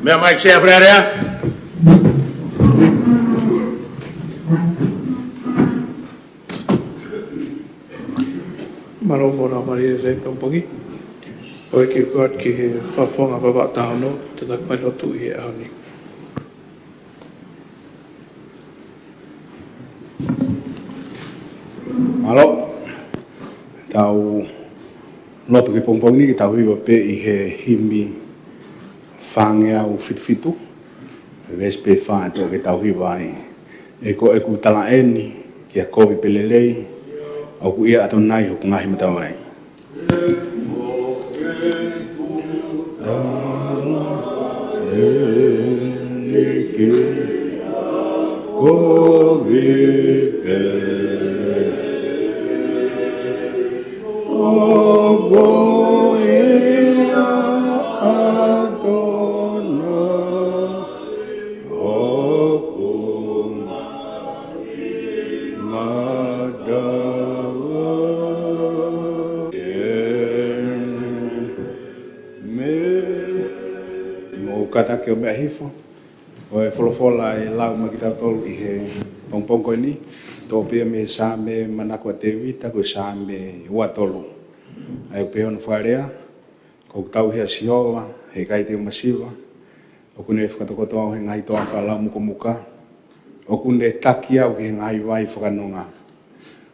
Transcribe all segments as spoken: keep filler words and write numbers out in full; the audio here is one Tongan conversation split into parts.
Meʻa mai Sea Fale Alea. Mālō mo e laumālie e pongipongi. ʻOku ou kole atu ki he fakafofonga Vavaʻu taha ono, tataki mai lotu ʻi he ʻaho ni. Mālō. Tau lotu ki he pongipongi ni, ke tau hiva pē ʻi he himi fāngeau fitu fitu. Veesi pē fā ʻe tolu ke tau hiva ai. ʻE ko ʻeku talaʻi eni, kia kovi pe lelei, ʻoku ʻia ʻAtonai hoku ngaahi matavai. Mou kātaki ʻo meʻa hifo. Ko e folofola ʻe lau maʻa kitautolu ʻi he pongipongi ko eni, toʻo pē ia mei he Saame manako ʻa Tēvita, ko e Saame ua tolu. ʻA ia ʻoku pehē hono fakalea: Ko ʻeku tauhi ʻa Sihova, heʻikai te u masiva. ʻOku ne fakatokoto au he ngaahi toafa lau mukomuka. ʻOku ne taki au ki he ngaahi vai fakanonga.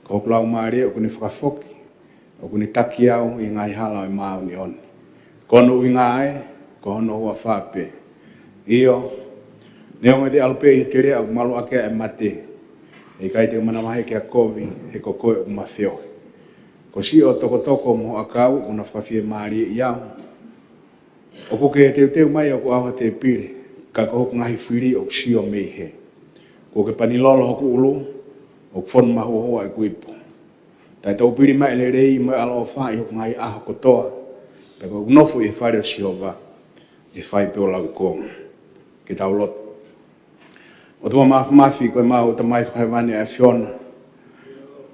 Ko hoku laumālie ʻoku ne fakafoki. ʻOku ne taki au ʻi he ngaahi hala ʻo e māʻoniʻoni. Ko hono ʻuhinga ē, ko hono huafa pē. ʻIo, neongo te u ʻalu pē ʻi he teleʻa ʻoku maluʻaki ai ʻa e mate, heʻikai te u manavahē kia kovi, he ko koe ʻoku ma feohi. Ko siʻo tokotoko mo ho ʻakau ʻoku na fakafiemālieʻi au. ʻOku ke teuteu mai ʻoku ʻauha tēpile, ka ko hoku ngaahi fili ʻoku sio mei hē. Kuo ke pani lolo hoku ʻulu, ʻoku fonu mahuohua ʻeku ipu. Taʻetoupili mai e lelei mo e ʻaloʻofa ʻi hoku ngaahi ʻaho kotoa, pea ko ʻeku nofo ʻi he fale ʻo Sihova, ʻe fai pē ʻo lauikuonga. Ke tau lotu. ʻOtua Māfimafi, ko ʻemau Tamai Fakahēvani ʻa e ʻAfiona.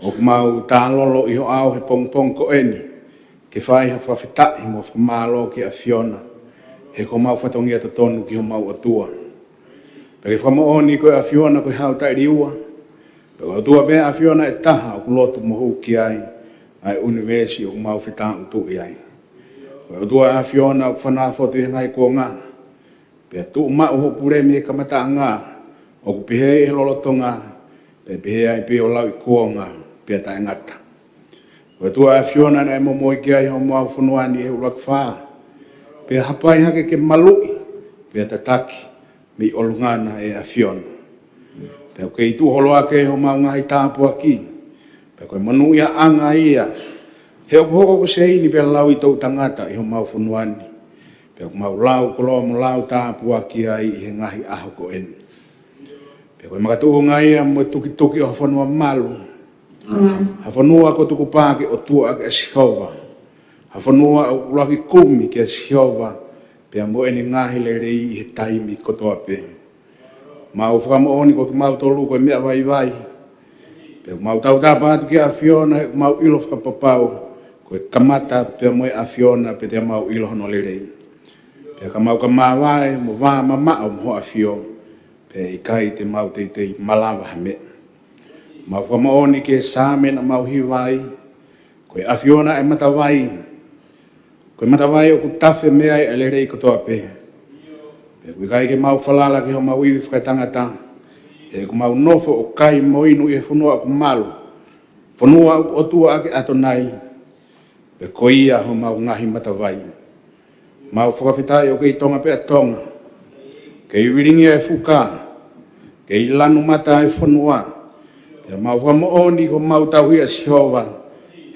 ʻOku mau tālolo ʻi ho ʻao he pongipongi ko eni, ke fai ha fakafetaʻi mo fakamālō ki he ʻAfiona, he ko homau fatongia totonu ki homau ʻOtua. Pea ke fakamoʻoni ko e ʻAfiona ko e Hau taʻeliua, pea ko e ʻOtua pē ʻa e ʻAfiona ʻe taha ʻoku lotu mo hū ki ai ʻa e ʻunivēsi ʻoku mau fetāʻutuʻi ai. Ko e ʻOtua ʻa e ʻAfiona ʻoku fanā fotu ʻi he ngaahi kuonga, pea tuʻu maʻu hoʻo pule mei he kamataʻanga, ʻoku pehē ʻi he lolotonga, pea pehē ai pē ʻo lauikuonga pea taʻengata. Ko e ʻOtua ʻa e ʻAfiona naʻe momoi ki ai homau fonua ni ʻi he ʻuluaki fā, pea hapai hake ke maluʻi, pea tataki mei ʻolunga na ʻe ʻAfiona. Pea ʻoku kei tuʻu holo hake homau ngaahi tāpuaki, pea ko e monūʻiaʻanga ia, he ʻoku hoko ko e seini pea lauʻi toʻutangata ʻi homau fonua ni. Pea ʻoku mau lau koloa mo lau tāpuaki ai ʻi he ngaahi ʻaho ko eni. Pea ko e makatuʻunga ia mo e tukituki ʻo ha fonua malu, ha fonua kuo tukupā ke ʻotuaʻaki ʻa Sihova, ha fonua ʻoku ʻuluaki kumi kia Sihova, pea mo ʻene ngaahi lelei ʻi he taimi kotoa pē. Mau fakamoʻoni ko kimautolu ko e meʻa vaivai. Pea mau tautapa atu ki he ʻAfiona he ʻoku mau ʻilo fakapapau ko e kamata pea mo e ʻAfiona pea te mau ʻilo hono lelei. Pea ka mau ka māvae mo vā mamaʻo mo ho ʻAfio, pea ʻikai te mau teitei malava ha meʻa. Mau fakamoʻoni ki he Saame naʻa mau hiva ai, ko e ʻAfiona ʻa e matavai, ko e matavai ʻoku tafe mei ai ʻa e lelei kotoa pē. Pea ʻoku ʻikai ke mau falala ki homau ivi fakatangata, he ʻoku mau nofo ʻo kai mo inu ʻi he fonua ʻoku malu, fonua ʻoku ʻotuaʻaki ʻa ʻAtonai, pea ko ia homau ngaahi matavai. Mau fakafetaʻi ʻoku kei tonga pē ʻa Tonga, kei vilingia e fuka, kei lanu mata e fonua. Pea mau fakamoʻoni ko homau tauhi ʻa Sihova,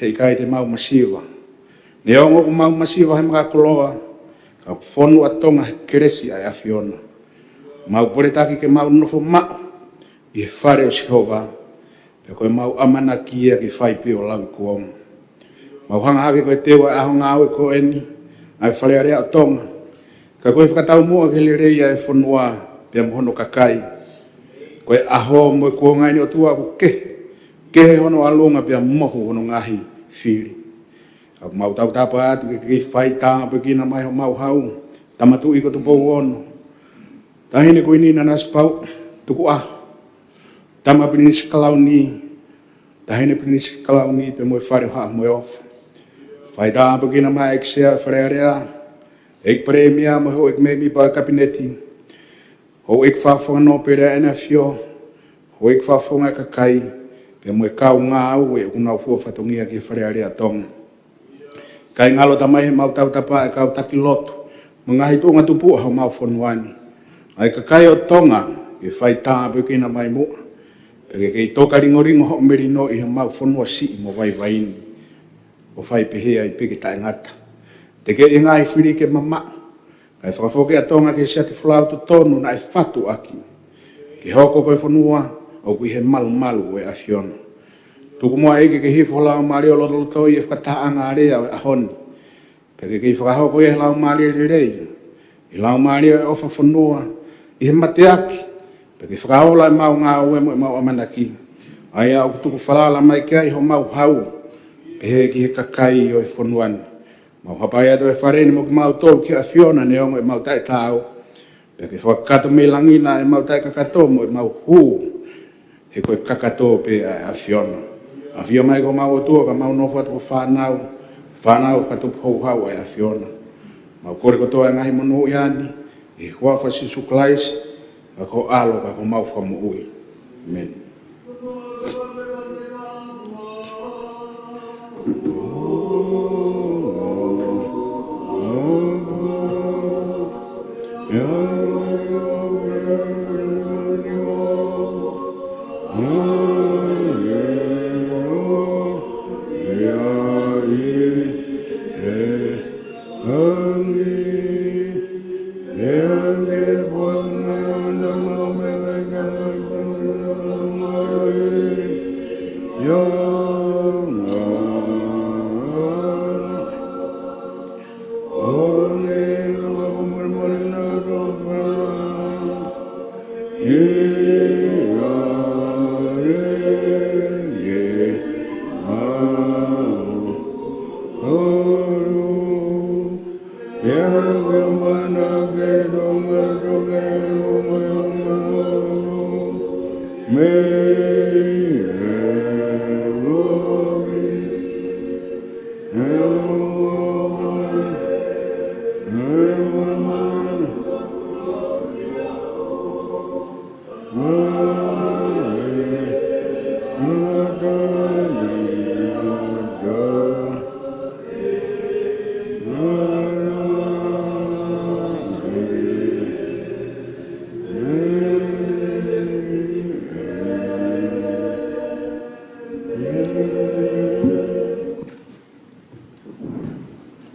heʻikai te mau masiva. Neongo ʻoku mau masiva he makakoloa, ka ʻoku fonu ʻa Tonga he kelesi ʻa e ʻAfiona. Mau poletaki ke mau nofo maʻu ʻi he fale ʻo Sihova, pea ko ʻemau ʻamanaki ia ke fai pē ʻo lauikuonga. Mau hanga hake ko e teu ʻa e ʻaho ngāue ko eni ʻa e Fale Alea ʻo Tonga, ka ko e fakataumuʻa ke lelei ʻa e fonua pea mo hono kakai. Ko e ʻaho mo e kuonga eni ʻOtua ʻoku kehe, kehe hono ʻalunga pea mohu hono ngaahi fili. Ka mau tautapa atu ke ke fai tāpuekina mai homau hau, Tama Tuʻi ko Tupou Ono, Taʻahine Kuini Nanasipauʻu Tukuʻaho, Tama Pilinisi Kalauni, Taʻahine Pilinisi Kalauni pea mo e Fale ʻo Haʻa Moheofo. Fai tāpuekina mai ʻEiki Sea ʻo e Fale Alea, ʻEiki Palēmia mo e houʻeiki mēmipa ʻo e Kapineti, houʻeiki Fakafofonga Nōpele ʻa e ʻEne ʻAfio, houʻeiki Fakafofonga ʻo e kakai, pea mo e kau ngāue ʻoku nau fua fatongia ki he Fale Alea ʻo Tonga. Kae ngalo atu mai he mau tautapa ʻa e kau taki lotu mo e ngaahi tuʻunga tupuʻa homau fonua ni, ʻa e kakai ʻo Tonga, ke fai tāpuekina mai muʻa, pea ke kei toka lingolingo hoʻo melino ʻi homau fonua siʻi mo vaivai ni, ʻo fai pehē ai pē ke taʻengata. Tekeʻi e ngaahi fili ke mamaʻo, kae fakafoki ʻa Tonga ki he siate folau totonu naʻe fatu ʻaki, ke hoko ko e fonua ʻoku ʻi he malumalu ʻo e ʻAfiona. Tuku muʻa ʻEiki ke hifo ho Laumālie ʻo lotolotoi e fakatahaʻanga alea ʻo e ʻaho ni, pea ke kei fakahoko ia he laumālie lelei, ʻi he laumālie ʻo e ʻofa fonua, ʻi he mateaki, pea ke fakaola ʻemau ngāue mo ʻemau ʻamanaki, ʻa ia ʻoku tuku falala mai ki ai homau hau, pehē ki he kakai ʻo e fonua ni. Mau hapai atu e Fale ni mo kimautolu ki he ʻAfiona neongo ʻemau taʻetaau, pea ke fakakakato mei langi na ʻemau taʻekakato mo ʻemau hū, he ko e kakato pē ʻa e ʻAfiona. ʻAfio mai ko homau ʻOtua ka mau nofo atu ko e fānau, fānau fakatupu houhau ʻa e ʻAfiona. Mau kole kotoa e ngaahi monūʻia ni, ʻi he huafa ʻo Sīsū Kalaisi, ka ko ho ʻAlo ka ko homau Fakamoʻui. ʻĒmeni.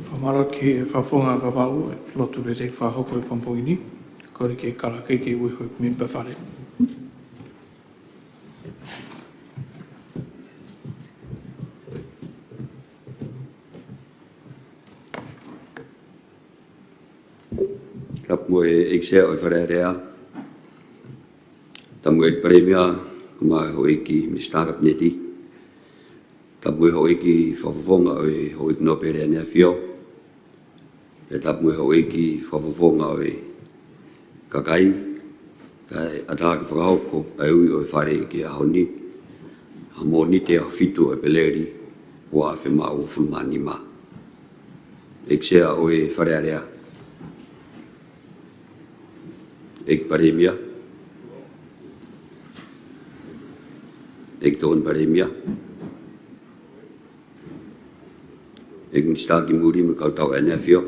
Fakamālō ki he Fakafofonga Vavaʻu ʻa e lotu lelei fakahoko ʻi he pongipongi ni. Kole ki he kalake ke ui houʻeiki mēmipa Fale. Tapu mo e ʻEiki Sea ʻo e Fale Alea. Tapu mo e ʻEiki Palēmia, mo e houʻeiki Minisitā Kapineti. Tapu mo e houʻeiki Fakafofonga ʻo e houʻeiki Nōpele ʻa e ʻEne ʻAfio. Pea tapu mo e houʻeiki Fakafofonga ʻo e kakai, kae ʻatā ke fakahoko ʻa e ui ʻo e Fale ki he ʻaho ni, ʻa Mōnite ʻaho fitu ʻo ʻEpeleli, ua afe mā uofulu mā nima. ʻEiki Sea ʻo e Fale Alea. ʻEiki Palēmia. ʻEiki Tokoni Palēmia. ʻEiki Minisitā ki Muli mo e kau tau ʻa e ʻEne ʻAfio.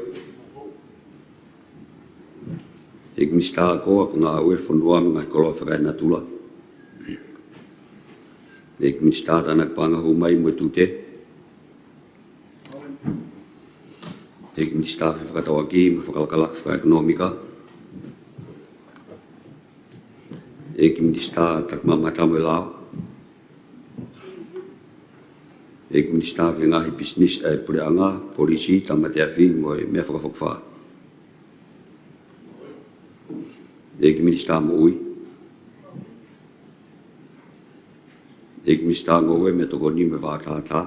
ʻEiki Minisitā ʻo e Ngāue ʻa e Fonua mo e Ngaahi Koloa Fakaenatula. ʻEiki Minisitā Tānaki Paʻanga Hū Mai mo e Tute. ʻEiki Minisitā Fefakatauʻaki mo e Fakalakalaka Fakaʻekonōmika. ʻEiki Minisitā Takimamata mo e Lao. ʻEiki Minisitā ki he Ngaahi Pisinisi ʻa e Puleʻanga, Polisi, Tāmate Afi mo e Meʻa Fakafokifā. ʻEiki Minisitā Moʻui. ʻEiki Minisitā Ngoue, Meʻatokoni mo e Vātātā.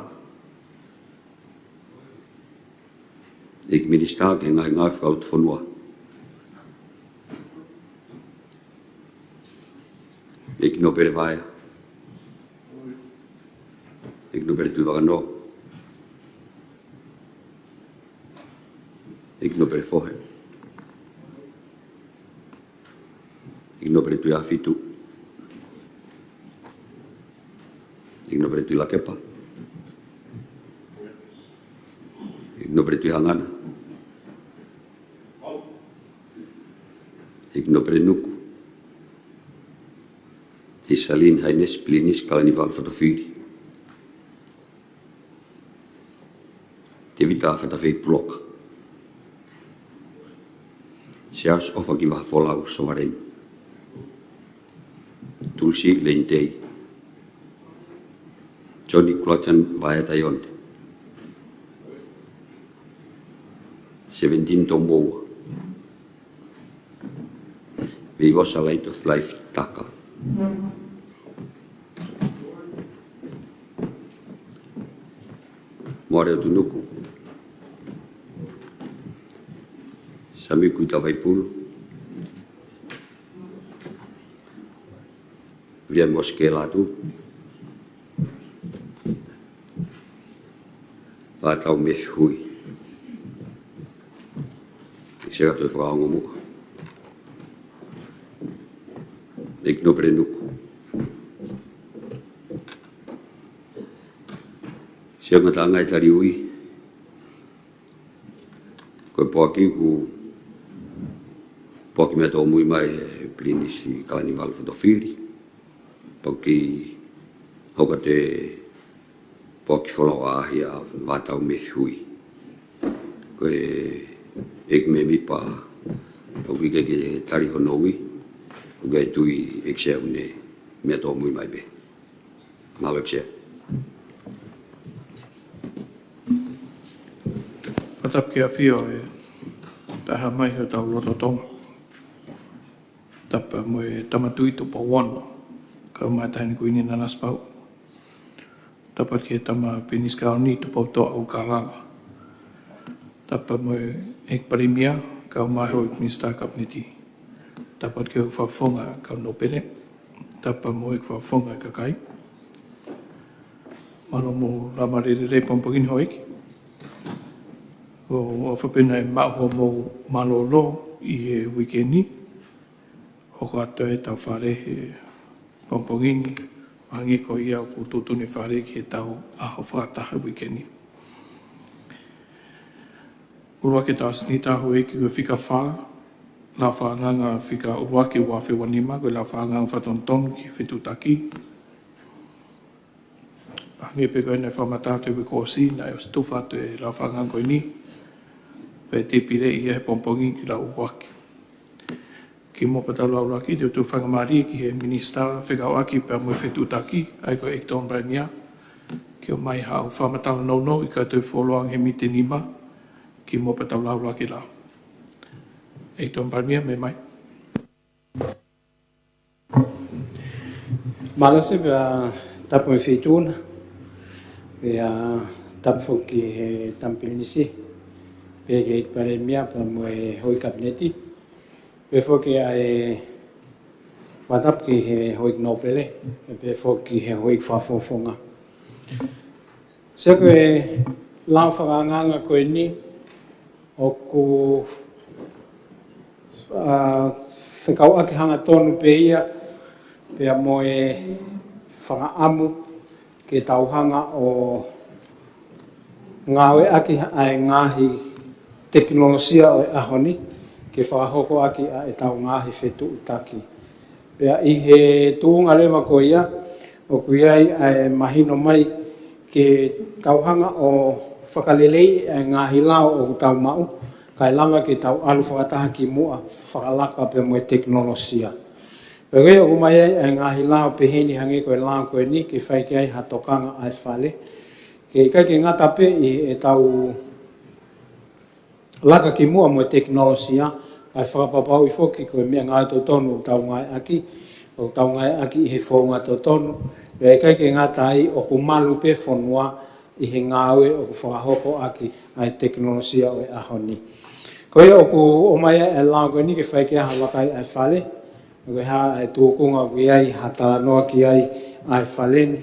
ʻEiki Minisitā ki he Ngaahi Ngāue Fakalotofonua. ʻEiki Nōpele Vaea. ʻEiki Nōpele Tuʻivakanō. ʻEiki Nōpele Fohe. ʻEiki Nōpele Tuʻiʻāfitu. ʻEiki Nōpele Tuʻilakepa. ʻEiki Nōpele Tuʻihangana. ʻEiki Nōpele Nuku. His Saline Highness Pilinisi Kalaniuvalu Fotofili Tēvita Fatafei Puloka. Siaosi ʻOfa ki Vahafolau Sovaleni. Tulisi Leinitei. Johnny Clutton Vaea Taione. Seventeen Tomoua. Veivosa Light of Life Taka. Moale ʻOtunuku. Sami Kuita Vaipulu. Viliami Mosi Kelatu. Vātau Mefi Hui. Sega Toe Fakaongo Muʻa. ʻEiki Nōpele Nuku. Siaosi Ngataʻanga ʻi Taliui. Ko e poaki ʻoku poaki meʻatokoni mai ʻe he Pilinisi Kalaniuvalu Fotofili. Poaki hoko atu e poaki folau ʻaʻahi ʻa Vātau Mefi Hui. Ko e ʻEiki Mēmipa ʻoku ʻikai ke tali hono ui, ʻoku ʻikai tui ʻEiki Sea ʻoku ne meʻatokoni mai pē. Mālō ʻEiki Sea. Fakatapu ki he ʻAfio ʻe taha mai hotau loto Tonga. Tapu mo e Tama Tuʻi Tupou Ono, kau mai Taʻahine Kuini Nanasipauʻu. Tapu ki he Tama Pilinisi Kauni Tupoutoʻa ʻUlukalala. Tapu mo e ʻEiki Palēmia, kau mai Houʻeiki Minisitā Kapineti. Tapu ki he Fakafofonga Kau Nōpele. Tapu mo e Fakafofonga Kakai. Mālō mo e laumālie lelei pongipongi ni Houʻeiki. ʻOku ou ʻofa pē naʻe maʻu hoʻomou mālōlō ʻi he uike ni. Hoko atu ʻetau fale he pongipongi ni, hangē ko ia ʻoku tuʻutuʻuni fale ki heʻetau ʻaho fakataha uike ni. ʻUluaki ʻetau ʻasenita Houʻeiki ko e fika fā, lau fakaʻangaʻanga fika ʻuluaki ua afe ua nima, ko e lau fakaʻangaʻanga fakatonutonu ki he fetuʻutaki. Hangē pē ko ia naʻe fakamatala atu he uike kuo ʻosi, naʻe ʻosi tufa atu e lau fakaʻangaʻanga ko eni, pea tēpileʻi ia he pongipongi ni ki he lau ʻuluaki. Kimuʻa pea tau lau ʻuluaki, te u tuku faingamālie ki he Minisitā fekauʻaki pea mo e fetuʻutaki, ʻa ia ko e ʻEiki Tokoni Palēmia, ke ʻomai haʻo fakamatala nounou ʻikai toe fuoloa ange he miniti ʻe nima, kimuʻa pea tau lau ʻuluaki lau. ʻEiki Tokoni Palēmia, meʻa mai. Mālō ʻEiki Sea, pea tapu mo e Feituʻuna, pea tapu foki ki he Tama Pilinisi, pea ki he ʻEiki Palēmia, pea mo e Houʻeiki Kapineti, pea foki ʻa e fakatapu ki he Houʻeiki Nōpele, pea foki ki he Houʻeiki Fakafofonga. Sio ki he lau fakaʻangaʻanga ko eni, ʻoku, ā, fekauʻaki hangatonu pē ia, pea mo e fakaʻamu ke tau hanga ʻo ngāueʻaki ʻa e ngaahi tekinolosia ʻo e ʻaho ni, ke fakahoko ʻaki ʻa ʻetau ngaahi fetuʻutaki. Pea ʻi he tuʻunga leva ko ia, ʻoku ʻi ai ʻa e mahino mai ke tau hanga ʻo fakaleleiʻi ʻa e ngaahi lao ʻoku tau maʻu, kae lava ke tau ʻalu fakataha kimuʻa, fakalaka pea mo e tekinolosia. Pea ko ia ʻoku ʻomai ai ʻa e ngaahi lao pehē ni hangē ko e lao ko eni, ke fai ki ai ha tokanga ʻa e fale. Ke ʻikai ke ngata pē ʻi heʻetau laka kimuʻa mo e tekinolosia, kae fakapapauʻi foki ko e meʻangāue totonu ʻoku tau ngāueʻaki, ʻoku tau ngāueʻaki ʻi he founga totonu, pea ʻikai ke ngata ai ʻoku malu pē fonua ʻi he ngāue ʻoku fakahoko ʻaki ʻa e tekinolosia ʻo e ʻaho ni. Ko ia ʻoku ʻomai ai ʻa e lao ko eni ke fai ki ai ha vakai ʻa e fale, Ko e hā e tūkunga ʻoku ʻi ai ha talanoa ki ai ʻa e fale ni,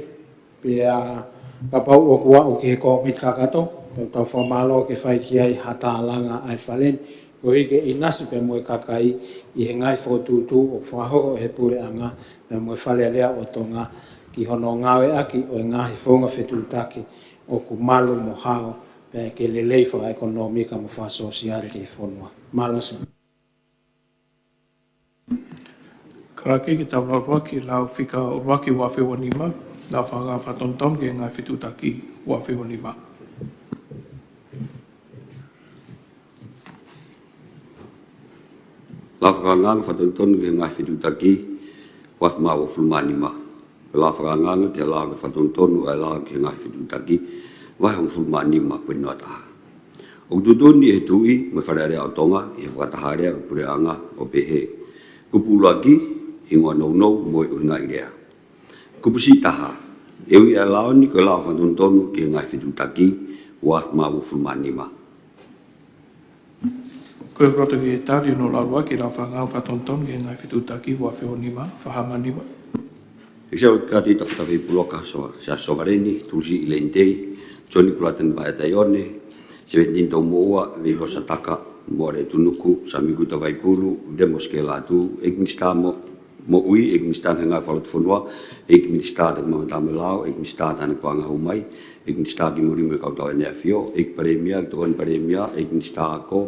pea kapau ʻoku aʻu ki he kōmiti kakato, pea tau fakamālō ke fai ki ai ha tālanga ʻa e fale ni, koeʻuhi ke ʻinasi pea mo e kakai ʻi he ngaahi fokotuʻutuʻu ʻoku fakahoko ʻe he puleʻanga, pea mo e Fale Alea ʻo Tonga, ki hono ngāueʻaki ʻo e ngaahi founga fetuʻutaki ʻoku malu mo hao, pea ke lelei fakaʻekonōmika mo fakasōsiale ki he fonua. Mālō Sea. Kalake ki he lau ʻuluaki, lau fika ʻuluaki ua afe ua nima, lau fakatonutonu ki he ngaahi fetuʻutaki ua afe ua nima. Lau fakatonutonu ki he ngaahi fetuʻutaki ua afe mā uofulu mā nima. Lau fakatonutonu ki he lau fakatonutonu ʻa e lau ki he ngaahi fetuʻutaki vahe hongofulu mā nima poini noa taha. ʻOku tuʻutuʻuni ʻe he Tuʻi mo e Fale Alea ʻo Tonga ʻi he fakataha alea ʻo e puleʻanga ʻo pehē: Kupu ʻuluaki, hingoa nounou mo e ʻuhinga ʻi lea. Kupu siʻi taha, ʻe ui ʻa e lao ni ko e lau fakatonutonu ki he ngaahi fetuʻutaki ua afe mā uofulu mā nima. Ko e loto ki he tali hono lau ʻuluaki, lau fakatonutonu ki he ngaahi fetuʻutaki ua afe ua nima, fā mā nima. ʻEiki Sea, ʻoku ou kole atu ki he Tafatafa Puloka, Sō-, Siaosi Sovaleni, Tulusiʻi Leinitei, Sione Kulatani Vaea Taione, Sevenitini Toumoʻua, Veilosa Taka, Moale Tunuku, Sami Kuta Vaipulu, Lemo Sikelatu, ʻEiki Minisitā Mo-, Moʻui, ʻEiki Minisitā Ngaahi Ngāue Fakalotofonua, ʻEiki Minisitā Takimaamata mo e Lao, ʻEiki Minisitā Tānaki Puleʻanga Hū Mai, ʻEiki Minisitā Kiʻi Moʻui mo e Kau Tau ʻEne ʻAfio, ʻEiki Palēmia, ʻEiki Tokoni Palēmia, ʻEiki Minisitā Ako,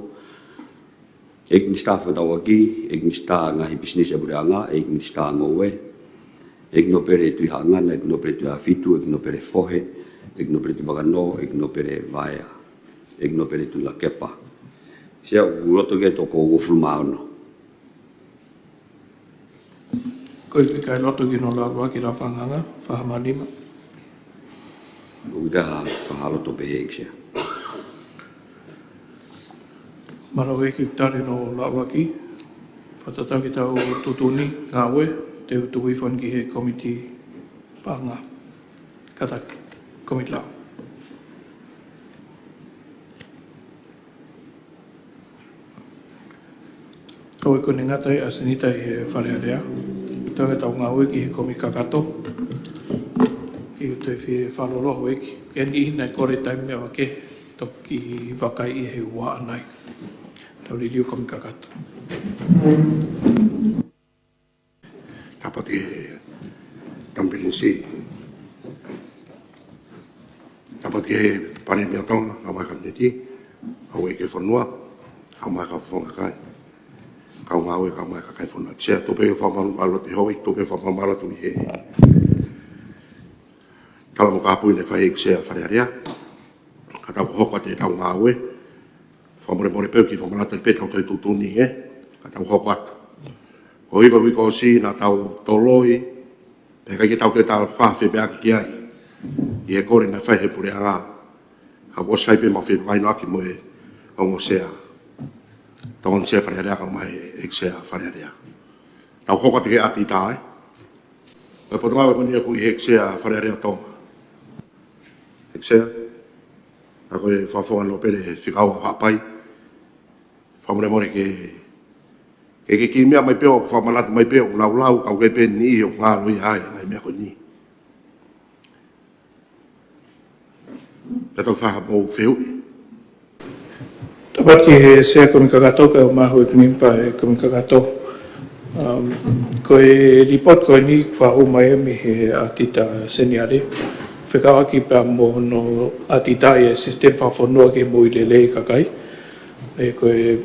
ʻEiki Minisitā Fakatauʻaki, ʻEiki Minisitā Ngaahi Pisinisi ʻa e Puleʻanga, ʻEiki Minisitā Ngoue, ʻEiki Nōpele Tuʻihaʻangana, ʻEiki Nōpele Tuʻihaʻafitu, ʻEiki Nōpele Fohe, ʻEiki Nōpele Tuʻivakanō, ʻEiki Nōpele Vaea, ʻEiki Nōpele Tuʻilakepa. Sea, ʻoku loto ki he toko uofulu mā ono. Ko e fika ʻi loto ki hono lau ʻuluaki, lau fakatonutonu, fā mā nima. ʻOku ʻikai ha fakaʻamu loto pehē, ʻEiki Sea. Mālō ʻEiki, tali hono lau ʻuluaki. Fakatatau ki heʻetau tuʻutuʻuni ngāue, te u tuku hifo ki he kōmiti paʻanga. Kātaki, kōmiti lao. Ko e konga ngata ʻa e Senitā ʻi he Fale Alea. Toe ke tau ngāue ki he kōmiti kakato. Ke u toe fie fakalōloa ʻEiki. Ke ni hina e kole taimi meʻa vake. Toki vakai ʻi he ua ʻanai. Tau liliu kōmiti kakato. Tāpuaki ki he Tama Pilinisi. Tāpuaki ki he Palēmia ʻo Tonga, kae ʻumaʻā e Kapineti, kau ʻEiki Fonua, kae ʻumaʻā e kau fofonga kakai, kau ngāue, kae ʻumaʻā e kakai fonua. Sea, tuku pē ke u fakamālō atu, tuku pē ke u fakamālō atu ʻi he tala mo e kāpui naʻe fai ʻe he ʻEiki Sea Fale Alea. Ka tau hoko atu ʻetau ngāue. Fakamolemole pē ʻoku kiʻi fakamanatu pē ʻetau toe tuʻutuʻuni, ē? Ka tau hoko atu. Ko e uike, uike ʻosi naʻa tau toloi, pea ʻikai ke tau toe tala fafemeaki ki ai. ʻI he kole naʻe fai ʻe he puleʻanga. Ka kuo ʻosi fai pē ʻemau fevahevaheʻaki mo e ongo sea. Tokoni Sea Fale Alea kae ʻumaʻā e ʻEiki Sea Fale Alea. Tau hoko atu ki he ʻatita, ē? Ko e potungāue ko eni ʻoku ʻi he ʻEiki Sea Fale Alea ʻo Tonga. ʻEiki Sea, ka ko e fakafofonga nōpele fika ua ʻo Haʻapai. Fakamolemole ke, ke, ke kiʻi meʻa mai pē ʻo fakamanatu mai pē ʻo laulau, ka ʻoku ʻi ai pē niʻihi ʻoku ngalo ia ʻi he ngaahi meʻa ko eni. Pea tau fai haʻamou fehuʻi. Tāpuaki ki he Sea Kōmiti Kakato, kae ʻumaʻā e houʻeiki mēmipa ʻo e Kōmiti Kakato. Um, ko e lipooti ko eni fakahū mai mei he ʻatita seniale. Fekauʻaki pea mo hono ʻatitaʻi e sisitemi fakafonua ke moʻui lelei e kakai. ʻE ko e,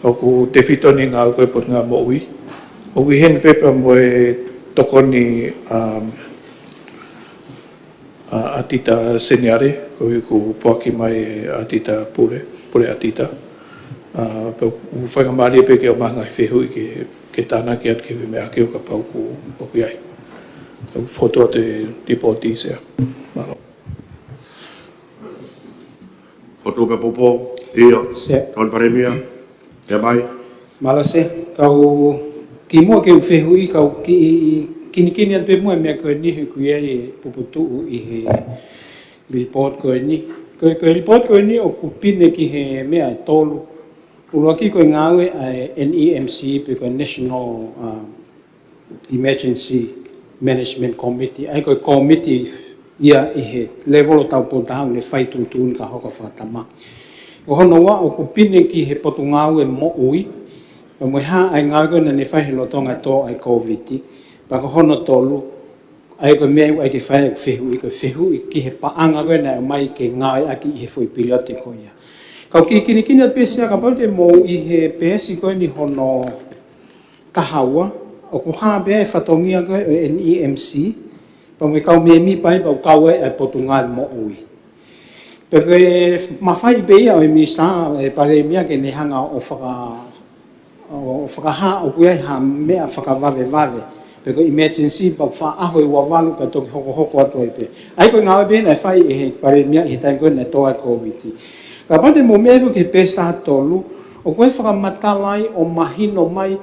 ʻoku tefito eni e ngāue ko e Potungāue Moʻui. ʻOku ʻi heni pē pea mo e tokoni, um, ʻa, ʻatita seniale, koeʻuhi kuo poaki mai e ʻatita pule, pule ʻatita. ʻA, pea ʻoku faingamālie pē ke ʻomai ha ngaahi fehuʻi ke, ke tānaki atu ki he meʻa ke ʻo kapau ʻoku, ʻoku ʻi ai. Tau fotu atu e lipooti Sea. Mālō. Fotu pē popo, ʻio. Sea. Tokoni Palēmia. Pea mai. Mālō Sea, kau kimuʻa ke u fehuʻi, kau kiʻi kinikini atu pē muʻa e meʻa ko eni he ʻoku ʻi ai e puputuʻu ʻi he lipooti ko eni. Ko e, ko e lipooti ko eni ʻoku pine ki he meʻa ʻe tolu. ʻUluaki ko e ngāue ʻa e N E M C pe ko e National, uh, Emergency Management Committee, ʻa ia ko e kōmiti ia ʻi he lēvolo taupotu taha ʻoku ne fai tuʻutuʻuni ka hoko fakatamaki. Ko hono ua ʻoku pine ki he Potungāue Moʻui, pea mo e hā ʻa e ngāue ko ē naʻa ne fai he lolotonga e tō ʻa e Covid. Pea ko hono tolu, ʻa ia ko e meʻa ʻoku ʻai ke fai ʻa e fehuʻi, ko e fehuʻi ki he paʻanga ko ē naʻe ʻomai ke ngāueʻaki ʻi he foʻi pilioti ko ia. Kau kiʻi kinikini atu pē Sea kapau te mou ʻi he peesi ko eni hono taha ua, ʻoku hā pē ʻa e fatongia ko ē ʻo e N E M C, pea mo e kau mēmipa ia pea ʻoku kau ai ʻa e Potungāue Moʻui. Pea ko e mafai pē ia ʻo e Minisitā, ʻe Palēmia ke ne hanga ʻo faka-, ʻo fakahā ʻoku ʻi ai ha meʻa fakavavevave, pe ko e emergency, pea ʻoku faʻa ʻaho ʻe ua valu pea toki hokohoko atu ai pē. ʻA ia ko e ngāue pē naʻe fai ʻe he Palēmia ʻi he taimi ko ē naʻe tō ai Covid. Kapau te mou meʻa ki he peesi taha tolu, ʻoku ʻi ai e fakamatala ai ʻo mahino mai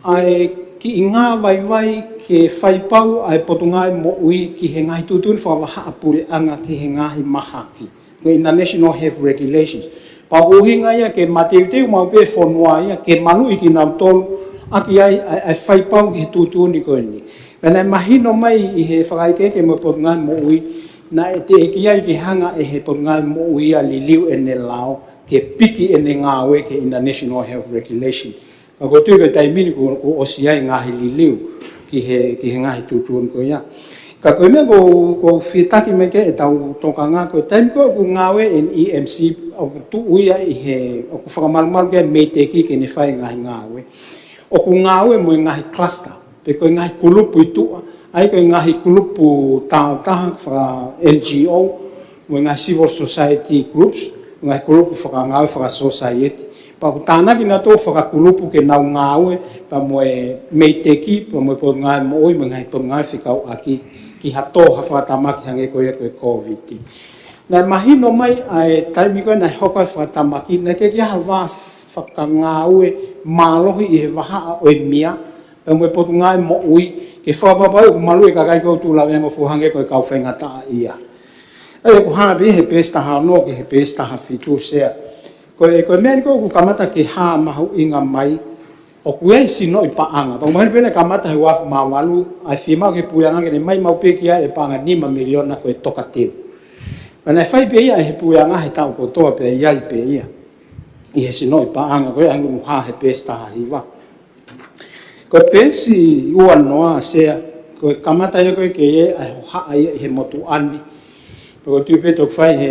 ʻa e kiʻi ngāvaivai ke faipau ʻa e Potungāue Moʻui ki he ngaahi tuʻutuʻuni fakavahaʻa puleʻanga ki he ngaahi mahaki, ko e International Health Regulations. Pea ʻoku ʻuhinga ia ke mateuteu maʻu pē fonua ia ke maluʻi kinautolu ʻaki ai ʻa e, ʻa e faipau ki he tuʻutuʻuni ko eni. Pea naʻe mahino mai ʻi he fakaʻekeʻeke mo e Potungāue Moʻui, naʻe teʻeki ai ke hanga ʻe he Potungāue Moʻui ia ʻo liliu ʻene lao ke piki ʻene ngāue ki he International Health Regulation. Ka ʻoku ou tui ko e taimi ni kuo, kuo ʻosi ʻi ai e ngaahi liliu ki he, ki he ngaahi tuʻutuʻuni ko ia. Ka ko e meʻa ʻoku, ʻoku ou fetaki mai ki ai ʻetau tokanga, ko e taimi ko ē ʻoku ngāue e N E M C, ʻoku tuʻu ia ʻi he, ʻoku fakamalumalu ki ai e MEIDECC ke ne fai e ngaahi ngāue. ʻOku ngāue mo e ngaahi cluster, pe ko e ngaahi kulupu ʻi tuʻa, ʻa ia ko e ngaahi kulupu tāutaha faka-N G O, mo e ngaahi civil society groups, ngaahi kulupu fakangāue fakasōsaieti. Pea ʻoku tānaki nautolu fakakulupu ke nau ngāue pea mo e MEIDECC, pea mo e Potungāue Moʻui, mo e ngaahi potungāue fekauʻaki ki ha tō ha fakatamaki hangē ko ia ko e Covid. Naʻe mahino mai ʻa e taimi ko ē naʻe hoko ai e fakatamaki, naʻe teʻeki ai ha vā fakangāue mālohi ʻi he vahaʻa ʻo e M I A, pea mo e Potungāue Moʻui, ke fakapapauʻi ʻoku maluʻi e kakai ko ē ʻoku tuʻu laveangofua hangē ko e kau faingataʻaʻia. ʻA ia ʻoku hā pē ia he peesi taha ono ki he peesi taha fitu Sea. Ko e, ko e meʻa ni ko ē ʻoku kamata ke hā mahuʻinga mai, ʻoku ʻi ai e sinoʻi paʻanga. Pea ʻoku mahino pē naʻe kamata he uaafe mā valu, ʻa e fiemaʻu ki he puleʻanga ke ne ʻomai maʻu pē ki ai e paʻanga nima miliona ko e tokateu. Pea naʻe fai pē ia ʻe he puleʻanga he taʻu kotoa pea ʻi ai pē ia ʻi he sinoʻi paʻanga ko ē ʻa ia ʻoku hā he peesi taha hiva. Ko e peesi ua noa Sea, ko e kamata ia ko ē ke ʻi ai ʻa e hohaʻa ia ʻi he motuʻa ni. Pea ʻoku ou tui pē toki fai ʻe he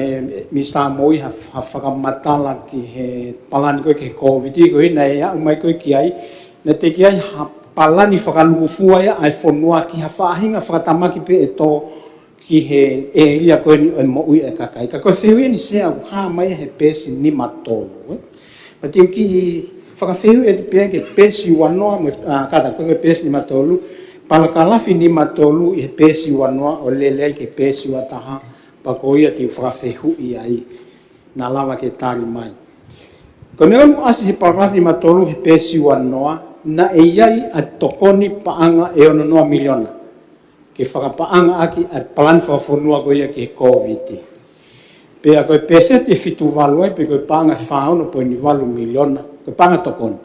Minisitā Moʻui ha, ha fakamatala ki he palani ko ē ki he Covid, ko ē naʻe aʻu mai ko ē ki ai, naʻe teʻeki ai ha palani fakalūkufua ia ʻa e fonua ki ha faʻahinga fakatamaki pē ʻe tō ki he ʻēlia ko eni ʻo e moʻui ʻa e kakai. Ka ko e fehuʻi eni Sea ʻoku hā mai he peesi nima tolu, ē? Pea te u kiʻi fakafehuʻi atu pē ki he peesi ua noa mo e, ʻa, kātaki ko e peesi nima tolu, palakalafi nima tolu ʻi he peesi ua noa ʻo lele ai ki he peesi ua taha, pea ko ia te u fakafehuʻi ai, naʻa lava ke tali mai. Ko e meʻa ʻoku ʻasi he palakalafi nima tolu he peesi ua noa, naʻe ʻi ai ʻa e tokoni paʻanga ʻe ono noa miliona ke fakapaʻangaʻaki ʻa e palani fakafonua ko ia ki he Covid. Pea ko e pēseti ʻe fitu valu ai, pe ko e paʻanga ʻe fā ono poini valu miliona, ko e paʻanga tokoni.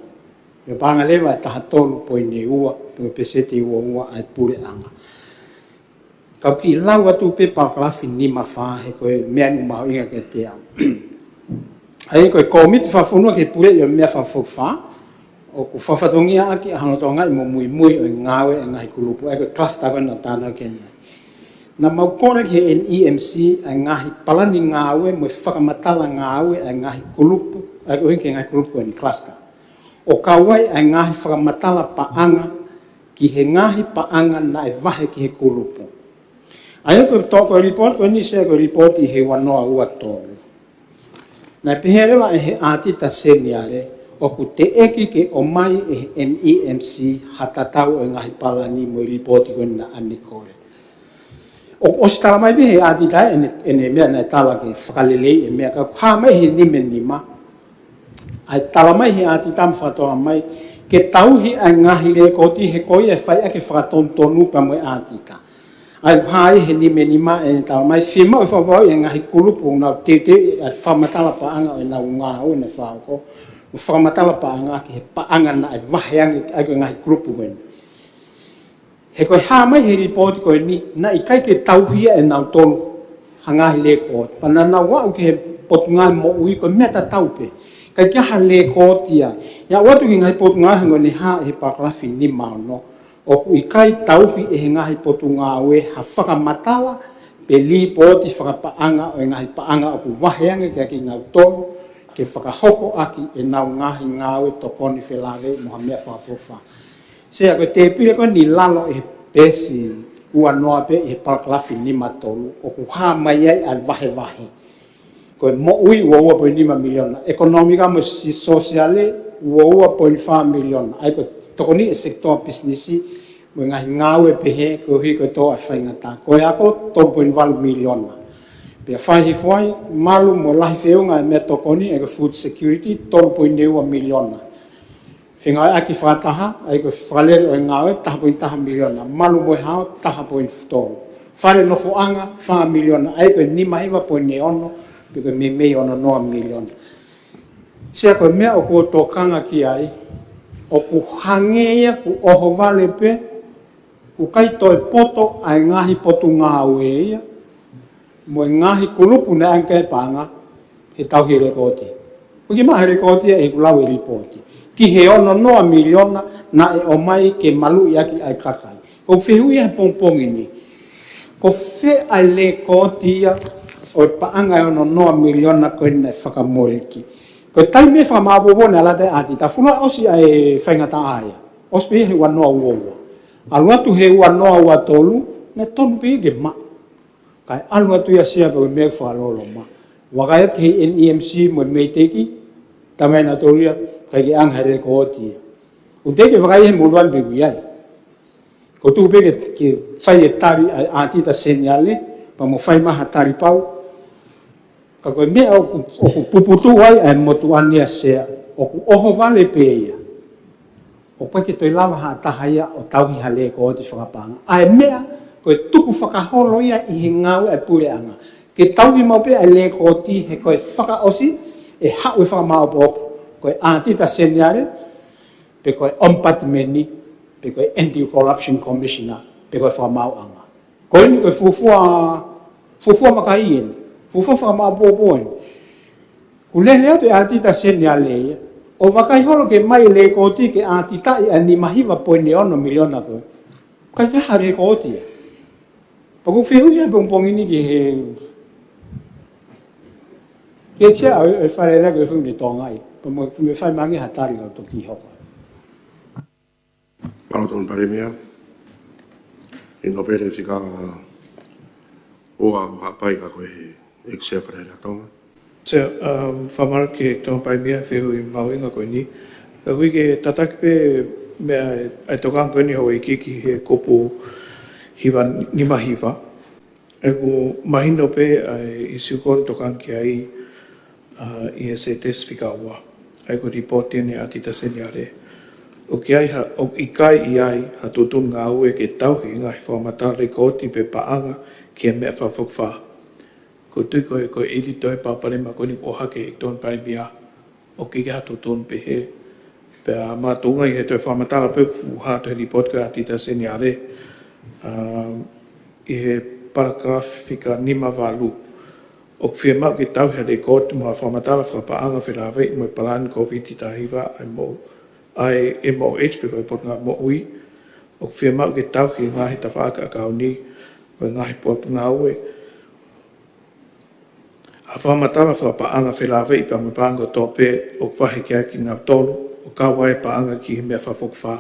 Ko e paʻanga leva ʻe taha tolu poini ua, pe ko e pēseti ʻe ua ua ʻa e puleʻanga. Kau kiʻi lau atu pē palakalafi nima fā he ko e meʻa ʻoku mahuʻinga kiate au. ʻA ia ko e kōmiti fakafonua ke puleʻi ʻo e meʻa fakafokifā, ʻoku fakafatongiaʻaki ʻa hono tokangaʻi mo muimui ʻo e ngāue ʻa e ngaahi kulupu, ʻa ia ko e cluster ko ē naʻa tau talanoa ki ai. Naʻa mau kole ki he N E M C ʻa e ngaahi palani ngāue mo e fakamatala ngāue ʻa e ngaahi kulupu, ʻa ia ko e ʻuhinga ki he ngaahi kulupu ko eni cluster. ʻO kau ai ʻa e ngaahi fakamatala paʻanga ki he ngaahi paʻanga naʻe vahe ki he kulupu. ʻA ia ko e toko e lipooti ko eni Sea ko e lipooti ʻi he ua noa ua tolu. Naʻe pehē leva ʻe he ʻātita seniale, ʻoku teʻeki ke ʻomai ʻe he N E M C ha tatau ʻo e ngaahi palani mo e lipooti ko eni naʻa ne kole. ʻO, ʻosi tala mai pē he ʻātita ʻene, ʻene meʻa naʻe tala ke fakaleleiʻi e meʻa ka ʻoku hā mai he nima nima. ʻA e tala mai he ʻātita mo fakatoa mai, ke tauhi ʻa e ngaahi lēkooti he ko ia ʻe fai ʻaki e fakatonutonu pea mo e ʻātita. ʻA ia ʻoku hā ai he nima nima ʻene tala mai, fiemaʻu e fakapapauʻi ʻe he ngaahi kulupu ʻoku nau teuteuʻi ʻa e fakamatala paʻanga ʻo ʻenau ngāue naʻe fakahoko, mo fakamatala paʻanga ki he paʻanga naʻe vahe ange ai ko e ngaahi kulupu ko eni. He ko e hā mai he lipooti ko eni, naʻe ʻikai ke tauhi ia ʻe nautolu ha ngaahi lēkooti. Pea naʻa nau aʻu ki he Potungāue Moʻui ko e meʻa tatau pē. ʻIkai ke ʻi ai ha lēkooti ia. ʻA ia ʻoatu ki he ngaahi potungāue hangē ko eni ʻi he palakalafi nima ono. ʻOku ʻikai tauhi ʻe he ngaahi potungāue ha fakamatala pe lipooti fakapaʻanga ʻo e ngaahi paʻanga ʻoku vahe ange kiate kinautolu ke fakahoko ʻaki ʻenau ngaahi ngāue tokoni felāveʻi mo ha meʻa fakafoki fā. Sea, ko e tēpile ko eni ʻi lalo ʻi he peesi ua noa pē ʻi he palakalafi nima tolu, ʻoku hā mai ai ʻa e vahevahe. Ko e moʻui ua ua poini nima miliona, ʻekonōmika mo e si-, sōsiale ua ua poini fā miliona, ʻa ia ko e tokoni ʻa e sekitoa pisinisi mo e ngaahi ngāue pehē koeʻuhi ko e tō ʻa e faingataʻa, ko e ako tolu poini valu miliona. Pea fai hifo ai, malu mo e lahi feʻunga ʻa e meʻatokoni, ʻa ia ko e food security, tolu poini ua miliona. Fengāueʻaki fakataha, ʻa ia ko e fakalele ʻo e ngāue, taha poini taha miliona, malu mo e hao, taha poini tolu. Fale nofoʻanga, fā miliona, ʻa ia ko e nima hiva poini ono, pe ko e meimei ono noa miliona. Sea, ko e meʻa ʻoku ou tokanga ki ai, ʻoku hangē ia kuo ʻohovale pē, ʻoku ʻikai toe poto ʻa e ngaahi potungāue ia, mo e ngaahi kulupu naʻe ʻoange ki ai e paʻanga, he tauhi e lēkooti. ʻOku ʻikai ke maʻu ha lēkooti ia ʻi heʻeku lau e lipooti. Ki he ono noa miliona naʻe ʻomai ke maluʻi ʻaki ʻa e kakai. Ko e fehuʻi ia he pongipongi ni. Ko fē ʻa e lēkooti ia ʻo e paʻanga ʻe ono noa miliona ko eni naʻe fakamoleki. Ko e taimi ʻe fakamaopoopo naʻe ʻalu atu ai e ʻatita, fuoloa ʻosi ʻa e faingataʻa ia. ʻOsi pē ia he ua noa ua ua. ʻAlu atu he ua noa ua tolu, naʻe tonu pē ia ke maʻu. Kae ʻalu atu ia, Sea, pea ko e meʻa fakaloloma. Vakai atu ki he NEMC mo e MEIDECC, talamai ʻe nautolu ia, ʻikai ke ʻoange ha lēkooti ia. ʻOku teʻeki ke vakai he moluan pē ʻoku ʻi ai. ʻOku ou tuku pē ke, ke fai e tali ʻa e ʻatita seniale, pea mo fai mai ha tali pau. Ka ko e meʻa ʻoku, ʻoku puputuʻu ai ʻa e motuʻa ni, ʻa Sea, ʻoku ʻohovale pē ia. ʻOku ʻikai ke toe lava ha taha ia ʻo tauhi ha lēkooti fakapaʻanga. ʻA e meʻa, ko e tukufakaholo ia ʻi he ngāue ʻa e puleʻanga. Ke tauhi maʻu pē ʻa e lēkooti he ko e fakaʻosi, ʻe haʻu e fakamaopoopo, ko e ʻatita seniale, pe ko e Ombudsman, pe ko e Anti-Corruption Commissioner, pe ko e Fakamaauʻanga. Ko eni ko e fuofua, fuofua vakai eni, fuofua fakamaopoopo eni. Kuo lele atu e ʻatita seniale ia, ʻo vakai holo ke ʻomai e lēkooti ke ʻatitaʻi ʻa e nima hiva poini ono miliona ko ē. ʻIkai ke ʻi ai ha lēkooti ia. Pea ʻoku ou fehuʻi ia he pongipongi ni ki he, ki he Sea ʻo e, ʻo e Fale Alea ko e Fuʻu Tonga ia. Pea mo, mo e fai mai ange ha tali ka u toki hoko. Mālō Tokoni Palēmia. ʻI he nōpele fika ua ʻo Haʻapai ka ko e ʻEiki Sea Fale Alea Tonga. Sea, um, fakamālō ki he Tokoni Palēmia he fehuʻi mahuʻinga ko eni. Ka ʻoku ʻikai ke tataki pē meʻa ʻa e tokanga ko eni houʻeiki ki he kupu hiva nima hiva. ʻOku mahino pē ʻa e ʻīsiu ko eni ʻoku tokanga ki ai, ʻa, ʻi he Sea Tesi fika ua. ʻA ia ko e lipooti eni ʻa e ʻatita seniale. ʻOku ʻi ai ha, ʻoku ʻikai ʻi ai ha tuʻutuʻuni ngāue ke tauhi e ngaahi fakamatala lēkooti pe paʻanga ki he meʻa fakafokifā. ʻOku ou tui ko e, ko e ʻilito e palopalema ko eni ʻoku ʻohake ʻe he Tokoni Palēmia. ʻOku ʻikai ke ʻi ai ha tuʻutuʻuni pehē. Pea makatuʻunga ʻi he toe fakamatala pē ʻoku hā atu he lipooti ko e ʻatita seniale, um, ʻi he palakalafi fika nima valu. ʻOku fiemaʻu ke tauhi ha lēkooti mo ha fakamatala fakapaʻanga felāveʻi mo e palani Kōviti taha hiva ʻa e mo-, ʻa e M O H pe ko e Potungāue Moʻui. ʻOku fiemaʻu ke tauhi e ngaahi tafaʻaki ʻakauni, ko e ngaahi potungāue, ha fakamatala fakapaʻanga felāveʻi pea mo e paʻanga kotoa pē ʻoku vahe kiate kinautolu, ʻo kau ai e paʻanga ki he meʻa fakafokifā,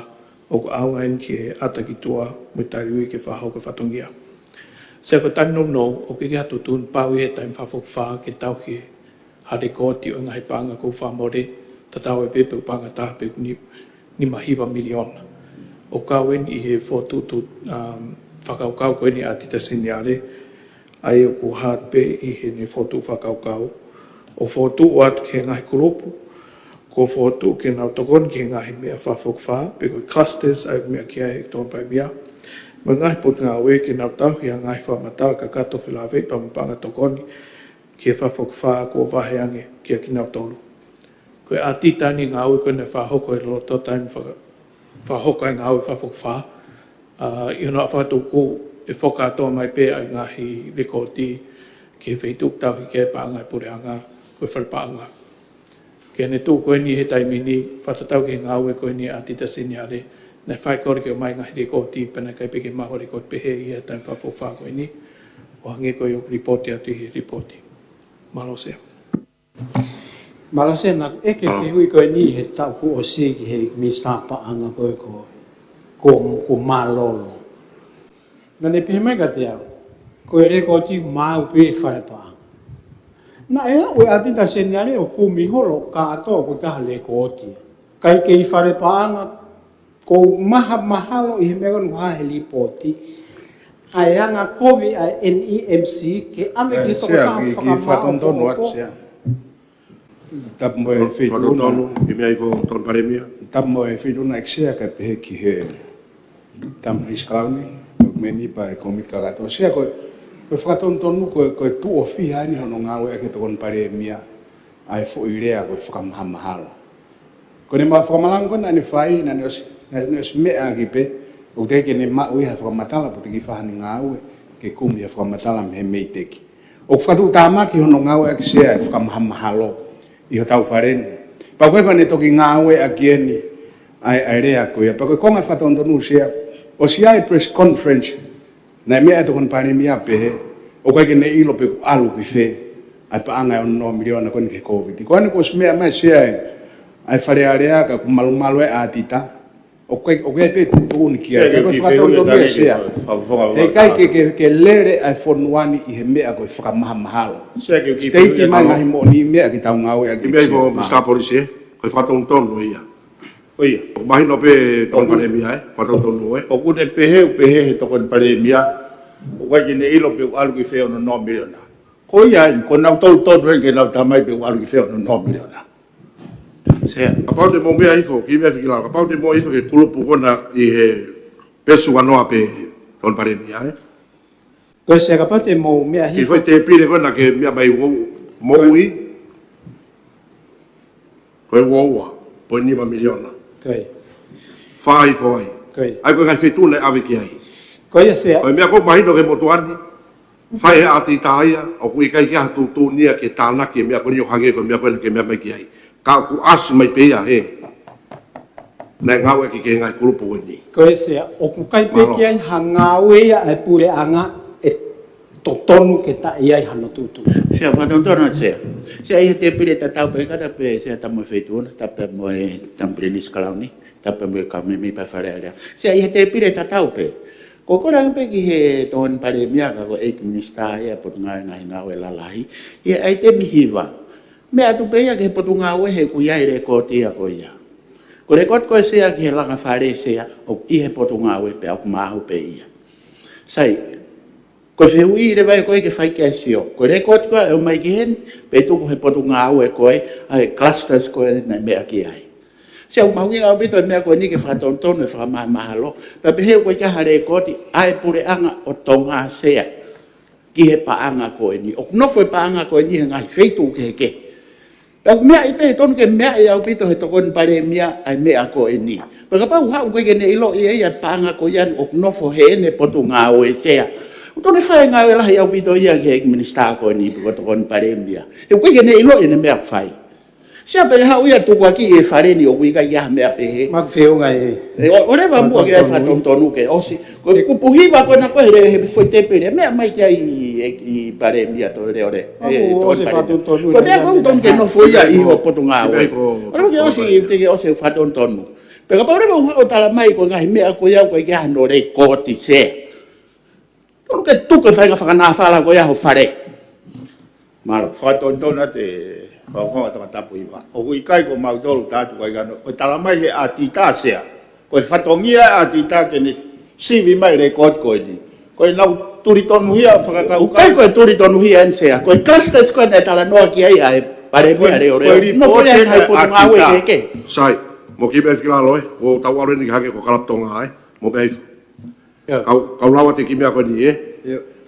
ʻoku ʻaonga eni ki he ʻata ki tuʻa mo e taliui ke fakahoko e fatongia. Sea, ko e tali nounou, ʻoku ʻikai ke ʻi ai ha tuʻutuʻuni pau ʻi he taimi fakafokifā ke tauhi ha lēkooti ʻo e ngaahi paʻanga kuo fakamole, tatau ai pē pe ko e paʻanga ʻe taha pe ko e ni-, nima hiva miliona. ʻOku kau eni ʻi he fokotuʻu, um, fakakaukau ko eni ʻa e ʻatita seniale, ʻa ia ʻoku hā pē ʻi heʻene fokotuʻu fakakaukau. ʻOku fokotuʻu atu ki he ngaahi kulupu, ʻoku fokotuʻu ke nau tokoni ki he ngaahi meʻa fakafokifā, pe ko e clusters ʻa ia ʻoku meʻa ki ai e Tokoni Palēmia. Mo e ngaahi potungāue ke nau tauhi ha ngaahi fakamatala kakato felāveʻi pea mo e paʻanga tokoni ki he fakafokifā kuo vahe ange kiate kinautolu. Ko e ʻatita ni ngāue ko ē naʻe fakahoko he loto taimi faka-, fakahoko ai ngāue fakafokifā. ʻA, ʻi hono ʻalu fakatuku ʻe fakakātoa mai pē ʻa e ngaahi lekooti ki he feituʻu tauhi ki ai e paʻanga ʻa e puleʻanga, ko e fale paʻanga. Ke ne tuʻu ko eni he taimi ni, fakatatau ki he ngāue ko eni ʻa ʻAtita Seniale, naʻe fai kole ke ʻomai ngaahi lekooti, pea naʻe ʻikai pē ke maʻu ha lekooti pehē ʻi he taimi fakafokifā ko eni, ʻo hangē ko ia ʻoku lipooti atu ʻi he lipooti. Mālō Sea. Mālō Sea, naʻe ʻeke e fehuʻi ko eni he taʻu kuo ʻosi ki he Minisitā Paʻanga ko ē ko, ko, ko Malolo. Naʻa ne pehē mai kiate au, ko e lekooti maʻu pē ʻi fale paʻanga. Naʻe aʻu ʻa ʻAtita Seniale ʻo kumi holo kātoa ko e taha lekooti. ʻIkai ke ʻi fale paʻanga, ʻoku ou mahamahalo ʻi he meʻa ko eni ʻoku hā he lipooti, ʻa e anga kovi ʻa e N E M C ke ʻave ki he tokotaha fakamaau. Tapu mo e feituʻu na. Fakatonutonu, ki meʻa ifo Tokoni Palēmia. Tapu mo e feituʻu na ʻEiki Sea kae pehē ki he Tamu Pilinisi Kalauni, mo e mēmipa ʻo e kōmiti kakato. Sea, ko e, ko e fakatonutonu, ko e, ko e tuʻo fiha eni hono ngāueʻaki ʻe he Tokoni Palēmia ʻa e foʻi lea ko e fakamahamahalo. Ko ʻene ma-, fakamalanga ko ē naʻa ne fai, naʻa ne ʻosi, naʻa ne ʻosi meʻa ʻaki pē, ʻoku teʻeki ke ne maʻu ia ha fakamatala, pe teʻeki fai haʻane ngāue ke kumi ha fakamatala mei he MEIDECC. ʻOku fakatuʻutāmaki hono ngāueʻaki, Sea, e fakamahamahalo ʻi hotau fale ni. Pea ko e, ko ʻene toki ngāueʻaki eni ʻa e, ʻa e lea ko ia. Pea ko e konga fakatonutonu, Sea, ʻosi ʻi ai e press conference, naʻe meʻa e Tokoni Palēmia pehē, ʻoku ʻikai ke ne ʻilo pe ʻoku ʻalu ki fē ʻa e paʻanga ʻe ono noa miliona ko eni ki he Kōviti. Ko eni kuo ʻosi meʻa mai, Sea, ʻa e Fale Alea, ka kuo malumalu e ʻatita, ʻoku ʻikai, ʻoku ʻikai pē tuʻutuʻuni ki ai. Sea, ka ko e fakatonutonu ia, Sea. He ʻikai ke, ke, ke lele ʻa e fonua ni ʻi he meʻa ko e fakamahamahalo. Sea, ke u kiʻi fehuʻi atu. State mai ngaahi moʻoni meʻa ke tau ngāueʻaki. Ki meʻa ifo, Sea, Minisitā Polisi, ē? Ko e fakatonutonu ia. ʻIo. ʻOku mahino pē Tokoni Palēmia, ē? Fakatonutonu, ē? ʻOku ne pehē, ʻoku pehē he Tokoni Palēmia, ʻoku ʻikai ke ne ʻilo pe ʻoku ʻalu ki fē ono noa miliona. Ko ia, ko ʻenau totonu eni ke nau tala mai pe ʻoku ʻalu ki fē ono noa miliona. Sea. Kapau te mou meʻa ifo, ki meʻa fiki lau. Kapau te mou ifo ki he kulupu ko ena ʻi he peesi ua noa pē Tokoni Palēmia, ē? Ko e, Sea, kapau te mou meʻa hifo. Ki he foʻi tēpile ko ena ke meʻa mai ʻoku mou ui. Ko e ua ua poini nima miliona. Ko ia. Fai hifo ai. Ko ia. ʻA ia ko e ngaahi feituʻu naʻe ʻave ki ai. Ko ia, Sea. Ko e meʻa ʻoku mahino ki he motuʻa ni. Fai he ʻatita ia, ʻoku ʻikai ke ʻi ai ha tuʻutuʻuni ia ke tānaki e meʻa ko eni ʻo hangē ko e meʻa ko ena ke meʻa mai ki ai. Ka ʻoku ʻasi mai pē ia he naʻe ngāueʻaki ki he ngaahi kulupu ko eni. Ko ia, Sea, ʻoku ʻikai pē, mālō, ke ʻi ai ha ngāue ia ʻa e puleʻanga ʻe totonu ke taʻe ʻi ai hano tuʻutuʻuni. Sea, fakatonutonu, Sea. Sea, ʻi he tēpile tatau pē, kātaki pē, Sea, tamu mo e feituʻu na, tapu pē mo e Tamu Pilinisi Kalauni, tapu pē mo e kau mēmipa Fale Alea. Sea, ʻi he tēpile tatau pē. Ko e kole ange pē ki he Tokoni Palēmia ka ko e ʻEiki Minisitā ia ʻo e Potungāue Ngaahi Ngāue Lalahi, ʻi he ʻaitemi hiva. Meʻa atu pē ia ki he Potungāue he ʻoku ʻi ai e lekooti ia ko ia. Ko e lekooti ko ē, Sea, ki he langa fale, Sea, ʻoku ʻi he Potungāue pea ʻoku maʻu pē ia. Sai, ko e fehuʻi leva ia ko ē ke fai ki ai e sio. Ko e lekooti ko ē ʻe ʻomai ki heni, pe tuku he Potungāue ko ē ʻa e clusters ko ē naʻe meʻa ki ai. Sea, ʻoku mahuʻinga ʻaupito e meʻa ko eni ke fakatonutonu e fakamahamahalo. Pea pehē ʻoku ʻikai ha lekooti ʻa e puleʻanga ʻo Tonga, Sea, ki he paʻanga ko eni. ʻOku nofo e paʻanga ko eni he ngaahi feituʻu kehekehe. Pea ʻoku meaʻi pē, tonu ke meaʻi ʻaupito he Tokoni Palēmia ʻa e meʻa ko eni. Pea kapau ʻoku ʻikai ke ne ʻiloʻi ʻe ia e paʻanga ko ia ʻoku nofo heʻene Potungāue, Sea, ʻoku tonu ke fai e ngāue lahi ʻaupito ia ki he ʻEiki Minisitā ko eni pe ko e Tokoni Palēmia. He ʻoku ʻikai ke ne ʻiloʻi ʻene meʻa ʻoku fai. Sea, pea haʻu ia tukuakiʻi e fale ni ʻoku ʻikai ke ʻi ai ha meʻa pehē. Maku feʻunga e. ʻE, ʻo, ʻoleva muʻa ke ʻai e fakatonutonu ke ʻosi. Ko e kupu hiva ko ena ko ē he, he foʻi tēpile, meʻa mai ki ai e, ʻEiki Palēmia, Tokoni Leoleo. Maku ʻosi e fakatonutonu. Ko e meʻa ko ē ʻoku tonu ke nofo ia ʻi ho Potungāue. ʻOleva ke ʻosi, te ke ʻosi e fakatonutonu. Pea kapau leva ʻoku haʻu ʻo tala mai ko e ngaahi meʻa ko ia ʻoku ʻikai ke ʻi ai hano lekooti, Sea, tonu ke tuku e faʻahinga fakanāfala ko ia ho fale. Mālō. Fakatonutonu atu e Fakafofonga Tongatapu hiva. ʻOku ʻikai ko mautolu ʻoku tala mai he ʻatita, Sea. Ko e fatongia e ʻatita ke ne sivi mai e lekooti ko eni. Ko ʻenau tulitonuhia fakakaukau. ʻOku ʻikai ko e tulitonuhia eni, Sea. Ko e clusters ko ē naʻe talanoa ki ai ʻa e Palēmia Leoleo. Ko e, ko e lipooti ia ʻa e Potungāue ʻatita. Sai, mou kiʻi meʻa hifo ki lalo, ē. ʻOku tau ʻalu eni hangē ko Kalapu Tonga, ē. Mou meʻa hifo. Kau, kau lau atu e kiʻi meʻa ko eni, ē?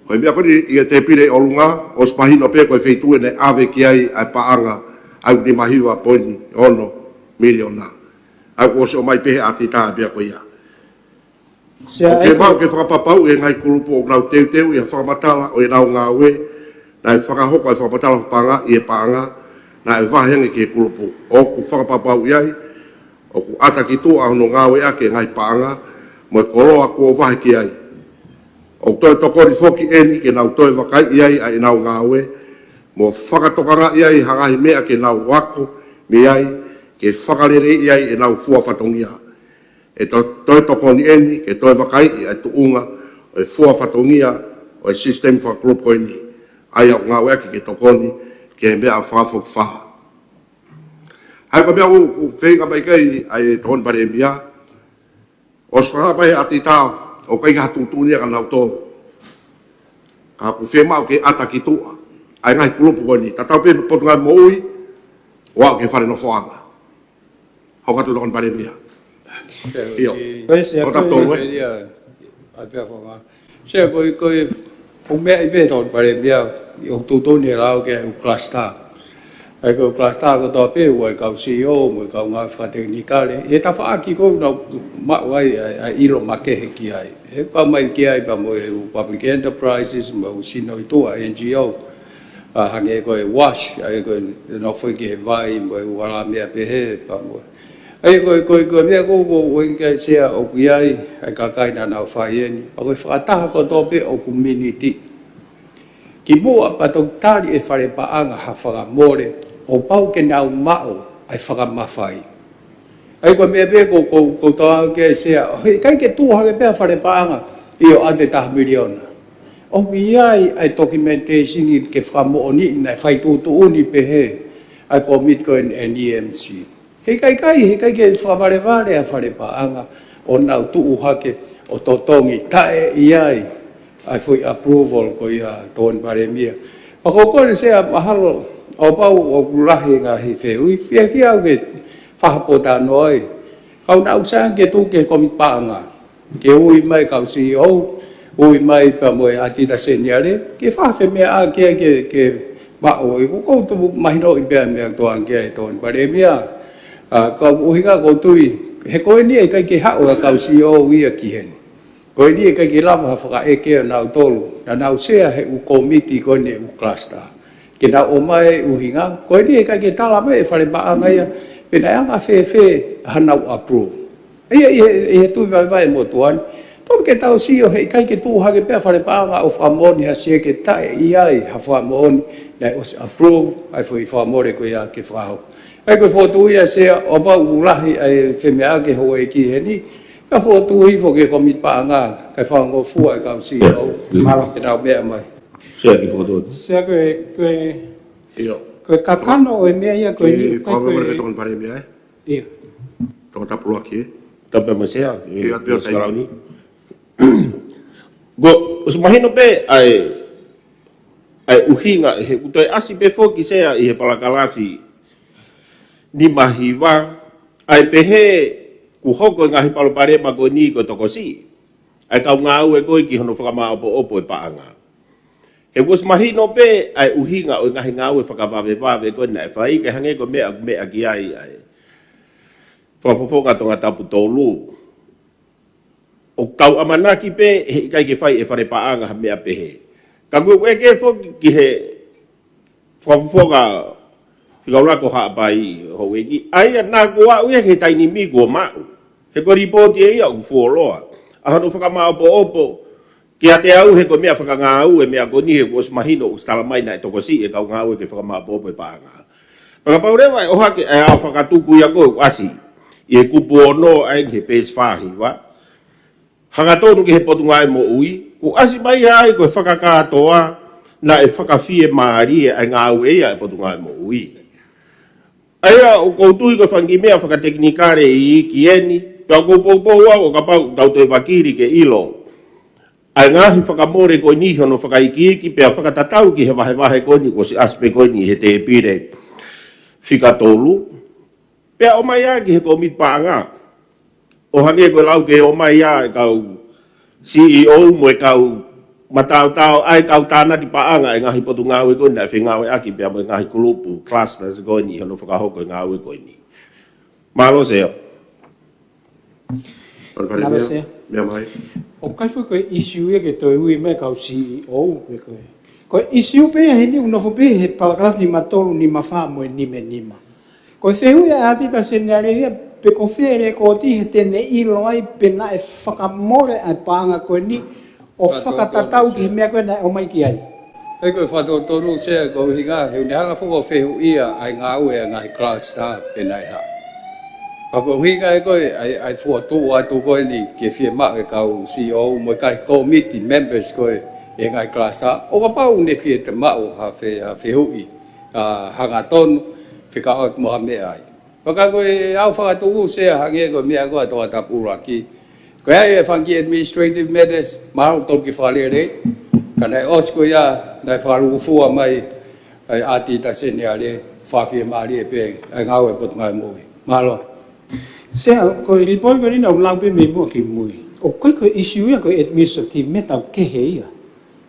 Ko e meʻa ko eni ʻi he tēpile ʻi ʻolunga, ʻosi mahino pē ko e feituʻu eni naʻe ʻave ki ai ʻa e paʻanga ʻa e nima hiva poini ono miliona. ʻA ia kuo ʻosi ʻomai pē he ʻatita pea ko ia. Sea, ʻOku ʻai fiemaʻu ke fakapapauʻi e ngaahi kulupu ʻoku nau teuteu ʻi he fakamatala ʻo ʻenau ngāue, naʻe fakahoko e fakamatala paʻanga ʻi he paʻanga naʻe vahe ange ki he kulupu. ʻOku fakapapauʻi ai ʻoku ʻata ki tuʻa hono ngāueʻaki e ngaahi paʻanga mo e koloa kuo vahe ki ai. ʻOku toe tokoni foki eni ke nau toe vakaiʻi ai ʻa ʻenau ngāue mo fakatokangaʻi ai ha ngaahi meʻa ke nau ako mei ai ke fakaleleiʻi ai ʻenau fua fatongia. ʻE to-, toe tokoni eni ke toe vakaiʻi ʻa e tuʻunga ʻo e fua fatongia ʻo e sisitemi fakakulupu ko eni, ʻa ia ʻoku ngāueʻaki ke tokoni ki he meʻa fakafokifā. ʻA ia ko e meʻa ʻoku, ʻoku feinga mai ki ai ʻa e Tokoni Palēmia, ʻosi fakahā mai he ʻatita ʻoku ʻikai ke tuʻutuʻuni ia kia nautolu. Ka ʻoku fiemaʻu ke ʻata ki tuʻa ʻa e ngaahi kulupu ko eni. Tatau pē Potungāue Moʻui, ʻo aʻu ki he fale nofoʻanga. Hoko atu Tokoni Palēmia. ʻIo. Ko e sea, ʻOku ko e taputolu, ē? Palēmia, ʻa pea fonga. Sea ko e, ko e, ʻoku meaʻi pē Tokoni Palēmia, ʻoku tuʻutuʻuni e lao ki he ʻū cluster. ʻA ia ko e cluster kotoa pē, ʻa e kau C E O, mo e kau ngāue fakatekinikale. ʻI he tafaʻaki ko ē ʻoku nau maʻu ai, ʻa e, ʻa e ʻilo makehe ki ai. He kau mai ki ai pea mo e ʻū public enterprises, mo e ʻū sino ʻi tuʻa, N G O. ʻA, hangē ko e WASH, ʻa ia ko e nofo ki he vai, mo e ʻū hala meʻa pehē, pea mo e. ʻA ia ko e, ko e, ko e meʻa ko ē, ko e, ko e ʻuhinga ia ʻoku ʻi ai ʻa e kakai naʻa nau fai eni. ʻA ko e fakataha kotoa pē ʻoku miniti. Kimuʻa pea toki tali ʻe he fale paʻanga ha fakamole, ʻo pau ke nau maʻu ʻa e fakamafai. ʻA ia ko e meʻa pē ko, ko, ko tau ke sea, ʻoku ʻikai ke tuʻu hake pē ʻa e fale paʻanga ʻo ʻoatu e taha miliona. ʻOku ʻi ai ʻa e documentation ke fakamoʻoniʻi naʻe fai tuʻutuʻuni pehē ʻa e kōmiti ko eni ʻa e N E M C. He ʻikai, ʻikai, he ʻikai ke fakavalevale ʻa e fale paʻanga ʻo nau tuʻu hake ʻo totongi taʻe ʻi ai ʻa e foʻi approval ko ia Tokoni Palēmia. Pea ko e kole sea mahalo ʻo pau ʻoku lahi e ngaahi fehuʻi, fiefia au ke fakapotoʻi ai. Kau naʻa ku saiʻia ke tuku ki he kōmiti paʻanga. Ke ui mai kau C E O, ui mai pea mo e ʻatita seniale, ke fakafemeʻaʻaki ke, ke maʻu ʻi he ko ʻeku tupu mahinoʻi pea meʻa toʻa ange ʻa e Tokoni Palēmia. ʻA, ko e ʻuhinga ʻoku ou tui, he ko eni ʻe ʻikai ke haʻu ʻa e kau C E O ia ki heni. Ko eni ʻe ʻikai ke lava ha fakaʻeke ʻa nautolu, naʻa nau sea he ʻū kōmiti ko eni ʻū cluster. Ke nau ʻomai ʻuhinga, ko eni ʻe ʻikai ke tala mai ʻe he fale paʻanga ia, pe naʻe anga fēfē hanau approve. ʻA ia, ʻi he, ʻi he tui vaivai ʻa e motuʻa ni. Tonu ke tau sio he ʻikai ke tuʻu hake pē ʻa e fale paʻanga ʻo fakamoʻoni ha sieke taʻe ʻi ai ha fakamoʻoni naʻe ʻosi approve ʻa e foʻi fakamole ko ia ke fakahoko. ʻA ia ko e fokotuʻu ia sea ʻo pau ʻoku lahi ʻa e femeʻaʻaki houʻeiki heni. Ka fokotuʻu hifo ki he kōmiti paʻanga, kae fakangofua e kau C E O. Mālō. Ke nau meʻa mai. Sea ki fokotuʻu. Sea ko e, ko e, ʻIo. ko e kakano ʻo e meʻa ia ko e, Ki ko e, ko e, Tokoni Palēmia, ē? ʻIo. Tokoni Tapulaki, ē? Tapu mo e sea, ʻIo, ʻi, ʻatupē ʻi ʻo taimi. Sikalau ni. Ko, ʻosi mahino pē ʻa e, ʻa e ʻuhinga, he ʻoku toe ʻasi pē foki sea ʻi he palakalafi nima hiva, ʻa e pehē kuo hoko e ngaahi palopalema ko eni ko e tokosiʻi ʻa e kau ngāue ko ē ki hono fakamāʻopoʻopo e paʻanga. He kuo ʻosi mahino pē ʻa e ʻuhinga ʻo e ngaahi ngāue fakavavevave ko ē naʻe fai, kae hangē ko e meʻa, meʻa ki ai ʻa e Fakafofonga Tongatapu tolu. ʻOku tau ʻamanaki pē he ʻikai ke fai ʻe he fale paʻanga ha meʻa pehē. Ka ʻoku ou ʻeke foki ki he Fakafofonga Fika Ulaku Haʻapai, houʻeiki, ʻa ia naʻa ku aʻu ia ki he taimi ni kuo maʻu. He ko e lipooti ʻe ia ʻoku fuoloa. ʻA hono fakamāʻopoʻopo, kiate au he ko e meʻa fakangāue e meʻa ko eni he kuo ʻosi mahino ʻoku ʻosi tala mai naʻe tokosiʻi e kau ngāue ke fakamāʻopoʻopo e paʻanga. Pea kapau leva ʻe ʻohake ʻa e fakatuku ia ko ē ʻoku ʻasi ʻi he kupu ono ʻa eni he peesi fā hiva. Hangatonu ki he Potungāue Moʻui, kuo ʻasi mai ai ko e fakakātoa naʻe fakafiemālie ʻa e ngāue ia ʻa e Potungāue Moʻui. ʻA ia ʻoku ou tui ko e fanga kiʻi meʻa fakatekinikale iiki eni, pea ʻoku ou poupou au ʻo kapau ʻoku tau toe vakili ke ʻilo ʻa e ngaahi fakamole ko eni hono fakaikiiki pea fakatatau ki he vahevahe ko eni kuo ʻosi ʻasi pē ko eni he tēpile fika tolu. Pea ʻomai ia ki he kōmiti paʻanga. ʻO hangē ko e lau ke ʻomai ia e kau C E O mo e kau mataotao ʻa e kau tānaki paʻanga ʻa e ngaahi potungāue ko eni naʻe fengāueʻaki pea mo e ngaahi kulupu, clusters, ko eni ʻi hono fakahoko e ngāue ko eni. Mālō Sea. Honourable Mālō Sea. Meʻa mai. ʻOku ʻikai foki ko e issue ia ke toe ui mai kau C E O pe ko e. Ko e issue pē ia heni ʻoku nofo pē he parakalafi nima tolu, nima fā mo e nima nima. Ko e fehuʻi ʻa ʻAtita Seniale ia pe ko fē e lēkooti he te ne ʻilo ai pe naʻe fakamole ʻa e paʻanga ko eni ʻo fakatatau ki he meʻa ko ē naʻe ʻomai ki ai. ʻE ko e fakatotonu Sea ko e ʻuhinga he ʻoku ne hanga foki ʻo fehuʻia ʻa e ngāue ʻa e ngaahi cluster pe naʻe hā. Pea ko e ʻuhinga ē ko ē ʻa e, ʻa e fokotuʻu atu ko eni ke fiemaʻu e kau C E O mo e kau committee members ko ē ʻa e ngaahi cluster. ʻO kapau ne fiemaʻu ha fe-, ha fehuʻi, ʻa, hangatonu, fekauʻaki mo ha meʻa ai. Pea ka ko e ʻau fakatuʻu Sea hangē ko e meʻa ko ē ʻa Tongatapu ʻUluaki. Ko e ʻai e fanga kiʻi administrative matters, mahalo ʻoku tonu ke fakalelei. Ka naʻe ʻosi ko ia, naʻe fakalūkufua mai ʻa ʻAtita Seniale, fakafiemālie pē ʻa e ngāue ʻa e Potungāue Moʻui. Mālō. Sea, ko e report ko eni naʻa ku lau pē mei muʻa ki mui. ʻOku ʻikai ko e issue ia ko e administrative matter ʻoku kehe ia.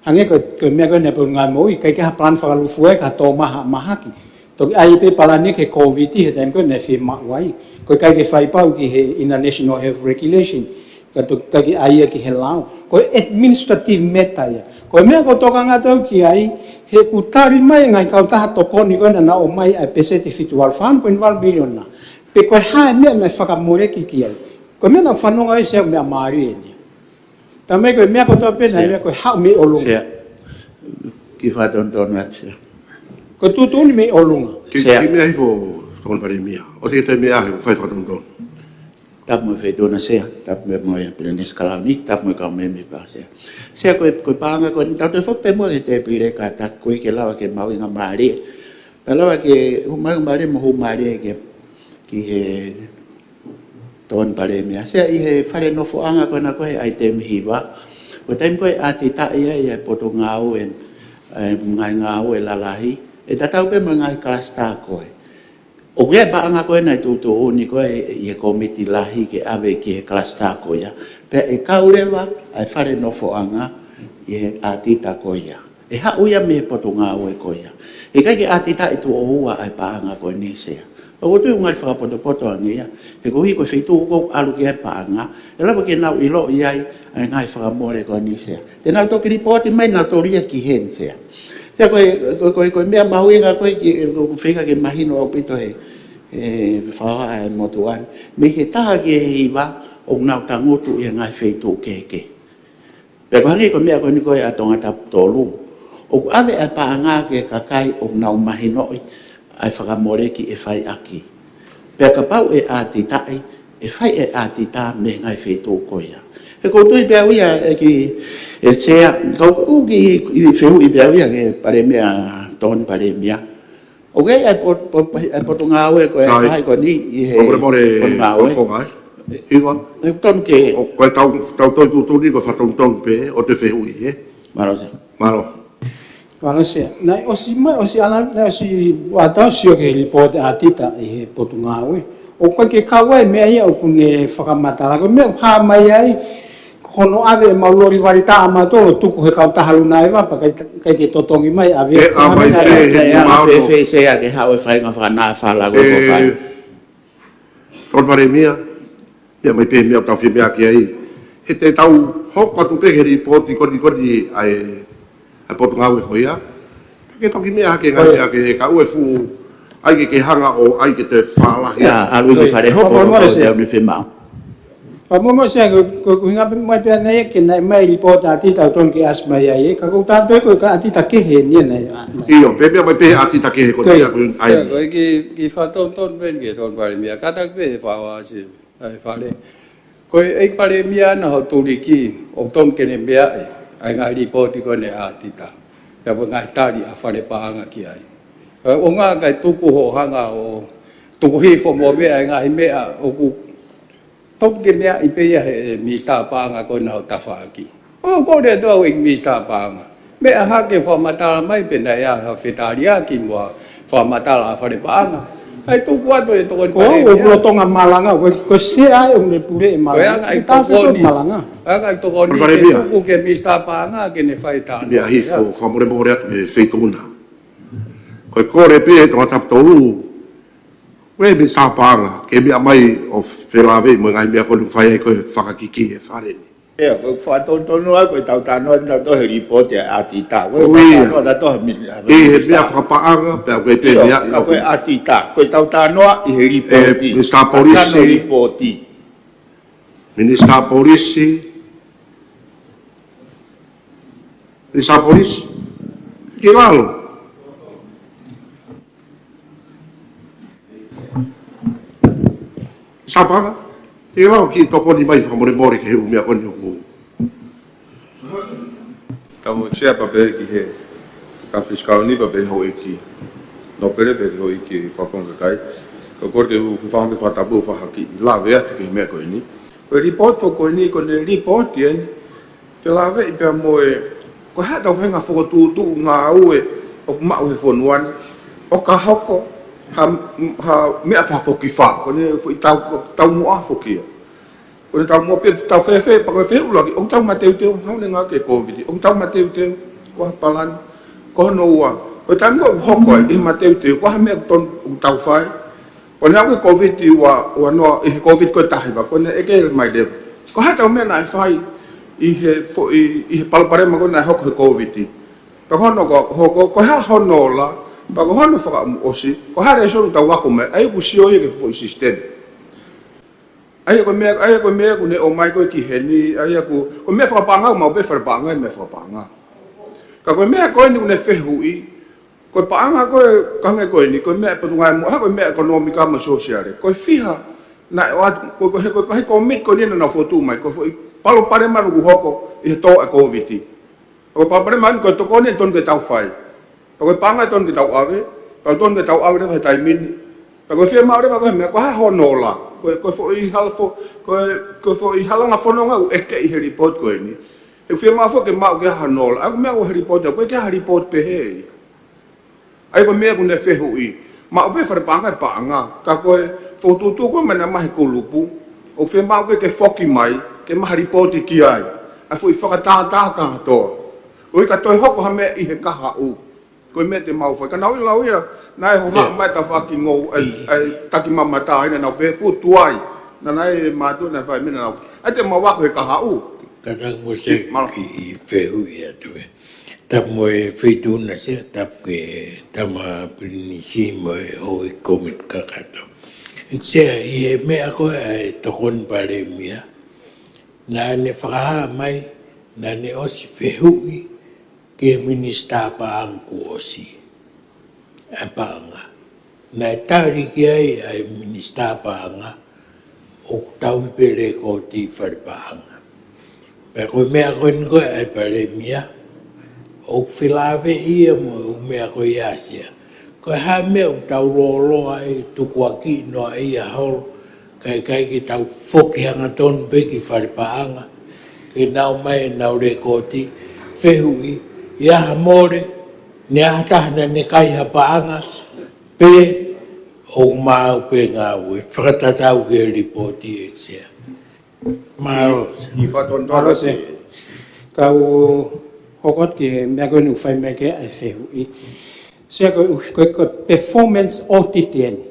Hangē ko e, ko e meʻa ko eni ʻa e Potungāue Moʻui, ʻikai ke ha plan fakalūkufua ia ka tō mai ha mahaki. Toki ʻai pē palani ki he Covid he taimi ko ē naʻe fiemaʻu ai. ʻOku ʻikai ke fai pau ki he International Health Regulation. Ka toki ʻikai ke ʻai ia ki he lao. Ko e administrative matter ia. Ko e meʻa ʻoku ou tokanga atu au ki ai, he kuo tali mai e ngaahi kautaha tokoni ko ē naʻa nau ʻomai ʻa e peseti fitu valu, fā poini valu miliona. Pe ko e hā e meʻa naʻe fakamoleki ki ai. Ko e meʻa naʻa ku fanongo ai Sea, meʻa mālie eni. Talamai ko e meʻa kotoa pē naʻe Sea. Meʻa ko e haʻu mei ʻolunga. Sea. Kiʻi fakatonutonu atu Sea. Ko e tuʻutuʻuni mei ʻolunga. Ki, Sea. Kiʻi meʻa hifo Tokoni Palēmia. ʻOsi e taimi ʻe fai fakatonutonu. Tapu mo e Feituʻu na Sea, tapu mo e Pilinisi Kalauni, tapu mo e kau mēmipa Sea. Sea ko e, ko e paʻanga ko eni tau toe foki pē muʻa ki he tēpile kātaki koeʻuhi ke lava ke mahuʻingamālie. Pea lava ke hū mahuʻingamālie mo hū mālie ke, ki he Tokoni Palēmia. Sea ʻi he fale nofoʻanga ko ena ko ē ʻaitemi hiva. Ko e taimi ko ē ʻe ʻatitaʻi ai ʻa e potungāue, ʻa e ngaahi ngāue lalahi. ʻE tatau pē mo e ngaahi kalasitā ko ē. ʻOku ʻi ai e paʻanga ko ē naʻe tuʻutuʻuni ko ē ʻi he kōmiti lahi ke ʻave ki he kalasitā ko ia. Pea ʻe kau leva ʻa e fale nofoʻanga ʻi he ʻatita ko ia. ʻE haʻu ia mei he potungāue ko ia. ʻE ʻikai ke ʻatitaʻi tuʻo ua ʻa e paʻanga ko eni Sea. ʻOku ou tui ʻoku ngali fakapotopoto ange ia. He koeʻuhi ko e feituʻu ʻoku ʻalu ki ai e paʻanga, ʻe lava ke nau ʻiloʻi ai ʻa e ngaahi fakamole ko eni Sea. Te nau toki lipooti mai nautolu ia ki heni Sea. Sea ko e, ko e, ko e, ko e meʻa mahuʻinga ko ē ki, ʻoku feinga ke mahino ʻaupito he, he fakahā e motuʻa ni. Mei he taha ki he hiva ʻoku nau tangutu ʻi he ngaahi feituʻu kehekehe. Pea ko e hangē ko e meʻa ko eni ko ē ʻa Tongatapu tolu. ʻOku ʻave ʻa e paʻanga ki he kakai ʻoku nau mahinoʻi ʻa e fakamoleki ʻe fai ʻaki. Pea kapau ʻe ʻatitaʻi, ʻe fai e ʻatita mei he ngaahi feituʻu ko ia. He ʻoku ou tui pē au ia ʻEiki, ʻe Sea, ka ʻoku ou kiʻi, kiʻi fehuʻi pē au ia ki he Palēmia, Tokoni Palēmia. ʻOku ʻi ai e pot-, pot-, e potungāue ko ē, Sai. Ai ko eni ʻi he Mole mole, potungāue. Fofonga, ē? Hiva. ʻE tonu ke ʻO, ko e tau, tau toi tuʻutuʻuni ko e fakatonutonu pē, ʻo te fehuʻi, ē? Mālō Sea. Mālō. Mālō Sea. Naʻe ʻosi mai, ʻosi ala, naʻe ʻosi ʻatā ʻo sio ki he lipooti ʻatita ʻi he potungāue. ʻOku ʻikai ke kau ai e meʻa ia ʻoku ne fakamatala. Ko e meʻa ʻoku hā mai ai, ko hono ʻave ʻemau loli valetaʻa ʻamautolu ʻo tuku he kautaha Luna ʻEva, pea ʻikai, ʻikai ke totongi mai ʻave. ʻE, ʻa mai pē he ʻe, ʻe, nima ono. Fēfē Sea ke haʻu e faʻahinga fakanāfala ko ē ʻoku fai. Tokoni Palēmia, meʻa mai pē meʻa ʻoku tau fie meʻa ki ai. He te tau hoko atu pē he lipooti ko eni ko eni ʻa e, ʻa e potungāue ko ia. Ke toki meʻa hake ngaahi meʻa ke ka ue fu, ʻai ke ke hanga ʻo, ʻai ke te fālahi. Ia, ʻalu ki fale hopo, Hopo, hopo, Sea. Te au ne fiemaʻu. Ka mo mo Sea, ko, ko, ko hinga pē mai pē ʻanai ke naʻe mai lipooti ʻatita ʻoku tonu ke ʻasi mai ai, ē, ka ko tātou ko e ka ʻatita kehe ni ʻanai, ʻa, ʻanai. ʻIo, pē meʻa mai pē ʻatita kehe ko Ko ia. Ia, ko e ki, ki fakatonutonu pē ki he Tokoni Palēmia, kātaki pē he fakaʻosi, ʻa e fale. Ko e ʻEiki Palēmia naʻa ho tuliki, ʻoku tonu ke ne meaʻi ʻa e ngaahi lipooti ko eni ʻatita. Pea mo e ngaahi tali ʻa e fale paʻanga ki ai. ʻOku ʻikai ke tuku hoʻo hanga ʻo tuku hifo mo meʻa e ngaahi meʻa ʻoku tonu ke meaʻi pē ia he Minisitā Paʻanga ko ena ʻo tafaʻaki. ʻOku ou kole atu au ʻEiki Minisitā Paʻanga. Meʻa hake fakamatala mai pe naʻe ʻi ai ha fetaliaki mo ha fakamatala ʻa e fale paʻanga. ʻAi tuku atu e tokoni Ko palēmia. ʻOku lolotonga malanga, ko, ko e sea e ʻoku ne pule e Ko e malanga. anga ʻi Ke tafe ko tokoni. malanga. Anga ʻi tokoni Hono ke palēmia. tuku ke Minisitā Paʻanga ke ne fai e talanoa. Mea hifo, fakamolemole atu he feituʻu na. Ko e kole pē ʻe Tongatapu tolu, ʻe Minisitā Paʻanga, ke meʻa mai ʻo felāveʻi mo e ngaahi meʻa ko eni ʻoku fai ai ko e fakakikī he fale ni. ʻIo, ko e fakatonutonu ai, ko e tau talanoa ʻa tautolu he lipooti ʻa e ʻatita. Ko e Ko ia. talanoa ʻa tautolu he mini-, ʻI he meʻa fakapaʻanga, pea ko e pē Io, meʻa, ka ko e ʻatita, ko e tau talanoa ʻi he lipooti. Minisitā Polisi. Ka ko e lipooti. Minisitā Polisi. Minisitā Polisi. Ki lalo. Minisitā Paʻanga, ke lau ki tokoni mai fakamolemole ki he ʻū meʻa ko eni ʻoku. Tau mo Sea pea pehē ki he, tau Fisikauni pea pehē houʻeiki. Nōpele pea houʻeiki fakafofonga kakai. Ka ko e ke u fanga me fakatapu fakahā ki lave atu ki he meʻa ko eni. Ko e lipooti ko eni, ko e lipooti eni. Felāveʻi pea mo e, ko e hā ʻetau faʻahinga fokotuʻutuʻu ngāue ʻoku maʻu he fonua ni, ʻo ka hoko ha, ha meʻa fakafokifā, ko ʻene foʻi tau, taumuʻa foki ia. Ko ʻene taumuʻa pē tau fēfē, pea ko e fehuʻi lagi, ʻoku tau mateuteu, hau ne ngā ke Covid, ʻoku tau mateuteu, ko ha palani, ko hono ua, ko e taimi ʻoku hoko ai, ʻi he mateuteu, ko ha meʻa ʻoku tonu, ʻoku tau fai, Ko ʻene aʻu ki he Covid ua, ua noa, ʻi he Covid ko e taha hiva, ko ʻene ʻeke mai leva. Ko e hā ʻetau meʻa naʻe fai ʻi he foʻi, ʻi he palopalema ko ē naʻe hoko he Covid. Pea ko hono ko, ko, ko, ko e hā hono ola, pea ko hono fakaʻosi, ko e hā e lēsoni ʻoku tau ako mai, ʻa ia ʻoku sio ia ki he foʻi sisitemi. ʻA ia ko e meʻa, ʻa ia ko e meʻa ʻoku ne ʻomai ko ē ki heni, ʻa ia ko, ko e meʻa fakapaʻanga, maʻu pē fale paʻanga, meʻa fakapaʻanga. Ka ko e meʻa ko eni ʻoku ne fehuʻi, Ko e paʻanga ko e, ka hangē ko eni, ko e meʻa e Potungāue Moʻui, ko e meʻa ʻekonōmika mo e sōsiale. Ko e fiha, naʻe ʻoatu, ko, ko, ko, ko e kōmiti ko eni naʻa nau fokotuʻu mai, ko e foʻi palopalema ʻoku hoko ʻi he tō ʻa e Covid. Ko e palopalema eni ko e tokoni ʻe tonu ke tau fai. Ko e paʻanga ʻe tonu ke tau ʻave, pea tonu ke tau ʻave leva he taimi ni. Pea ko e fiemaʻu leva ko e meʻa, ko e hā hono ola. Ko e, ko e foʻi hala fo, ko e, ko e foʻi halanga fononga ʻoku ʻeke ʻi he lipooti ko eni. ʻE fiemaʻu foki ke maʻu ke hā hono ola. ʻA ia ko e meʻa ʻoku he lipooti, ko e ke hā lipooti pehē ia. ʻA ia ko e meʻa ʻoku ne fehuʻi. Maʻu pē fale paʻanga ʻe paʻanga. Ka ko e fokotuʻutuʻu ko ē mai naʻe maʻu he kulupu. ʻOku fiemaʻu ke, ke foki mai, ke maʻu ha lipooti ki ai. ʻA e foʻi fakatātā kātoa. ʻOku ʻikai toe hoko ha meʻa ʻi he kahaʻu. Ko e meʻa te mau fai. Ka naʻa nau ʻilo ia, naʻe hohaʻa mai tafaʻaki ngou, ʻa e, ʻa e taki mamata ai naʻa nau pehē fuʻu tuai. Naʻa nau ʻe mātuʻa naʻe fai meʻa naʻa nau. ʻA ia te mau ako he kahaʻu. Ka naʻa mo se Mālō. ki i fehuʻi atu ē. Tapu mo e feituʻu na Sea, tapu ki he Tama Pilinisi mo e houʻeiki kōmiti kakato. ʻEiki Sea, ʻi he meʻa ko ē ʻa e tokoni palēmia, naʻa ne fakahā mai, naʻa ne ʻosi fehuʻi ki he Minisitā Paʻanga kuo ʻosi ʻa e paʻanga. Naʻe tali ki ai ʻa e Minisitā Paʻanga, ʻoku tauhi pē lekooti fale paʻanga. Pea ko e meʻa ko eni ko ē ʻa e palēmia, ʻoku felāveʻi ia mo e ʻū meʻa ko ia Sea. Ko e hā e meʻa ʻoku tau lōloa ai tukuakiʻi noaʻia holo, kae ʻikai ke tau foki hangatonu pē ki fale paʻanga, ke nau ʻomai ʻenau lekooti, fehuʻi, ʻi ai ha mole, naʻe ʻi ai ha taha naʻa ne kai ha paʻanga, pe ʻoku maʻu pē ngāue, fakatatau ki he lipooti ʻEiki Sea. Mālō. ʻI fatonto Mālō Sea. Kau hoko atu ki he meʻa ko eni ʻoku fai mai ki ai ʻa e fehuʻi. Sea ko, ko, ko e performance audit eni.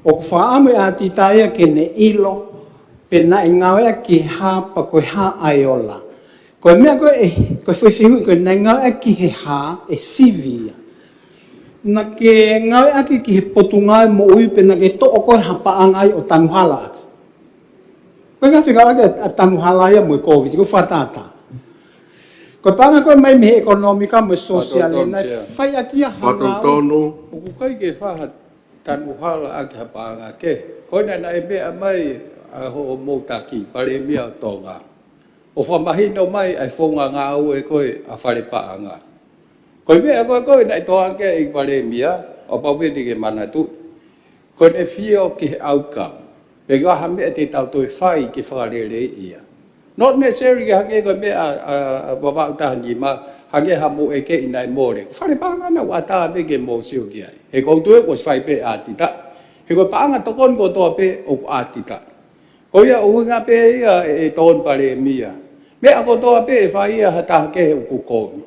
ʻOku fakaʻamu e ʻatita ia ke ne ʻilo, pe naʻe ngāueʻaki ki he hā pea ko e hā ʻa e ola. Ko e meʻa ko ē, ko e foʻi fehuʻi ko ē naʻe ngāueʻaki ki he hā, ʻe sivi ia. Naʻa ke ngāueʻaki ki he Potungāue Moʻui pe naʻa ke toʻo ko ē ha paʻanga ai ʻo tanu hala ʻaki. Ko e ngaahi fekauʻaki ʻa tanu hala ia mo e Covid, ko e fakatātā. Ko e paʻanga ko ē mai mei he ʻekonōmika mo e sōsiale, Fakatonutonu, naʻe Sea. fai ʻaki ia ha ngāue. Fakatonutonu. ʻOku ʻikai ke fai ha tanu hala ʻaki ha paʻanga kehe. Ko ena naʻe meʻa mai ʻa hoʻomou taki, Palēmia ʻo Tonga. ʻO fakamahino mai ʻa e founga ngāue ko ē ʻa fale paʻanga. Ko e meʻa ko ē ko ē naʻe toʻo ʻaki ʻe he Palēmia, ʻo pau pē te ke manatu. Ko ʻene fio ki he outcome. Pe ko e hā ha meʻa te tau toe fai ke fakaleleiʻi ia. Not necessarily hangē ko e meʻa ʻa, ʻa, ʻa Vavaʻu taha nima, hangē ha moʻekeʻi naʻe mole. Fale paʻanga naʻa ku ʻatā pē ke mou sio ki ai. He ʻoku ou tui kuo ʻosi fai pē ʻātitaʻi. He ko e paʻanga tokoni kotoa pē ʻoku ʻātitaʻi. Ko ia ʻuhinga pē ia ʻe, ʻe Tokoni Palēmia. Meʻa kotoa pē ʻe fai ia ha taha kehe ʻoku kovi.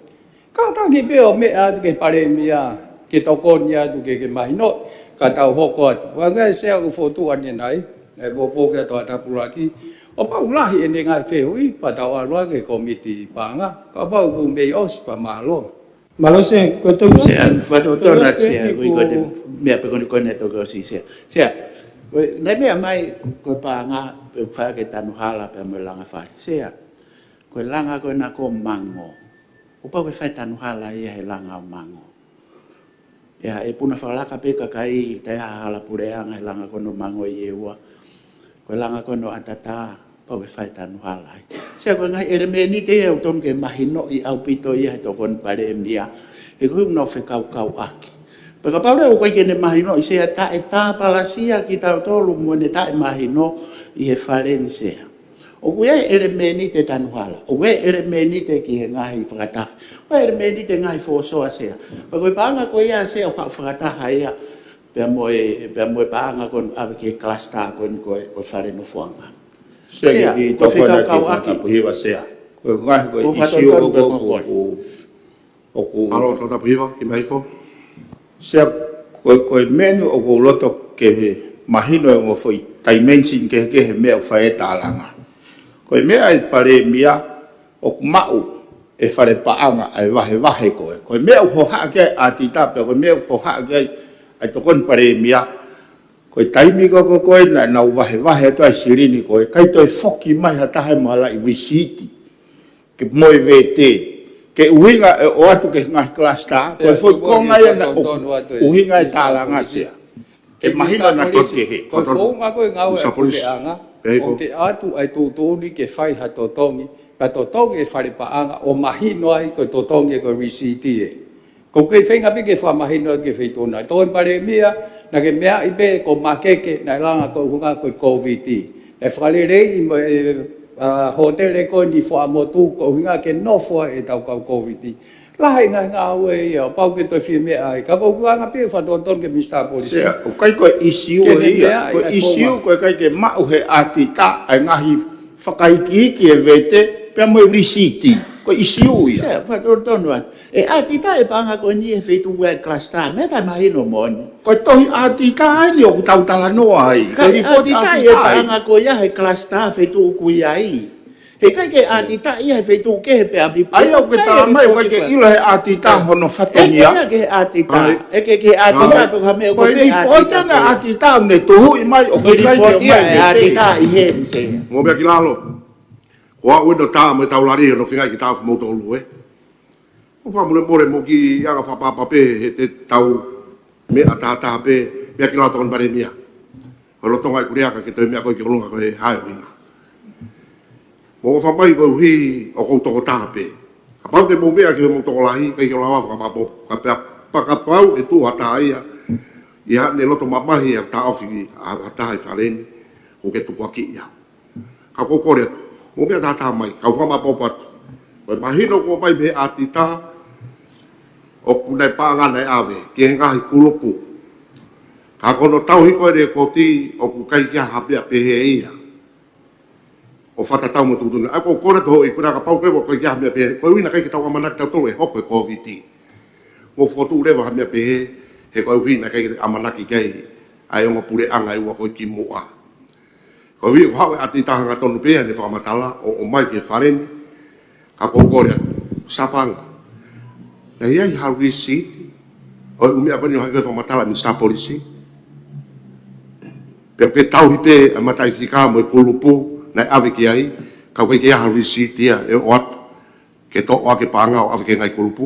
Kātaki pē ʻo meʻa atu ki he Palēmia, ke tokoni atu ke, ke mahino, ka tau hoko atu. Hangē Sea ʻoku fotu ʻanenai, ʻe popo ke atu ʻa Tapulaki. ʻO pau lahi ʻene ngaahi fehuʻi, pea tau ʻalu ki he kōmiti paʻanga, kapau ʻoku mei ʻosi pea mālō. Mālō Sea, ko e toki Sea, fakatotonu atu Sea, ko e ko e meʻa pē ko eni ko eni ʻe toki ʻosi Sea. Sea, ko e, naʻe meʻa mai ko e paʻanga, pea fai ʻaki e tanu hala pea mo e langa fale. Sea, ko e langa ko ena ko Mango. ʻOku pau ke fai tanu hala ia he langa ʻo Mango. ʻE, ʻe puna fakalaka pē kakai, ʻikai ha hala puleʻanga he langa ko ena ʻo Mango ʻi ʻEua. Ko e langa ko ena ʻo ʻAtatā, pau ke fai tanu hala ai. Sea ko e ngaahi ʻelemēniti ia ʻoku totonu ke mahinoʻi ʻaupito ia he Tokoni Palēmia. He ko e ʻuhinga ʻoku fekaukauʻaki. Pea kapau leva ʻoku ʻikai ke ne mahinoʻi Sea, taʻe tāpalasia kitautolu mo ʻene taʻe mahino ʻi he fale ni Sea. ʻOku ʻi ai e ʻelemēniti tanu hala. ʻOku ʻi ai e ʻelemēniti ki he ngaahi fakatafe. ʻOku ʻi ai e ʻelemēniti ngaahi fōsoa Sea. Pea ko e paʻanga ko ia Sea ʻoku fakataha ia. Pea mo e, pea mo e paʻanga ko ena ʻave ki he kalasitā ko ena ko e, ko e fale nofoʻanga. Sea, Sea, ki, ki ko e tau fana ki fekauʻaki. Tau Tapuhiva Sea. Ko e ngaahi ko e Ko e ʻisiū fakatotonu ko e ko, ko, ko, ko, ʻAlo, Tau Tapuhiva, ki mai fo. Sea, ko, ko e meʻa ni ʻoku ou loto ke mahino e ongo foʻi dimension kehekehe meʻa ʻoku fai e tālanga. Ko e meʻa ʻa e Palēmia ʻoku maʻu e fale paʻanga ʻa e vahevahe ko ē. Ko e meʻa ʻoku hohaʻa ki ai ʻa ʻAtita pea ko e meʻa ʻoku hohaʻa ki ai ʻa e Tokoni Palēmia. Ko e taimi ko, ko, ko ē naʻa nau vahevahe atu ai e silini ko ē, ʻikai toe foki mai ha taha ʻe malaʻi risiiti. Ke mo e vete. Ke ʻuhinga e ʻoatu ki he ngaahi kalasitā. Ko e foʻi konga ia naʻe ʻuhinga e tālanga Sea. Ke mahino naʻe tonu ke he. Ko e founga ko e ngāue ʻa e puleʻanga, ʻo te ʻatu ai tuʻutuʻuni ke fai ha totongi, ka totongi e fale paʻanga, ʻo mahino ai ko e totongi e ko e risiiti ē. Ko e kei feinga pē ke fakamahino ki he feituʻu na. Tokoni Palēmia, naʻa ke meaʻi pē ko Makeke, naʻe langa ko e ʻuhinga ko e Kōviti. Naʻe fakaleleiʻi mo e, ʻa, hōtele ko eni Fuaʻamotu, ko e ʻuhinga ke nofo ai e tau kau Kōviti. Lahi e ngaahi ngāue ia, pau ke toe fie meʻa ai. Ka ko e ʻuhinga pē fakatotonu ki he Minisitā Polisi. Sea, ʻoku ʻikai ko e ʻisiū ia, ko e ʻisiū ko e ʻikai ke maʻu he ʻAtita ʻa e ngaahi fakaikiiki e vete, pea mo e risiiti. Ko e ʻisiū ia. Sea, fakatotonu atu. ʻE ʻAtita e paʻanga ko eni he feituʻu ʻa e kalasitā, meʻa taʻe mahino moʻoni. Ko e tohi ʻAtita eni ʻoku tau talanoa ai. Ko e ʻikai ʻAtita e paʻanga ko ia he kalasitā feituʻu ʻoku ʻi ai. He ʻikai ke ʻAtita ia he feituʻu kehe pea ʻapi. ʻA ia ʻoku ke tala mai ʻoku ʻikai ke ʻilo he ʻAtita hono fatongia. ʻE ke ke he ʻAtita. ʻE ke ke he ʻAtita pe ko ha meʻa ko e fē ʻAtita. Ko e ʻAtita ʻoku ne tuhuʻi mai ʻoku ʻikai ke ʻomai ʻe ʻAtita ʻi heni Sea. Mo pea ki lalo. Ko au ʻi he tau mo e tau lari hono fingai ki tau mo tolu ē. Ko fakamolemole mo ki anga fakapapa pē he te tau meʻa tātā pē, meʻa ki lalo Tokoni Palēmia. Ko e lolotonga ʻeku lea ka ke toe meʻa ko ē ki ʻolunga ko e hā e ʻuhinga. Mo fakamai koeʻuhi ʻoku ou tokotaha pē. Kapau te mou meʻa ki he mou tokolahi, ʻikai ke lava fakapapau, ka pea, pea kapau ʻe tuʻu ha taha ia, ʻi haʻane loto mamahi ʻa e taʻofi ʻa ha taha ʻi fale ni, ʻoku ke tukuakiʻi ia. Ka ʻoku ou kole atu, mou meʻa tātā mai, kau fakamaʻopoʻopo atu. Ko e mahino kuo ʻomai mei he ʻAtita, ʻoku ʻi ai e paʻanga naʻe ʻave ki he ngaahi kulupu. Ka ko hono tauhi ko ē ʻa e lekoti, ʻoku ʻikai ke ʻi ai ha meʻa pehē ia. ʻO fakatatau mo e tuʻutuʻuni. ʻA ia ʻoku ou kole atu hoʻi, ko e kapau pē ʻoku ʻikai ke ʻi ai ha meʻa pehē, ko e ʻuhinga ʻikai ke tau ʻamanaki tautolu ʻe hoko e Kōviti. Mo fotu leva ha meʻa pehē, he ko e ʻuhinga ʻikai ke ʻamanaki ki ai ʻa e ongo puleʻanga ʻe ua ko ē kimuʻa. Ko e ʻuhinga ko e haʻu e ʻAtita hangatonu pē ia ʻene fakamatala ʻo, ʻomai ki he fale ni, ka ʻoku ou kole atu. Sapanga. Naʻe ʻi ai ha lisiiti ʻo e ʻū meʻa ko eni ʻo hangē ko e fakamatala ʻa e Minisitā Polisi. Pea ʻoku ke tauhi pē ʻa e mataʻifika mo e kulupu naʻe ʻave ki ai, ka ʻoku ʻikai ke ʻi ai ha lisiiti ia ʻe ʻoatu ke toʻo ʻaki e paʻanga ʻo ʻave ki he ngaahi kulupu.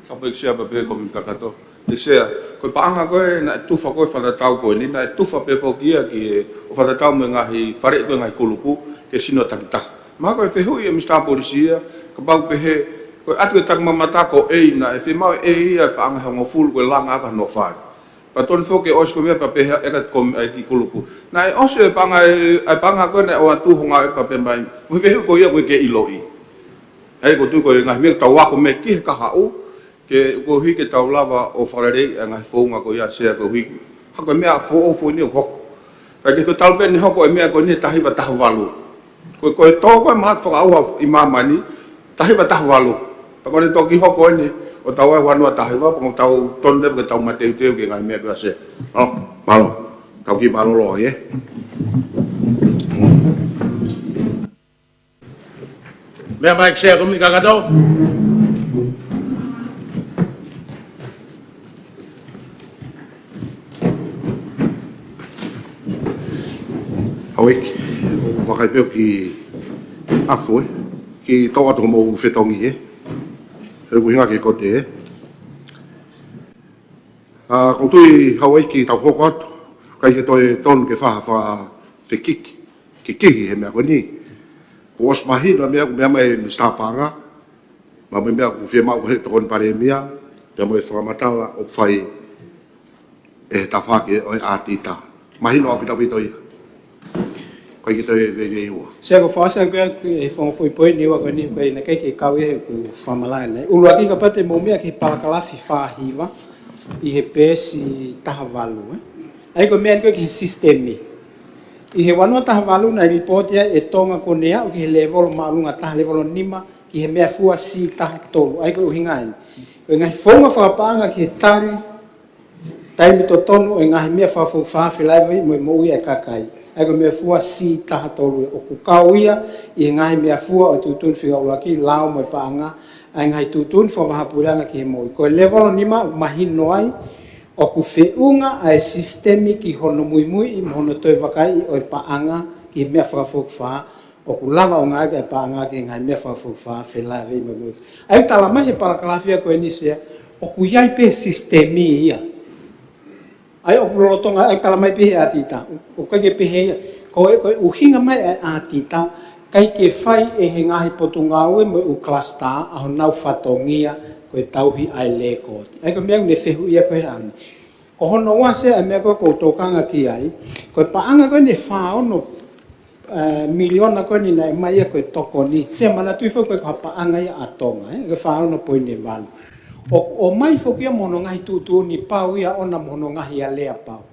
Ka pehē Sea pea pehē ko e meʻa kakato. ʻE Sea, ko e paʻanga ko ē naʻe tufa ko ē fakatatau ko eni, naʻe tufa pē foki ia ki he, ʻo fakatatau mo e ngaahi faleʻi ko ē ngaahi kulupu, ke sino takitaha. Mahalo ko e fehuʻi ʻa e Minisitā Polisi ia, kapau pehē, ko e ʻatu e taki mamata ko ē naʻe fiemaʻu ʻe ia e paʻanga ʻe hongofulu ko e langa ʻaki hono fale. Ka tonu foki ke ʻosi ko e meʻa pea pehē ʻe he kau ko e kiʻi kulupu. Naʻe ʻosi e paʻanga, e paʻanga ko ē naʻe ʻoatu ho ngāue pea pehē mai. Ko e fehuʻi ko ia ʻoku ʻikai ke ʻiloʻi. ʻA ia ko e tuʻu ko e ngaahi meʻa tau ako mei he kahaʻu. Ke koeʻuhi ke tau lava ʻo fakaleleiʻi e ngaahi founga ko ia Sea koeʻuhi. Ka ko e meʻa foʻou foʻou eni ʻoku hoko. Ka ke ko e talu pē ʻene hoko e meʻa ko eni taha hiva taha valu. Ko, ko e tō ko ē mahaki fakaʻauha ʻi māmani, taha hiva taha valu. Pea ko ʻene toki hoko eni ʻo tau ʻi he ua noa taha hiva, pea ko ʻetau tonu leva ke tau mateuteu ki he ngaahi meʻa ko ia Sea. ʻO, mālō. Tau kiʻi mālōlō, ē? Meʻa mai ki he Sea ko e mini kakato. Houʻeiki, ʻoku ou vakai pē ʻoku kiʻi afu, ē. Kiʻi toʻo atu hoʻomou fetongi, ē. He ʻoku hinga ki he kote, ē. ʻA, ʻoku ou tui Houʻeiki tau hoko atu. ʻIkai ke toe tonu ke fai ha fakafekiki, kikihi he meʻa ko eni. Kuo ʻosi mahino e meʻa, ko e meʻa mai Minisitā Paʻanga. Mo e meʻa ʻoku fiemaʻu ʻe he Tokoni Palēmia, pea mo e fakamatala ʻoku fai ʻe he tafaʻaki ʻo e ʻātita. Mahino ʻaupito ʻaupito ia. ʻIkai ke toe veiveiua. Sea, ko e fakaʻosi ange ko ia e foʻi poini ua ko eni, ko e ʻikai ke kau ia he ʻoku fakamalanga eni. ʻUluaki, kapau te mou meʻa ki he palakalafi fā hiva ʻi he peesi taha valu, ē. ʻA ia ko e meʻa eni ko ē ki he sisitemi. ʻI he ua noa taha valu naʻe lipooti ai ʻe Tonga kuo ne aʻu ki he lēvolo māʻolunga taha, lēvolo nima, ki he meʻafua C taha tolu. ʻA ia ko e ʻuhinga eni. Ko e ngaahi founga fakapaʻanga ki he tali taimi totonu ʻo e ngaahi meʻa fakafoʻou fā felāveʻi mo e moʻui ʻa e kakai. ʻA ia ko e meʻafua C taha tolu ē, ʻoku kau ia ʻi he ngaahi meʻafua ʻo e tuʻutuʻuni fika ʻuluaki, lao mo e paʻanga, ʻa e ngaahi tuʻutuʻuni fakavahaʻapuleʻanga ki he moʻui. Ko e lēvolo nima ʻoku mahino ai ʻoku feʻunga ʻa e sisitemi ki hono muimuiʻi mo hono toe vakaiʻi ʻo e paʻanga ki he meʻa fakafoʻou fā, ʻoku lava ʻo ngāueʻaki e paʻanga ki he ngaahi meʻa fakafoʻou fā felāveʻi mo e moʻui. ʻA ia ʻoku tala mai he palakalafi ko eni Sea, ʻoku ʻi ai pē sisitemi ia. ʻA ia ʻoku lolotonga, ʻa ia ʻoku tala mai pē he ʻātita, ʻoku ʻikai ke pehē ia. Ko e, ko e ʻuhinga mai e ʻātita, ʻikai ke fai ʻe he ngaahi potungāue mo e ʻū kalasitā ʻa honau fatongia ko e tauhi ʻa e lēkooti. ʻA ia ko e meʻa ʻoku ne fehuʻia ko ē he ʻaho ni. Ko hono ua Sea, ʻa e meʻa ko ē ʻoku ou tokanga ki ai, ko e paʻanga ko eni ʻe fā ono, ē, miliona ko eni naʻe ʻomai ia ko e tokoni. Sea, manatuʻi foki ko e ko ha paʻanga ia ʻa Tonga, ē, ko e fā ono poini valu. ʻOku ʻomai foki ia mo hono ngaahi tuʻutuʻuni pau ia ʻoʻona mo hono ngaahi alea pau.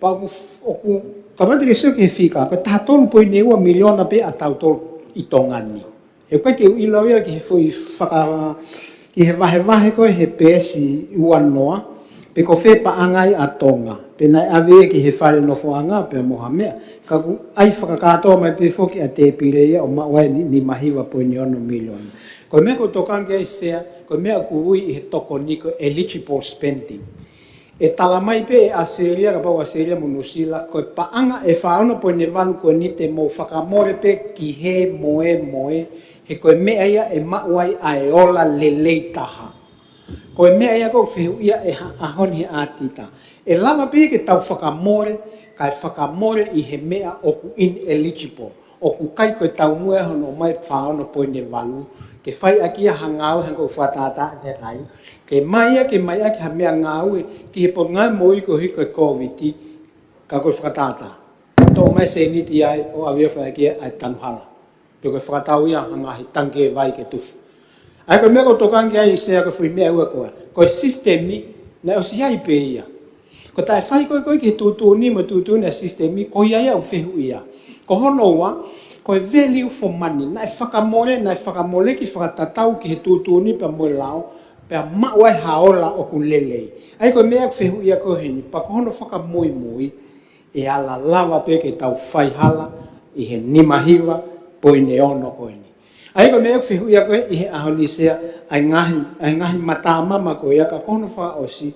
Pea ʻoku, ʻoku, kapau te ke sio ki he fika, ko e taha tolu poini ua miliona pē ʻa tautolu ʻi Tonga ni. He ʻoku ʻikai ke u ʻilo ia ki he foʻi faka-, ki he vahevahe ko ē he peesi ua noa, pe ko fē paʻanga ia ʻa Tonga, pe naʻe ʻave ia ki he fale nofoʻanga pea mo ha meʻa. Ka ʻoku ʻai fakakātoa mai pē foki ʻa e tēpile ia ʻo maʻu ai ni, nima hiva poini ono miliona. Ko e meʻa ʻoku ou tokanga ki ai Sea, ko e meʻa ʻoku ui ʻi he tokoni ko e eligible spending. ʻE tala mai pē ʻe ʻAositelēlia, kapau ʻAositelēlia mo Nuʻusila, ko e paʻanga ʻe fā ono poini valu ko eni te mou fakamole pē ki he moemoe, he ko e meʻa ia ʻe maʻu ai ʻa e ola lelei taha. Ko e meʻa ia ʻoku fehuʻia he ʻaho ni he ʻātita. ʻE lava pē ke tau fakamole, kae fakamole ʻi he meʻa ʻoku ineligible. ʻOku ʻikai ko e taumuʻa hono ʻomai fā ono poini valu, ke fai ʻaki ia ha ngāue hangē ko e fakatātā ʻanenai. Ke ʻomai ia, ke ʻomai ʻaki ha meʻangāue ki he potungāue moʻui koeʻuhi ko e Kōviti, ka ko e fakatātā. Toʻo mai e sēniti ai ʻo ʻave ʻo fai ʻaki ia ʻa e tanu hala. Pe ko e fakatau ia ha ngaahi tangikē vai ke tufa. ʻA ia ko e meʻa ʻoku ou tokanga ki ai Sea ko e foʻi meʻa ua ko ē. Ko e sisitemi, naʻe ʻosi ʻi ai pē ia. Ko e taʻefai ko ē ko ē ki he tuʻutuʻuni mo e tuʻutuʻuni ʻa e sisitemi, ko ia ia ʻoku fehuʻia. Ko hono ua, ko e value for money. Naʻe fakamole, naʻe fakamoleki fakatatau ki he tuʻutuʻuni pea mo e lao, pea maʻu ai ha ola ʻoku lelei. ʻA ia ko e meʻa ʻoku fehuʻia ko ē heni, pea ko hono fakamuimui, ʻe ala lava pē ke tau fai hala ʻi he nima hiva poini ono ko eni. ʻA ia ko e meʻa ʻoku fehuʻia ko ē ʻi he ʻaho ni Sea, ʻa e ngaahi, ʻa e ngaahi matamama ko ia ka ko hono fakaʻosi,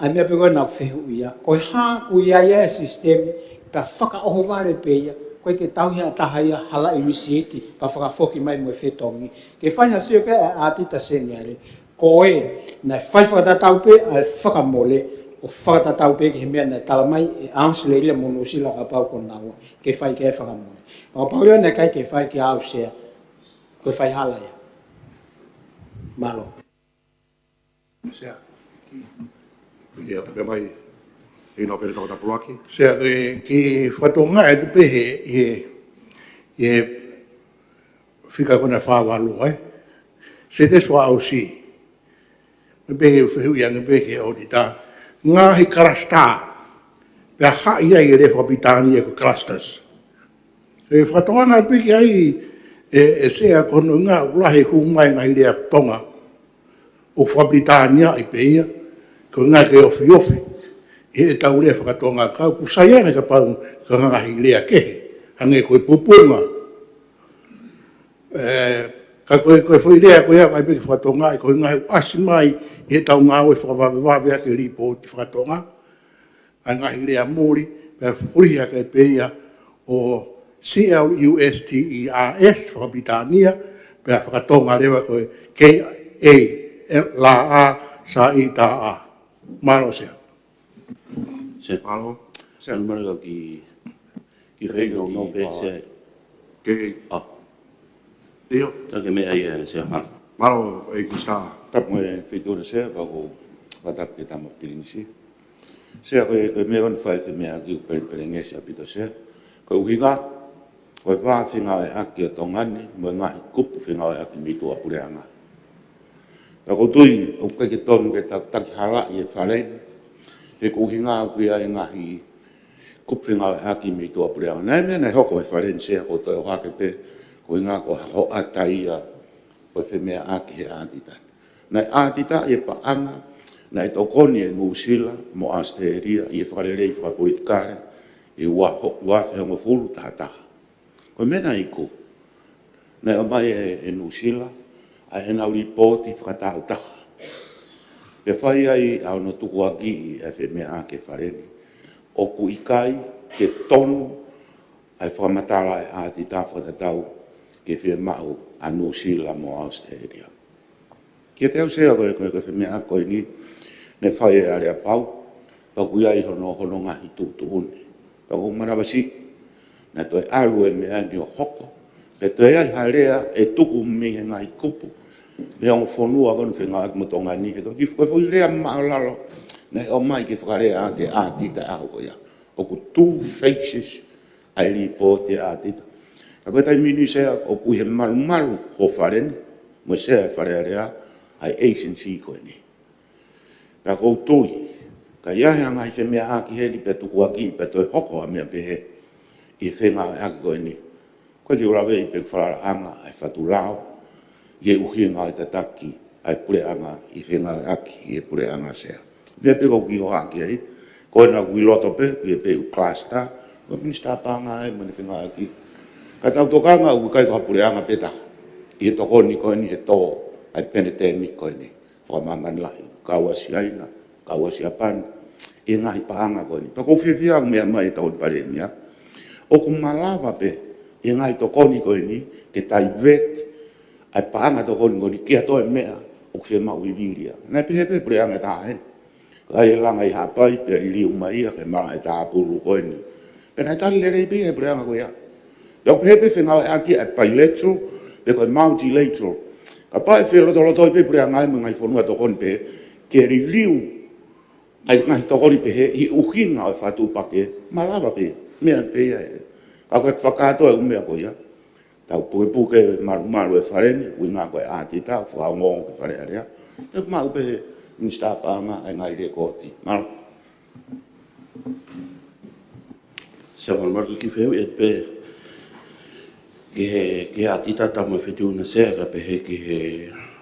ʻa e meʻa pē ko ē naʻa ku fehuʻia, ko e hā ʻoku ʻi ai e sisitemi, pea fakaʻohovale pē ia, ʻoku ʻikai ke tauhi ʻe ha taha ia hala ʻi he lisiiti, pea fakafoki mai mo e fetongi. Ke fai ha sio ki ai ʻa e ʻātita seniale, ko ē, naʻe fai fakatatau pē ʻa e fakamole, ʻo fakatatau pē ki he meʻa naʻe tala mai ʻe ʻAositelēlia mo Nuʻusila kapau ko naua, ke fai ki ai e fakamole. Kapau leva naʻe ʻikai ke fai kia au Sea, ko e fai hala ia. Mālō. Sea. Ia, pea mai, ʻi no pere toko tapuluaki. Sea, e, ki fakatokangaʻi atu pē he, he, he fika ko ena fā valu, ē? Sea te sua au si. Mo pehē ʻoku fehuʻi ange pē ki he ʻaudita. Ngaahi kalasitā. Pea haʻi ai e lea fakapilitānia ko e clusters. E fakatokangaʻi pē ki ai e, e Sea ko hono ʻuhinga ʻoku lahi e hū mai ngaahi lea Tonga ʻoku fakapilitāniaʻi pē ia, ko e ngaahi ke ofiofi ʻi heʻetau lea faka-Tonga ka ʻoku sai ange kapau ko e ngaahi lea kehe, hangē ko e pupunga. E, ka ko e, ko e foʻi lea ko ia ʻoku ʻai pē ke fakatokangaʻi, ko e ngaahi ʻasi mai ʻi heʻetau ngāue fakavavevave ʻaki e lipooti faka-Tonga, ʻa e ngaahi lea muli, pea fulihi hake pē ia ʻo C L U S T E R S, fakapilitānia, pea faka-Tonga leva ko e K A L A S I T A. Mālō Sea. Sea. Mālō. Sea, mālō ki, ki feino no pē Sea. Ke. ʻA. ʻIo. Ka ke meʻa ia Sea, mālō. Mālō, ʻEiki Minisitā. Tapu mo e Feituʻu na Sea, pea ko e fakatapu ki he Tama Pilinisi. Sea, ko e, ko e meʻa ʻoku fai he meʻa ʻoku pelepelengesi ʻaupito Sea. Ko e ʻuhinga, ko e vā fengāueʻaki ʻo Tonga ni, mo e ngaahi kupu fengāueʻaki mei tuʻapuleʻanga. Pea ʻoku ou tui, ʻoku ʻikai ke tonu ke tau takihalaʻi e fale ni, he ko e ʻuhinga ʻoku ʻi ai e ngaahi kupu fengāueʻaki mei tuʻapuleʻanga. Naʻe meʻa naʻe hoko he fale ni Sea, ʻoku ou toe ʻohake pē, ko e ʻuhinga ko ha hoʻata ia ʻo e femeʻaʻaki he ʻatita. Naʻe ʻatitaʻi e paʻanga naʻe tokoni ʻe Nuʻusila mo ʻAositelēlia ʻi he fakalelei fakapolitikale ʻi he ua ho-, ua afe hongofulu taha taha. Ko e meʻa naʻe iku, naʻe ʻomai ʻe, ʻe Nuʻusila ʻa ʻenau lipooti fakatāutaha. Pea fai ai ʻa hono tukuakiʻi e femeʻaʻaki he fale ni. ʻOku ʻikai ke tonu ʻa e fakamatala ʻa e ʻatita fakatatau ki he fiemaʻu ʻa Nuʻusila mo ʻAositelēlia. Kiate au Sea ko e, ko e, ko e femeʻaʻaki ko eni, naʻe fai ʻe ʻAleapau, pea ʻoku ʻi ai hono, hono ngaahi tuʻutuʻuni. Pea ʻoku ou manavasiʻi, naʻe toe ʻalu e meʻa ni ʻo hoko, pea toe ʻi ai ha lea ʻe tuku mei he ngaahi kupu, mei he ongo fonua ko eni fengāueʻaki mo Tonga ni, he ko e kiʻi, ko e foʻi lea māʻulalo, naʻe ʻomai ke fakalea ʻaki e ʻatita ʻaho ko ia. ʻOku two phases ʻa e lipooti ʻa e ʻatita. Ka ko e taimi ni Sea ʻoku ʻi he malumalu ʻo e fale ni, mo e Sea e Fale Alea, ʻa e agency ko eni. Pea ʻoku ou tui, ka ʻi ai ha ngaahi femeʻaʻaki heni pea tukuakiʻi pea toe hoko ha meʻa pehē ʻi he fengāueʻaki ko eni. Ko e kiʻi ʻuluaki pē falalaʻanga ʻa e fatu lao, ʻi he ʻuhinga ʻo e tataki ʻa e puleʻanga ʻi he fengāueʻaki ʻi he puleʻanga Sea. Meʻa pē ʻoku ou kiʻi ʻohake ai, ko ena ʻoku ʻi loto pē, ʻi he pē ʻū cluster, ko e Minisitā Paʻanga ē mo ʻene fengāueʻaki. Ka tau tokanga ʻoku ʻikai ko ha puleʻanga pē taha ʻi he tokoni ko eni he tō ʻa e pandemic ko eni. Fakamāmani lahi, kau ʻa Siaina, kau ʻa Siapani, ʻi he ngaahi paʻanga ko eni. Pea ʻoku ou fiefia ʻoku meʻa mai ʻetau Palēmia. ʻOku malava pē ʻi he ngaahi tokoni ko eni ke divert ʻa e paʻanga tokoni ko eni ki ha toe meʻa ʻoku fiemaʻu vivili ia. Naʻe pehē pē puleʻanga ʻe taha heni. Ka ʻi he langa ʻi Haʻapai, pea liliu mai ia ki he malaʻe tāpulu ko eni. Pea naʻe tali lelei pē ia ʻe he puleʻanga ko ia. Pea ʻoku pehē pē fengāueʻaki ʻa e bilateral, pe ko e multilateral. Kapau ʻe felotolotoi pē puleʻanga ia mo e ngaahi fonua tokoni pehē, ke liliu ʻa e ngaahi tokoni pehē ʻi he ʻuhinga ʻo e fatu pake, malava pē ia, meʻa pē ia ē. Ka ko e fakakātoa e ʻū meʻa ko ia, tau pukepuke malumalu e fale ni, ʻuhinga ko e ʻatita, fakaongoongo ki he Fale Alea. Te u maʻu pē he Minisitā Paʻanga e ngaahi lēkooti. Mālō. Sea, malumalu, kiʻi fehuʻi atu pē ki he, ki he ʻatita, Tama Feituʻu na Sea, kae pehē ki he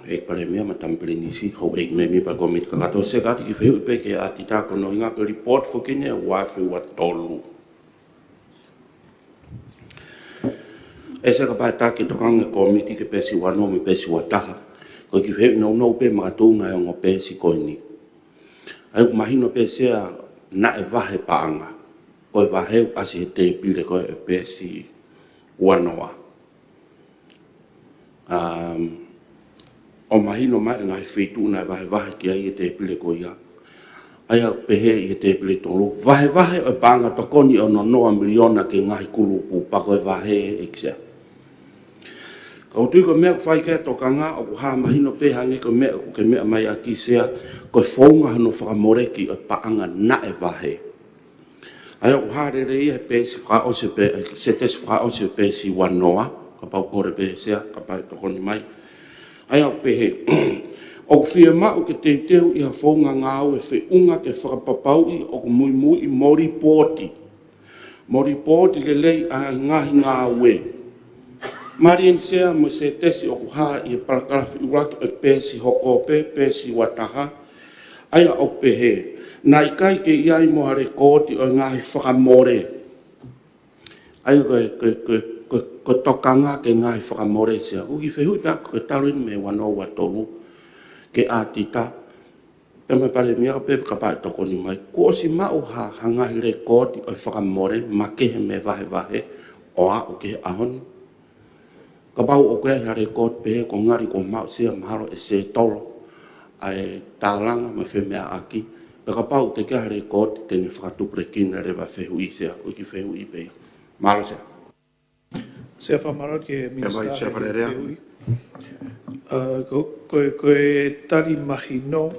ʻEiki Palēmia mo e Tama Pilinisi, Houʻeiki Mēmipa Kōmiti Kakato. Sea, kātaki kiʻi fehuʻi pē ki he ʻatita ko hono ʻuhinga ko e report foki eni ʻa e ua afe ua tolu. ʻE Sea, kapau ʻe taki e tokanga e kōmiti ki he peesi ua noa mo e peesi ua taha, ko e kiʻi fehuʻi nounou pē makatuʻunga e ongo peesi ko eni. ʻA ia ʻoku mahino pē Sea naʻe vahe paʻanga, ko e vahe ʻoku ʻasi he tēpile ko ē ʻi he peesi ua noa. Um, ʻo mahino mai e ngaahi feituʻu naʻe vahevahe ki ai e tēpile ko ia. ʻA ia ʻoku pehē ʻi he tēpile tolu, vahevahe ʻo e paʻanga tokoni ʻe ono noa miliona ki he ngaahi kulupu, pea ko e vahe ē ʻEiki Sea. Ka ʻOku ou tui ko e meʻa ʻoku fai ki ai e tokanga, ʻoku hā mahino pē hangē ko e meʻa ʻoku ke meʻa mai ʻaki Sea, ko e founga hono fakamoleki ʻo e paʻanga naʻe vahe. ʻA ia ʻoku hā lelei ia he peesi fakaʻosi pē, Setesi fakaʻosi peesi uanoa, kapau ʻoku kole pē Sea, kapau ʻe tokoni mai. ʻA ia ʻoku pehē, ʻoku fiemaʻu ke teuteu ʻi ha founga ngāue feʻunga ke fakapapauʻi ʻoku muimuiʻi mo lipooti. Mo lipooti lelei ʻa e ngaahi ngāue. Mālie eni Sea mo e Setesi ʻoku hā ʻi he palakalafi ʻuluaki ʻo e peesi hoko pē, peesi uataha. ʻA ia ʻoku pehē, naʻe ʻikai ke ʻi ai mo ha lekooti ʻo e ngaahi fakamole. ʻA ia ko e, ko e, ko e, ko e, ko e tokanga ki he ngaahi fakamole Sea. ʻOku ou kiʻi fehuʻi pē ʻaku ko e talu eni mei he uanoa uatolu ki he ʻatita. Pea mo e Palēmia pē kapau ʻe tokoni mai. Kuo ʻosi maʻu ha, ha ngaahi lekooti ʻo e fakamole makehe mei he vahevahe ʻo aʻu ki he ʻaho ni? Kapau ʻoku ʻi ai ha lekooti pehē kuo ngali kuo maʻu Sea mahalo ʻe sētolo ʻa e tālanga mo e femeʻaʻaki. Pea kapau ʻoku teʻeki ai ha lekooti te ne fakatupulekina leva e fehuʻi Sea. Ko e kiʻi fehuʻi pē ia. Mālō Sea. Sea, fakamālō ki he Minisitā he fehuʻi. ʻA, ko, ko, ko e tali mahino,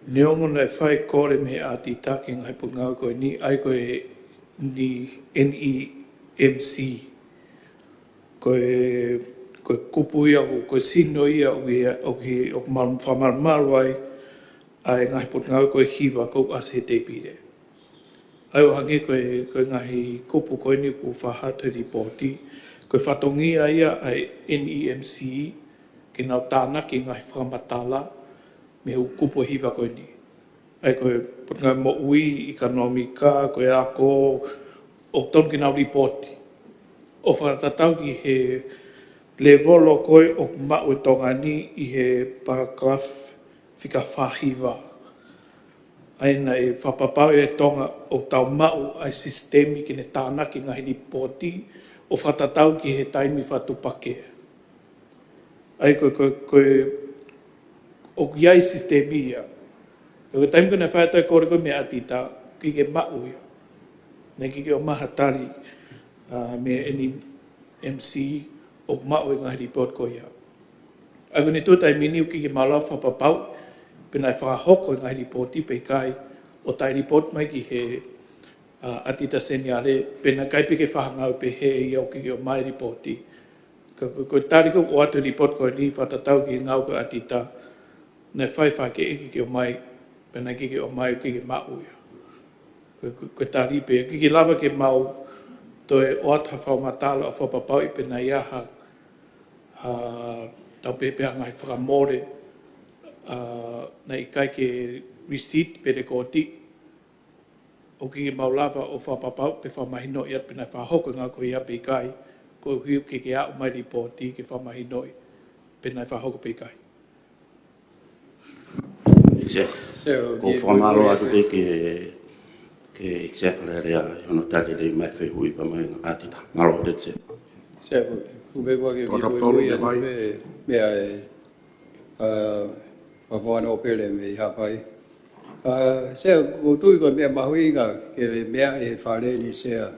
neongo naʻe fai kole mei he ʻatita ki he ngaahi potungāue ko eni, ʻa ia ko e NEMC. Ko e, ko e kupu ia, ko e sino ia, ʻoku, ʻoku, ʻoku mal-, fakamalumalu ai ʻa e ngaahi potungāue ko e hiva kuo ʻasi he tēpile. ʻA ia ʻo hangē ko e, ko e ngaahi kupu ko eni kuo fakahā atu he lipooti, ko e fatongia ia ʻa e NEMC ke nau tānaki ngaahi fakamatala mei he kupu hiva ko eni. ʻA ia ko e potungāue moʻui, ʻekonōmika, ko e ako, ʻoku totonu ke nau lipooti ʻo fakatatau ki he lēvolo ko ē ʻoku maʻu ʻe Tonga ni ʻi he paragraph fika fā hiva. ʻA ia naʻe fakapapauʻi ʻe Tonga ʻoku tau maʻu ʻa e sisitemi ke ne tānaki ngaahi lipooti ʻo fakatatau ki he taimi fakatuʻupakē. ʻA ia ko, ko, ko e, ʻoku ʻi ai e sisitemi ia. Ka ko e taimi ko ē naʻe fai atu ai e kole ko ē mei he ʻatita, ʻoku ʻikai ke maʻu ia. Naʻe ʻikai ke ʻomai ha tali, ʻa, mei he NEMC ʻoku maʻu e ngaahi lipooti ko ia. ʻA ia ko eni tuʻu taimi ni ʻoku ʻikai ke mau lava fakapapauʻi pe naʻe fakahoko e ngaahi lipooti pe ʻikai, ʻo taʻe lipooti mai ki he, ʻa, ʻatita seniale, pe naʻe ʻikai pē ke fakangāue pehē ia ʻoku ʻikai ke ʻomai e lipooti. Ka ko, ko e tali ko ē ʻoku ʻoatu he lipooti ko eni fakatatau ki he ngāue ko ē ʻa e ʻatita, naʻe fai fakaʻekeʻeke ke ʻomai, pea naʻe ʻikai ke ʻomai, ʻoku ʻikai ke maʻu ia. Ko, ko, ko e tali pē, ʻoku ʻikai ke lava ke mau toe ʻoatu ha fakamatala ʻo fakapapauʻi pe naʻe ʻi ai ha, ha, tau pehē pē ha ngaahi fakamole, ʻa, naʻe ʻikai ke receipt pe lekooti, ʻoku ʻikai ke mau lava ʻo fakapapauʻi pe fakamahinoʻi atu pe naʻe fakahoko e ngāue ko ia pe ʻikai, koeʻuhi ʻoku ʻikai ke aʻu mai e lipooti ke fakamahinoʻi pe naʻe fakahoko pe ʻikai. Sea, Sea, ʻoku ou fakamālō atu pē ki he, ki he Sea Fale Alea ʻi hono tali lelei mai e fehuʻi pea mo e ʻatita. Mālō ʻaupito Sea. Sea, ʻoku, ʻoku ou pehē ʻoku ʻikai ke Tokatolu, ʻi ai pē meʻa ʻe, ʻa, Fafo Nōpele mei Haʻapai. ʻA, Sea, ʻoku ou tui ko e meʻa mahuʻinga ke meaʻi ʻe he Fale ni Sea,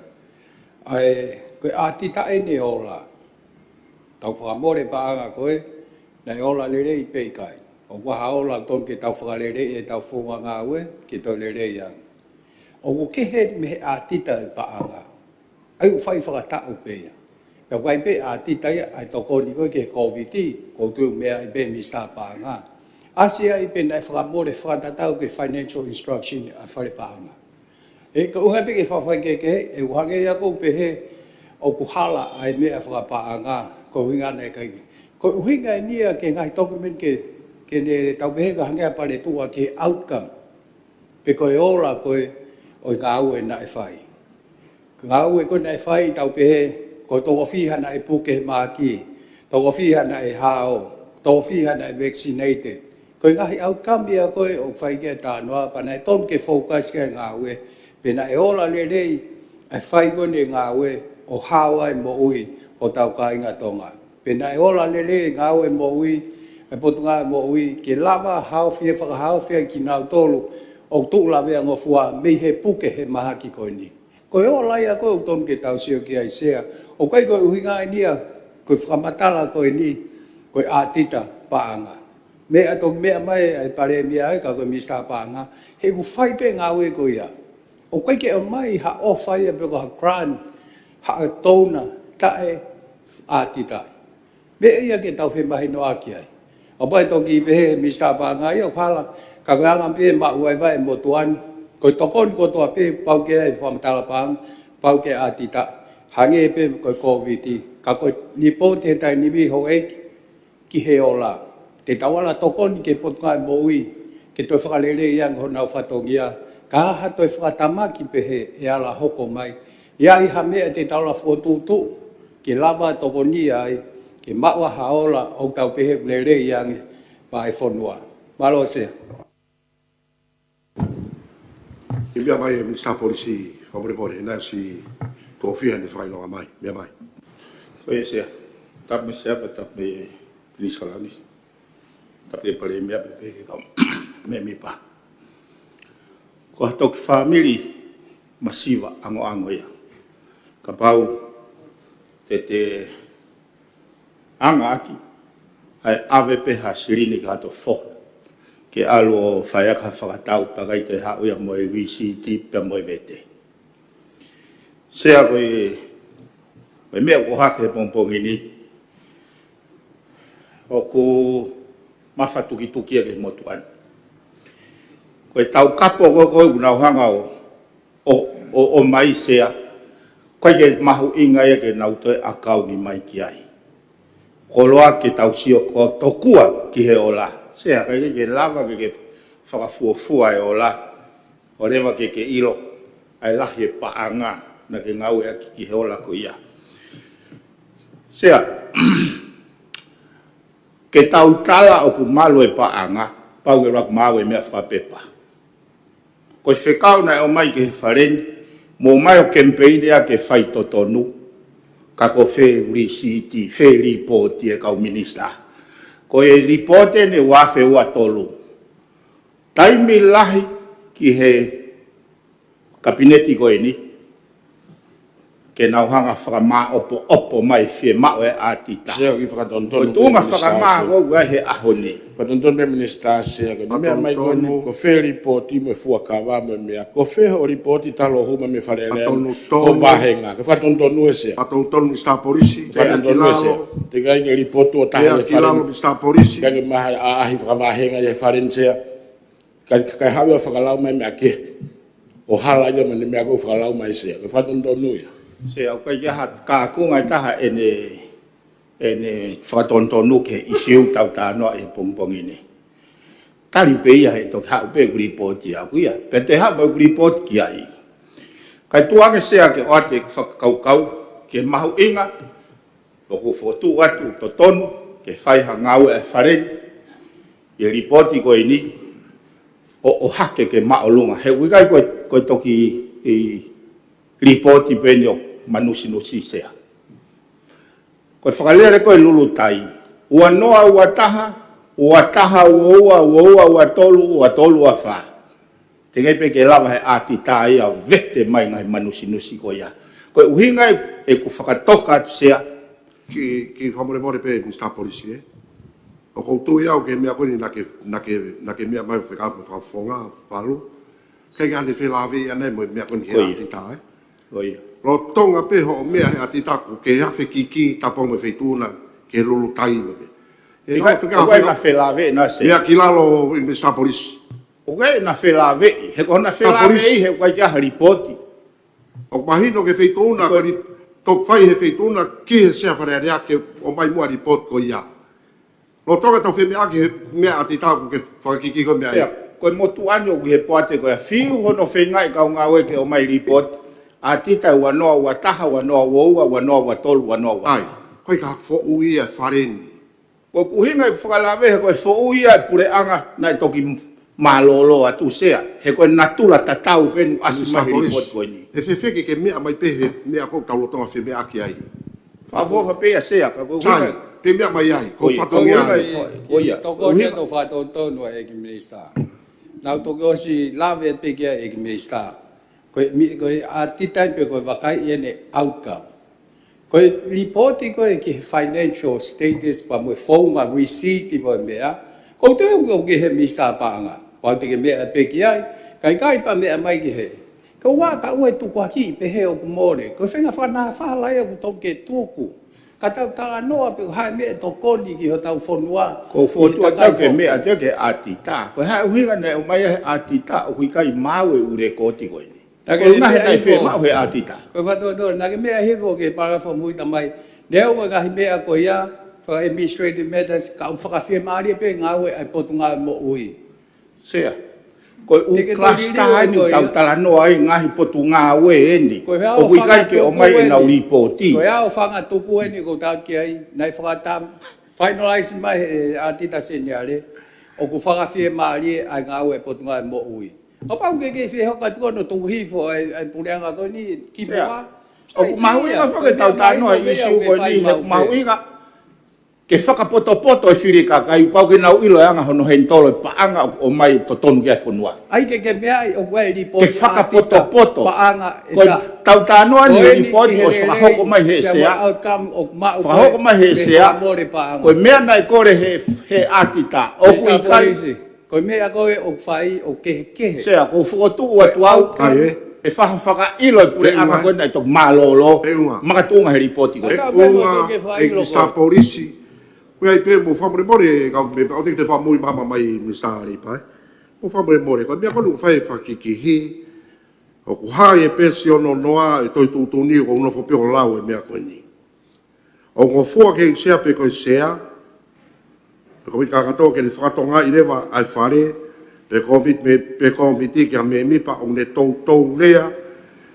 ʻa e, ko e ʻatita eni ʻe ola. Tau fakamole paʻanga ko ē, naʻe ola lelei pe ʻikai. ʻOku ʻi ai ha ola ʻoku totonu ke tau fakaleleiʻi ʻetau founga ngāue, ke toe lelei ange. ʻOku kehe mei he ʻatita e paʻanga. ʻA ia ʻoku fai fakataʻu pē ia. Pea ʻoku ʻi ai pē ʻatita ia, ʻa e tokoni ko ē ki he Kōviti, ʻoku ou tui ʻoku meaʻi pē ʻe he Minisitā Paʻanga. ʻAsi ai pe naʻe fakamole fakatatau ki he financial instruction ʻa e Fale Paʻanga. ʻE, koeʻuhi pē ke fakafaikehekeheʻi, ʻoku hangē ia ʻoku ou pehē, ʻoku hala ʻa e meʻa fakapaʻanga, koeʻuhi naʻe ʻikai ke. Ko e ʻuhinga eni ia ki he ngaahi document ke, ke ne tau pehē ka hangē ha paletuʻa ki he outcome. Pe ko e ola ko ē ʻo e ngāue naʻe fai. Ko e ngāue ko ē naʻe fai tau pehē, ko e toko fiha naʻe puke he mahaki, toko fiha naʻe hao, toko fiha naʻe vaccinated. Ko e ngaahi outcome ia ko ē ʻoku fai ki ai e talanoa, pea naʻe totonu ke focus ki ai e ngāue, pe naʻe ola lelei ʻa e fai ko eni e ngāue ʻo hao ai e moʻui ʻo hotau kāinga Tonga. Pe naʻe ola lelei e ngāue moʻui, e Potungāue Moʻui, ke lava haofi, ʻe fakahaofi ai kinautolu ʻoku tuʻu laveangofua mei he puke he mahaki ko eni. Ko e ola ia ko ē ʻoku totonu ke tau sio ki ai Sea. ʻOku ʻikai ko e ʻuhinga eni ia Ko e fakamatala ko eni, ko e ʻatita paʻanga. Meʻa toki meʻa mai ʻa e Palēmia ai ka ko e Minisitā Paʻanga, he ʻoku fai pē ngāue ko ia. ʻOku ʻikai ke ʻomai ha ʻofa ia pe ko ha grant, ha donor, taʻe ʻatita. Meʻa ia ke tau femahinoʻaki ai. ʻOku ʻikai toki pehē Minisitā Paʻanga ia ʻoku hala, ka ko e anga pē maʻu ai vae mo tuani. Ko e tokoni kotoa pē pau ke ai fakamatala paʻanga, pau ke ʻatita. Hangē pē ko e Kōviti. Ka ko e lipooti he taimi ni houʻeiki ki he ola. Te tau ala tokoni ki he Potungāue Moʻui, ke toe fakalelei ange honau fatongia, ka ha toe fakatamaki pehē ʻe ala hoko mai. ʻI ai ha meʻa te tau ala fokotuʻutuʻu, ke lava tokonia ai, ke maʻu ha ola ʻoku tau pehē ʻoku lelei ange maʻa e fonua. Mālō Sea. ʻI meʻa mai e Minisitā Polisi, fakamolemole, naʻe ʻosi tofiha ʻene fakaʻilonga mai, meʻa mai. Ko ia Sea, tapu mo Sea, pea tapu mo Pilinisi Kalauni, tapu mo e Palēmia pea pehē ki he kau mēmipa. Ko ha toki fāmili masiva ʻangoʻango ia. Kapau te te anga ʻaki, ʻa e ʻave pē ha silini ki ha toʻo foha, ke ʻalu ʻo fai ʻaki ha fakatau pea ʻikai toe haʻu ia mo e lisiti pea mo e vete. Sea ko e, ko e meʻa ʻoku ʻohake he pongipongi ni, ʻoku mafatukituki ia ki he motuʻa ni. Ko e taukapo ko ē ʻoku nau hanga ʻo, ʻo, ʻo, ʻomai Sea, ʻoku ʻikai ke mahuʻinga ia ke nau toe ʻakauni mai ki ai. Koloa ke tau sio ko tokua ki he ola. Sea, ʻikai ke, ke lava ke, ke fakafuofua e ola, ʻo leva ke, ke ʻilo ʻa e lahi e paʻanga naʻa ke ngāueʻaki ki he ola ko ia. Sea, ke tau tala ʻoku malu e paʻanga, pau ke laku maʻu e meʻa fakapepa. Ko e fekau naʻe ʻomai ki he Fale ni, mou ō mai ʻo kemipeini ia ke fai totonu, ka ko fē lisiti, fē lipooti e kau minisitā. Ko e lipooti eni ua afe ua tolu. Taimi lahi ki he Kapineti ko eni, ke nau hanga fakamaʻopoʻopo mai fiemaʻu e ʻatita. Sea, ʻoku fakatonutonu. Ko e tuʻunga fakamā ko ē he ʻaho ni. Fakatonutonu pē Minisitā Sea, ko e meʻa mai ko eni, ko fē lipooti mo e fuakava mo e meʻa. Ko fē hoʻo lipooti talu ʻo hū mai mei Fale Alea, ko e vāhenga. Ko e fakatonutonu ē Sea. Fakatonutonu Minisitā Polisi. Fakatonutonu ē Sea. Te ʻikai ke lipooti ʻo taha e Fale ni. Minisitā Polisi. ʻIkai ke maʻu ha ʻaʻahi fakavāhenga ʻi he Fale ni Sea. Ka, ka haʻu ia ʻo fakalau mai meʻa kehe. ʻO hala ia mo e meʻa ko ē ʻoku fakalau mai Sea. Ko e fakatonutonu ia. Sea, ʻoku ʻikai ke ʻi ai ha kaunga ʻe taha ʻene, ʻene fakatonutonu ki he ʻisiū ʻoku tau talanoa he pongipongi ni. Tali pē ia he toki haʻu pē ʻeku lipooti ʻaʻaku ia. Pea te haʻu mo ʻeku lipooti ki ai. Kae tuku ange Sea ke ʻoatu ʻeku fakakaukau, ke mahuʻinga, ʻoku fokotuʻu atu totonu ke fai ha ngāue ʻa e Fale ni, ʻi he lipooti ko eni, ʻo, ʻohake ke māʻolunga. He ʻoku ʻikai ko e, ko e toki ʻi lipooti pē eni ʻoku manusinusi Sea. Ko e fakalele ko ē Lulutai, ua noa ua taha, ua taha ua ua, ua ua ua tolu, ua tolu ua fā. Te ngai pē ke lava he ʻatita ia ʻo vete mai ngaahi manusinusi ko ia. Ko e ʻuhinga ē ʻeku fakatoka atu Sea. Kiʻi, kiʻi fakamolemole pē Minisitā Polisi ē. ʻOku ou tui au ki he meʻa ko eni naʻa ke, naʻa ke, naʻa ke meʻa mai fekau mo fakafofonga, Palu. ʻIkai ke ʻi ai hano felāveʻi ʻana ia mo e meʻa ko eni he ʻatita ē. Ko ia. Lolotonga pē hoʻo meʻa he ʻatita ʻoku ke afe kiki, tapu ange mo e Feituʻu na, ki he Lulutai mo e meʻa. ʻIkai, ʻoku ʻikai hano felāveʻi ʻana Sea. Meʻa ki lalo Minisitā Polisi. ʻOku ʻikai hano felāveʻi, he ko hano felāveʻi he ʻoku ʻikai ke ʻi ai ha lipooti. ʻOku mahino ki he Feituʻu na, ko e li-, toki fai he Feituʻu na ki he Sea Fale Alea ke ʻomai muʻa lipooti ko ia. Lolotonga ʻetau femeʻaʻaki he meʻa ʻatita ʻoku ke fakakiki ko e meʻa ia. Ko e motuʻa ni ʻoku ʻi he poate ko ia, fiu hono feingaʻi kau ngāue ke ʻomai lipooti. ʻAtita ua noa ua taha, ua noa ua ua, ua noa ua tolu, ua noa ua. ʻAi, ko e ka foʻui ʻa e Fale ni. Ko e ʻuhinga ʻeku fakalave he ko e foʻui ʻa e puleʻanga naʻe toki mālōlō atu Sea. He ko e natula tatau pē ʻoku ʻasi mai he lipooti ko eni. ʻE fēfē ke ke meʻa mai pē he meʻa ʻoku tau lolotonga femeʻaʻaki ai. Fakafofonga pē ia Sea, ka ko e ʻuhinga. Sai, te meʻa mai ai, ko e fatongia. Ko ia. Tokoni atu fakatonutonu ʻEiki Minisitā. Naʻa ku toki ʻosi lave pē ki ai ʻEiki Minisitā. Ko e mi-, ko e ʻatita pē ko e vakai ʻene outcome. Ko e lipooti ko ē ki he financial status pea mo e founga receipt mo e meʻa, ʻoku ou tui ʻoku ke he Minisitā Paʻanga. Pau te ke meʻa pē ki ai, ka ʻikai pea meʻa mai ki he. Ko ua ka ue tukuakiʻi pehē ʻoku mole. Ko e feinga fakanāfala ia ʻoku tau ke tuku. Ka tau talanoa pē ko e hā e meʻa ʻe tokoni ki hotau fonua. Ko e fotu ʻa tau ke meʻa te ke ʻatita. Ko e hā e ʻuhinga naʻe ʻomai he ʻatita ʻoku ʻikai maʻu e ʻū lekooti ko eni. Naʻa ke meʻa hifo. Ko e fatu atu, naʻa ke meʻa hifo ke paragraph mui tamai. Neongo e ngaahi meʻa ko ia, for administrative matters, ka ʻoku fakafiemālie pē ngāue ʻa e Potungāue Moʻui. Sea. Ko e ʻū cluster eni ʻoku tau talanoa ai ngaahi potungāue eni. ʻOku ʻikai ke ʻomai ʻenau lipooti. Ko e ʻū fanga tuku eni ʻoku tau ki ai, naʻe fakata-, finalize mai he ʻatita seniale, ʻoku fakafiemālie ʻa e ngāue ʻa e Potungāue Moʻui. ʻO pau ke ke fie hoka tuku ʻo tuku hifo ʻa e, ʻa e puleʻanga ko eni ki muʻa. ʻOku mahuʻinga foki ke tau talanoa he ʻīsiu ko eni, he ʻoku mahuʻinga ke fakapotopoto e fili kakai, pau ke nau ʻilo e anga hono handle e paʻanga ʻoku ʻomai totonu ki ai e fonua. ʻAi ke ke meʻa ai ʻoku ʻi ai e lipooti. Ke fakapotopoto. Paʻanga ko e tau talanoa ni he lipooti ʻoku fakahoko mai he sea. Fakahoko mai he sea. Ko e meʻa naʻe kole he, he ʻatita. ʻOku ʻikai. Ko e meʻa ko ē ʻoku fai ʻoku kehekehe. Sea, ʻoku ou fokotuʻu atu au. ʻE faha fakaʻilo e puleʻanga ko ē naʻe toki mālōlō. Makatuʻunga he lipooti ko ē. Ko ia pē mo fakamolemole, ka me ʻoku te fakamoʻui māmā mai Minisitā Leipa. Mo fakamolemole, ko e meʻa ko ē ʻoku fai fakakikihi. ʻOku hā e peesi ono noa e tohi tuʻutuʻuni ʻoku ou nofo pē ʻo lau e meʻa ko eni. ʻOku ngofua ki he Sea pe ko e Sea, pe komiti kakato ke ne fakatokangaʻi leva ʻa e fale, pe komiti, pe komiti ki ha mēmipa ʻoku ne toutou lea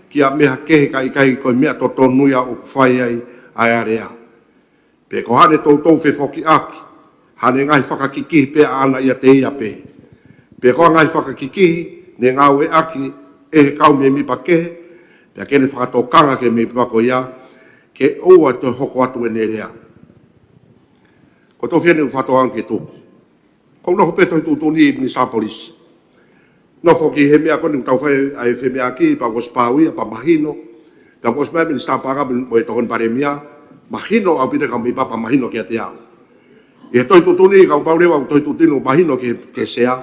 ki ha meʻa kehe ka ʻikai ko e meʻa totonu ia ʻoku fai ai ʻa e alea. Pe ko haʻane toutou fefokiʻaki, haʻane ngaahi fakakikihi pē ʻaʻana ʻiate ia pē. Pe ko ha ngaahi fakakikihi ne ngāueʻaki ʻe he kau mēmipa kehe, pea ke ne fakatokanga ki he mēmipa ko ia, ke ʻoua toe hoko atu ʻene lea. Ko e tohi eni ʻoku fakatokanga ke tuku. ʻOku ou nofo pē he tohi tuʻutuʻuni Minisitā Polisi. Nofo ki he meʻa ko eni ʻoku tau fai ai e femeʻaʻaki, pea kuo ʻosi pau ia, pea mahino. Pea kuo ʻosi mai Minisitā Paʻanga mo e Tokoni Palēmia, mahino ʻaupito ki he kau mēmipa pea mahino kiate au. ʻI he tohi tuʻutuʻuni, kapau leva ʻoku tohi tuʻutuʻuni ʻoku mahino ki he, ki he Sea.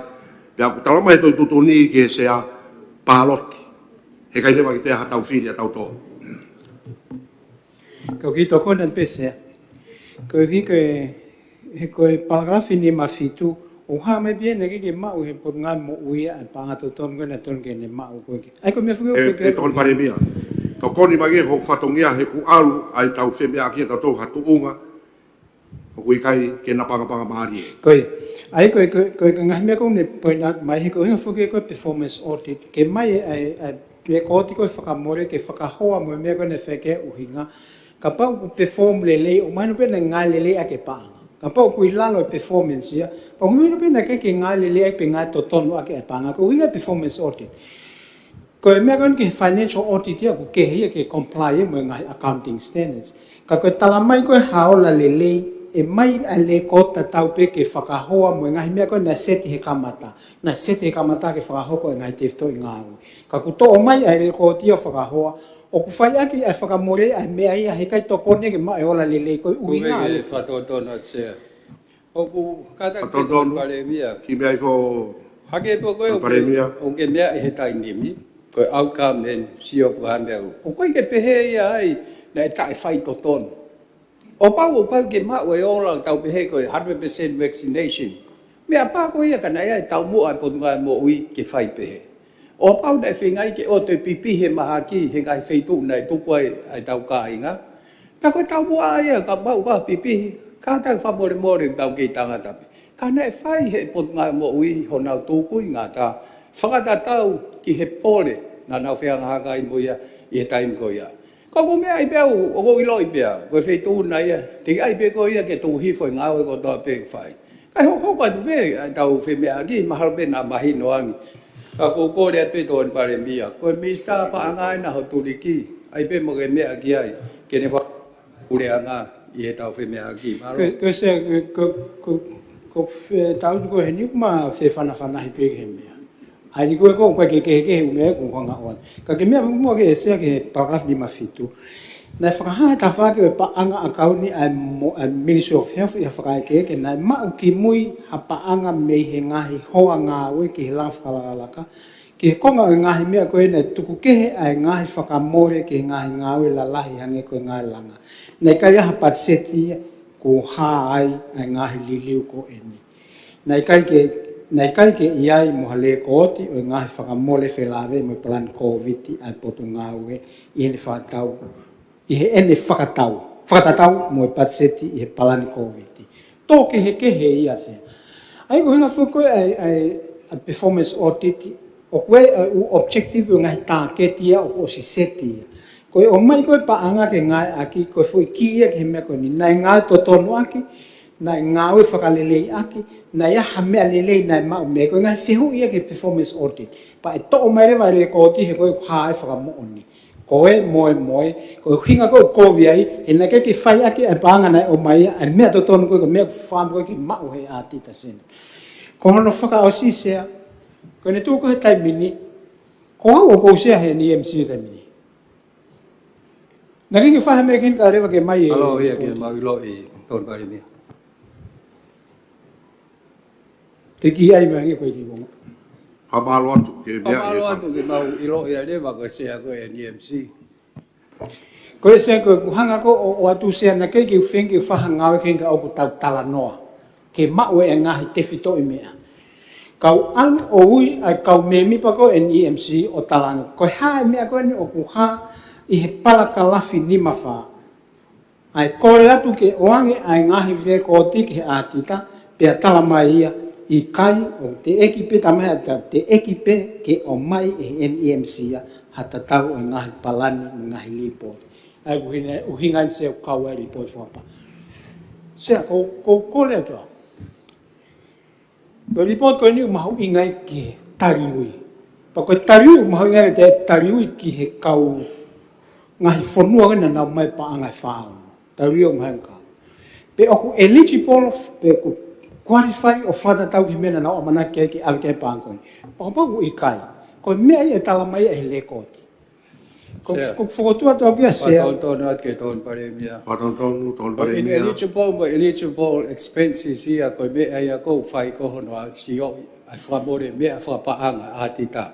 Pea ʻoku talamai he tohi tuʻutuʻuni ki he Sea, pāloti. Heʻikai leva ke toe ʻi ai haʻatau fili ʻatautolu. Ko e kiʻi tokoni atu pē Sea. Ko e kiʻi ko e, he ko e palakalafi nima fitu, ʻoku hā mai pē naʻe ʻikai ke maʻu he Potungāue Moʻui ʻa e paʻanga totonu ko ē naʻe totonu ke ne maʻu ko ē. ʻAi ko e meʻa fuke ʻe, ʻe Tokoni Palēmia. Tokoni mai ki he ko e fatongia he ʻoku ʻalu ʻa e tau femeʻaʻaki ʻatautolu ha tuʻunga ʻoku ʻikai ke na pangapanga mālie. Ko ia. ʻAi ko e, ko e, ko e ngaahi meʻa ko ē naʻe point out mai he ko e ʻuhinga foki ko e performance audit. Ke ʻomai ʻa e, ʻa e, ʻa e lekooti ko ē fakamole ke fakahoa mo e meʻa ko ē naʻe fai ki ai e ʻuhinga. Kapau ʻoku perform lelei, ʻoku mahino pē naʻe ngāue lelei ʻaki e paʻanga. Kapau ʻoku ʻi lalo e performance ia, pea ʻoku mahino pē naʻe ʻikai ke ngāue lelei ʻaki pe ngāue totonu ʻaki e paʻanga. Ko e ʻuhinga e performance audit. Ko e meʻa ko eni ki he financial audit ia ʻoku kehe ia ke comply ia mo e ngaahi accounting standards. Ka ko e talamai ko ē ha ola lelei, ʻe ʻomai ʻa e lekooti tatau pē ke fakahoa mo e ngaahi meʻa ko ē naʻe seti he kamata. Naʻe seti he kamata ke fakahoko e ngaahi tefitoʻi ngāue. Ka kuo toʻo mai ʻa e lekooti ia ʻo fakahoa, ʻoku fai ʻaki ʻa e fakamole ʻa e meʻa ia heʻikai tokoni ke maʻu e ola lelei ko e ʻuhinga ia. Fakatotonu atu Sea. ʻOku kātaki ke Tokoni Palēmia. Ki meʻa ifo. Hake pē ko e ʻoku ke meʻa ʻi he taimi ni, ko e outcome ʻeni, sio ko e hā e meʻa. ʻOku ʻikai ke pehē ia ai, naʻe taʻefaitotonu. ʻO pau ʻoku ʻikai ke maʻu e ola ʻo tau pehē ko e hundred percent vaccination. Meʻa pē ko ia ka naʻe ʻi ai e taumuʻa ʻa e Potungāue Moʻui ke fai pehē. ʻO pau naʻe feinga ke ʻoua toe pipihi e mahaki he ngaahi feituʻu naʻe tuku ai ʻa e tau kāinga. Pea ko e taumuʻa ia kapau ʻoku pipihi, kātaki fakamolemole tau kei tangata pē. Ka naʻe fai he Potungāue Moʻui honau tukuʻi ngata, fakatatau ki he pole naʻa nau fehangahangai mo ia ʻi he taimi ko ia. Ka ʻoku meʻa ai pē au, ʻoku ou ʻiloʻi pē au, ko e feituʻu na ia, te ke ʻai pē ko ia ke tuku hifo e ngāue kotoa pē ʻoku fai. Kae hokohoko atu pē ʻa e tau femeʻaʻaki, mahalo pē naʻa mahino ange. Ka ʻoku ou kole atu pē Tokoni Palēmia, ko e Minisitā Paʻanga ʻena ho tuliki, ʻai pē mo ke meʻa ki ai, ke ne fakapuleʻanga ʻi he tau femeʻaʻaki. Mālō. Ko, ko Sea, ko, ko, ko, ko fe-, tau ko heni ʻoku ma fefanafanahi pē ki he meʻa. ʻA ia ko e ko ʻoku ʻikai ke kehekehe ʻū meʻa ko ʻeku hanga ʻo ʻoatu. Ka ke meʻa muʻa ke ʻosi ia ki he paragraph nima fitu. Naʻe fakahā ʻe he tafaʻaki ʻo e paʻanga ʻakauni ʻa e mo-, ʻa e Ministry of Health ʻi ha fakaʻekeʻeke naʻe maʻu kimui ha paʻanga mei he ngaahi hoa ngāue ki he langa fakalakalaka, ki he konga ʻo e ngaahi meʻa ko ē naʻe tuku kehe ai e ngaahi fakamole ki he ngaahi ngāue lalahi hangē ko e ngaahi langa. Naʻe ʻikai ha patiseti ia kuo hā ai ʻa e ngaahi liliu ko eni. Naʻe ʻikai ke, naʻe ʻikai ke ʻi ai mo ha lēkooti ʻo e ngaahi fakamole felāveʻi mo e palani Kōviti ʻa e Potungāue ʻi heʻene fakatau, ʻi heʻene fakatau, fakatatau mo e patiseti ʻi he palani Kōviti. Tō kehekehe ia Sea. ʻA ia ko e ʻuhinga foki ko ē ʻa e, ʻa e, ʻa e performance audit, ʻoku ʻi ai ʻū objective ʻo e ngaahi tāketi ia ʻoku ʻosi seti ia. Ko e ʻomai ko ē paʻanga ke ngāueʻaki, ko e foʻi kī ia ki he meʻa ko eni. Naʻe ngāue totonu ʻaki, naʻe ngāue fakalelei ʻaki, naʻe ʻi ai ha meʻa lelei naʻe maʻu mei ai. Ko e ngaahi fehuʻi ia ki he performance audit. Pea ʻe toʻo mai leva e lēkooti he ko e hā e fakamoʻoni. Ko e moemoe, ko e ʻuhinga ko ē ʻoku kovi ai, he naʻe ʻikai ke fai ʻaki ʻa e paʻanga naʻe ʻomai ia, ʻa e meʻa totonu ko ē, ko e meʻa ʻoku fakaʻamu ko ē ke maʻu ʻe he ʻātita Sea. Ko hono fakaʻosi Sea, ko ʻene tuʻu ko ē he taimi ni, ko au ʻoku ou Sea he ʻEm Esi taimi ni. Naʻe ʻikai ke fai ha meʻa kehe ka leva ke mai e. Mālō ia ke mau ʻiloʻi Tony Palēmia. Te ki ai mai ange ko e ki konga. Fakamālō atu ke meʻa Fakamālō atu ke mau ʻiloʻi ʻa e leva ko e Sea ko ē ʻEm Esi. Ko e Sea ko ʻeku hanga ko ē ʻo, ʻo ʻoatu Sea naʻe ʻikai ke u feinga ke u fai ha ngāue kehe ka ʻoku tau talanoa. Ke maʻu e ngaahi tefitoʻi meʻa. Kau ʻalu ʻo ui ʻa e kau mēmipa ko ē ʻEm Esi ʻo talanoa. Ko e hā e meʻa ko eni ʻoku hā ʻi he palakalafi nima fā. ʻA e kole atu ke ʻoange ʻa e ngaahi lēkooti ki he ʻātita, pea tala mai ia ʻikai ʻoku teʻeki pē tamai ʻa teʻeki pē ke ʻomai ʻe he ʻEm Esi ia ha tatau ʻo e ngaahi palani mo e ngaahi lipooti. ʻA ia ko e ʻuhinga, ʻuhinga eni Sea ʻoku kau ai e lipooti fakapā. Sea ko, ko, kole atu au. Ko e lipooti ko eni ʻoku mahuʻinga ia ke tali ui. Pea ko e tali ui ʻoku mahuʻinga ia ke tali ui ki he kau ngaahi fonua ko ē naʻa nau ʻomai paʻanga ʻe fā ono. Tali ui ʻoku mahuʻinga. Pe ʻoku eligible, pe ʻoku qualify ʻo fakatatau ki he meʻa naʻa nau ʻamanaki ki ai ke ʻave ki ai paʻanga ko eni. Pea kapau ʻoku ʻikai. Ko e meʻa ia ʻe tala mai ʻe he lēkooti. Ko, Sea. Ko e fokotuʻu atu au kia Sea. Fakatotonu atu ke Tony Palēmia. Fakatotonu, Tony Palēmia. Ineligible mo eligible expenses ia ko e meʻa ia ʻoku fai ko hono ʻa e sio ʻa e fakamole meʻa fakapaʻanga ʻātita.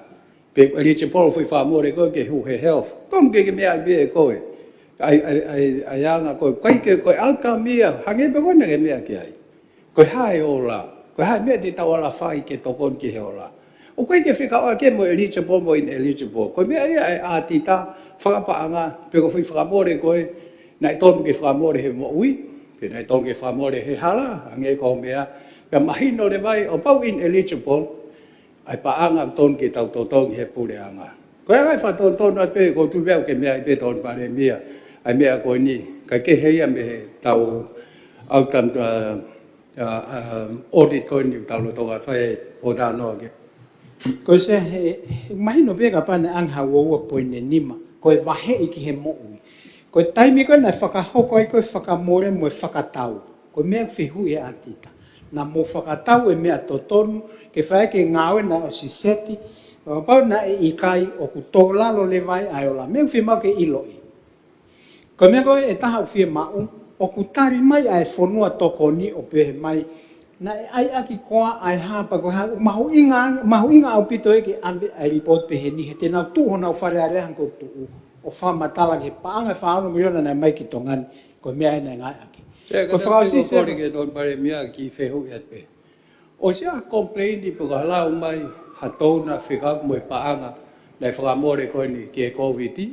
Pe eligible foʻi fakamole ko ē ke hū he health. Tonu ke ke meʻa ai pē ʻe koe. ʻA e, ʻa e, ʻa e, ʻa e anga ko ē. ʻIkai ke, ko e outcome ia. Hangē pē ko ena ke meʻa ki ai. Ko e hā e ola, ko e hā e meʻa te tau ala fai ke tokoni ki he ola. ʻOku ʻikai ke fekauʻaki mo eligible mo ineligible. Ko e meʻa ia ʻa e ʻātita, fakapaʻanga, pe ko e foʻi fakamole ko ē, naʻe tonu ke fakamole he moʻui, pe naʻe tonu ke fakamole he hala, hangē ko e meʻa, pea mahino leva ai, ʻo kapau ineligible, ʻa e paʻanga ʻoku tonu ke tau totongi he puleʻanga. Ko e anga e fakatonutonu atu pē, ko e tuʻu pē au ke meʻa ai pē Tony Palēmia, ʻa e meʻa ko eni, ʻikai ke hē ia mei he tau outcome, uh, uh, uh, audit ko eni ʻoku tau lolotonga fai ʻo talanoa ki ai. Ko e Sea he, he mahino pē kapau naʻe ʻi ai ha uaua poini nima, ko e vaheʻi ki he moʻui. Ko e taimi ko ē naʻe fakahoko ai ko ē fakamole mo e fakatau. Ko e meʻa ʻoku fehuʻi ʻe he ʻātita. Naʻa mou fakatau e meʻa totonu, ke fai ki he ngāue naʻe ʻosi seti, kapau naʻe ʻikai ʻoku tō lalo leva ai ʻa e ola. Meʻa ʻoku fiemaʻu ke ʻiloʻi. Ko e meʻa ko ē ʻe taha ʻoku fiemaʻu, ʻoku tali mai ʻa e fonua tokoni ʻo pehē mai, naʻe ʻai ʻaki koā ʻa e hā pe ko e hā, mahuʻinga, mahuʻinga ʻaupito ia ke ʻave ʻa e lipooti pehē ni, he te nau tuʻu honau Fale Alea hangē ko ʻeku tuʻu, ʻo fakamatala ki he paʻanga ʻe fā ono miliona naʻe ʻomai ki Tonga ni, ko e meʻa ia naʻe ngāueʻaki. Ko e fakaʻosi Sea, kole ke Tony Palēmia kiʻi fehuʻi atu pē. ʻOsi ʻi ai ha complain pe ko ha lau mai ha donor fekauʻaki mo e paʻanga naʻe fakamole ko eni ki he Kōviti?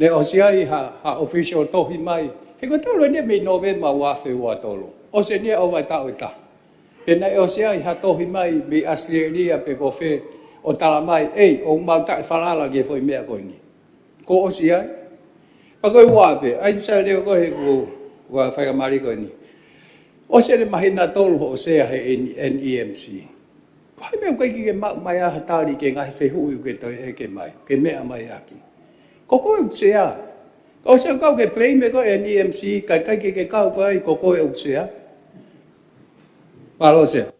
Naʻe ʻosi ʻi ai ha, ha official tohi mai. He ko e talu eni mei Nōvema ua afe ua tolu. ʻOsi eni ʻo e taʻu ʻe taha. Pe naʻe ʻosi ʻi ai ha tohi mai mei ʻAositelēlia pe ko fē ʻo tala mai, ʻei, ʻoku mau taʻefalala ki he foʻi meʻa ko eni. Kuo ʻosi ʻi ai. Pea ko e ua pē, ʻai tusa leo ko ē he kuo, ua fai ka mali ko eni. ʻOsi ʻene māhina ʻe tolu hoʻo Sea he N-, NEMC. Ko e hā e meʻa ʻoku ʻikai ke ke maʻu mai ai ha tali ki he ngaahi fehuʻi ʻoku ke toe ʻeke mai, ke meʻa mai ʻaki. Ko koe ʻoku Sea. Ka ʻosi ʻa e kau ke blame ko ē NEMC, ka ʻikai ke ke kau koe ai, ko koe ʻoku Sea. Mālō Sea.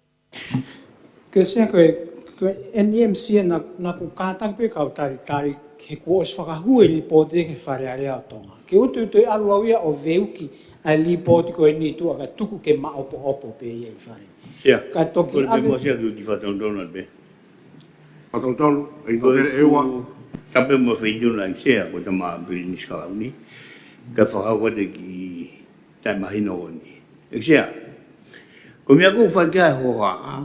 Ko e Sea ko e, Ko e N E M C naʻa, naʻa ku kātaki pē kau talitali he kuo ʻosi fakahū e lipooti ki he Fale Alea ʻo Tonga. Ke u toe, toe ʻalu au ia ʻo veuki ʻa e lipooti ko eni tuʻa kae tuku ke maʻopoʻopo pē ia ʻi fale. Ia, ka toki ko e ʻave mo sia ki uti fatonutonu pē. Fatonutonu, ʻEiki Nōpele ʻEua. Tapu mo e Feituʻuna ʻEiki Sea, ko e tama Pilinisi Kalauni. Ka fakakau atu ki he taimi mahino ko eni. ʻEiki Sea, ko e meʻa ʻoku ou fai ki ai e hohaʻa,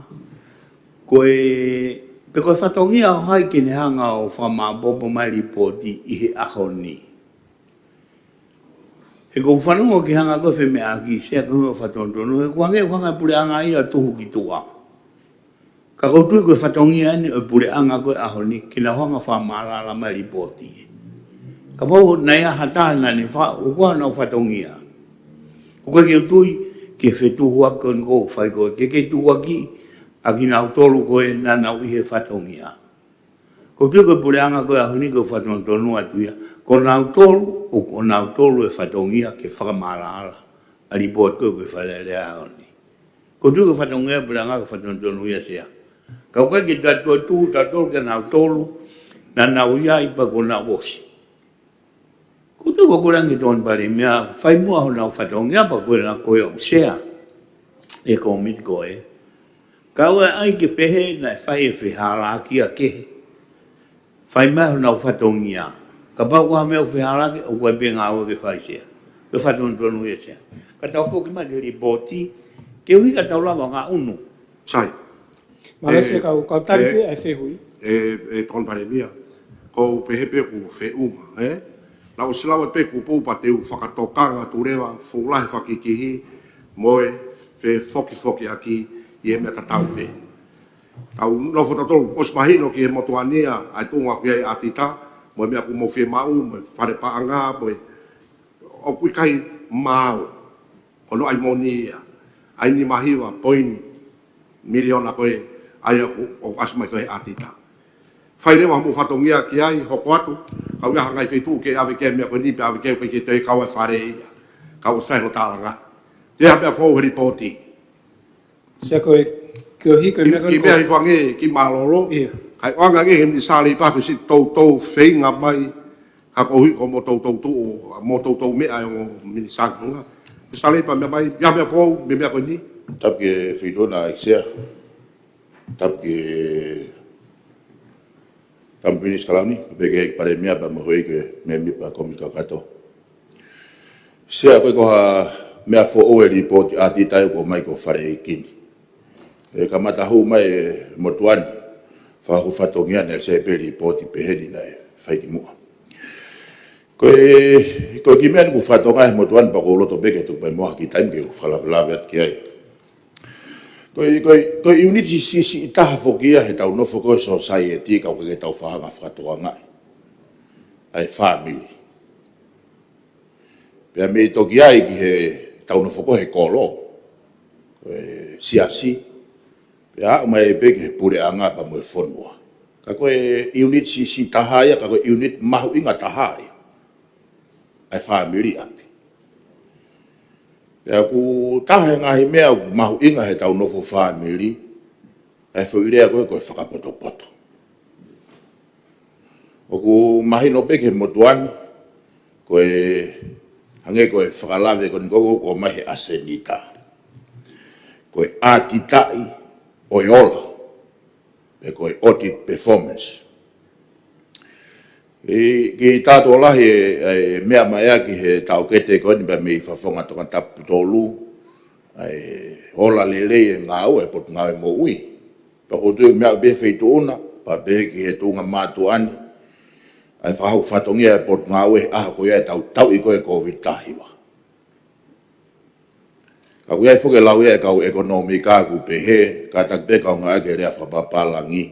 ko e, pe ko e fatongia ʻo hai ke ne hanga ʻo fakamaʻopoʻopo mai e lipooti ʻi he ʻaho ni. He ʻoku ou fanongo ki he anga ko ē e femeʻaʻaki ʻEiki Sea ko e fatonutonu, he ʻoku hangē ʻoku hanga e puleʻanga ia ʻo tuhu ki tuʻa. Ka ʻoku ou tui ko e fatongia eni ʻo e puleʻanga ko ē he ʻaho ni, ke nau hanga ʻo fakamaʻalaʻala mai e lipooti. Kapau naʻe ʻi ai ha taha naʻa ne fa-, ʻoku ʻi ai honau fatongia. ʻOku ʻikai ke u tui ki he fetukuaki ko eni ʻoku fai ko ē, ke ke tukuakiʻi ʻa kinautolu ko ē naʻa nau ʻi he fatongia. ʻOku ou tui ko e puleʻanga ko ē he ʻaho ni ʻoku ou fatonutonu atu ia, ko nautolu, ʻoku ʻonautolu e fatongia ke fakamaʻalaʻala ʻa e lipooti ko ē ʻa e Fale Alea he ʻaho ni. ʻOku ou tui ko e fatongia e puleʻanga, ko e fatonutonu ia Sea. Ka ʻoku ʻikai ke tau toe tuhu tautolu kia nautolu naʻa nau ʻi ai pea kuo nau ʻosi. ʻOku ou tui ko e kole ange ki he Tokoni Palēmia, fai muʻa honau fatongia pea ko e lea ko ē ʻa e Sea ʻo e kōmiti ko ē. Ka ʻoua ʻe ʻai ke pehē naʻe fai e fehālaaki ia kehe. Fai mai honau fatongia. Kapau ko ha meʻa ʻoku fehālaaki, ʻoku ʻi ai pē e ngāue ke fai Sea. Ko e fatonutonu ia Sea. Ka tau foki mai ki he lipooti, ke ʻuhi ka tau lava ʻo ngaʻunu. Sai. Mālō Sea, kau, kau tali pē ʻa e fehuʻi. ʻE, ʻe Tokoni Palēmia, ʻoku ou pehē pē ʻoku feʻunga, ē? Naʻa ku ʻosi lau atu pē kuo pau pea te u fakatokanga atu leva, fuʻu lahi e fakakikihi, mo e fefokifokiʻaki ʻi he meʻa tatau pē. Tau nofo tautolu, ʻosi mahino ki he motuʻa ni ʻa e tuʻunga ʻoku ʻi ai ʻa ʻAtita, mo e meʻa ʻoku mou fiemaʻu, mo e fale paʻanga, mo e ʻoku ʻikai maau, ʻoku nau ʻai moʻoni ia, ʻa e nima hiva poini miliona ko ē, ʻa ia ʻoku, ʻoku ʻasi mai ko ē he ʻAtita. Fai leva hoʻomou fatongia ki ai, hoko atu, ka ʻoku ʻi ai ha ngaahi feituʻu ke ʻave ki ai e meʻa ko eni, pea ʻave ki ai ʻoku ʻikai ke toe kau ai e fale ia. Ka ʻoku ʻosi fai hono tālanga. Te ha meʻa foʻou he lipooti. Sea ko e, ko e hiko e meʻa ko ē ki ko meʻa hifo ange ki mālōlō. Ia. Kae ʻoange ange he Minisitā Leipa ko e siʻi toutou feinga mai, ka koeʻuhi ko hoʻomou toutou tuʻu, hoʻomou toutou meʻa ʻa e ongo minisitā ko ē. Minisitā Leipa, meʻa mai, ʻi ai ha meʻa foʻou mei he meʻa ko eni? Tapu ki he Feituʻuna ʻEiki Sea. Tapu ki he tama Pilinisi Kalauni, pea ki he Palēmia pea mo e houʻeiki mēmipa kōmiti kakato. Sea, ʻoku ʻikai ko ha meʻa foʻou e lipooti ʻa ʻAtita ia ʻoku ʻomai ki he Fale ʻEiki ni. ʻE kamata hū mai e motuʻa ni, fakahū fatongia naʻe ʻosi ʻi ai pē e lipooti pehē ni naʻe fai kimuʻa. Ko e, ko e kiʻi meʻa ni ʻoku ou fakatokangaʻi he motuʻa ni pea ʻoku ou loto pē ke tuku mai muʻa ha kiʻi taimi ke u fakalavelave atu ki ai. Ko e, ko e, ko e ʻiuniti siʻisiʻi taha foki ia heʻetau nofo ko ē he sōsaieti ka ʻoku ʻikai ke tau faʻa hanga ʻo fakatokangaʻi. ʻA e fāmili. Pea mei toki ʻai ki heʻetau nofo ko ē he kolo, ko e siasi, pea aʻu mai pē ki he puleʻanga pea mo e fonua. Ka ko e ʻiuniti siʻisiʻi taha ia, ka ko e ʻiuniti mahuʻinga taha ia ʻa e fāmili ʻapi. Pea ʻoku taha e ngaahi meʻa ʻoku mahuʻinga heʻetau nofo fāmili, ʻa e foʻi lea ko ē ko e fakapotopoto. ʻOku mahino pē ki he motuʻa ni, ko e hangē ko e fakalave ko eni ʻoku ʻomai he ʻasenita. Ko e ʻatitaʻi ʻo e ola, pe ko e audit performance. ʻI, kiʻi tātō lahi e, e meʻa mai ʻaki he taʻokete ko eni pea mei Fafonga Tongatapu tolu, ʻa e ola lelei e ngāue ʻa e Potungāue Moʻui. Pea ʻoku ou tui meʻa pē he Feituʻuna, pea pehē ki he tuʻunga mātuʻa ni, ʻa e fakahoko fatongia ʻa e Potungāue he ʻaho ko ia ʻetau tauʻi ko ē e Kōviti taha hiva. Ka ʻoku ʻi ai foki e lau ia ʻa e kau ʻekonōmika ʻoku pehē, kātaki pē kau ngāue ki he lea fakapapālangi,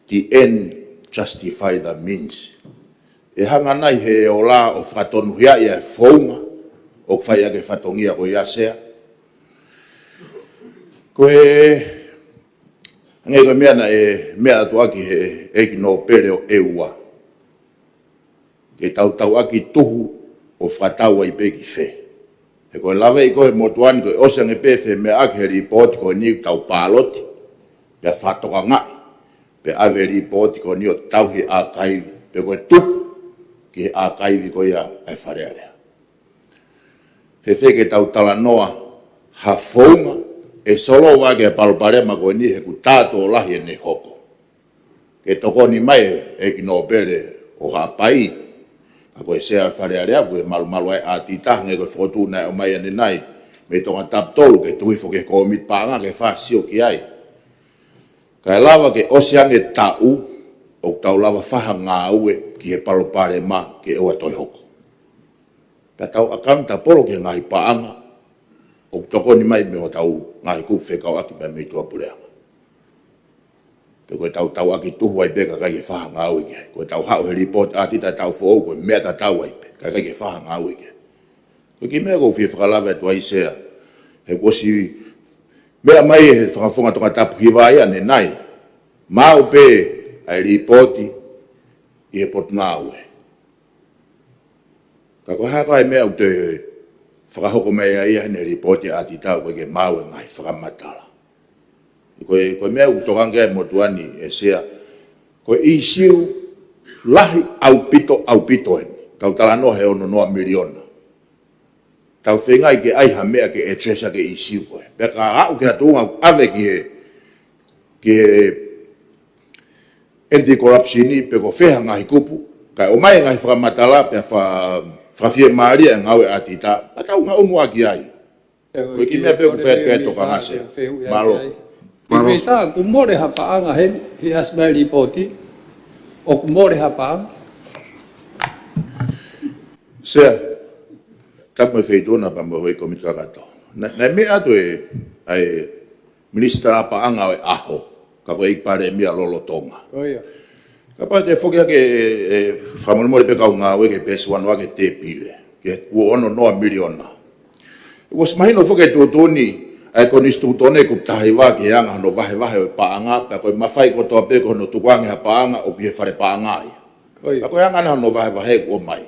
the end justify the means. ʻE hanga nai he ola ʻo fakatonuhiaʻi ʻa e founga ʻoku fai ʻaki e fatongia ko ia Sea? Ko e, hangē ko e meʻa naʻe meʻa atu ʻaki he ʻEiki Nōpele ʻo ʻEua. Ke tautau ʻaki tuhu ʻo fakatau ai pē ki fē. He ko e laveʻi ko ē he motuʻa ni ko e ʻosi ange pē e femeʻaʻaki he lipooti ko eni ʻoku tau pāloti, pea fakatokangaʻi. pea ʻave e lipooti ko eni ʻo tauhi he ʻākaivi, pe ko e tupu ki he ʻākaivi ko ia ʻa e Fale Alea. Fēfē ke tau talanoa ha founga ʻe solova ʻaki e palopalema ko eni he kuo tā tuʻo lahi ʻene hoko. Ke tokoni mai e ʻEiki Nōpele ʻo Haʻapai, ka ko e Sea Fale Alea, ko e malumalu ʻa e ʻātita, hangē ko e fokotuʻu naʻe ʻomai ʻanenai mei Tongatapu tolu, ke tuhi foki ki he kōmiti paʻanga ke fai ha sio ki ai. Kae lava ke ʻosi ange taʻu ʻoku tau lava fai ha ngāue ki he palopalema ke ʻoua toe hoko. Pea tau accountable ki he ngaahi paʻanga ʻoku tokoni mai mei hotau ngaahi kupu fekauʻaki pea mei tuʻapuleʻanga. Pe ko e tau tauʻaki tuhu ai pē kae ʻikai ke fai ha ngāue ki ai. Ko e tau haʻu he lipooti ʻātita taʻu foʻou, ko e meʻa tatau ai pē, kae ʻikai ke fai ha ngāue ki ai. Ko e kiʻi meʻa ʻoku ou fie fakalave atu ai Sea, he kuo ʻosi meʻa mai he fakafofonga Tongatapu Hiva ia ʻanenai, maʻu pē ʻa e lipooti ʻi he Potungāue. Ka ko e hā koā e meʻa ʻoku toe fakahoko mai ai ia he lipooti ʻātita ʻoku ʻikai ke maʻu e ngaahi fakamatala. Ko e, ko e meʻa ʻoku tokanga ki ai e motuʻa ni ʻe Sea, ko e ʻīsiu lahi ʻaupito, ʻaupito eni. Tau talanoa he ono noa miliona. Tau feinga ke ʻai ha meʻa ke address ʻaki e ʻīsiu ko ē. Pea ka aʻu ki ha tuʻunga ʻave ki he, ki he anti-corruption pe ko fē ha ngaahi kupu, kae ʻomai e ngaahi fakamatala pea fa-, fakafiemālie e ngāue ʻātita, pea tau ngaʻunu ʻaki ai. Ko e kiʻi meʻa pē ʻoku fai atu ki ai e tokanga Sea. Mālō. Mālō. Minisitā, kuo mole ha paʻanga heni, he ʻasi mai e lipooti, ʻoku mole ha paʻanga? Sea, tapu mo e Feituʻuna pea mo e houʻeiki kōmiti kakato. Naʻe, naʻe meʻa atu e, ʻa e Minisitā Paʻanga ʻo e ʻaho, ka ko e ʻEiki Palēmia lolotonga. Ko ia. Kapau te u foki hake, ʻe, ʻe, fakamolemole pē kau ngāue ke pēsi uanoa ki he tēpile, ki he kuo ono noa miliona. Kuo ʻosi mahino foki e tuʻutuʻuni ʻa e Konisitūtone kupu taha hiva ki he anga hono vahevahe ʻo e paʻanga, pea ko e mafai kotoa pē ko hono tukuange ha paʻanga ʻoku ʻi he fale paʻanga ia. Ko ia. Pea ko e anga ena hono vahevahe kuo ʻomai.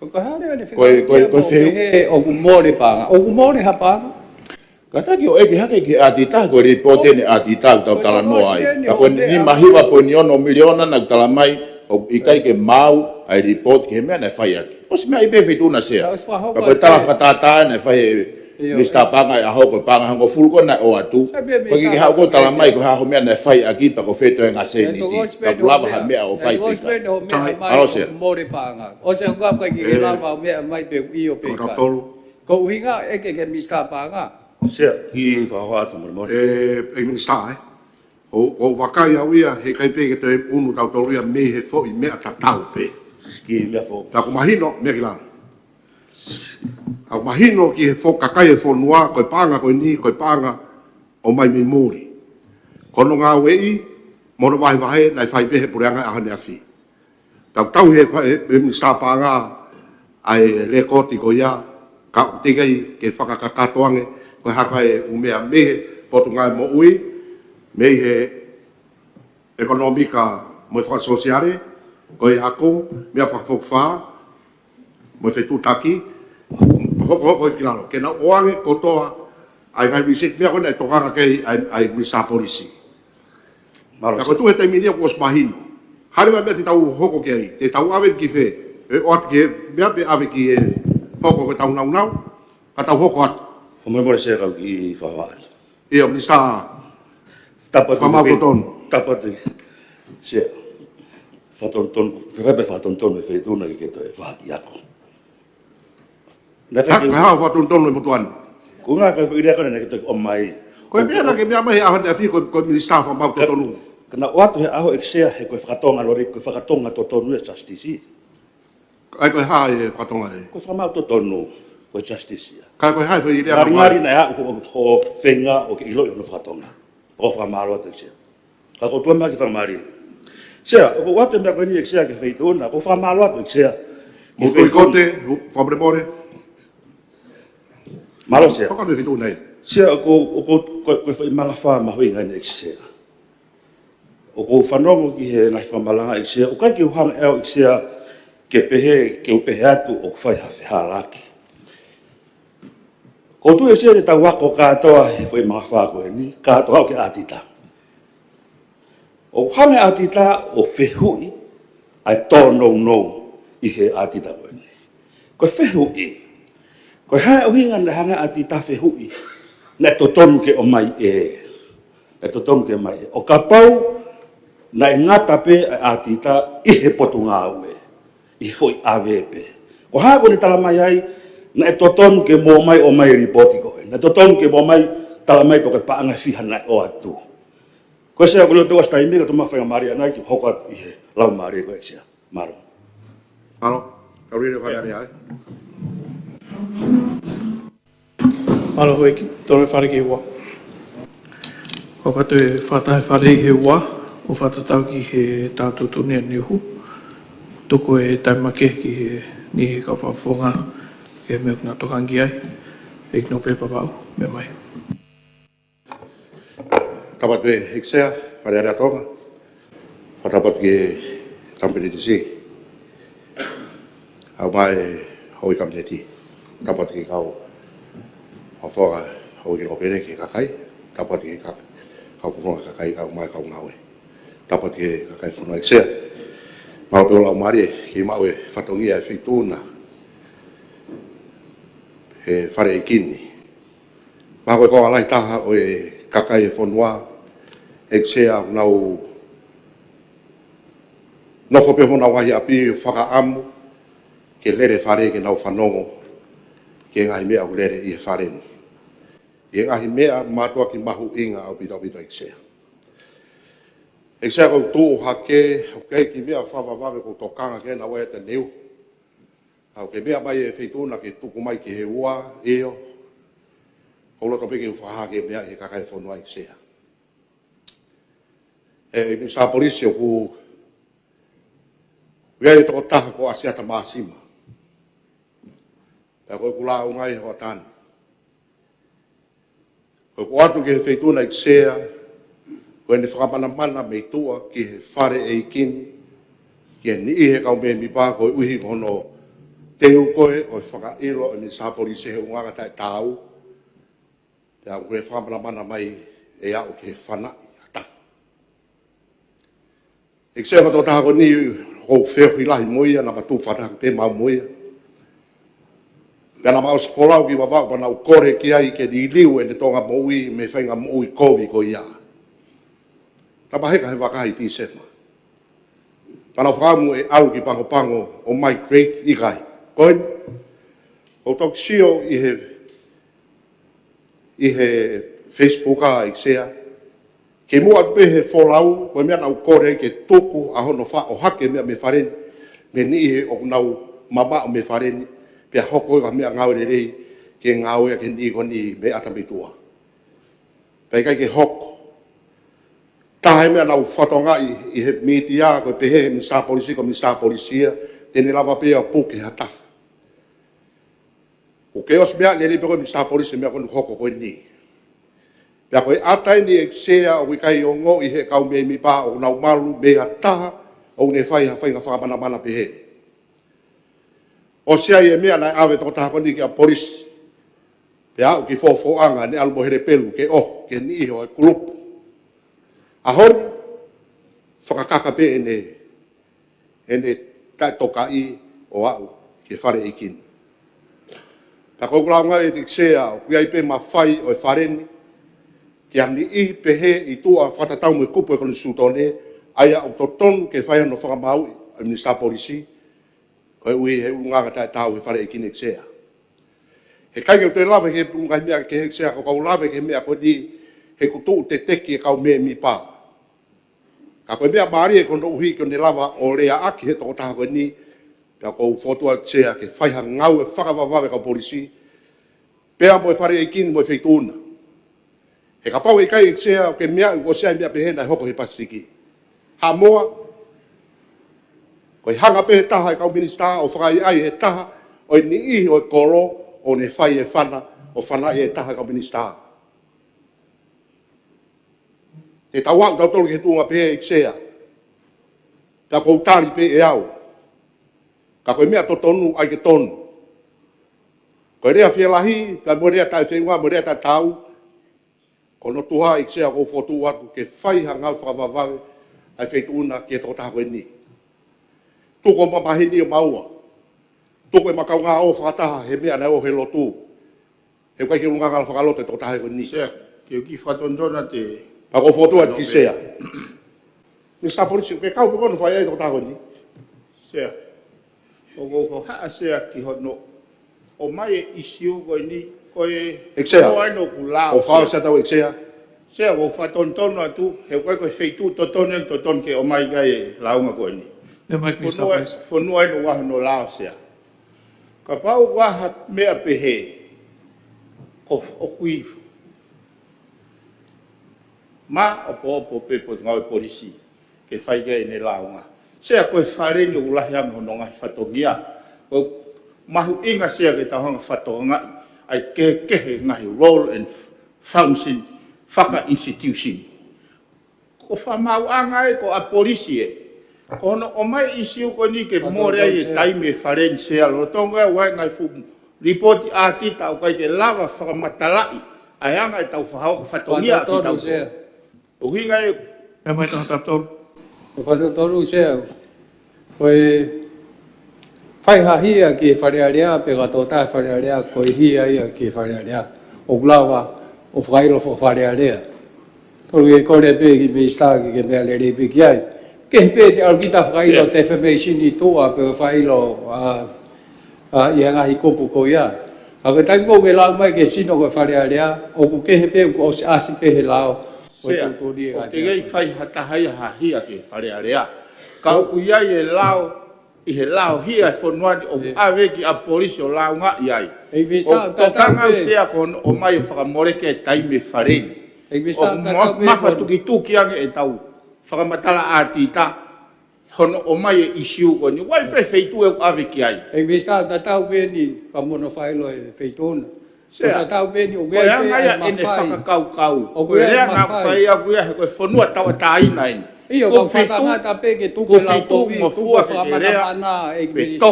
Ko e, ko e, ko e feu- ʻOku mole paʻanga. ʻOku mole ha paʻanga? Kātaki ʻo ʻeke hake ki he ʻātita, ko e lipooti eni ʻātita ʻoku tau talanoa ai. Ka ko e nima hiva poini ono miliona naʻe tala mai, ʻoku ʻikai ke maʻu ʻa e lipooti ki he meʻa naʻe fai ʻaki. ʻOsi meʻa ai pē Feituʻuna Sea. Ka ko e tala fakatātā naʻe fai he Minisitā Paʻanga ʻi he ʻaho ko e paʻanga hongofulu ko ē naʻe ʻoatu. Ko e ʻikai ke haʻu ʻo tala mai ko e hā hoʻo meʻa naʻe fai ʻaki pea ko fē toe ngaahi sēniti. Ka ʻoku lava ha meʻa ʻo fai pē ka. Mole paʻanga. ʻOsi ʻoku ʻikai ke lava meʻa mai pē ʻio pē ka. Ko e ʻuhinga ʻeke ki he Minisitā Paʻanga. Sea, kiʻi fakahā atu fakamolemole. ʻE, ʻe Minisitā, ē. ʻOku, ʻoku ou vakai au ia, heʻikai pē ke toe ʻunu tautolu ia mei he foʻi meʻa tatau pē. Kiʻi meʻa foʻou. Ka ʻoku mahino, meʻa ki lalo. ʻOku mahino ki he fo-, kakai e fonua, ko e paʻanga ko eni, ko e paʻanga ʻomai mei muli. Ko hono ngāueʻi, mo hono vahevahe, naʻe fai pē he puleʻanga ʻi he ʻaho ʻaneafi. Tau tauhi he fa-, he, he Minisitā Paʻanga ʻa e lēkooti ko ia, ka ʻoku teʻeki ai ke fakakakato ange, ko e hā koā e ʻū meʻa mei he Potungāue Moʻui, mei he ʻEkonōmika mo e Fakasōsiale, ko e ako, meʻa fakafokifā, mo e fetuʻutaki, hokohoko ʻi ki lalo. Ke nau ʻoange kotoa ʻa e ngaahi research, meʻa ko ē naʻe tokanga ki ai ʻa e, ʻa e Minisitā Polisi. Mālō. Ka ko e tuʻu he taimi ni kuo ʻosi mahino. Hā leva e meʻa te tau hoko ki ai, te tau ʻave ki fē, ʻe ʻoatu ki he meʻa pe ʻave ki he hoko ko e tau naunau, ka tau hoko atu. Fakamolemole Sea, kau kiʻi fakahā atu. ʻIo, Minisitā. Tapu atu. Fakamaau totonu. Tapu atu. Sea. Fakatonutonu, fai pē fakatonutonu e Feituʻuna ke ke toe fakahā ki he ako. Naʻe ʻikai ke, ko e hā e fakatonutonu e motuʻa ni? Ko e ngaahi foʻi lea ko ē naʻe ʻikai ke toe ʻomai. Ko e meʻa naʻe ʻikai ke meʻa mai he ʻaho ʻaneafi ko e, ko e Minisitā Fakamoʻui Totonu. Ka naʻe ʻoatu he ʻaho ʻEiki Sea he ko e fakatonga lori, ko e fakatonga totonu e Justice. ʻA ia ko e hā e fakatonga ē? Ko e fakamaau totonu, ko e Justice ia. Ka ko e hā e foʻi lea naʻe ʻomai? Ngalingali naʻe aʻu ko, ko e feinga ʻo ke ʻiloʻi hono fakatonga. Ko e fakamālō atu ʻEiki Sea. Ka ko e tuʻu mai ki he fakamālie. Sea, ʻoku ou ʻoatu e meʻa ko eni ʻEiki Sea ki he Feituʻuna, ʻoku ou fakamālō atu ʻEiki Sea. Mo e Feituʻuna. Kote, fakamolemole. Mālō Sea. Ko e Feituʻuna ē. Sea, ʻoku, ʻoku, ko, ko e foʻi mangafā mahuʻinga eni ʻEiki Sea. ʻOku ou fanongo ki he ngaahi fakamalanga ʻEiki Sea, ʻoku ʻikai ke u hanga ʻe au ʻEiki Sea ke pehē, ke u pehē atu ʻoku fai ha fehālaaki. ʻOku ou tui ʻEiki Sea te tau ako kātoa he foʻi mangafā ko eni, kātoa ʻo ke ʻātita. ʻOku hanga ʻe ʻAtita ʻo fehuʻi ʻa e tōnounou ʻi he ʻAtita ko eni. Ko e fehuʻi, ko e hā e ʻuhinga naʻe hanga ʻe ʻAtita ʻo fehuʻi naʻe totonu ke ʻomai ʻe, naʻe totonu ke ʻomai ʻe. ʻO kapau naʻe ngata pē ʻa ʻAtita ʻi he potungāue, ʻi he foʻi ʻave pē. Ko e hā ʻoku ne talamai ai naʻe totonu ke ʻomai, ʻomai e lipooti ko ē. Naʻe totonu ke ʻomai, talamai pe ko e paʻanga ʻe fiha naʻe ʻoatu. Ko e Sea, ko e leo pē ʻosi taimi ka tau maʻu faingamālie ʻanai ke hoko atu ʻi he laumālie ko ē, Sea. Mālō. Mālō. Kau lele fale area, ē. Mālō, Houʻeiki, tō e fale ki he ua. Ko e kau fakataha e fale ki he ua, ʻo fakatatau ki he tau tuʻutuʻuni ʻa Niuhu. Tuku e taimi makehe ki he niʻihi kau fakafofonga, ki he meʻa ʻoku nau tokanga ki ai. ʻEiki Nōpele Papau, meʻa mai. Tapu atu ʻEiki Sea, Fale Alea Tonga. Fakatapu atu ki he Tama Pilinisi, ʻa e kau Houʻeiki Kapineti. Tapu atu ki he kau fakafofonga Houʻeiki Nōpele ki he kakai. Tapu atu ki he kau fakafofonga kakai, kau mai kau ngāue. Tapu atu ki he kakai fonua, ʻEiki Sea. Mālō pē hoʻo laumālie ke maʻu e fatongia e feituʻu na, he fale ʻeiki ni. Pea ko e konga lahi taha ʻo e kakai e fonua, ʻEiki Sea, ʻoku nau nofo pē honau ngaahi ʻapi ʻo fakaʻamu ke lele fale, ke nau fanongo ki he ngaahi meʻa ʻoku lele ʻi he fale ni. ʻI he ngaahi meʻa mātuʻaki mahuʻinga ʻaupito, ʻaupito, ʻEiki Sea. ʻEiki Sea, ʻoku ou tuʻu hake, ʻoku ʻi ai e kiʻi meʻa fakavavevave ʻoku ou tokanga ki ai, naʻa ʻoku ʻi ai e teu ʻa e kiʻi meʻa mai e feituʻu na ke tuku mai ki he ua, ʻio. ʻOku ou loto pē ke u fakahā e kiʻi meʻa ʻi he kakai e fonua, ʻEiki Sea. ʻE, ʻe Minisitā Polisi, ʻoku ʻi ai e tokotaha ko ʻAsiata Māsima. Pea ko ʻeku lāunga ia he hoʻatā ni. Ko ʻeku ʻoatu ki he feituʻu na, ʻEiki Sea, ko ʻene fakamanamana mei tuʻa ki he fale ʻeiki ni, ki he niʻihi e kau mēmipa, koeʻuhi ko hono teu ko ē ʻo e fakaʻilo ʻe he Minisitā Polisi he ʻulungaanga taʻetaau, pea ʻoku ne fakamanamana mai ʻe aʻu ki he fanaʻi ʻa taha. ʻEiki Sea, ko e tokotaha ko eni ʻoku ou feohi lahi mo ia, naʻa ma tuʻu fakataha pē maʻu mo ia. Pea naʻa ma ʻosi folau ki Vavaʻu pea naʻa ku kole ki ai ke liliu ʻene Tonga moʻui mei he faʻahinga moʻui kovi ko ia. Naʻa ma heka he vaka ʻi Tīsema. Pea naʻa ku fakaʻamu ʻe ʻalu ki Pagopago ʻo migrate, ʻikai. Ko eni, ʻoku ou toki sio ʻi he ʻi he Facebook ʻa, ʻEiki Sea. Kimuʻa atu pē he folau, ko e meʻa naʻa ku kole ai ke tuku ʻa hono faʻo hake meʻa mei fale ni, mei he niʻihi ʻoku nau mamaʻo mei fale ni, pea hoko ko e meʻa ngāue lelei, ke ngāue ki he niʻihi ko eni mei ʻata mei tuʻa. Pea ʻikai ke hoko. Taha e meʻa naʻa ku fakatokangaʻi ʻi he mītia, ko e pehē he Minisitā Polisi, ko e Minisitā Polisi ia, te ne lava pē ia ʻo puke ha taha. ʻOku ke ʻosi meaʻi lelei pē koe Minisitā Polisi he meʻa ko eni ʻoku hoko ko eni. Pea ko e ʻata eni, ʻEiki Sea, ʻoku ʻikai ongoʻi ʻe he kau mēmipa ʻoku nau malu mei ha taha ʻoku ne fai ha faʻahinga fakamanamana pehē. ʻOsi ʻi ai e meʻa naʻe ʻave e tokotaha ko eni kia polisi, pea aʻu ki he fofoʻanga, ne ʻalu mo Helepelu ke ʻoho ki he niʻihi ʻo e kulupu. ʻAho ni, fakakaka pē ʻene ʻene taʻetokaʻi ʻo aʻu ki he fale ʻeiki ni. Pea ko ʻeku lāunga, ʻEiki Sea, ʻoku ʻi ai pē mafai ʻo e fale ni ki ha niʻihi pehē ʻi tuʻa, fakatatau mo e kupu ʻo e Konisitūtone, ʻa ia ʻoku totonu ke fai hono fakamāuʻi ʻe he Minisitā Polisi, koeʻuhi he ʻulungaanga taʻetaau he fale ʻeiki ni, ʻEiki Sea. He ʻikai ke u toe lave ki he ʻulungaanga meʻa kehe, ʻEiki Sea, ka ʻoku ou lave ki he meʻa ko eni he ʻoku tuʻu teteki e kau mēmipa. Ka ko e meʻa mālie koeʻuhi ko ʻene lava ʻo leaʻaki he tokotaha ko eni, pea ʻoku ou fokotuʻu atu, ʻEiki Sea, ke fai ha ngāue fakavavevave e kau polisi, pea mo e fale ʻeiki ni mo e feituʻu na. He kapau ʻe ʻikai, ʻEiki Sea, ʻoku ke meaʻi ʻoku ʻosi ʻi ai e meʻa pehē naʻe hoko he Pasifiki. Haʻamoa, ko e hanga pē he taha e kau minisitā ʻo fakaʻaiʻai e taha ʻo e niʻihi ʻo e kolo ʻo ne fai e fana, ʻo fanaʻi e taha e kau minisitā. Te tau aʻu tautolu ki he tuʻunga pehē, ʻEiki Sea. Pea ʻoku ou tali pē ʻe au. Ka ko e meʻa totonu, ʻai ke tonu. Ko e lea fielahi, pea mo e lea taʻefeʻunga, mo e lea taʻetaau, ko hono tuha, ʻEiki Sea, ʻoku ou fokotuʻu atu ke fai ha ngāue fakavavevave, ʻa e feituʻu na ki he tokotaha ko eni. Tuku ʻo mamahi ni ʻo maua. Tuku ʻema kaungā ō fakataha he meʻa naʻe ō he lotu. He ʻoku ʻikai ke ʻulungaanga fakalotu e tokotaha ko eni. Sea, ke u kiʻi fakatonutonu atu. Pea ko e fokotuʻu atu ki he sea. Minisitā Polisi, ke kau pē kono fai ai e tokotaha ko eni. Sea. ʻOku ou hohaʻa sea ki hono ʻomai e ʻisiū ko eni, ko e ʻEiki Sea. Ko ʻene ʻoku lao ʻo fao sea. Sea tau ʻEiki Sea. Sea, ʻoku ou fakatonutonu atu, he ʻoku ʻikai ko e feituʻu totonu eni totonu ke ʻomai ki ai e lāunga ko eni. Meʻa mai, Minisitā Fonua, Polisi. Fonua ʻoku ʻi ai hono lao sea. Kapau ʻoku ʻi ai ha meʻa pehē, ko ʻoku ʻi ai. Maʻopoʻopo pē Potungāue Polisi ke fai ki ai ʻene lāunga. Sea, ko e fale ni ʻoku lahi ange hono ngaahi fatongia. ʻOku mahuʻinga sea ke tau hanga ʻo fakatokangaʻi ʻa e kehekehe ngaahi role and function faka-institution. Ko e fakamaauʻanga ē ko ē ʻa e polisi ē. Ko hono ʻomai e ʻisiū ko eni ke mole ai e taimi e fale ni sea, lolotonga ʻoku ʻi ai e ngaahi fuʻu lipooti ʻātita ʻoku ʻikai ke lava fakamatalaʻi ʻa e anga ʻetau fakahoko fatongia ki he tau. Sea. ʻUhinga ē. Meʻa mai Tongatapu tolu. Ko e fakatonutonu sea. Ko e fai ha hia ki he Fale Alea, pe ko e tokotaha Fale Alea, ko e hia ia ki he Fale Alea. ʻOku lava ʻo fakaʻilo faka-Fale Alea. Tolu, ke kole pē ki he Minisitā ke, ke meʻa lelei pē ki ai. Kehe pē te ʻalu kita fakaʻilo, sea, defamation ʻi tuʻa, pe fakaʻilo, ʻa, ʻa, ʻi he ngaahi kupu ko ia. Ka ko e taimi ko ē ke lau mai ki he sino ko e Fale Alea, ʻoku kehe pē, ʻoku ʻosi ʻasi pē he lao. Sea, ʻoku tuʻutuʻuni ʻe ʻoku kei fai ha taha ia ha hia ki he Fale Alea. Ka ʻoku ʻi ai e lao, ʻi he lao hia e fonua ni ʻoku ʻave ki ʻapi polisi ʻo lāungaʻi ai. ʻEiki Minisitā, ʻoku tatau tokanga pē. Sea ko hono ʻomai ʻo fakamoleki e taimi e fale ni. ʻEiki Minisitā, ʻoku tatau ma-, pē mafatukituki ange ʻetau fakamatala ʻātita, hono ʻomai e ʻisiū ko eni. ʻOku ʻi ai pē feituʻu ʻoku ʻave ki ai. ʻEiki Minisitā, tatau pē eni, fakamono fakaʻilo e feituʻu na. Sea. Ko e tatau pē eni, ʻoku ʻi ai pē ʻa e mafai. Ko e anga ia ʻene fakakaukau. ʻOku ʻi ai e mafai. Ko e lea naʻa ku fai ʻaku ia he ko e fonua tauʻatāina eni. ʻIo, ko e fakangata pē ke tuku e laukovi, tuku e fakamanamana, ʻEiki Minisitā.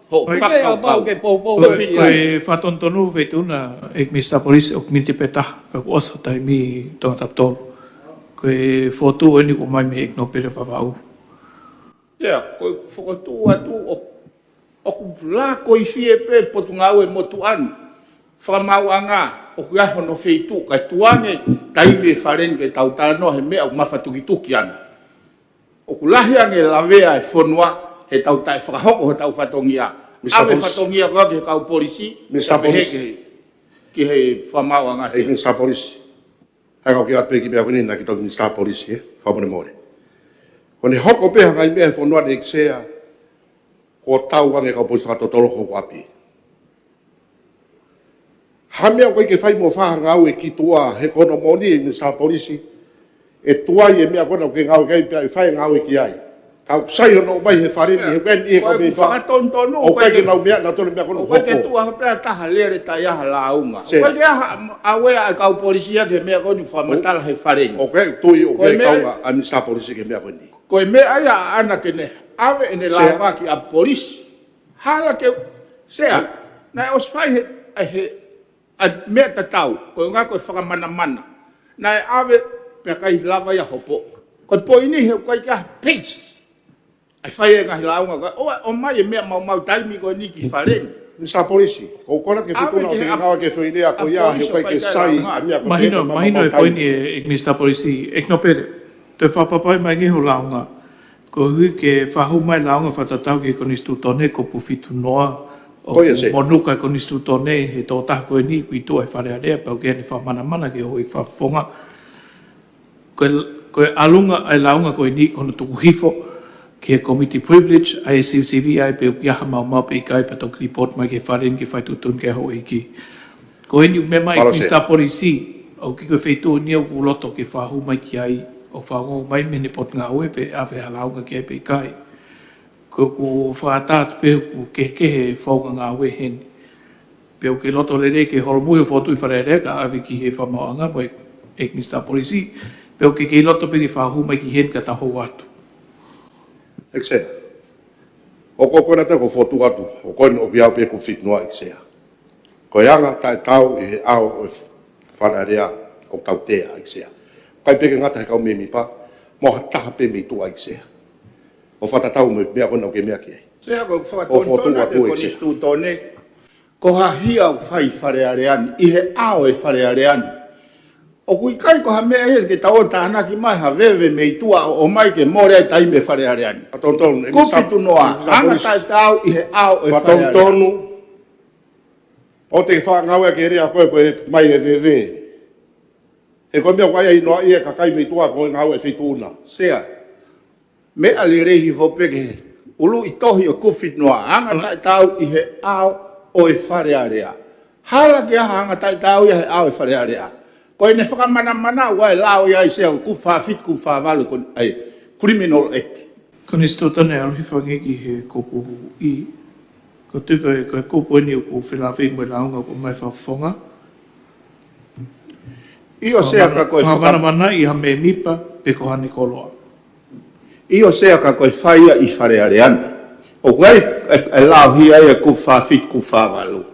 Kuo fitu, kuo fua ke ke lea, pe tohi hoʻo fakakaukau. Ko e fakatonutonu feituʻu na, ʻEiki Minisitā Polisi, ʻoku miniti pē taha, pea kuo ʻosi e taimi Tongatapu tolu. Ko e fokotuʻu eni kuo ʻomai mei he ʻEiki Nōpele Vavaʻu. Ia, ko e fokotuʻu atu ʻo ʻoku lakoifie pē Potungāue Motuʻa ni. Fakamaauʻanga, ʻoku ʻi ai hono feituʻu, kae tuku ange taimi e fale ni ke tau talanoa he meʻa ʻoku mafatukituki ange. ʻOku lahi ange e lavea e fonua, he tau taʻefakahoko hotau fatongia. Minisitā Polisi. ʻAve fatongia ko ē ki he kau polisi, Minisitā Polisi. Ki he, ki he fakamaauʻanga. ʻEiki Minisitā Polisi. ʻAi kau kiʻi ʻoatu pē kiʻi meʻa ko eni naʻa ke toki Minisitā Polisi, ē? Fakamolemole. Ko ʻene hoko pē ha ngaahi meʻa he fonua ni ʻEiki Sea, kuo tau ange kau polisi fakatotolo ko ʻapi. Ha meʻa ʻoku ʻikai ke fai mo fai ha ngāue ki tuʻa he ko hono moʻoni ʻEiki Minisitā Polisi, ʻe tuai e meʻa ko ena ʻoku ke ngāue ki ai pea ʻe fai e ngāue ki ai. Ka ʻoku sai hono ʻomai he fale ni, he ʻoku ʻi ai e kau meʻa fakatonutonu, ʻoku ʻikai ke nau meʻa, nau tonu meʻa ko ena ʻoku ʻikai ke tuʻu ha pē ha taha lele taʻe ʻi ai ha lāunga. Sea. ʻOku ʻikai ke ʻi ai ha, ʻave ʻa e kau polisi ia ki he meʻa ko eni fakamatala he fale ni. ʻOku ʻikai ke tuʻu, ʻoku ʻikai ke kaunga ʻa e Minisitā Polisi ki he meʻa ko eni. Ko e meʻa ia ʻaʻana ke ne ʻave ʻene lāunga ki ʻapi polisi. Hala ke, Sea, naʻe ʻosi fai he, he, ʻa e meʻa tatau, ko e ngaahi ko e fakamanamana. Naʻe ʻave, pea ʻikai lava ia hopo. Ko e poini he ʻoku ʻikai ke ʻi ai ha peisi. ʻAi fai e ngaahi lāunga, ko e, ʻo, ʻomai e meʻa maumau taimi ko eni ki fale ni. Minisitā Polisi, ko e kole ke fetuna ʻo te ngāue ke fai lea ko ia, he ʻoku ʻikai ke sai, ʻa e meʻa ko e mahino, mahino e poini ʻe, ʻEiki Minisitā Polisi, ʻEiki Nōpele. Toe fakapapai mai ange hoʻo lāunga. Koeʻuhi ke fakahū mai e lāunga fakatatau ki he Konisitūtone, kupu fitu noa. ʻOku monū e Konisitūtone he tokotaha ko eni kuo tuʻu he Fale Alea, pea ʻoku ʻi ai ʻene fakamanamana ki he houʻeiki fakafofonga. Ko e, ko e ʻalunga ʻa e lāunga ko eni ko hono tuku hifo ki he committee privilege, ʻa e sivisiviʻi ai pe ʻoku ʻi ai ha maumau pe ʻikai, pea toki lipooti mai ki he fale ni ke fai tuʻutuʻuni ki ai e houʻeiki. Ko eni ʻoku meʻa mai ʻEiki Minisitā Polisi, ʻoku ʻikai ko e feituʻu eni ʻoku ou loto ke fakahū mai ki ai, ʻo fakaongo mai mei he potungāue pe ʻave ha lāunga ki ai pe ʻikai. Ko ʻeku fakaʻatā atu pē ʻoku kehekehe e founga ngāue heni. Pe ʻoku ke loto lelei ke holomui hoʻo fokotuʻu ʻi Fale Alea kae ʻave ki he fakamaauʻanga mo e, ʻEiki Minisitā Polisi. Pe ʻoku ke kei loto pē ke fakahū mai ki heni kae tau hou atu. ʻEiki Sea. ʻOku ou kole atu ʻeku fokotuʻu atu, ʻoku ou kole ʻoku ʻi ai pē kupu fitu noa ʻEiki Sea. Ko e anga taʻetaau ʻi he ʻao ʻo e Fale Alea ʻoku tautea ʻEiki Sea. ʻIkai pē ke ngata he kau mēmipa, mo ha taha pē mei tuʻa, ʻEiki Sea. ʻO fakatatau mo e meʻa ko ena ʻoku ke meʻa ki ai. Sea, ko e fakatonutonu atu ʻe he konisitūtone, ko ha hia ʻoku fai ʻi Fale Alea ni, ʻi he ʻao ʻo e Fale Alea ni. ʻOku ʻikai ko ha meʻa ia ke tau ō ʻo tānaki mai ha veve mei tuʻa ʻo ʻomai ke mole ai taimi ʻa e Fale Alea ni. Fakatonutonu, ʻEiki Kupu Fitu Noa, anga taʻetaau ʻi he ʻao ʻo e Fale Alea. Fakatonutonu, ʻoua te ke faʻa ngāueʻaki e lea ko ē ko e mai e veve. He ko e meʻa ʻoku ʻai ai noa ia e kakai mei tuʻa ko e ngāue ʻa e feituʻu na. Sea. Meʻa lelei hifo pē ke ʻuluʻi tohi ʻo e Kupu Fitu Noa, anga taʻetaau ʻi he ʻao ʻo e Fale Alea. Hala ke ʻi ai ha anga taʻetaau ia he ʻao ʻo e Fale Alea, ko ʻene fakamanamana ʻa e lao ia ʻi he Sea, Kupu Fā Fitu, Kupu Fā Valu, ko e, ʻa e Criminal Act. Konisitūtone, ʻalu hifo ange ki he kupu E. Ko e tui ko e, ko e kupu eni ʻoku felāveʻi mo e lāunga ʻoku ʻomai ʻe he fakafofonga. ʻIo Sea, ka ko e faka- fakamanamana ʻi ha mēmipa pe ko haʻane koloa. ʻIo Sea, ka ko e fai ia ʻi Fale Alea ni. ʻOku ʻi ai e, e, e laohia ia ʻa e Kupu Fā Fitu, Kupu Fā Valu.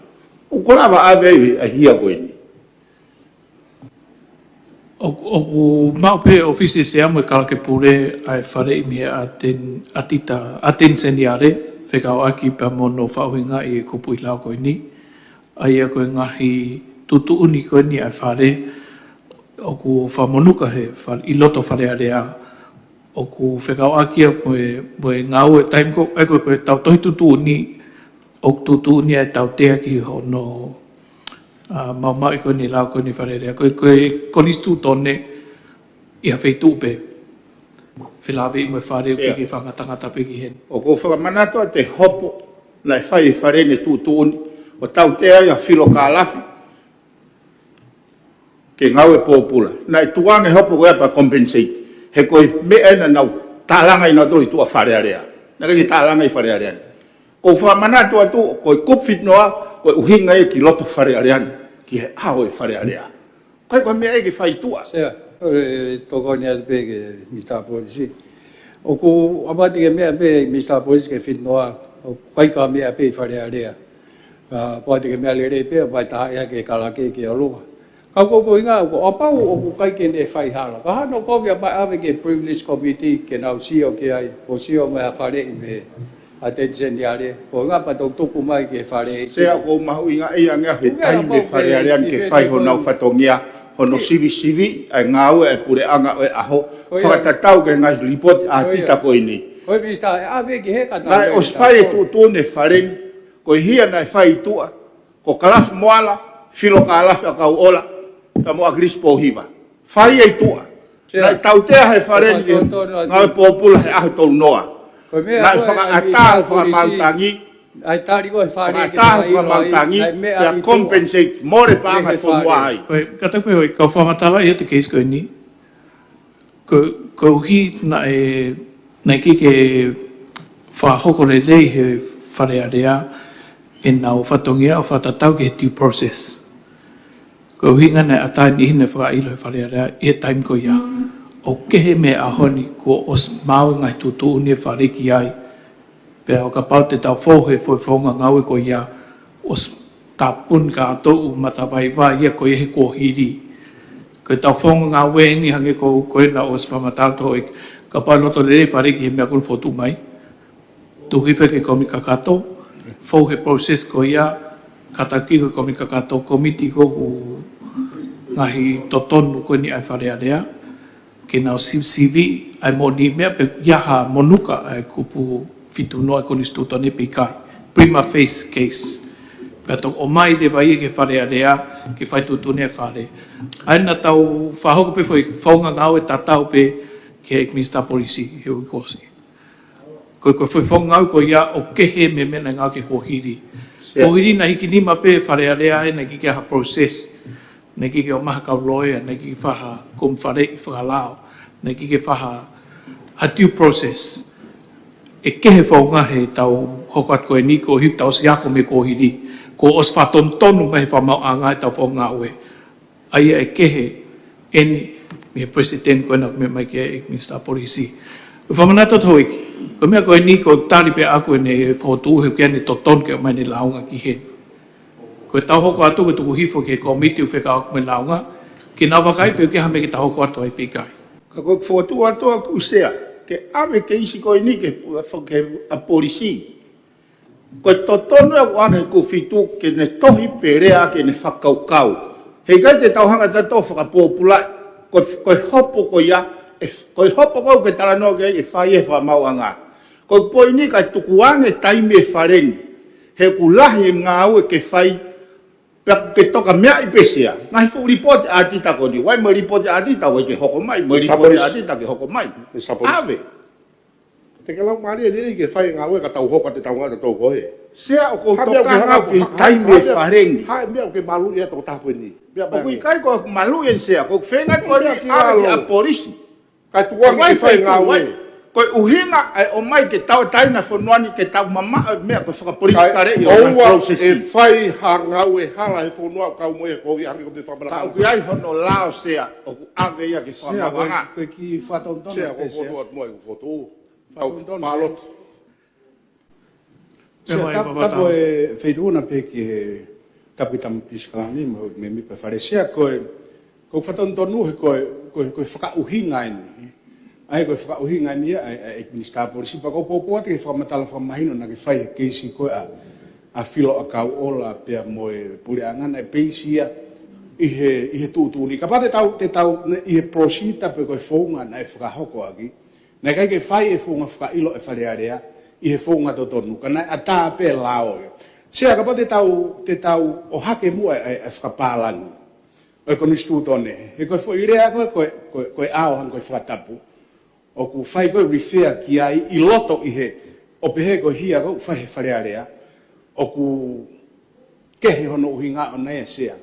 ʻOku lava ʻave ai e hia ko eni. ʻOku, ʻoku maʻu pē ʻe he ʻōfisi ʻo e Sea mo e Kalake Pule ʻa e faleʻi mei he ʻAten-, ʻAtita, ʻAteni Seniale, fekauʻaki pea mo hono fakaʻuhingaʻi e kupuʻi lao ko eni. ʻA ia ko e ngaahi tuʻutuʻuni ko eni ʻa e Fale, ʻoku fakamonuka he Fale, ʻi loto Fale Alea, ʻoku fekauʻaki ia mo e, mo e ngāue taimi ko ē, ko e, ko e tau tohi tuʻutuʻuni, ʻoku tuʻutuʻuni ai e tautea ki hono, ʻa, maumauʻi ko eni e lao ko eni ʻa e Fale Alea. Ko e, ko e konisitūtone ʻi ha feituʻu pē. Felāveʻi mo e Fale, Sea, ʻoku ʻikai ke fakangatangata pē ki heni. ʻOku ou fakamanatu atu e hopo naʻe fai ʻe he Fale ni e tuʻutuʻuni, ʻo tautea ai ʻa e filokalafi ke ngāue pōpula. Naʻe tukuange e hopo ko ia pea compensate. He ko e meʻa ena naʻa nau tālanga ʻi nautolu ʻi tuʻa Fale Alea. Naʻe ʻikai ke tālanga ʻi Fale Alea ni. ʻOku ou fakamanatu atu, ko e Kupu Fitu Noa, ko e ʻuhinga ia ki loto Fale Alea ni, ki he ʻao ʻo e Fale Alea. ʻIkai ko ha meʻa ia ke fai ʻi tuʻa. Sea, ʻe tokoni atu pē ki he Minisitā Polisi. ʻOku ʻaupito ke meʻa pē Minisitā Polisi ki he Fitu Noa, ʻoku ʻikai ko ha meʻa pē ʻi Fale Alea. ʻA, ʻaupito ke meʻa lelei pē, ʻo ʻomai taha ia ke kalake ki ʻolunga. Ka ko e ʻuhinga, ko e ʻapau ʻoku ʻikai ke ne fai hala. Ka hano kovi ʻa e ʻave ki he Privilege Committee ke nau sio ki ai, ʻo sio mai ʻa e faleʻi mei ʻAteni Seniale. Ko e ʻuhinga pea tau tuku mai ki he Fale. Sea, ʻoku ou mahuʻingaʻia ange he taimi ʻa e Fale Alea ni ke fai honau fatongia, hono sivisiviʻi ʻa e ngāue ʻa e puleʻanga ʻo e ʻaho. Fakatatau ki he ngaahi lipooti ʻa e ʻAtita ko eni. Ko e Minisitā, ʻe ʻave ki he kata. Naʻe ʻosi fai e tuʻutuʻuni ʻa e Fale ni, ko e hia naʻe fai ʻi tuʻa, ko Kalafi Moala, filokalafi ʻa Kauʻola, pea mo ʻAkilisi Pōhiva. Fai ia ʻi tuʻa. Naʻe tautea ʻe he Fale ni ke ngāue pōpula he ʻaho tolu noa. Naʻe fakaʻatā ʻa e fakamaʻutangi. ʻAi tali ko e Fale ke fakaʻatā ʻa e fakamaʻutangi, pea compensate, mole pē ʻa e fonua ai. Ko e, kātaki pē hoi, kau fakamatala ia ʻa e keisi ko eni. Ko, koeʻuhi naʻe, naʻe ʻikai ke fakahoko lelei ʻe he Fale Alea ʻenau fatongia ʻo fakatatau ki he due process. Ko e ʻuhinga naʻe ʻatā e niʻihi naʻe fakaʻilo ʻe he Fale Alea ʻi he taimi ko ia. ʻOku kehe mei he ʻaho ni kuo ʻosi maʻu e ngaahi tuʻutuʻuni ʻa e Fale ki ai. Pea ʻo kapau te tau fou he foʻi founga ngāue ko ia, ʻosi tāpuni kātoa ʻū matavaivai ia ko ia he kuohili. Ko e tau founga ngāue eni hangē ko, ko ena ʻosi fakamatala atu ʻe, kapau ʻe loto lelei e Fale ki he meʻa ko ena ʻoku fotu mai, tuku hifo ki he kōmiti kakato, fou he process ko ia, kātaki ko e kōmiti kakato, kōmiti ko ē ʻoku ngaahi totonu ko eni ʻa e Fale Alea, ke nau sivisiviʻi ʻa e moʻoni meʻa pe ʻi ai ha monuka ʻa e Kupu Fitu Noa ʻa e Konisitūtone pe ʻikai. Prima facie case. Pea toki ʻomai leva ia ki he Fale Alea, ke fai tuʻutuʻuni ʻa e Fale. ʻA ia naʻa tau fakahoko pē foʻi founga ngāue tatau pē ki he Minisitā Polisi he uike kuo ʻosi. Ko e, ko e foʻi founga ngāue ko ia ʻoku kehe mei he meʻa naʻe ngāueʻaki he kuohili. Kuohili naʻe hiki nima pē ʻe he Fale Alea ʻa ē naʻe ʻikai ke ʻi ai ha process. Naʻe ʻikai ke ʻomai ha kau loea, naʻe ʻikai ke fai ha kumi faleʻi fakalao, naʻe ʻikai ke fai ha, ha due process. ʻE kehe e founga he tau hoko atu ko eni koeʻuhi tau ʻosi ako mei he kuohili. Kuo ʻosi fakatonutonu mai ʻe he fakamaauʻanga ʻetau founga ngāue. ʻA ia ʻe kehe eni mei he precedent ko ena ʻoku meʻa mai ki ai e Minisitā Polisi. Ko e fakamanatu atu houʻeiki, ko e meʻa ko eni ʻoku tali pē ʻaʻaku ʻene fokotuʻu he ʻoku ʻi ai ʻene totonu ke ʻomai ʻene lāunga ki heni. Ko e tau hoko atu ko e tuku hifo ki he kōmiti ʻoku fekauʻaki mo e lāunga, ke nau vakai pe ʻoku ʻi ai ha meʻa ke tau hoko atu ai pe ʻikai. Ka ko e fokotuʻu atu ʻaʻaku Sea, ke ʻave keisi ko eni ke pu-, ke ʻa polisi. Ko e totonu ʻaʻaku ʻange he kufitu ke ne tohi pē lea ke ne fakakaukau. He ʻikai te tau hanga tautolu fakapōpulaʻi, ko, ko e hopo ko ia, ʻe, ko e hopo ko ē ʻoku ke talanoa ki ai ʻe fai ʻe he fakamaauʻanga. Ko e poini ka tuku ange taimi ʻe Faleni. He ʻoku lahi e ngāue ke fai, pea ke toka meaʻi pē Sea. Ngaahi fuʻu lipooti ʻauditā ko eni. ʻOku ʻi ai mo e lipooti ʻauditā, ʻoku ʻikai ke hoko mai, mo e lipooti ʻauditā ke hoko mai. ʻAve. Te ke lau mālie lelei ke fai e ngāue ka tau hoko atu e taungata tau ko ē. Sea ʻoku ou tokanga au ki he taimi ʻe Faleni. Haʻu meʻa ke malu ia toko taha ko eni. ʻOku ʻikai ko e malu ia Sea. Ko e feinga ko eni ʻave ki ʻa polisi. Ka tuku ange ke fai e ngāue. Ko e ʻuhinga ʻa e ʻomai ke tauʻatāina e fonua ni ke tau mamaʻo e meʻa ko e fakapolitikale ʻi ʻoua ʻe fai ha ngāue hala he fonua ʻoku kau mo ia ko ia hangē ko e meʻa fakamalanga. Ka ʻoku ʻi ai hono lao Sea ʻoku ʻave ia ki he fakamaauʻanga. Ko e kiʻi fakatonutonu Sea, ko e fokotuʻu atu mo e fokotuʻu. Fakatonutonu Sea. Mālō. Sea, tapu e feituʻu na pē ki he tapu ki Tama Pisikalani mo e mēmipa Fale Sea, ko e, ko e fakatonutonu he ko e, ko e, ko e fakaʻuhinga eni. ʻA ia ko e fakaʻuhinga eni ʻa e, ʻa e, ʻa e Minisitā Polisi, pea ko e poupou atu ki he fakamatala fakamahino naʻa ke fai he keisi ko ē ʻa, ʻa Filo ʻAkauʻola pea mo e puleʻanga naʻe peisi ia ʻi he, ʻi he tuʻutuʻuni. Kapau te tau, te tau, ʻi he polisi pe ko e founga naʻe fakahoko ʻaki. Naʻe ʻikai ke fai e founga fakaʻilo ʻe Fale Alea ʻi he founga totonu, ka naʻe ʻatā pē lao ia. Sea kapau te tau, te tau ʻohake muʻa e, e, e fakapālangi ʻo e Konisitūtone. He ko e foʻi lea ko e, ko e, ko e, ko e ʻao hangē ko e fakatapu. ʻOku fai ko e refer ki ai ʻi loto ʻi he, ʻo pehē ko e hia ko e fai he Fale Alea. ʻOku kehe hono ʻuhinga ʻona ia Sea.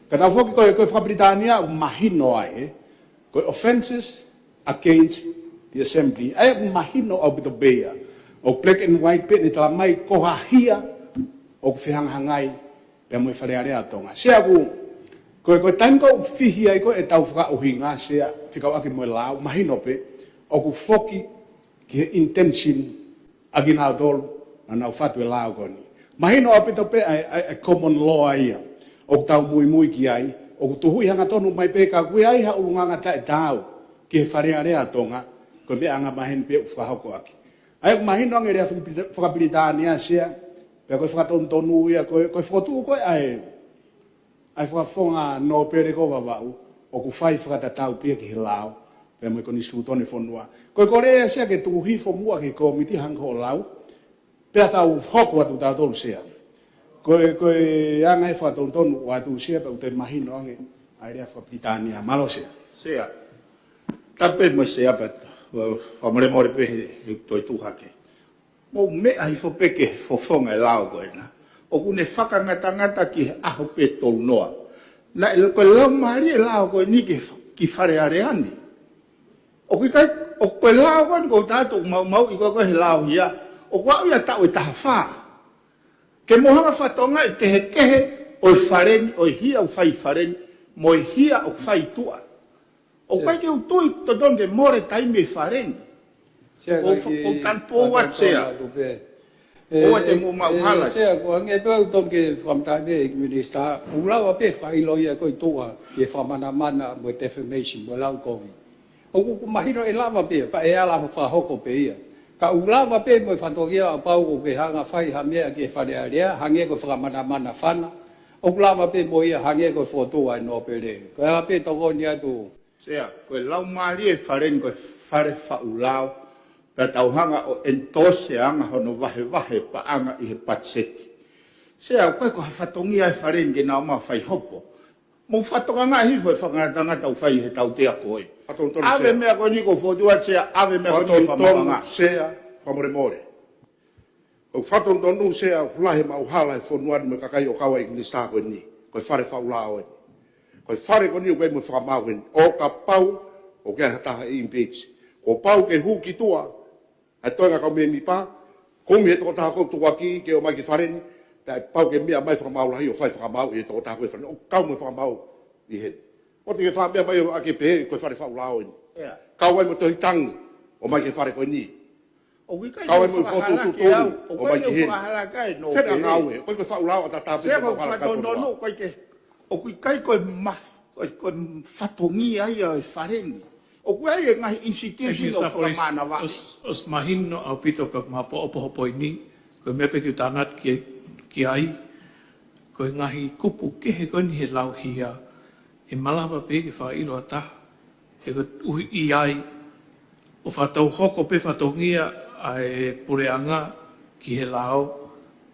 Ka tau foki ko e, ko e fakapilitānia ʻoku mahino ai, ē. Ko e offences against the assembly. ʻA ia ʻoku mahino ʻaupito pē ia. ʻOku black and white pē ʻene tala mai ko ha hia ʻoku fehangahangai pea mo e Fale Alea ʻo Tonga. Sea ʻoku, ko e, ko e taimi ko ē ʻoku fihi ai ko ē ʻetau fakaʻuhinga Sea fekauʻaki mo e lao, mahino pē, ʻoku foki ki he intention ʻa kinautolu naʻa nau fatu e lao ko eni. Mahino ʻaupito pē ʻa e, ʻa e, ʻa e common law ia ʻoku tau muimui ki ai, ʻoku tuhuʻi hangatonu mai pē ka ʻoku ʻi ai ha ʻulungaanga taʻetaau ki he Fale Alea ʻo Tonga, ko e meʻa angamaheni pē ʻoku fakahoko ʻaki. ʻA ia ʻoku mahino ange e lea fakapili-, fakapilitānia Sea, pea ko e fakatonutonu ia ko e, ko e fokotuʻu ko ē ʻa e ʻa e fakafofonga nōpele ko Vavaʻu, ʻoku fai fakatatau pē ia ki he lao, pea mo e Konisitūtone fonua. Ko e kole ia Sea ke tuku hifo muʻa ki he kōmiti hangē ko hoʻo lau, pea tau hoko atu tautolu Sea. Ko e, ko e anga e fakatonutonu ʻoatu Sea, pea ʻoku toe mahino ange ʻa e lea fakapilitānia. Mālō Sea. Sea. Tapu mo e Sea pea, fakamolemole pē he, he toe tuʻu hake. Mou meʻa hifo pē ki he fofonga e lao ko ena. ʻOku ne fakangatangata ki he ʻaho pē tolu noa. Naʻe ko e laumālie e lao ko eni ki, ki Fale Alea ni. ʻOku ʻikai, ʻoku ko e lao ko eni ʻoku ou tala atu ʻoku maumauʻi ko ē ko ē he lao hia. ʻOku aʻu ia taʻu ʻe taha fā. Ke mou hanga fakatokangaʻi e kehekehe ʻo e Fale ni, ʻo e hia ʻoku fai ʻi Fale ni, mo e hia ʻoku fai ʻi tuʻa. ʻOku ʻikai ke u tui totonu ke mole taimi e Fale ni. Sea, ʻoku ou fa-, ʻoku ou tanupou atu Sea. ʻOua te mou maʻu hala. Sea, ko e hangē pē ʻoku totonu ke fakamatala mai e Minisitā, ʻoku lava pē fakaʻilo ia ko ē ʻi tuʻa, ʻi he fakamanamana mo e defamation, mo e lau kovi. ʻOku, ʻoku mahino ʻe lava pē, pea ʻe ala fakahoko pē ia. Ka ʻoku lava pē mo e fatongia ʻo kapau ʻoku ke hanga fai ha meʻa ki he Fale Alea, hangē ko e fakamanamana fana. ʻOku lava pē mo ia hangē ko e fokotuʻu ʻa e nōpele. Ko e ʻai pē tokoni atu. Sea, ko e laumālie e Fale ni ko e fale faʻu lao, pea tau hanga ʻo endorse e anga hono vahevahe paʻanga ʻi he patiseti. Sea, ʻoku ʻikai ko ha fatongia e Fale ni ke nau ō mai fai hopo. Mou fakatokangaʻi hifo e fakangatangata ʻoku fai he tautea ko ē. Fakatonutonu Sea. ʻAve meʻa ko eni ʻoku ou fokotuʻu atu Sea, ʻave meʻa ko eni ki he fakamaauʻanga. Fakatonutonu Sea, fakamolemole. ʻOku fakatonutonu Sea, ʻoku lahi e maʻuhala he fonua ni mo e kakai ʻo kau ai e Minisitā ko eni. Ko e fale faʻu lao eni. Ko e Fale ko eni ʻoku ʻi ai mo e fakamaau eni. ʻO kapau ʻoku ʻi ai ha taha ʻe impeach, kuo pau ke hū ki tuʻa ʻa e toenga kau mēmipa, kumi he tokotaha ko ē ʻoku tukuakiʻi ke ō mai ki Fale ni, pea pau ke meʻa mai e fakamaau lahi ʻo fai fakamaau ʻi he tokotaha ko ē ʻi Fale ni. ʻOku kau mo e fakamaau ʻi heni. ʻOua te ke fakameʻa mai ʻo ʻai ke pehē ko e fale faʻu lao eni. ʻIa. Kau ai mo e tohi tangi ʻo ʻomai ki he Fale ko eni. ʻOku ʻikai ke u fakahalaki au, ʻoku ʻikai ke u fakahalaki ai, no. Fena ngāue, ʻoku ʻikai ko e faʻu lao ʻataʻatā pē. Sea, ʻoku ou fakatonutonu, ʻoku ʻikai ke, ʻoku ʻikai ko e ma-, ko e, ko e fatongia ia ʻo e Fale ni. ʻOku ʻi ai e ngaahi institution ʻoku fakamānavaʻi. ʻOsi mahino ʻaupito ka mapoʻopoʻo poini, ko e meʻa pē ke u tānaki ki ai, ko e ngaahi kupu kehe ko eni he lauhia, ʻe malava pē ke fakaʻilo ʻa taha, he ko e ʻuhi ʻi ai, ʻo fakatau hoko pē fatongia ʻa e puleʻanga ki he lao,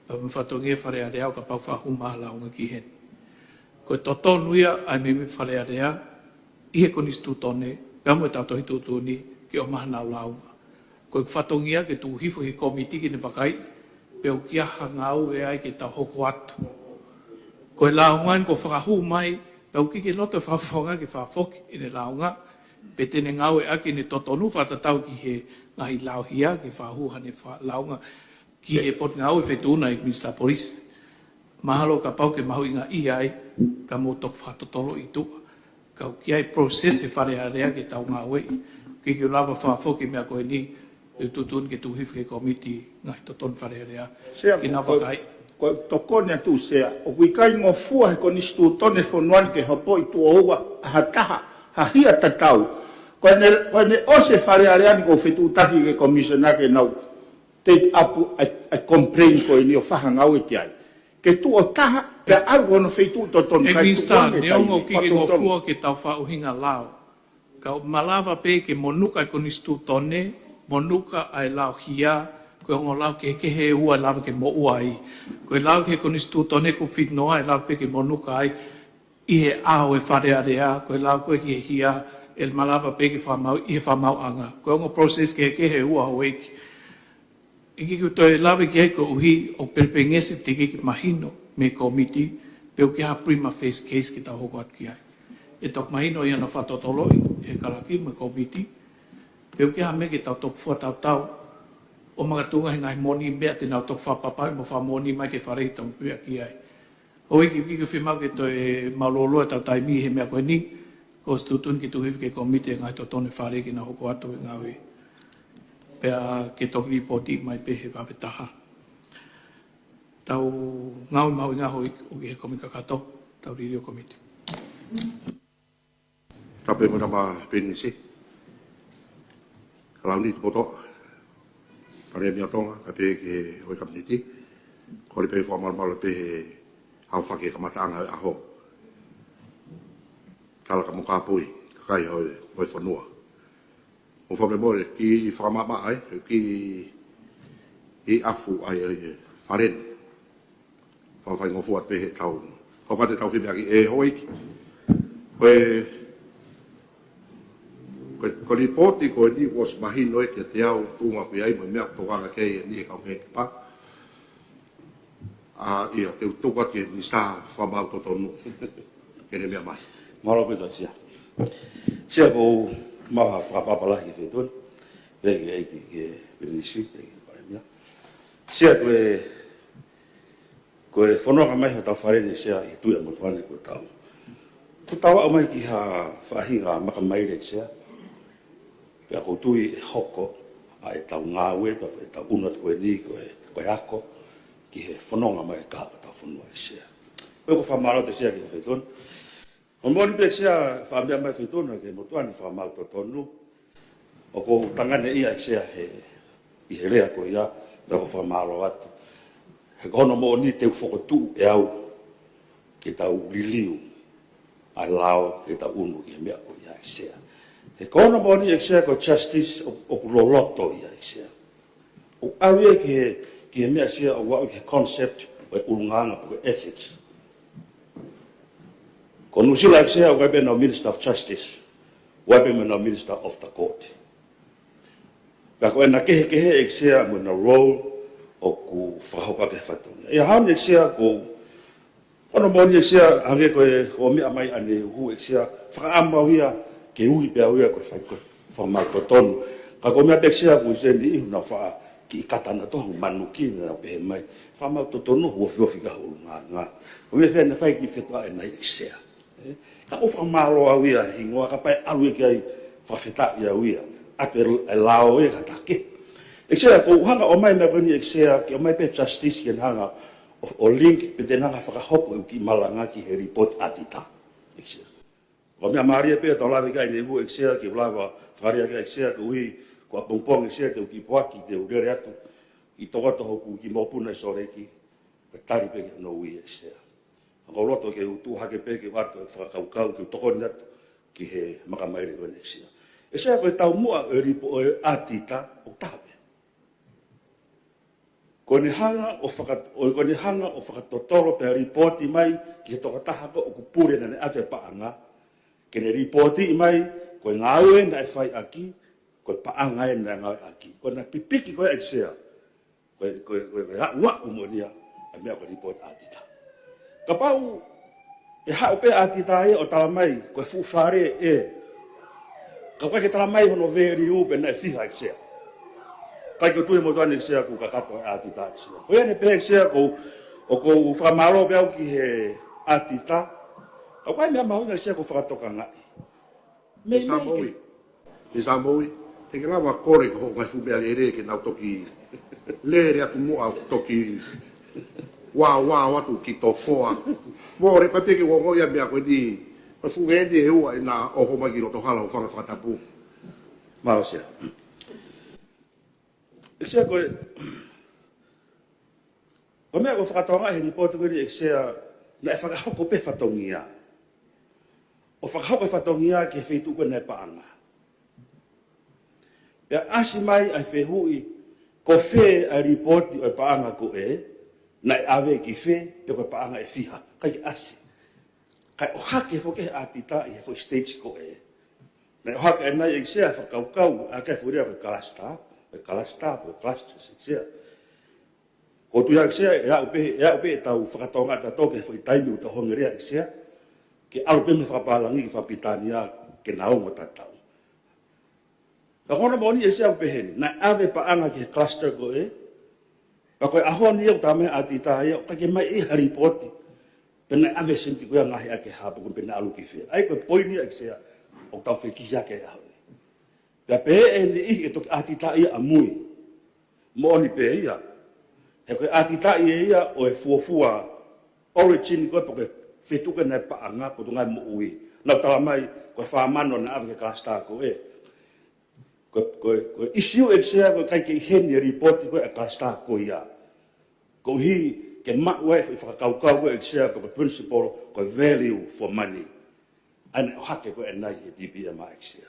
pea mo e fatongia Fale Alea ʻo kapau fakahū mai ha lāunga ki heni. Ko e totonu ia ʻa e meimei Fale Alea, ʻi he konisitūtone, pea mo e tau tohi tuʻutuʻuni ke ʻomai hanau lāunga. Ko e fatongia ke tuku hifo ki he kōmiti ke ne vakai, pe ʻoku ʻi ai ha ngāue ai ke tau hoko atu. Ko e lāunga eni kuo fakahū mai, pea ʻoku ʻikai ke loto e fakafofonga ke fakafoki ʻene lāunga, pe te ne ngāueʻaki ʻene totonu fakatatau ki he ngaahi lauhia ke fakahū haʻane fakalāunga ki he Potungāue Feituʻu ʻa e Minisitā Polisi. Mahalo kapau ke mahuʻingaʻia ai, pea mou toki fakatotolo ʻi tuʻa. Ka ʻoku ʻi ai e process he Fale Alea ke tau ngāueʻi. ʻOku ʻikai ke u lava fakafoki e meʻa ko eni, ʻe tuʻutuʻuni ke tuku hifo ki he kōmiti ngaahi totonu Fale Alea. Sea, ke nau vakai. Ko e tokoni atu Sea, ʻoku ʻikai ngofua he konisitūtone fonua ni ke hopoʻi tuʻo ua ha taha, ha hia tatau. Ko ʻene, ko ʻene ʻosi e Fale Alea ni ʻoku ou fetuʻutaki ki he Commissioner ke nau take up ʻa e, ʻa e complain ko eni ʻo fakangāueʻi ai. Ke tuʻo taha, pea ʻalu hono feituʻu totonu, ʻe Minisitā, neongo ʻoku ʻikai ke ngofua ke tau fakaʻuhinga lao, ka ʻoku malava pē ke monuka e konisitūtone, monuka ʻa e lauhia, ko e ongo lao kehekehe ʻe ua ʻe lava ke moʻua ai. Ko e lao ki he konisitūtone kuo fitnoa ʻe lava pē ke monuka ai, ʻi he ʻao e Fale Alea, ko e lao ko ē ki he hia, ʻe malava pē ke fakamaau, ʻi he fakamaauʻanga. Ko e ongo process kehekehe ʻe ua houʻeiki. ʻIkai ke u toe lave ki ai koeʻuhi ʻoku pelepelengesi teʻeki ke mahino mei he kōmiti, pe ʻoku ʻi ai ha prima facie case ke tau hoko atu ki ai. ʻE toki mahino ia ʻi hono fakatotoloʻi ʻe he kalaki mo e kōmiti, pe ʻoku ʻi ai ha meʻa ke tau toki fakatautau, ʻo makatuʻunga he ngaahi moʻoni meʻa te nau toki fakapapauʻi mo fakamoʻoni mai ki he Fale ʻi he tau meʻa ki ai. Houʻeiki, ʻoku ʻikai ke fiemaʻu ke toe mālōlō e tau taimi he meʻa ko eni, ko e tuʻutuʻuni ke tuku hifo ki he kōmiti e ngaahi totonu Fale ke nau hoko atu e ngāue. Pea ke toki lipooti mai pē he vave taha. Tau ngāue mahuʻinga houʻeiki ʻoku ʻi he kōmiti kakato, tau liliu e kōmiti. Tapu mo e Tama Pilinisi, Kalauni Tupotoʻa, Palēmia Tonga, kae pehē ki he houʻeiki Kapineti, kole pē ke fakamalumalu pē he aofaki e kamataʻanga e ʻaho. Tala ka mo kāpui, kakai ʻo e, ʻo e fonua. Mo fakamolemole, kiʻi fakamaʻamaʻa ai, kiʻi, kiʻi ʻafu ai, ʻa e Fale ni. Fakafaingofua pē he tau. Kau kate tau fime ʻaki ʻe houʻeiki. Ko e, ko e, ko e lipooti ko eni kuo ʻosi mahino ʻe kiate au tuʻunga ʻoku ʻi ai mo e meʻa ʻoku tokanga ki ai ʻeni e kau mēmipa. ʻA ia te u tuku atu ki he Minisitā Fakamaau Totonu. Ke ne meʻa mai. Mālō pē Sea. Sea, ʻoku ou maʻu ha fakaʻapaʻapa lahi ki he feituʻu ni. Pehē ki he, ki he Pilinisi, pehē ki he Palēmia. Sea, ko e Ko e fononga mai hotau Fale ni Sea ʻi he Tuʻi ʻa e motuʻa ni kuo tau. Kuo tau aʻu mai ki ha faʻahinga makamaile Sea. Pea ʻoku ou tui ʻe hoko ʻa e tau ngāue, pea ko e tau ʻunu atu ko eni, ko e, ko e ako, ki he fononga mai e kahaʻu ʻo hotau fonua Sea. Ko e ko e fakamālō atu Sea ki he feituʻu ni. Ko e moʻoni pē Sea, fakameʻa mai feituʻu ni ki he motuʻa ni fakamaau totonu. ʻOku ou tanganeʻia ʻEiki Sea he, ʻi he lea ko ia, pea ʻoku ou fakamālō atu. He ko hono moʻoni te u fokotuʻu ʻe au, ke tau liliu ʻa e lao, ke tau ʻunu ki he meʻa ko ia ʻEiki Sea. He ko hono moʻoni ʻEiki Sea ko e justice ʻo, ʻoku loloto ia ʻEiki Sea. ʻOku ʻalu ia ki he, ki he meʻa Sea ʻoku aʻu ki he concept ʻo e ʻulungaanga pe ko e ethics. Ko Nuʻusila ʻEiki Sea ʻoku ʻi ai pē ʻenau Minister of Justice, ʻoku ʻi ai pē mo ʻenau Minister of the Court. Pea ko ʻena kehekehe ʻEiki Sea mo ʻenau role ʻoku fakahoko ʻaki e fatongia. ʻI he ʻaho ni ʻEiki Sea ko hono moʻoni ʻEiki Sea, hangē ko e, ko e meʻa mai ʻaneuhu ʻEiki Sea, fakaʻamu au ia ke ui pē au ia ko e fai ko e fakamaau totonu. Ka ko e meʻa pē ʻEiki Sea ʻoku ʻi ai e niʻihi ʻoku nau faʻa kiʻi kata naʻa tohu manuki naʻa nau pehē mai, fakamaau totonu ʻoku ofiofi ki he ʻulungaanga. Ko e meʻa fē naʻe fai ki he fetuʻu ʻanenai ʻEiki Sea. Ē, ka ʻoku ou fakamālō au ia hingoa kapau ʻe ʻalu ia ki ai fakafetaʻi au ia. ʻAtu e, e lao ia ka take. ʻEiki Sea, ʻoku ou hanga ʻo ʻomai meʻa ko eni ʻEiki Sea, ke ʻomai pē justice ke ne hanga ʻo, ʻo link pe te ne hanga fakahoko ʻeku kiʻi malanga ki he report audit. ʻEiki Sea. Ko e meʻa mālie pē ʻoku tau lave ki ai ʻanenai ʻEiki Sea, ke u lava fakalea ki ai ʻEiki Sea, koeʻuhi ko ʻapongipongi ʻEiki Sea te u kiʻi poaki, te u lele atu, kiʻi tokoto hoku kiʻi mokopuna ʻi Sōleki, kae tali pē ki hono ui ʻEiki Sea. Ka ʻoku ou loto ke u tuʻu hake pē ke u ʻoatu e fakakaukau ke u tokoni atu ki he makamaile ko eni ʻEiki Sea. ʻEiki Sea, ko e taumuʻa ʻo e lipo ʻo e ʻatita ʻoku taha pē. Ko ʻene hanga ʻo faka-, ʻo, ko ʻene hanga ʻo fakatotolo pea lipooti mai ki he tokotaha ko ē ʻoku pule naʻa ne ʻoatu e paʻanga, ke ne lipooti mai ko e ngāue naʻe fai ʻaki, ko e paʻanga ē naʻe ngāue ʻaki. Ko ʻena pipiki ko ē ʻEiki Sea, ko e, ko e, ko e, ko e aʻu, aʻu moʻoni ia ʻa e meʻa ko e lipooti ʻatita. Kapau ʻe haʻu pē ʻatita ia ʻo tala mai ko e fuʻu fale ē, ka ʻoku ʻikai ke tala mai hono value pe naʻe fiha ʻEiki Sea. ʻIkai ke u tui mo tuʻu ʻEiki Sea ʻoku kakato e ʻatita ʻEiki Sea. Ko ia ʻoku ou pehē ʻEiki Sea ʻoku ou, ʻoku ou fakamālō pē au ki he ʻatita. Ka ʻoku ʻi ai e meʻa mahuʻinga ʻEiki Sea ʻoku ou fakatokangaʻi. Mei, Misa mei Moʻui. Misa Moʻui, te ke lava kole ki hoʻo ngaahi fuʻu meʻalele ke nau toki lele atu muʻa, toki wāwao atu ki tofoa. Mole, kapau te ke ongoʻi ʻa e meʻa ko eni, ko e fuʻu ʻeni ʻe ua ʻena ʻoho mai ki loto hala ʻo fanga fakatapu. Mālō Sea. ʻEiki Sea, ko e, ko e meʻa ʻoku fakatokangaʻi he lipooti ko eni ʻEiki Sea, naʻe fakahoko pē fatongia ʻo fakahoko e fatongia ki he feituʻu ko ē naʻe paʻanga. Pea ʻasi mai ʻa e fehuʻi, ko fē ʻa e lipooti ʻo e paʻanga ko ē, naʻe ʻave ki fē, pe ko e paʻanga ʻe fiha, ʻikai ke ʻasi. Kae ʻohake foki he ʻatita ʻi he foʻi stage ko ē. Naʻe ʻohake ʻanenai ʻEiki Sea e fakakaukau, ʻa e kiʻi foʻi lea ko e cluster, ko e cluster, ko e cluster ʻEiki Sea. ʻOku ou tui ʻEiki Sea, ʻe aʻu pē, ʻe aʻu pē ʻetau fakatokangaʻi ʻatautolu ki he foʻi taimi ʻoku tau hanga lea ʻEiki Sea, ke ʻalu pē mei he fakapālangi ki he fakapilitānia ke na ongo tatau. Ka ko hono moʻoni ʻEiki Sea ʻoku pehē ni, naʻe ʻave paʻanga ki he cluster ko ē, pea ko e ʻaho ni ʻoku tala mai ʻe he ʻatita ia, ʻoku ʻikai ke ʻomai ʻe ia ha lipooti pe naʻe ʻave e seniti ko ia ʻo ngaohi ʻaki e hā pe ko e, pe naʻe ʻalu ki fē. ʻA ia ko e poini ia ʻEiki Sea ʻoku tau fekikihi ʻaki he ʻaho ni. Pea pehē ʻe niʻihi ʻe toki ʻatitaʻi ia ʻamui. Moʻoni pē ia. He ko e ʻatitaʻi ē ia ʻo e fuofua origin ko ē pe ko e feituʻu ko ē naʻe paʻanga, Potungāue Moʻui. Naʻa ku tala mai ko e fā mano naʻe ʻave ki he cluster ko ē. Ko, ko, ko e issue ʻEiki Sea ko e ʻikai ke ʻi heni e lipooti ko ē ʻa e cluster ko ia. Koeʻuhi ke maʻu ai e foʻi fakakaukau ko ē ʻEiki Sea ko e principle ko e value for money. ʻA ia naʻe ʻohake ko ē ʻanenai he D P M ʻEiki Sea.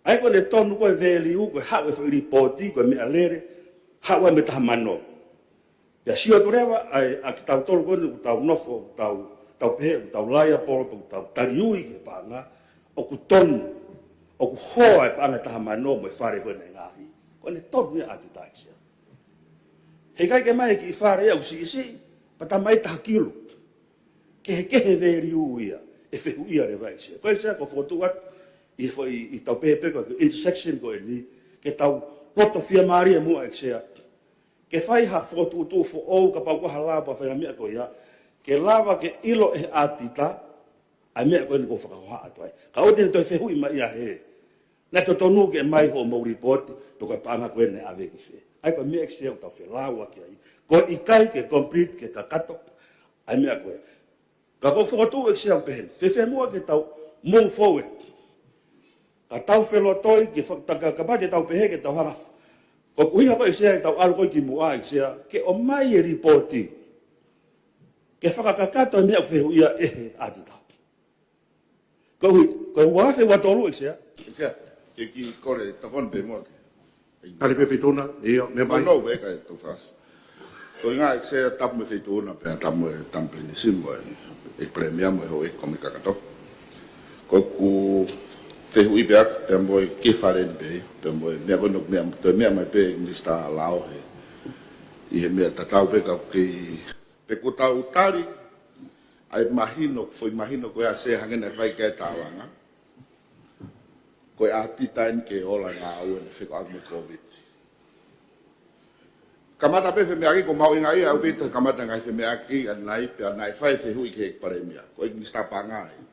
ʻA ia ko ʻene tonu ko ē e value ko e haʻu e foʻi lipooti ko e meʻalele, haʻu ai mei he taha mano. Pea sio atu leva ai ʻa kitautolu ko eni ʻoku tau nofo, ʻoku tau, tau pehē, ʻoku tau liable, ʻoku tau taliui ki he paʻanga, ʻoku tonu, ʻoku hoa e paʻanga ʻe taha mano mo e fale ko ē naʻe ngaahi. Ko ʻene tonu ia ʻatita ʻEiki Sea. He ʻikai ke ʻomai e kiʻi fale ia ʻoku siʻisiʻi, pea tā mai taha kilo. Kehekehe e value ia, ʻe fehuʻia leva ʻEiki Sea. Ko ia ʻEiki Sea ʻoku ou fokotuʻu atu ʻi he foʻi, ʻi heʻetau pehē pē ko e intersection ko eni, ke tau loto fiemālie muʻa ʻEiki Sea. Ke fai ha fokotuʻutuʻu foʻou kapau ʻoku ʻi ai ha lao pe fai ha meʻa ko ia, ke lava ke ʻilo ʻe he ʻatita ʻa e meʻa ko eni ʻoku ou fakahohaʻa atu ai. Ka ʻoua te ne toe fehuʻi mai ia hē, naʻe totonu ke ʻomai hoʻomou lipooti pe ko e paʻanga ko ē naʻe ʻave ki fē. ʻA ia ko e meʻa ʻEiki Sea ʻoku tau felāuaki ai. Ko e ʻikai ke complete, ke kakato ʻa e meʻa ko ē. Ka ʻoku ou fokotuʻu ʻEiki Sea ʻoku pehē ni, fēfē muʻa ke tau move forward, ka tau felotoi ke fakataka, kapau te tau pehē ke tau hanga. Ko e ʻuhinga ko ē ʻEiki Sea ke tau ʻalu ko ē ki muʻa ʻEiki Sea, ke ʻomai e lipooti ke fakakakato e meʻa ʻoku fehuʻia ʻe he ʻatita. Koeʻuhi, ko e ua afe ua tolu ʻEiki Sea. ʻEiki Sea, ke kiʻi kole tokoni pē muʻa ke. Tali pē Feituʻuna, ʻio, meʻa mai. Nau, nau, ʻEiki Toʻofaʻasi. Ko e ʻuhinga ʻEiki Sea, tapu mo e Feituʻuna, pea tapu mo e Tama Pilinisi mo e, ʻEiki Palēmia mo e houʻeiki kau mai kakato. Ko ʻeku fehuʻi pē ʻaku, pea mo e kiʻi fale ni pē, pea mo e meʻa ko eni, meʻa, toe meʻa mai pē Minisitā Lao he, ʻi he meʻa tatau pē ka ʻoku kei, pe kuo tau tali ʻa e mahino, foʻi mahino ko ia ʻa e Sea hangē naʻe fai ki ai e tālanga. Ko e ʻatita eni ki he ola e ngāue naʻe fekauʻaki mo e Kōviti. Kamata pē femeʻaʻaki, ʻoku mahuʻinga ia ʻaupito, kamata ngaahi femeʻaʻaki ʻanenai, pea naʻe fai e fehuʻi ki he Palēmia. Ko e Minisitā Paʻanga ia.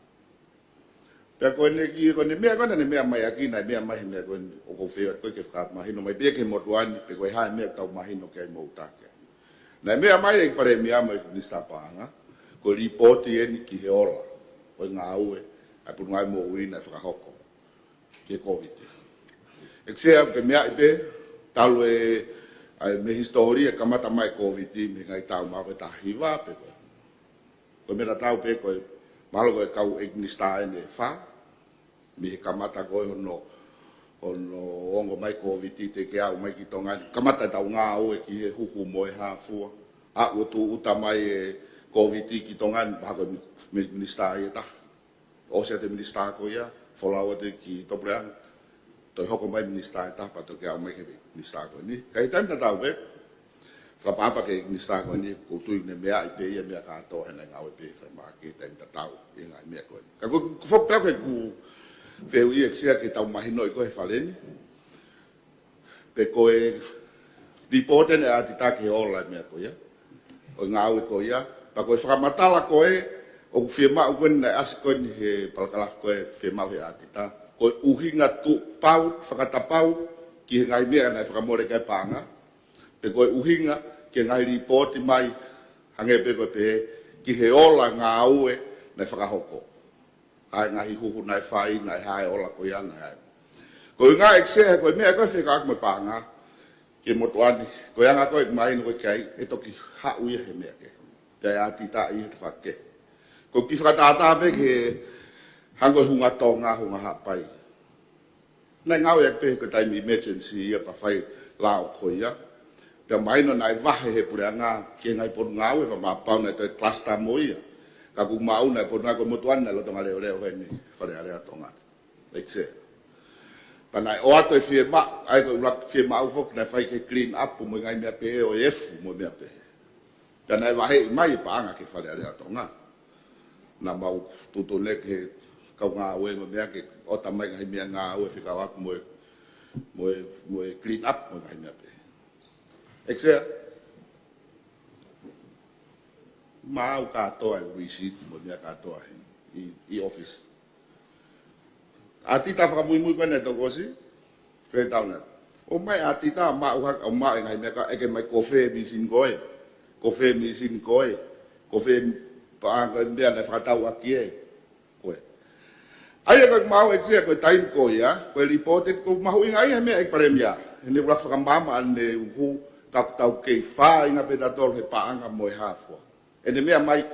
Pea ko ʻene kiʻi, ko ʻene meʻa ko ē naʻa ne meʻa mai ʻaki, naʻe meʻa mai he meʻa ko eni ʻoku ou fie ʻoatu ko ē ke fakamahino mai pē ki he motuʻa ni, pe ko e hā e meʻa ʻoku tau mahino ki ai mo ʻuta ki ai. Naʻe meʻa mai e Palēmia mo e Minisitā Paʻanga, ko e lipooti eni ki he ola ʻo e ngāue ʻa e Potungāue Moʻui naʻe fakahoko ki he Kōviti. ʻEiki Sea, ke meaʻi pē, talu e, ʻa e mei he hisitōlia kamata mai Kōviti, mei he ngaahi taʻu mā ko e taha hiva pē ko ē. Ko e meʻa tatau pē ko e, mahalo ko e kau ʻeiki minisitā ʻeni ʻe fā, mei he kamata ko ē hono, hono ongo mai Kōviti teʻeki aʻu mai ki Tonga ni. Kamata ʻetau ngāue ki he huhu mo e hā fua. Aʻu ʻo tūʻuta mai e Kōviti ki Tonga ni, mahalo ko e mi-, mi-, minisitā ia ʻe taha. ʻOsi ʻa e minisitā ko ia, folau atu ki Tuʻapuleʻanga. Toe hoko mai minisitā ʻe taha pea toki aʻu mai ki he minisitā ko eni. Ka ʻi he taimi tatau pē, fakaʻapaʻapa ki he minisitā ko eni, ʻoku ou tui naʻe meaʻi pē ia e meʻa kātoa he naʻe ngāue pē falemahaki he taimi tatau ʻi he ngaahi meʻa ko eni. Ka ko, ko e foki pē ʻeku fehuʻi ʻEiki Sea ke tau mahinoʻi ko ē he fale ni. Pe ko e lipooti ʻeni ʻa ʻAtita ki he ola e meʻa ko ia. ʻO e ngāue ko ia. Pea ko e fakamatala ko ē, ʻoku fiemaʻu ko eni naʻe ʻasi ko eni he palakalafi ko ē fiemaʻu he ʻAtita. Ko e ʻuhinga tuʻu pau, fakatapau, ki he ngaahi meʻa naʻe fakamole ki ai e paʻanga. Pe ko e ʻuhinga ki he ngaahi lipooti mai, hangē pē ko e pehē, ki he ola ngāue naʻe fakahoko. ʻA e ngaahi huhu naʻe fai, naʻe hā e ola ko ia, naʻe hā. Ko e ʻuhinga ʻEiki Sea, ko e meʻa ko ē fekauʻaki mo e paʻanga, ki he motuʻa ni, ko e anga ko ē ʻeku mahino ko ē ki ai, ʻe toki haʻu ia he meʻa kehe. Pea ʻe ʻAtita ia he tafaʻaki kehe. Ko e kiʻi fakatātā pē ki he hangē ko e Hunga Tonga, Hunga Haʻapai. Naʻe ngāueʻaki pē ko e taimi emergency ia pea fai e lao ko ia. Pea mahino naʻe vahe he puleʻanga ki he ngaahi potungāue pea mahalo pau naʻe toe cluster mo ia. Ka ʻoku ou maʻu naʻe potungāue ko e motuʻa ni naʻe lolotonga leʻoleʻo heni Fale Alea ʻo Tonga. ʻEiki Sea. Pea naʻe ʻoatu e fiemaʻu, ʻa ia ko e ʻuluaki fiemaʻu foki naʻe fai ke clean up mo e ngaahi meʻa pehē ʻo e efu mo e meʻa pehē. Pea naʻe vaheʻi mai e paʻanga ki he Fale Alea ʻo Tonga. Naʻa mau tuʻutuʻuni ki he kau ngāue mo e meʻa ke ʻoatu mai e ngaahi meʻangāue fekauʻaki mo e, mo e, mo e clean up mo e ngaahi meʻa pehē. ʻEiki Sea, maʻu kātoa e receipt mo e meʻa kātoa ʻi, ʻi, ʻi ʻōfisi. ʻAtita fakamuimui ko ē naʻe toki ʻosi, pea tau na. ʻOmai ʻAtita maʻu ha-, ʻo maʻu e ngaahi meʻa ka ʻeke mai ko fē mīsini ko ē, ko fē mīsini ko ē, ko fē paʻanga ko ē meʻa naʻe fakatau ʻaki ē, ko ē. ʻA ia ko e maʻu ʻEiki Sea ko e taimi ko ia, ko e lipooti ʻoku mahuʻinga ia he meʻa ʻEiki Palēmia. He naʻe ʻuluaki fakamaama ʻaneuhu, ka ʻoku tau kei fāinga pē tautolu he paʻanga mo e hā fua. ʻEne meʻa mai,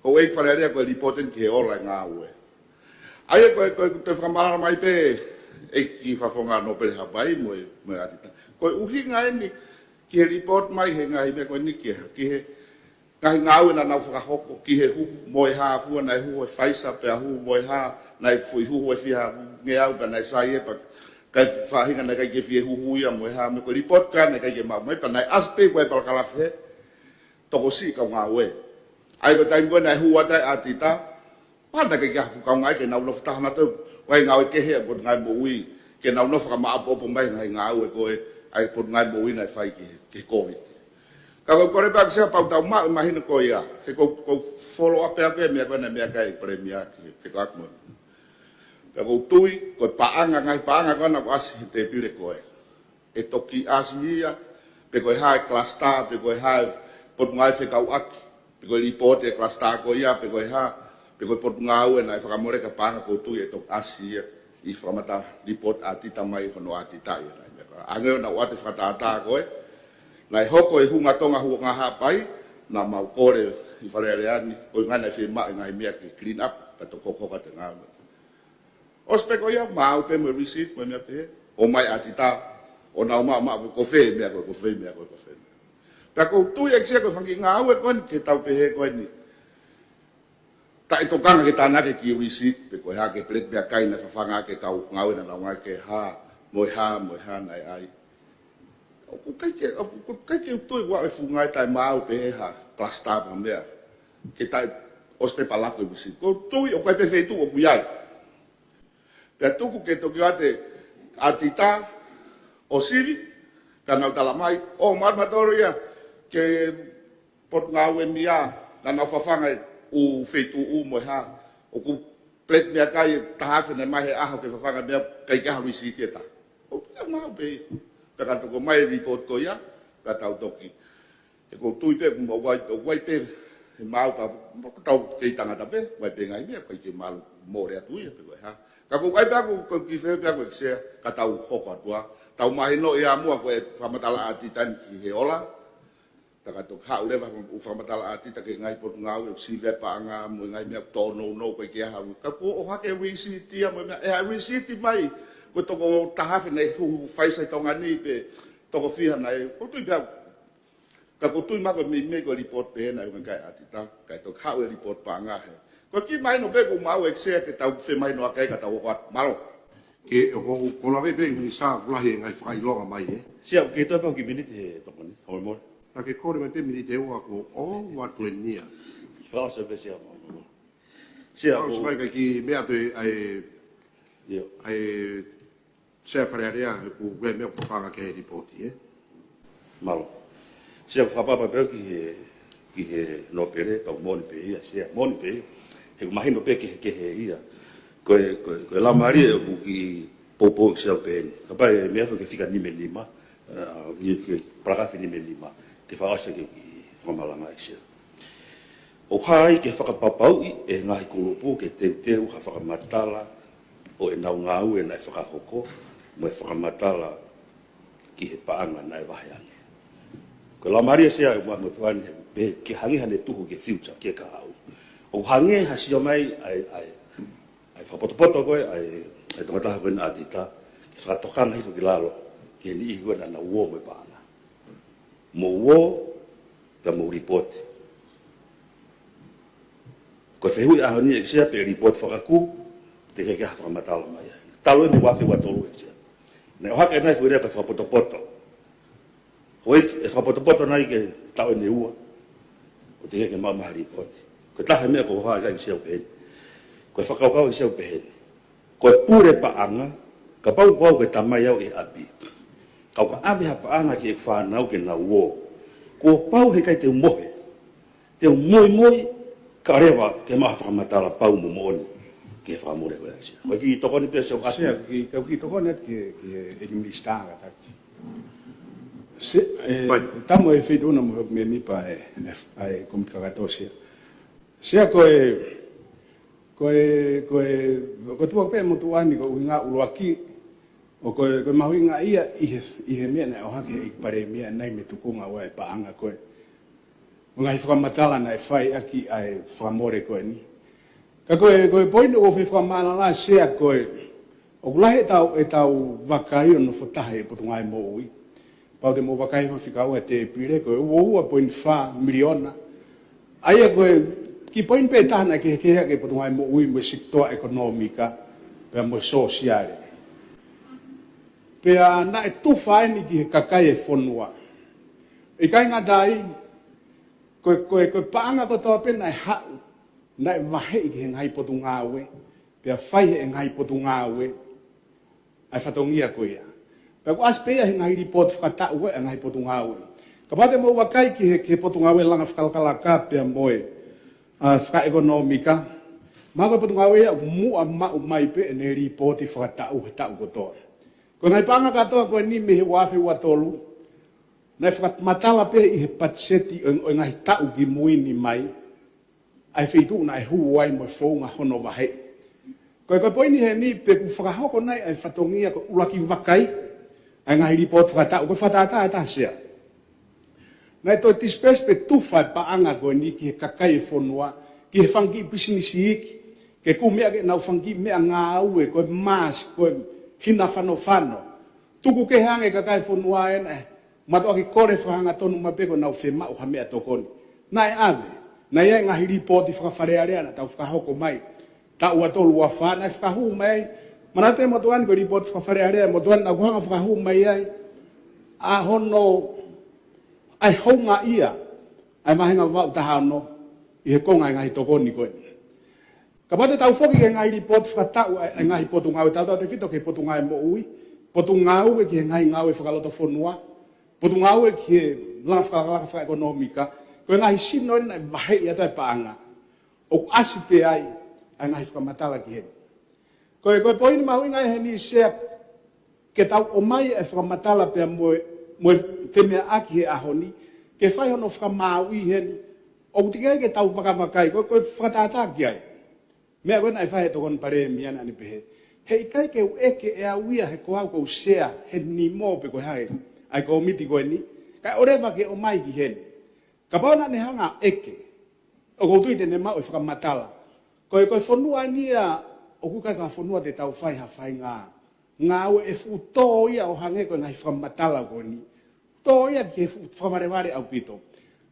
ko e ʻEiki Fale Alea ko e lipooti eni ki he ola e ngāue. ʻA ia ko e, ko e, ko e toe fakamālō mai pē ʻEiki Fakafofonga Nōpele Haʻapai mo e, mo e ʻAtita. Ko e ʻuhinga eni ki he lipooti mai he ngaahi meʻa ko eni ki he, ki he ngaahi ngāue naʻa nau fakahoko, ki he huhu mo e hā fua naʻe huhu e Pfizer pea huhu mo e hā, naʻe foʻi huhu e fiha ngeau pea naʻe sai ē pea ko e faʻahinga naʻe ʻikai ke fie huhu ia mo e hā, mo e ko e lipooti ko ē naʻe ʻikai ke maʻu mai, pea naʻe ʻasi pē ko e palakalafi he tokosiʻi kau ngāue. ʻA ia ko e taimi ko ē naʻe hū atu ai ʻAtita, pea naʻe ʻikai ke ʻi ai ha fuʻu kaungāʻapi ke nau nofo taha nautolu, ʻa e ngāue kehe ʻa e Potungāue Moʻui, ke nau nofo fakamāʻopoʻopo mai e ngaahi ngāue ko ē ʻa e Potungāue Moʻui naʻe fai ki he, ki he Kōviti. Ka ko e kole pē ʻEiki Sea pau tau maʻu e mahino ko ia, he ko, ko e follow up pē ʻa e meʻa ko ē naʻe meʻa ki ai e Palēmia ki he fekauʻaki mo e. Pea ʻoku ou tui, ko e paʻanga, ngaahi paʻanga ko ē naʻe ʻasi he tēpile ko ē. ʻE toki ʻasi ia, pe ko e hā e cluster, pe ko e hā e potungāue fekauʻaki, pe ko e lipooti e cluster ko ia, pe ko e hā, pe ko e potungāue naʻe fakamole ki ai e paʻanga ʻoku ou tui ʻe toki ʻasi ia, ʻi he fakamatala lipooti ʻAtita mai hono ʻAtita ia naʻe meʻa ko ē. Hangē naʻa ku ʻoatu e fakatātā ko ē, naʻe hoko e Hunga Tonga Hunga Haʻapai, naʻa mau kole ʻi Fale Alea ni, ko e ʻuhinga naʻe fiemaʻu e ngaahi meʻa ke clean up, pea toki hokohoko atu e ngāue. ʻOsi pē ko ia, maʻu pē mo e receipt, mo e meʻa pehē. ʻOmai ʻAtita, ʻo nau maʻu, maʻu, ko fē meʻa ko ē, ko fē meʻa ko ē, ko fē meʻa. Pea ʻoku ou tui ʻEiki Sea ko e fanga kiʻi ngāue ko eni ke tau pehē ko eni. Taʻetokanga ke tānaki e kiʻi receipt, pe ko e hā e kiʻi peleti meʻakai naʻe fafanga ʻaki e kau ngāue naʻa nau ngāue ki he hā, mo e hā, mo e hā naʻe ʻai. ʻOku ʻikai ke, ʻoku, ʻoku ʻikai ke u tui ʻoku ʻi ai e fuʻu ngāue taʻemaau pe ko e hā, cluster pe ha meʻa. Ke taʻe, ʻosi pē pea laku e receipt. ʻOku ou tui ʻoku ʻi ai pē feituʻu ʻoku ʻi ai. Pea tuku ke toki ʻoatu ʻe ʻAtita ʻo sivi, ka nau tala mai, ʻo maʻu mautolu ia, ki he Potungāue ʻEmia, naʻa nau fafanga e ʻū feituʻu mo e hā, ʻoku peleti meʻakai ʻe taha afe naʻe maʻu he ʻaho ke fafanga e meʻa, ʻikai ke ʻi ai ha receipt ʻe taha. ʻOku ia maʻu pē ia. Pea ka toki ʻomai e report ko ia, pea tau toki. He ʻoku ou tui pē, ʻoku ʻi ai, ʻoku ʻi ai pē ʻe maʻu pē, ʻoku tau kei tangata pē, ʻoku ʻi ai pē ngaahi meʻa, ʻoku ʻikai ke malu mole atu ia pe ko e hā. Ka ko e ʻai pē ʻeku, ko e kiʻi fehuʻi pē ʻeku ʻEiki Sea, ka tau hoko atu ā. Tau mahinoʻi ā muʻa ko e fakamatala ʻa ʻAtita ni ki he ola. Tā ka toki haʻu leva ʻa e fakamatala ʻa ʻAtita ki he ngaahi potungāue ʻoku sivi ai e paʻanga mo e ngaahi meʻa ʻoku tōnounou ʻoku ʻikai ke ʻi ai ha ui. Ka kuo ʻohake e lisiti ia mo e meʻa, ʻe ʻi ai ha lisiti mai, ko e toko taha afe naʻe huhu fai sai Tonga ni pe toko fiha naʻe, ʻoku ou tui pē au. Ka ʻoku ou tui maʻu ko e meimei ko e lipooti pehē naʻe ʻoange ʻe ʻAtita, kae toki haʻu e lipooti paʻanga hē. Ko e kiʻi mahino pē ʻoku ou maʻu ʻEiki Sea ke tau femahinoʻaki ai ka tau hoko atu. Mālō. Ke, ʻoku ou, ʻoku ou lave pē ʻEiki Minisitā, ʻoku lahi e ngaahi fakaʻilonga mai ē. Sea, ʻoku kei toe pē ha kiʻi miniti he tokoni, ʻo mole. Naʻa ke kole mai pē miniti ʻe ua kuo ʻoatu eni ia. Fakaʻosi pē Sea, mālō. Sea, ʻoku fakaʻosi mai kae kiʻi meʻa atu ʻa e, ʻio, ʻa e Sea Fale Alea, he ʻoku ʻi ai e meʻa ʻoku tokanga ki he lipooti, ē? Mālō. Sea, ʻoku ou fakapapau pē ki he, ki he nōpele, pau moʻoni pē ia, Sea, moʻoni pē ia. He ʻoku mahino pē kehekehe ia. Ko e, ko e, ko e laumālie ʻoku kiʻi poupou Sea pehē ni. Kapau ʻe meʻa foki ki he fika nima nima, ʻa, ki he, ki he palakaafe nima nima, ke fakaʻosi ki he kiʻi fakamalanga ʻEiki Sea. ʻOku hā ai ke fakapapauʻi ʻe he ngaahi kulupu ke teuteu ha fakamatala ʻo ʻenau ngāue naʻe fakahoko, mo e fakamatala ki he paʻanga naʻe vaheange. Ko e laumālie Sea ʻoku ou motuʻa ni, he pehē ke hangē haʻane tuhu ki he future, ki he kahaʻu. ʻOku hangē ha sio mai ʻa e, ʻa e, ʻa e fakapotopoto ko ē ʻa e, ʻa e tokotaha ko ē naʻe ʻAtita, ke fakatokanga hifo ki lalo ki he niʻihi ko ē naʻa nau ō mo e paʻanga. Mou ō, pea mou lipooti. Ko e fehuʻi ʻaho ni ʻEiki Sea, pe lipooti fakakū, teʻeki ke ʻi ai ha fakamatala mai ai. Talu eni ua afe ua tolu ʻEiki Sea. Naʻe ʻohake ʻa e ngaahi foʻi lea ko e fakapotopoto. Houʻeiki, ʻe fakapotopoto nai ke taʻu eni ʻe ua, ʻo teʻeki ke maʻu mai ha lipooti. Ko e taha e meʻa ʻoku ou hā ai ʻEiki Sea ʻoku pehē ni. Ko e fakakaukau ʻEiki Sea ʻoku pehē ni. Ko e pule paʻanga, kapau ko au ko e tamai au ʻi he ʻapi. Ka u ka ʻave ha paʻanga ki heʻeku fānau ke nau ō. Kuo pau heʻikai te u mohe. Te u muimui, kae ʻoua leva ke maʻu ha fakamatala pau mo moʻoni ki he fakamole ko ē ʻEiki Sea. Ko e kiʻi tokoni pē Sea ʻoku ʻasi. Sea, kiʻi, ka kiʻi tokoni atu ki he, ki he ʻEiki Minisitā kātaki. Sea, ē, Pai. Tamo e feituʻu na mo e mēmipa ē, ē, ʻa e kōmiti kakato Sea. Sea ko e, ko e, ko e, ko e tuʻu pē motuʻa ni ko e ʻuhinga ʻuluaki, ʻo ko e, ko e mahuʻinga ia ʻi he, ʻi he meʻa naʻe ʻohake ʻe he ʻEiki Palēmia ʻanenai mei he tukunga ʻo e paʻanga ko ē. Mo e ngaahi fakamatala naʻe fai ʻaki ʻa e fakamole ko eni. Ka ko e, ko e poini ʻoku ou fie fakamaʻalaʻala Sea ko e, ʻoku lahi ʻetau, ʻetau vakai ʻo nofo taha ʻi he Potungāue Moʻui. Pau te mou vakai hifo fika ua ʻa e tēpile ko e ua ua poini fā miliona. ʻA ia ko e kiʻi poini pē taha naʻe kehekehe ʻaki e Potungāue Moʻui mo e sekitoa ʻekonōmika, pea mo e sōsiale. Pea naʻe tufa eni ki he kakai e fonua. ʻIkai ngata ai, ko e, ko e, ko e paʻanga kotoa pē naʻe haʻu, naʻe vaheʻi ki he ngaahi potungāue, pea fai ʻe he ngaahi potungāue ʻa e fatongia ko ia. Pea ʻoku ʻasi pē ia he ngaahi lipooti fakataʻu ʻa e ngaahi potungāue. Kapau te mou vakai ki he, ki he Potungāue Langa Fakalakalaka pea mo e, ʻa, Fakaʻekonōmika, mahalo ko e potungāue ia ʻoku muʻa maʻu mai pē ʻene lipooti fakataʻu he taʻu kotoa. Ko e ngaahi paʻanga kātoa ko eni mei he ua afe ua tolu, naʻe fakamatala pē ʻi he patiseti ʻo, ʻo e ngaahi taʻu kimui ni mai, ʻa e feituʻu naʻe hū ai mo e founga hono vaheʻi. Ko e, ko e poini heni pe ʻoku fakahoko nai ʻa e fatongia ko e ʻuluaki vakai ʻa e ngaahi lipooti fakataʻu, ko e fakatātā ʻe taha Sea. Naʻe toe disperse pe tufa e paʻanga ko eni ki he kakai e fonua, ki he fanga kiʻi pisinisi iiki, ke kumi ʻaki ʻenau fanga kiʻi meʻangāue, ko e mask, ko e hina fanofano. Tuku kehe ange kakai e fonua ē naʻe mātuʻaki kole fakahangatonu mai pē ko ʻenau fiemaʻu ha meʻatokoni. Naʻe ʻave, naʻe ʻi ai e ngaahi lipooti faka-Fale Alea naʻa tau fakahoko mai. Taʻu ua tolu ua fā naʻe fakahū mai. Manatu e motuʻa ni ko e lipooti faka-Fale Alea, motuʻa ni naʻa ku hanga fakahū mai ai ʻa hono, ʻa e houngaʻia ʻa e vāhenga Vavaʻu taha ono ʻi he konga e ngaahi tokoni ko eni. Kapau te tau foki ki he ngaahi lipooti fakataʻu ʻa e, ʻa e ngaahi potungāue, tautautefito ki he Potungāue Moʻui, Potungāue ki he Ngaahi Ngāue Fakalotofonua, Potungāue ki he Langa Fakalakalaka Fakaʻekonōmika, ko e ngaahi sino eni naʻe vaheʻi atu ai e paʻanga. ʻOku ʻasi pē ai ʻa e ngaahi fakamatala ki heni. Ko e, ko e poini mahuʻinga ʻi heni Sea, ke tau ʻomai e fakamatala pea mo e, mo e femeʻaʻaki he ʻaho ni, ke fai hono fakamāuʻi heni, ʻOku teʻeki ai ke tau vakavakai, ko e, ko e fakatātā ki ai. Meʻa ko ē naʻe fai he Tokoni Palēmia naʻa ne pehē, he ʻikai ke u ʻeke ʻe au ia he ko au ʻoku ou sea he nimo pe ko e hā e, ʻa e kōmiti ko eni, kae ʻoleva ke ʻomai ki heni. Kapau naʻa ne hanga ʻeke, ʻoku ou tui te ne maʻu e fakamatala. Ko e, ko e fonua ni ia, ʻoku ʻikai ko ha fonua te tau fai ha faʻahinga ngāue ʻe fuʻu tō ia ʻo hangē ko e ngaahi fakamatala ko eni. Tō ia ki he fuʻu fakavalevale ʻaupito.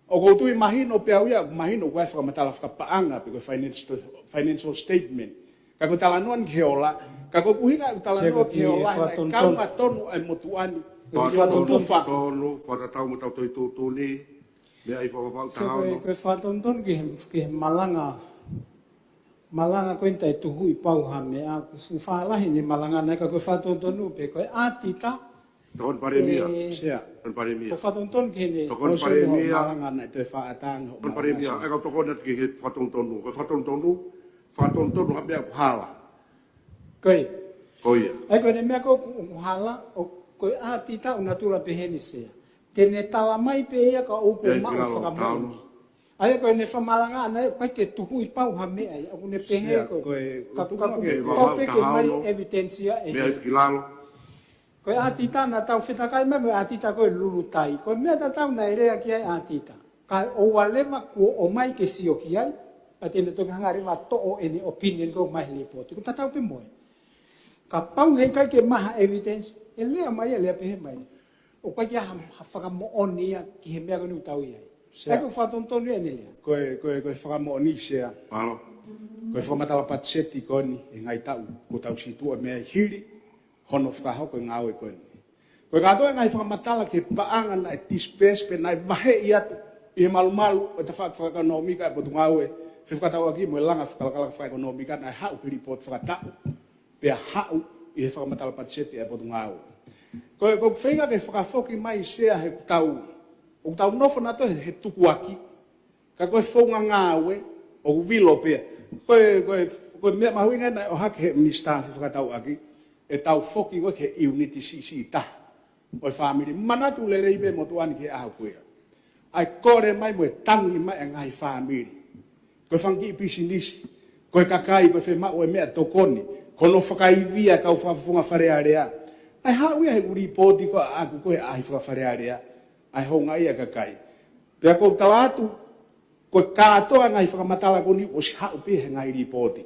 ʻOku ou tui mahino pē au ia, mahino ko e fakamatala fakapaʻanga pe ko e financial, financial statement. Ka ko e talanoa ni ki he ola, ka ko e ʻuhinga ʻeku talanoa ki he ola, he naʻe kaunga tonu ʻa e motuʻa ni ki he fakatutufa. Tonu, fakatatau mo ʻetau tohi tuʻutuʻuni, meʻa ʻi he fakavavevave taha ono. Ko e fakatonutonu ki he, ki he malanga, malanga ko eni taʻe tuhuʻi pau ha meʻa, ʻoku fuʻu fālahi ʻene malanga naʻe ka ko e fakatonutonu pē ko e ʻatita. Tokoni Palēmia. Sea. Tokoni Palēmia. Ko e fakatonutonu ki heʻene Tokoni Palēmia. Malanga naʻe toe fakaʻatanga ho Tokoni Palēmia. Ē kau tokoni atu ki he fakatonutonu. Ko e fakatonutonu, fakatonutonu ha meʻa ʻoku hala. Ko ia. Ko ia. ʻA ia ko ʻene meʻa ko ē ʻoku hala, ʻo ko e ʻatita ʻoku natula pehē ni Sea. Te ne tala mai pē ia ka ʻoku maʻu fakamoʻoni. ʻA ia ko ʻene fakamalanga ʻana ia, ʻoku ʻikai ke tuhuʻi pau ha meʻa ia, ʻoku ne pehē ko e, ka, ka, ka, ka, pau pē ke mai evidence ia ʻe he. Ko e ʻatita naʻa tau fetakai mai mo e ʻatita ko e Lulutai. Ko e meʻa tatau naʻe lea ki ai ʻatita. Kae ʻoua leva kuo ʻomai ke sio ki ai, pea te ne toki hanga leva toʻo ʻene opinion ko ē mai he lipooti. Ko e tatau pē mo e. Kapau heʻikai ke maʻu ha evidence, ʻe lea mai ia, lea pehē mai. ʻOku ʻikai ke ʻi ai ha, ha fakamoʻoni ia ki he meʻa ko eni ʻoku tau ʻi ai. Sea. ʻA ia ko e fakatonutonu ia ʻene lea. Ko e, ko e, ko e fakamoʻoni Sea. Ko e fakamatala patiseti ko eni, he ngaahi taʻu, kuo tau situʻa mei ai hili hono fakahoko e ngāue ko eni. Ko e kātoa e ngaahi fakamatala ki he paʻanga naʻe disperse pe naʻe vaheʻi atu ʻi he malumalu ʻo e tafaʻaki fakaʻekonōmika ʻa e Potungāue, fefakatauʻaki mo e langa fakalakalaka fakaʻekonōmika naʻe haʻu ki he lipooti fakataʻu, pea haʻu ʻi he fakamatala patiseti ʻa e Potungāue. Ko e, ko e feinga ke fakafoki mai Sea he ʻoku tau, ʻoku tau nofo nautolu he, he tukuakiʻi. Ka ko e founga ngāue, ʻoku vilo pē ia. Ko e, ko e, ko e meʻa mahuʻinga naʻe ʻohake he Minisitā Fefakatauʻaki, ʻetau foki ko ē ki he ʻiuniti siʻisiʻi taha ʻo e fāmili. Manatu lelei pē motuʻa ni ki he ʻaho ko ia. ʻA e kole mai mo e tangi mai ʻa e ngaahi fāmili. Ko e fanga kiʻi pisinisi, ko e kakai, ko e fiemaʻu e meʻatokoni, ko hono fakaivia e kau fakafofonga Fale Alea. ʻA e haʻu ia he ʻū lipooti ko ē ʻaʻaku ko ē he ʻaʻahi faka-Fale Alea, ʻa e houngaʻia e kakai. Pea ʻoku ou tala atu, ko e kātoa e ngaahi fakamatala ko eni ʻosi haʻu pē ia he ngaahi lipooti.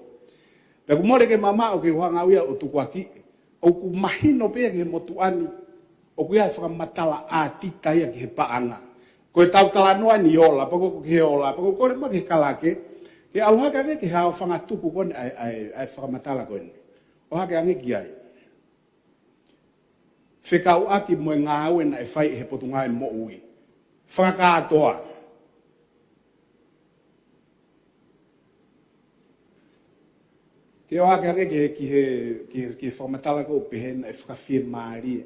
Pea ʻoku mole ke mamaʻo ke u hanga au ia ʻo tukuakiʻi. ʻOku mahino pē ia ki he motuʻa ni, ʻoku ʻi ai e fakamatala ʻatita ia ki he paʻanga. Ko ʻetau talanoa ni ola, pea ko, ki he ola, pea ʻoku ou kole mai ki he kalake, ke ʻalu hake ange ki he ʻaofangatuku ko eni ʻa e, ʻa e, ʻa e fakamatala ko eni. ʻOhake ange ki ai. Fekauʻaki mo e ngāue naʻe fai ʻe he Potungāue Moʻui. Fakakātoa. Ke ʻohake ange ki he, ki he, ki he, ki he fakamatala ko ē ʻoku pehē naʻe fakafiemālie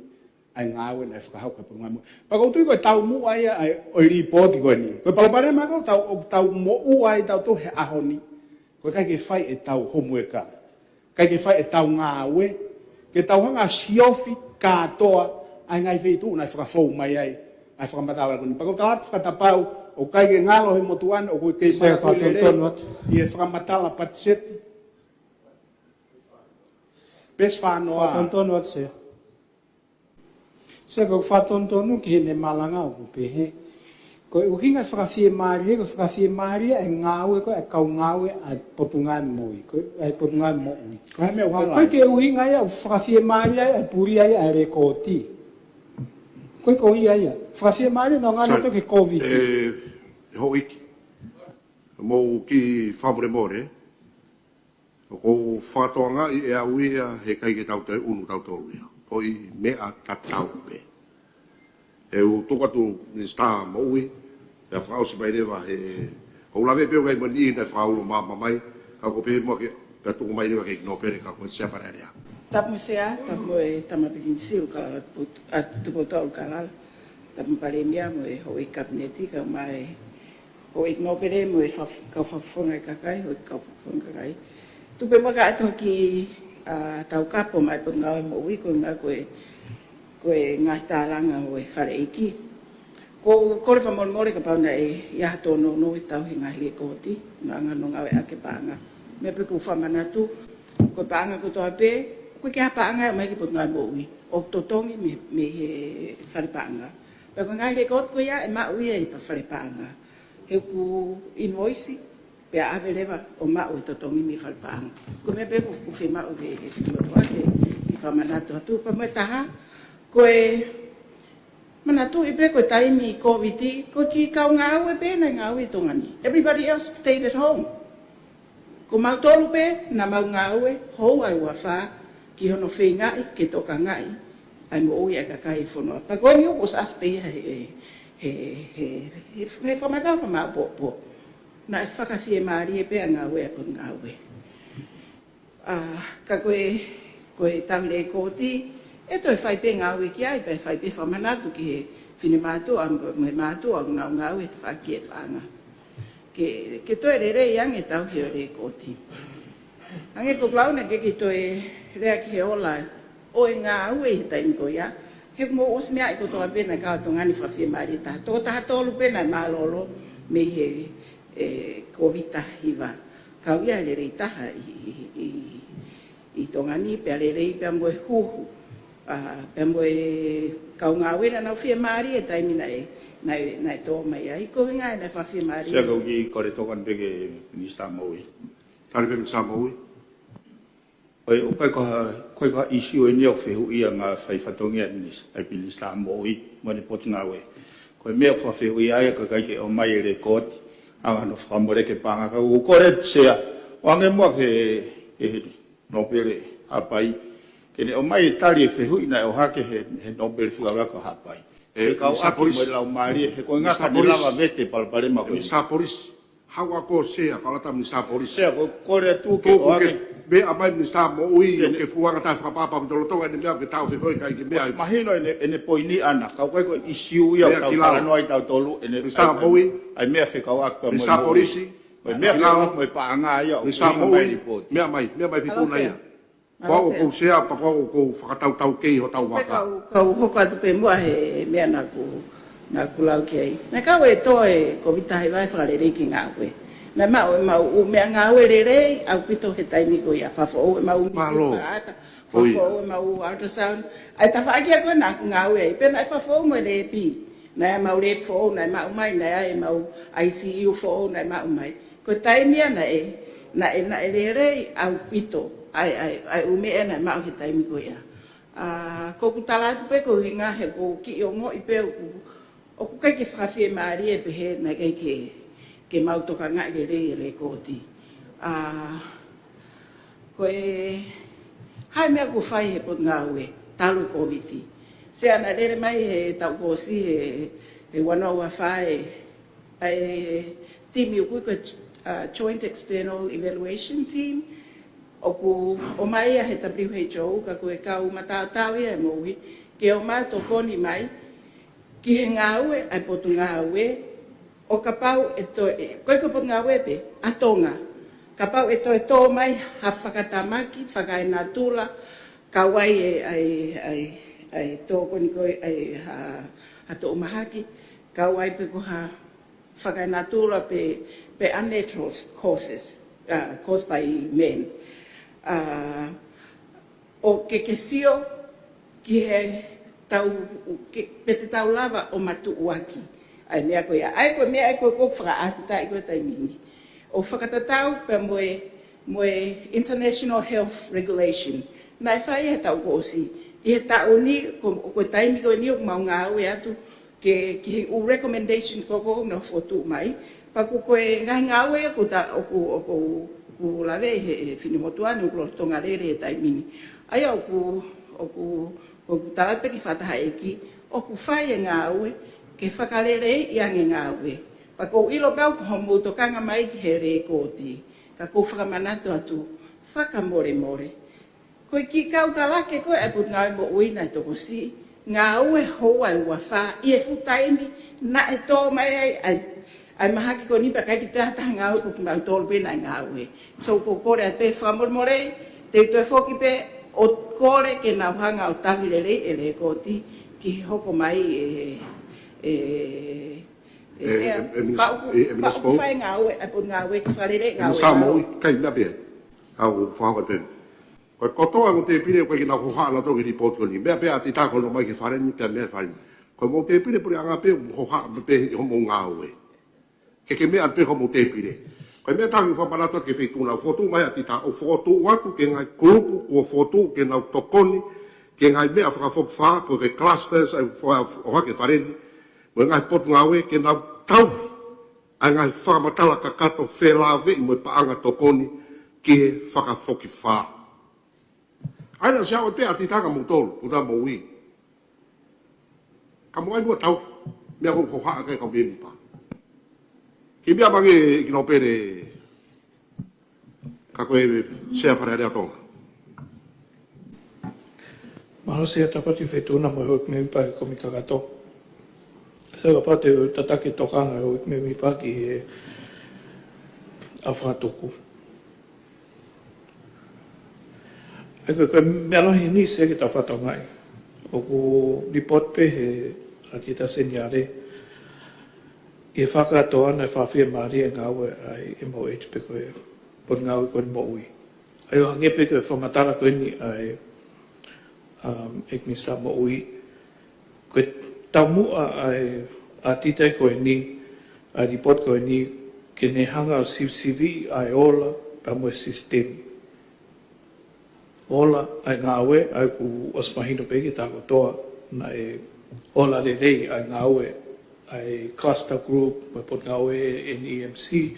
ʻa e ngāue naʻe fakahoko ʻe he Potungāue Moʻui. Pea ʻoku ou tui ko e taumuʻa ia ʻa e, ʻo e lipooti ko eni. Ko e palopalema ko ē ʻoku tau, ʻoku tau moʻua ai tautolu he ʻaho ni. Ko e ʻikai ke fai ʻetau homework. ʻIkai ke fai ʻetau ngāue, ke tau hanga siofi kātoa ʻa e ngaahi feituʻu naʻe fakafou mai ai ʻa e fakamatala ko eni. Pea ʻoku ou tala atu fakatapau, ʻoku ʻikai ke ngalo he motuʻa ni, ʻoku kei Sea, manakoa lelei fakatonutonu atu. ʻI he fakamatala patiseti. Peesi fā noa. Fakatonutonu atu, Sea. Sea, ko e fakatonutonu ki heʻene malanga ʻoku pehē. Ko e ʻuhinga e fakafiemālie, ko e fakafiemālie ʻa e ngāue ko ē ʻa e kau ngāue ʻa e Potungāue Moʻui, ko e, ʻa e Potungāue Moʻui. Ko e hā e meʻa ʻoku hala ai? Ko e ʻuhinga ia ʻoku fakafiemālie ai ʻa e puli ai ʻa e lekooti. Ko e ko ia ia. Fakafiemālie naʻa ngana Sorry. toki COVID. ʻE, ʻe houʻeiki. Mou kiʻi fakamolemole. ʻOku ou fakatokangaʻi ʻe au ia he ʻikai ke tau toe ʻunu tautolu ia. Ko e meʻa tatau pē. ʻE u tuku atu Minisitā Moʻui, pea fakaʻosi mai leva he, ʻoku ou lave pē ʻoku ʻikai mo e niʻihi naʻe fakaulo maama mai, ka ʻoku ou pehē muʻa ke, pea tuku mai leva ki he ʻEiki Nōpele ka ko e Sea Fale Alea. Tapu mo Sea, tapu mo e Tama Pilinisi ʻUlukalala Tupou-, ʻa, Tupoutoʻa ʻUlukalala, tapu mo e Palēmia mo e houʻeiki Kapineti, kae ʻumaʻā e houʻeiki Nōpele mo e faf-, kau fakafofonga e kakai, houʻeiki kau fakafofonga e kakai. Tuku pē muʻa ke ʻatu ha kiʻi, ʻa, taukapo maʻa e Potungāue Moʻui, ko e ʻuhinga ko e, ko e ngaahi tālanga ʻo e Fale ʻEiki. Ko u kole fakamolemole kapau naʻe ʻi ai ha tōnounou ʻi he tauhi e ngaahi lekooti, ngaahi ngāue ʻaki e paʻanga. Meʻa pē ʻoku ou fakamanatu, ko e paʻanga kotoa pē, ʻoku ʻikai ke ʻi ai ha paʻanga ʻe ʻomai ki he Potungāue Moʻui, ʻoku totongi mei, mei he fale paʻanga. Pea ko e ngaahi lekooti ko ia ʻe maʻu ia ʻi he fale paʻanga. He ʻoku invoice, pea ʻave leva ʻo maʻu e totongi mei he fale paʻanga. Ko e meʻa pē ʻoku, ʻoku fiemaʻu ʻe he, ʻe he Fakafofonga ke, ke fakamanatu atu. Pea mo e taha, ko e manatuʻi pē ko e taimi Kōviti, ko e kiʻi kau ngāue pē naʻe ngāue ʻi Tonga ni. Everybody else stayed at home. Ko mautolu pē naʻa mau ngāue, houa ʻe uofulu mā fā, ki hono feingaʻi ke tokangaʻi ʻa e moʻui ʻa e kakai e fonua. Pea ko eni ʻoku ʻosi ʻasi pē ia he, he, he, he, he fakamatala fakamāʻopoʻopo. Naʻe fakafiemālie pē ʻa e ngāue ʻa e Potungāue. ʻA, ka ko e, ko e tauhi lekooti, ʻe toe fai pē ngāue ki ai, pea fai pē fakamanatu ki he finemātuʻa, mo e mātuʻa ʻoku nau ngāue he tafaʻaki e paʻanga. Ke, ke toe lelei ange e tauhi ʻo e lekooti. Hangē ko ʻeku lau naʻe ʻikai ke toe lea ki he ola ʻo e ngāue ʻi he taimi ko ia. He ʻoku mou ʻosi meaʻi kotoa pē naʻe kau ʻa Tonga ni fakafiemālie taha. Toko taha tolu pē naʻe mālōlō mei he, e, Kōviti taha hiva. Kau ia lelei taha ʻi, ʻi, ʻi, ʻi Tonga ni, pea lelei pea mo e huhu. ʻA, pea mo e kau ngāue naʻa nau fiemālie he taimi naʻe, naʻe, naʻe tō mai ai. Ko e ʻuhinga ia naʻe fakafiemālie. Sea, ko u kiʻi kole tokoni pē ki he Minisitā Moʻui. Tali pē Minisitā Moʻui. ʻOi, ʻoku ʻikai ko ha, ʻikai ko ha issue eni ʻoku fehuʻia ʻa e ngaahi fai fatongia ʻa e Minis-, ʻa e Minisitā Moʻui mo ʻene Potungāue. Ko e meʻa ʻoku fakafehuʻia ai, ʻoku ʻikai ke ʻomai e lekooti, ʻa hono fakamoleki e paʻanga. Ka ʻoku ou kole Sea, ʻoange muʻa ki he, ki he Nōpele Haʻapai, ke ne ʻomai e tali e fehuʻi naʻe ʻohake he, he Nōpele Fika Vaka Haʻapai. E, Fekauʻaki Minisitā Polisi. Mo e laumālie, he ko e ʻuhinga Minisitā ka ne Polisi. Lava vete palopalema ko eni. Minisitā Polisi. Haʻu ā koe Sea, kae ʻoua te Minisitā Polisi. Sea, ko e kole atu ke Tuku ke ʻohake. Meʻa mai Minisitā Moʻui, Ke ne ke fuanga tai fakapapa ki lolotonga ʻene meʻa ke tau fekoi kai ke meʻa. ʻOsi mahino ʻene, ʻene poini ʻana, ka ʻoku ʻikai ko e issue ia Meʻa ʻoku tau ki lalo. Talanoa ai tautolu, ʻene Minisitā ai, Moʻui. Ai meʻa fekauʻaki pea mo e Minisitā moʻui. Polisi. Ko e meʻa Ki lalo. Fekauʻaki mo e paʻanga ia, ʻoku Minisitā ʻuhinga mai Moʻui. Report. Meʻa mai, meʻa mai Fika Mālō Nā Sea. Ia. Mālō Ko au Sea. Ko u Sea, pea ko au ʻoku ou fakatautau kei hotau Pea vaka. kau, kau hoko atu pē muʻa he meʻa naʻa ku, naʻa ku lau ki ai. Naʻe kau e tō e Kōviti taha hiva ʻa e fakalelei ki he ngāue. Naʻe maʻu ʻemau ʻū meʻangāue lelei ʻaupito he taimi ko ia. Fakafoʻou ʻemau misi Mālō. Fakaʻata. Ko ia. Fakafoʻou ʻemau ultrasound. ʻA e tafaʻaki ia ko ē naʻa ku ngāue ai. Pea naʻe fakafoʻou mo e lēpi. Naʻe ʻi ai ʻemau lēpi foʻou naʻe maʻu mai, naʻe ʻi ai ʻemau I C U foʻou naʻe maʻu mai. Ko e taimi ia naʻe, naʻe, naʻe lelei ʻaupito ʻa e, ʻa e, ʻa e ʻū meʻa naʻe maʻu he taimi ko ia. ʻA, ko ʻeku tala atu pē ko e ʻuhinga he ʻoku ou kiʻi ongoʻi pē ʻoku, ʻoku ʻikai ke fakafiemālie pehē naʻe ʻikai ke, ke mau tokangaʻi lelei e lekooti. ʻA, ko e hā e meʻa kuo fai he Potungāue talu e Kōviti. Sea, naʻe lele mai he taʻu kuo ʻosi he, he ua noa ua fā e, ʻa e timi ʻoku ui ko e, uh, Joint External Evaluation Team, ʻoku ʻomai ia he W H O, ka ko e kau mataotao ia e moʻui, ke ō mai ʻo tokoni mai ki he ngāue ʻa e Potungāue, ʻo kapau ʻe toe, ʻe, ʻikai ko e Potungāue pē, ʻa Tonga. Kapau ʻe toe tō mai ha fakatamaki, fakaenatula, kau ai e, ʻa e, ʻa e, ʻa e tokoni ko ē, ʻa e ha, ha toʻu mahaki, kau ai pē ko ha fakaenatula pe, pe unnatural causes, uh, caused by men. Uh, ʻo ke ke sio ki he tau, ke, pe te tau lava ʻo matuʻuaki ʻa e meʻa ko ia. ʻA ia ko e meʻa ʻa ia ko ē ʻoku fakaʻatitaʻi ko ē he taimi ni. ʻO fakatatau pea mo e, mo e International Health Regulation. Naʻe fai he taʻu kuo ʻosi. ʻI he taʻu ni, ko, ko e taimi ko eni ʻoku mau ngāue atu, ke, ki he ʻū recommendation ko ē ʻoku nau fokotuʻu mai. Pea ko e ngaahi ngāue ʻoku ta, ʻoku, ʻoku, ʻoku laveʻi he, he finemotuʻa ni ʻoku lolotonga lele he taimi ni. ʻA ia ʻoku, ʻoku, ʻoku tala pē ki he fakatahaʻeiki, ʻoku fai e ngāue, ke fakaleleiʻi ange e ngāue. Pea ʻoku ou ʻilo pē au ko hoʻomou tokanga mai ki he lekooti. Ka ʻoku ou fakamanatu atu, fakamolemole. Ko e kiʻi kau kalake ko ē ʻa e Potungāue Moʻui naʻe tokosiʻi, ngāue houa ʻe uofā, ʻi he fuʻu taimi naʻe tō mai ai, ʻa e, ʻa e mahaki ko eni pea ʻikai ke toe ʻi ai ha taha ngāue ko kimautolu pē naʻe ngāue. So ʻoku ou kole atu pē fakamolemole, te u toe foki pē ʻo kole ke nau hanga ʻo tauhi lelei e lekooti ki he hoko mai e, ʻe, ʻe, ʻe, ʻe, ʻe, minis-, pau, ʻe, ʻe, pau minisipō? Fai ngāue, ʻa e pau ngāue ki fale le ʻe ngāue minisitā ngāue. Moʻui, ʻikai meʻa pē. Au fakahoa pē. Ko e kotoa ʻo e tēpile, ko e kinautolu hohaʻa nautolu ki he lipooti ko eni. Meʻa pē ʻa ʻAtita ko hono ʻomai ki fale ni, pea meʻa fai. Ko e mau tēpile, pule ʻanga pē, hohaʻa pē ʻi hoʻomou ngāue. Ke ke meʻa pē ko hoʻomou tēpile. Ko e meʻa taha ke fakamanatu ki he feituʻu naʻe fokotuʻu mai ʻe ʻAtita, ʻo fokotuʻu atu ki he ngaahi kulupu kuo fokotuʻu ke nau tokoni ki he ngaahi meʻa fakafokifā, ko e clusters, ʻa e fa-, ʻohake fale ni, mo e ngaahi potungāue ke nau tauhi ʻa e ngaahi fakamatala kakato felāveʻi mo e paʻanga tokoni ki he fakafokifā. ʻA ia naʻe ʻosi ʻave pē ʻe ʻAtita kia moutolu, ʻo tā moʻui. Ka mou ʻai muʻa ʻo tauhi, meʻa ko e hohaʻa ki he kau mēmipa. Kiʻi meʻa mai ange ʻEiki Nōpele, ka ko e Sea Fale Alea ʻo Tonga. Mālō Sea Tapati, fetuʻu na mo e houʻeiki mēmipa ʻo e kōmiti kakato. Sea, kapau te u tataki e tokanga ʻa e houʻeiki mēmipa ki he ʻaho fakatuku. ʻA ia ko e, ko e meʻa lahi eni Sea ke tau fakatokangaʻi. ʻOku lipooti pē ʻe ʻAtita Seniale ʻi he fakakātoa naʻe fakafiemālie e ngāue ʻa e M O H pe ko e potungāue ko eni moʻui. ʻA ia ʻo hangē pē ko e fakamatala ko eni ʻa e, um, ʻEiki Minisitā Moʻui, ko e taumuʻa ʻa e ʻAtita ko eni, ʻa e lipooti ko eni, ke ne hanga ʻo sivisiviʻi ʻa e ola pea mo e sisitemi. Ola ʻa e ngāue, ʻa ia kuo ʻosi mahino pē ki he taha kotoa naʻe ola lelei ʻa e ngāue ʻa e cluster group mo e potungāue ʻa e N E M C.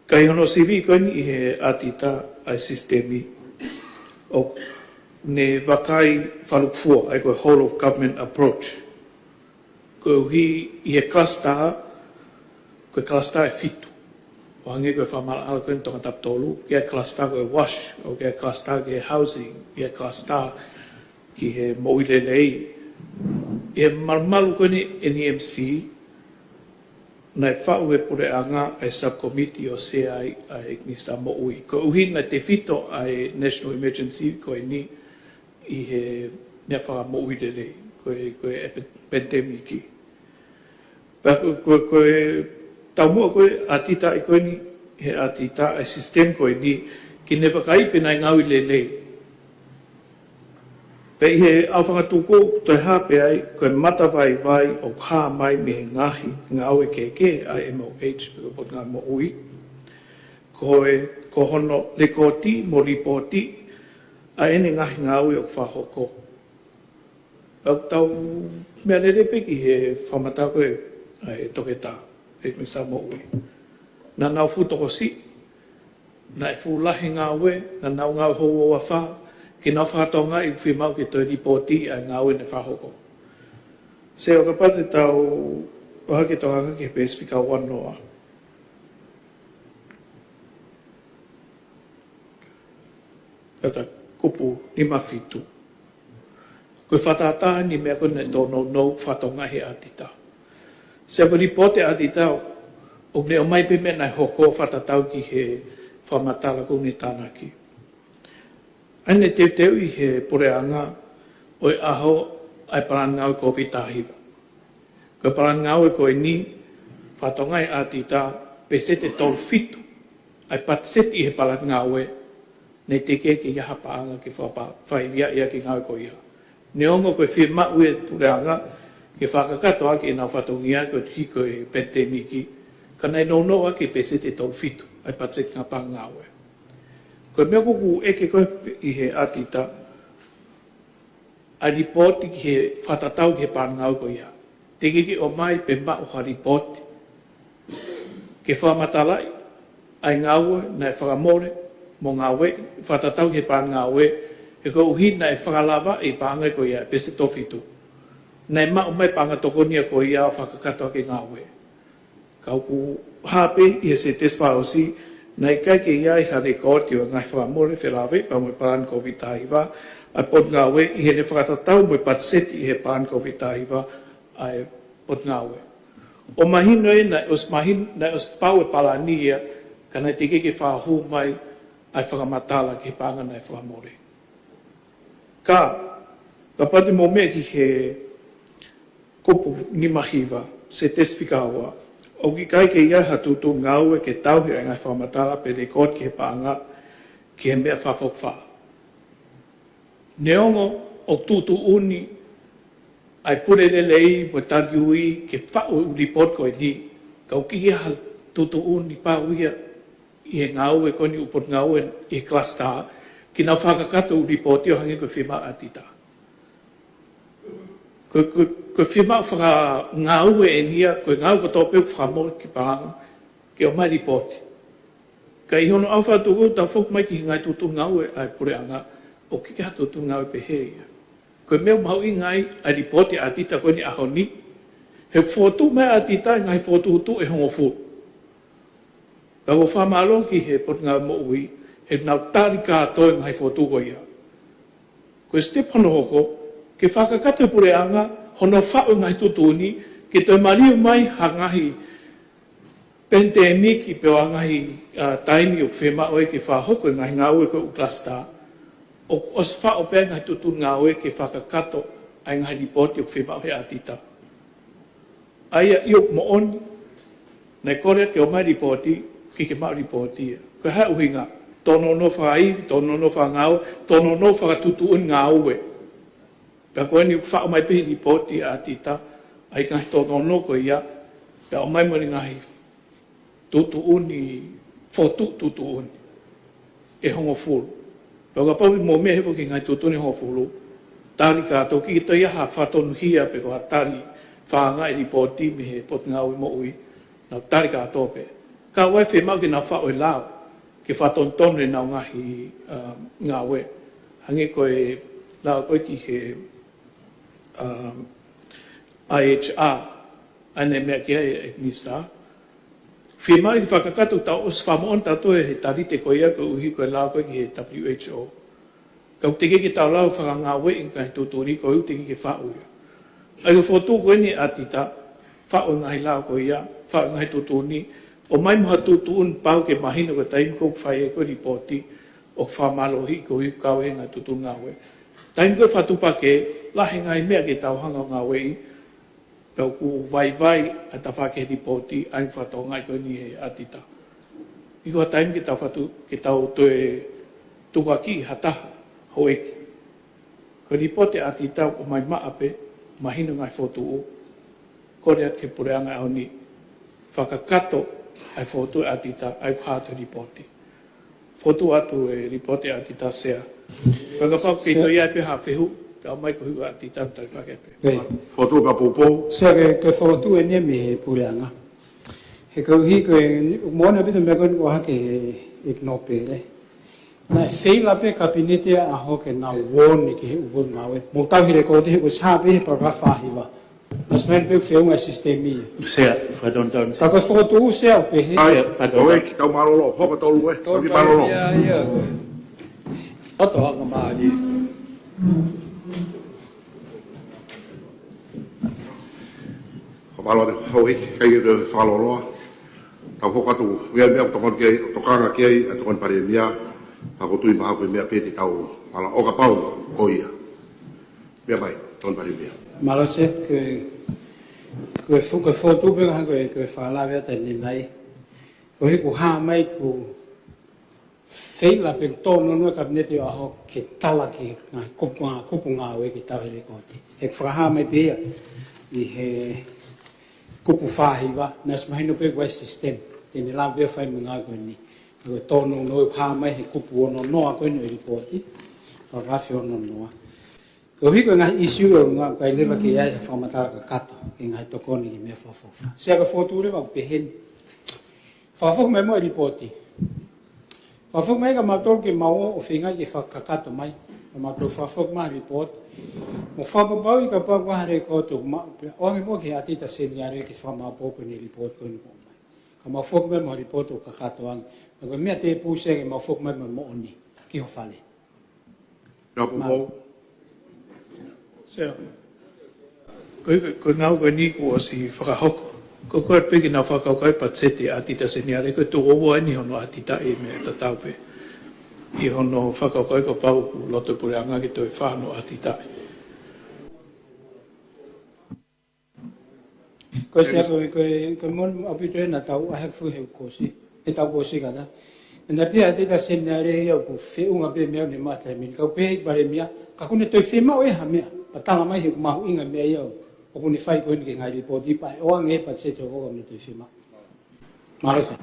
Ka ʻi hono sivi ko eni ʻe he ʻAtita ʻa e sisitemi, ʻoku ne vakai fakalūkufua, ʻa ia ko e whole of government approach. Koeʻuhi ʻi he cluster, ko e cluster ʻe fitu. ʻO hangē ko e fakamaʻalaʻala ko eni Tongatapu tolu, ki he cluster ko e WASH, ʻo ki he cluster ki he housing, ki he cluster ki he moʻui lelei. ʻI he malumalu ko eni N E M C, naʻe faʻu ʻe he puleʻanga ʻa e subcommittee ʻo sea ai ʻa e ʻEiki Minisitā Moʻui. Koeʻuhi naʻe tefito ʻa e national emergency ko eni ʻi he meʻa fakamoʻui lelei, ko e, ko e epi-, pandemic. Pea ko, ko, ko e taumuʻa ko ē ʻa e ʻAtita ko eni, ʻe he ʻAtita ʻa e sisitemi ko eni, ke ne vakai pe naʻe ngāue lelei. Pea ʻi he ʻaho fakatuku ʻoku toe hā pē ai, ko e matavaivai ʻoku hā mai mei he ngaahi ngāue kehekehe ʻa e M O H, pe ko e potungāue moʻui. Ko e, ko hono lekooti mo lipooti ʻa ʻene ngaahi ngāue ʻoku fakahoko. ʻOku tau meʻa lelei pē ki he fakamatala ko ē ʻa e toketā, ʻEiki Minisitā Moʻui. Naʻa nau fuʻu tokosiʻi, naʻe fuʻu lahi e ngāue, naʻa nau ngāue houa ua fā, ke nau fakatokangaʻi ʻoku fiemaʻu ke toe lipooti ʻa e ngāue naʻe fakahoko. Sea, kapau te tau ʻohake ʻo tokanga ki he peesi fika ua noa. Ka ta kupu nima fitu. Ko e fakatātā eni meʻa ko ē naʻe tōnounou fakatokangaʻi ʻe he ʻAtita. Sea, ko e lipooti ʻa e ʻAtita ʻoku ne ʻomai pē meʻa naʻe hoko fakatatau ki he fakamatala ko eni tānaki. ʻA ia naʻe teuteuʻi ʻe he puleʻanga ʻo e ʻaho ʻa e palani ngāue Covid taha hiva. Ko e palani ngāue ko eni, fakatokangaʻi ʻe he ʻAtita, peseti ʻe tolu fitu ʻa e patiseti ʻi he palani ngāue, naʻe teʻeki ke ʻi ai ha paʻanga ke fakapa-, faivelenga ki he ngāue ko ia. Neongo ko e fiemaʻu ʻe he puleʻanga ke fakakakato ʻaki ʻenau fatongia koeʻuhi ko e pandemic, ka naʻe nounou ʻaki e peseti ʻe tolu fitu ʻa e patiseti ʻa e palani ngāue. Ko e meʻa ʻoku ʻeke ko ē ʻe he ʻAtita, ʻa e lipooti ki he fakatatau ki he palani ngāue ko ia. Teʻeki ke ʻomai pe maʻu ha lipooti ke fakamatalaʻi ʻa e ngāue naʻe fakamole mo ngāueʻi fakatatau ki he palani ngāue, he koeʻuhi naʻe fakalavaʻi e paʻanga ko ia, peseti ʻe tolu fitu. Naʻe maʻu mai e paʻanga tokonia ko ia ʻo fakakakato ʻaki e ngāue. Ka ʻoku hā pē ʻi he senitesi fakaʻosi, naʻe ʻikai ke ʻi ai ha lekooti ʻo e ngaahi fakamole felāveʻi pea mo e palani Covid taha hiva ʻa e potungāue ʻi heʻene fakatatau mo e patiseti ʻi he palani Covid taha hiva ʻa e potungāue. ʻOku mahino ē naʻe ʻosi mahin-, naʻe ʻosi pau e palani ia, ka naʻe teʻeki ke fakahū mai ʻa e fakamatala ki he paʻanga naʻe fakamole. Ka, kapau te mou meʻa ki he Kupu nima hiva, sētesi fika ua. ʻOku ʻikai ke ʻi ai ha tuʻutuʻuni ngāue ke tauhi ʻa e ngaahi fakamatala pe lekooti ki he paʻanga ki he meʻa fakafokifā. Neongo ʻoku tuʻutuʻuni ʻa e pule lelei mo e taliui ke faʻu e ʻū lipooti ko eni, ka ʻoku ʻikai ha tuʻutuʻuni pau ia ʻi he ngāue ko eni ʻū potungāue ʻi he kalasitā ke nau fakakakato e ʻū lipooti ʻo hangē ko e fiemaʻu ʻe ʻAtita. Ko, ko, ko e fiemaʻu fakangāue eni ia, ko e ngāue kotoa pē ʻoku fakamole ki paʻanga ke ʻomai lipooti. Ka ʻi hono ʻalu fakatuʻutuʻu, tau foki mai ki he ngaahi tuʻutuʻuni ngāue ʻa e puleʻanga, ʻoku ʻikai ha tuʻutuʻuni ngāue pehē ia. Ko e meʻa mahuʻinga ai ʻa e lipooti ʻa ʻAtita ko eni ʻaho ni, he fokotuʻu mai ʻe ʻAtita e ngaahi fokotuʻutuʻu ʻe hongofulu. Pea ʻoku ou fakamālō ki he Potungāue Moʻui, he nau tali kātoa e ngaahi fokotuʻu ko ia. Ko e sitepu hono hoko, ke fakakakato e puleʻanga hono faʻu e ngaahi tuʻutuʻuni, ke toe maliu mai ha ngaahi penitēniki pe ko ha ngaahi, ā, taimi ʻoku fiemaʻu ai ke fakahoko e ngaahi ngāue ko e ʻū kalasitā, ʻoku ʻosi faʻu pē e ngaahi tuʻutuʻuni ngāue ke fakakakato ʻa e ngaahi lipooti ʻoku fiemaʻu ʻe ʻAtita. ʻA ia ʻoku moʻoni, naʻe kole ke ʻomai lipooti, ʻikai ke maʻu lipooti ia. Ko e hā e ʻuhinga? Tōnounou fakaivi, tōnounou fakangāue, tōnounou fakatuʻutuʻuni ngāue. Pea ko eni ʻoku faʻu mai pē he lipooti ʻa ʻAtita ʻa e ngaahi tōnounou ko ia, pea ʻomai mo e ngaahi tuʻutuʻuni, fokotuʻu tuʻutuʻuni ʻe hongofulu. Pea kapau ʻoku mou meʻa hifo ki he ngaahi tuʻutuʻuni ʻe hongofulu, tali kātoa, ʻikai ke toe ʻi ai ha fakatonuhia pe ko ha tali fakaangaʻi lipooti mei he Potungāue Moʻui, nau tali kātoa pē. Ka ʻoku ʻi ai e fiemaʻu ke nau faʻu e lao ke fakatonutonu ʻenau ngaahi, um, ngāue. Hangē ko e lao ko ē ki he, um, I H R, ʻa ʻene meʻa ki ai e Minisitā. Fiemaʻu ke fakakakato, tau ʻosi fakamoʻoni tautolu he talite ko ia koeʻuhi ko e lao ko ē ki he W H O. Ka ʻoku teʻeki ke tau lava fakangāueʻi e ngaahi tuʻutuʻuni ko ē ʻoku teʻeki ke faʻu ia. ʻA ia ko e fokotuʻu ko eni ʻe ʻAtita, faʻu e ngaahi lao ko ia, faʻu e ngaahi tuʻutuʻuni, ʻomai mo ha tuʻutuʻuni pau ke mahino ko e taimi ko ē ʻoku fai ai ko ē e lipooti, ʻoku fakamālohiʻi koeʻuhi ʻoku kau ai e ngaahi tuʻutuʻuni ngāue. Taimi ko ē fakatuʻupakē, lahi e ngaahi meʻa ke tau hanga ʻo ngāueʻi, pea ʻoku vaivai ʻa e tafaʻaki he lipooti, ʻa ia ʻoku fakatokangaʻi ko eni ʻe ʻAtita. ʻIkai ko ha taimi ke tau fatu, ke tau toe tukuakiʻi ha taha houʻeiki. Ko e lipooti ʻa ʻAtita ʻoku ʻomai maʻa pē, mahino e ngaahi fokotuʻu, kole atu ki he puleʻanga he ʻaho ni, fakakakato ʻa e fokotuʻu ʻa ʻAtita, ʻa ia ʻoku hā atu he lipooti. Fokotuʻu atu e lipooti ʻa ʻAtita, Sea. Pea kapau ʻoku kei Sea. Toe ʻi ai pē ha fehuʻi, pea ʻomai koeʻuhi ko ʻAtita, tau fakaʻeke pē. Pē. Fokotuʻu pea poupou. Sea, ko e, ko e fokotuʻu eni ia mei he puleʻanga. He koeʻuhi ko e, moʻoni ʻaupito e meʻa ko eni ʻoku ʻohake ʻe he ʻEiki Nōpele. Naʻe feila pē Kapineti ʻa hono ke nau ō ni ki he ʻū potungāue. Mou tauhi e lekooti he ʻoku ʻosi hā pē he palakalafi fā hiva. Naʻe ʻosi mahino pē ʻoku feʻunga e sisitemi ia. Sea, fakatonutonu. Ka ko e fokotuʻu, Sea, ʻoku pehē. ʻAi, Sea, fakatonutonu. ʻOi, ke tau mālōlō, hoko tolu ē, tau ki mālōlō. Ia, ia. Toto hanga mālie. Ko mālō te houʻeiki, ʻikai ke toe fakalōloa. Tau hoko atu, ʻi ai e meʻa ʻoku tokanga ki ai, tokanga ki ai ʻa e Tokoni Palēmia, pea ʻoku ou tui mahalo ko e meʻa pē te tau mālō, ʻo kapau ko ia. Meʻa mai, Tokoni Palēmia. Mālō Sea, ko e, ko e fo-, ko e fokotuʻu pē ko e, ko e fakalave atu eni nai. Koeʻuhi ʻoku hā mai ʻoku feila pē, tōnounou e Kapineti ʻo ʻaho ke tala ki he ngaahi kupu ngā-, kupu ngāue ke tauhi e lekooti. He fakahā mai pē ia ʻi he kupu fā hiva, naʻe ʻosi mahino pē ʻoku ʻi ai e sisitemi. Te ne lava pē ʻo fai mo e ngāue ko eni. Ka ko e tōnounou ʻoku hā mai he kupu ono noa ko eni ʻo e lipooti. Palakalafi ono noa. Koeʻuhi ko e ngaahi ʻīsiu ʻoku ʻikai leva ke ʻi ai ha fakamatala kakato ki he ngaahi tokoni ki he meʻa fakafoki. Sea, ko e fokotuʻu leva ʻoku pehē ni. Fakafoki mai muʻa e lipooti. Fakafoki mai kia mautolu ke mau ō ʻo feinga ke fakakakato mai. Ka mautolu fakafoki mai e lipooti. Mo fakapapauʻi kapau ʻoku ʻi ai ha lekooti ʻoku maʻu pea ʻoange muʻa ki he ʻAtita Seniale ke fakamaopoopo ʻene lipooti ko eni ʻoku ʻomai. Ka mau foki mai mo e lipooti ʻoku kakato ange. Ka ko e meʻa tēpū Sea ke mau foki mai mo e moʻoni ki ho fale. Nau poupou. Sea. Ko e, ko e ngāue ko eni kuo ʻosi fakahoko. Ko e, ko e piki nau fakakaukau e patiseti ʻa e ʻAtita Seniale, ko e tuʻo ua eni hono ʻatitaʻi, meʻa tatau pē ʻi hono fakakaukau kapau ʻoku loto e puleʻanga ke toe fai hono ʻatitaʻi. Ko e sea, ko e, ko e, ko e moʻoni ʻaupito ena tau ʻahe fuhe kosi, e tau kosi kata. Ena pia te ta seniale ia ʻoku feʻunga pē meʻa ne mata mini. Kau pē ʻEiki Palēmia, ka ʻoku ne toe fiemaʻu ʻe ha meʻa. Pea tala mai he ʻoku mahuʻinga meʻa ia ʻoku ne fai ko eni ki he ngaahi lipooti pea ʻe ʻoange e patiseti ʻoku ne toe fiemaʻu. Mālō Sea.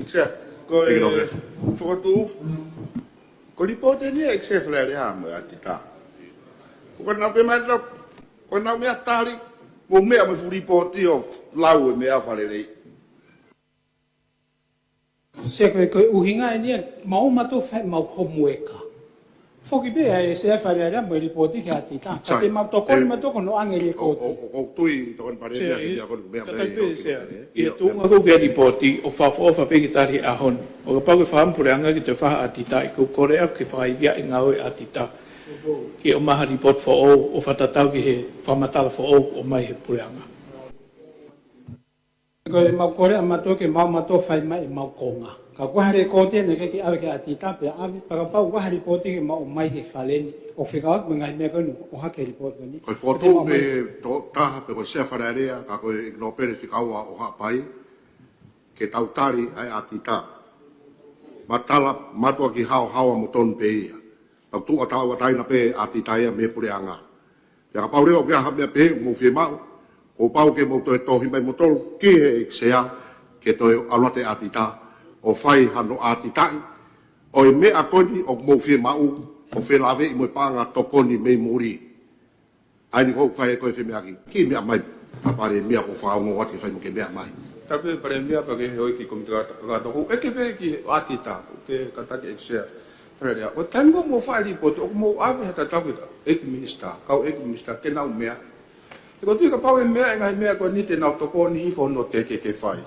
Sea, ko e Thank you, Doctor. Fokotuʻu. Ko e lipooti eni ʻa e ʻEiki Sea Fale Alea mo e ʻAtita. Ko e nau pē mai lau, ko e nau meʻa tali, mo meʻa mo e fuʻu lipooti ʻo lau e meʻa fakalelei. Sea ko e, ko e ʻuhinga eni ia, mau mato fai mau homework. Foki pē ʻa e Sea Fale Alea mo e lipooti ki he ʻAtita. Ka Sai. te mau tokoni, Te mau tokoni ʻo ʻoange e lipooti. ʻO, ʻo, ʻo tui tokoni pale Sea, mea, i, kia koni mea ka mea tai pē, Sea. I e tuʻunga ko ē ki he lipooti, ʻoku fakaʻofoʻofa pē ke tali he ʻaho ni. ʻO kapau ʻoku fakaʻamu puleʻanga ke toe fai ha ʻAtita, ʻoku ou kole atu ke fakaiviaʻi e ngāue ʻa e ʻAtita. Ke ʻomai ha lipooti foʻou, ʻo fakatatau ki he fakamatala foʻou ʻoku ʻomai he puleʻanga. Ko e mau kole ʻa mato ke mau mato fai mai e mau konga. Ka ko e hā e lipooti ena ke ke ʻave ki he ʻAtita pea ʻave, pea kapau ko e hā e lipooti ke mau ʻomai ki he Fale ni, ʻo fekauʻaki mo e ngaahi meʻa ko eni, ʻo hake e lipooti ko eni. Ko e fokotuʻu pē ʻe he tokotaha pē ko e Sea Fale Alea, ka ko e ʻEiki Nōpele Fika Ua ʻo Haʻapai, ke tau tali ʻa e ʻAtita. Matala, mātuʻaki haohaoa mo tonu pē ia. Tau tuʻu ʻa tau ʻataina pē ʻa e ʻAtita ia mei he puleʻanga. Pea kapau leva ʻoku ʻi ai ha meʻa pehē ʻoku mou fiemaʻu, kuo pau ke mou toe tohi mai moutolu ki he ʻEiki Sea, ke toe ʻalu atu e ʻAtita, ʻo fai hano ʻatitaʻi ʻo e meʻa ko eni ʻoku mou fiemaʻu, ʻo felāveʻi mo e paʻanga tokoni mei muli. ʻA eni ʻoku fai ko e femeʻaʻaki, ki he meʻa mai, ʻa Palēmia ʻoku fakaongo atu ke fai mo ke meʻa mai. Tapu Palēmia pea ki he ʻEiki Kōmiti Kakato, ʻeke pē ki he ʻAtita, ke kātaki ʻEiki Sea Fale Alea. ʻO taimi ko ē ʻoku mou fai e lipooti, ʻoku mou ʻave ha tatau ki he ʻEiki Minisitā, kau ʻEiki Minisitā, ke nau meʻa. He ʻoku ou tui kapau ʻe meʻa e ngaahi meʻa ko eni te nau tokoni hifo hono teke ke fai.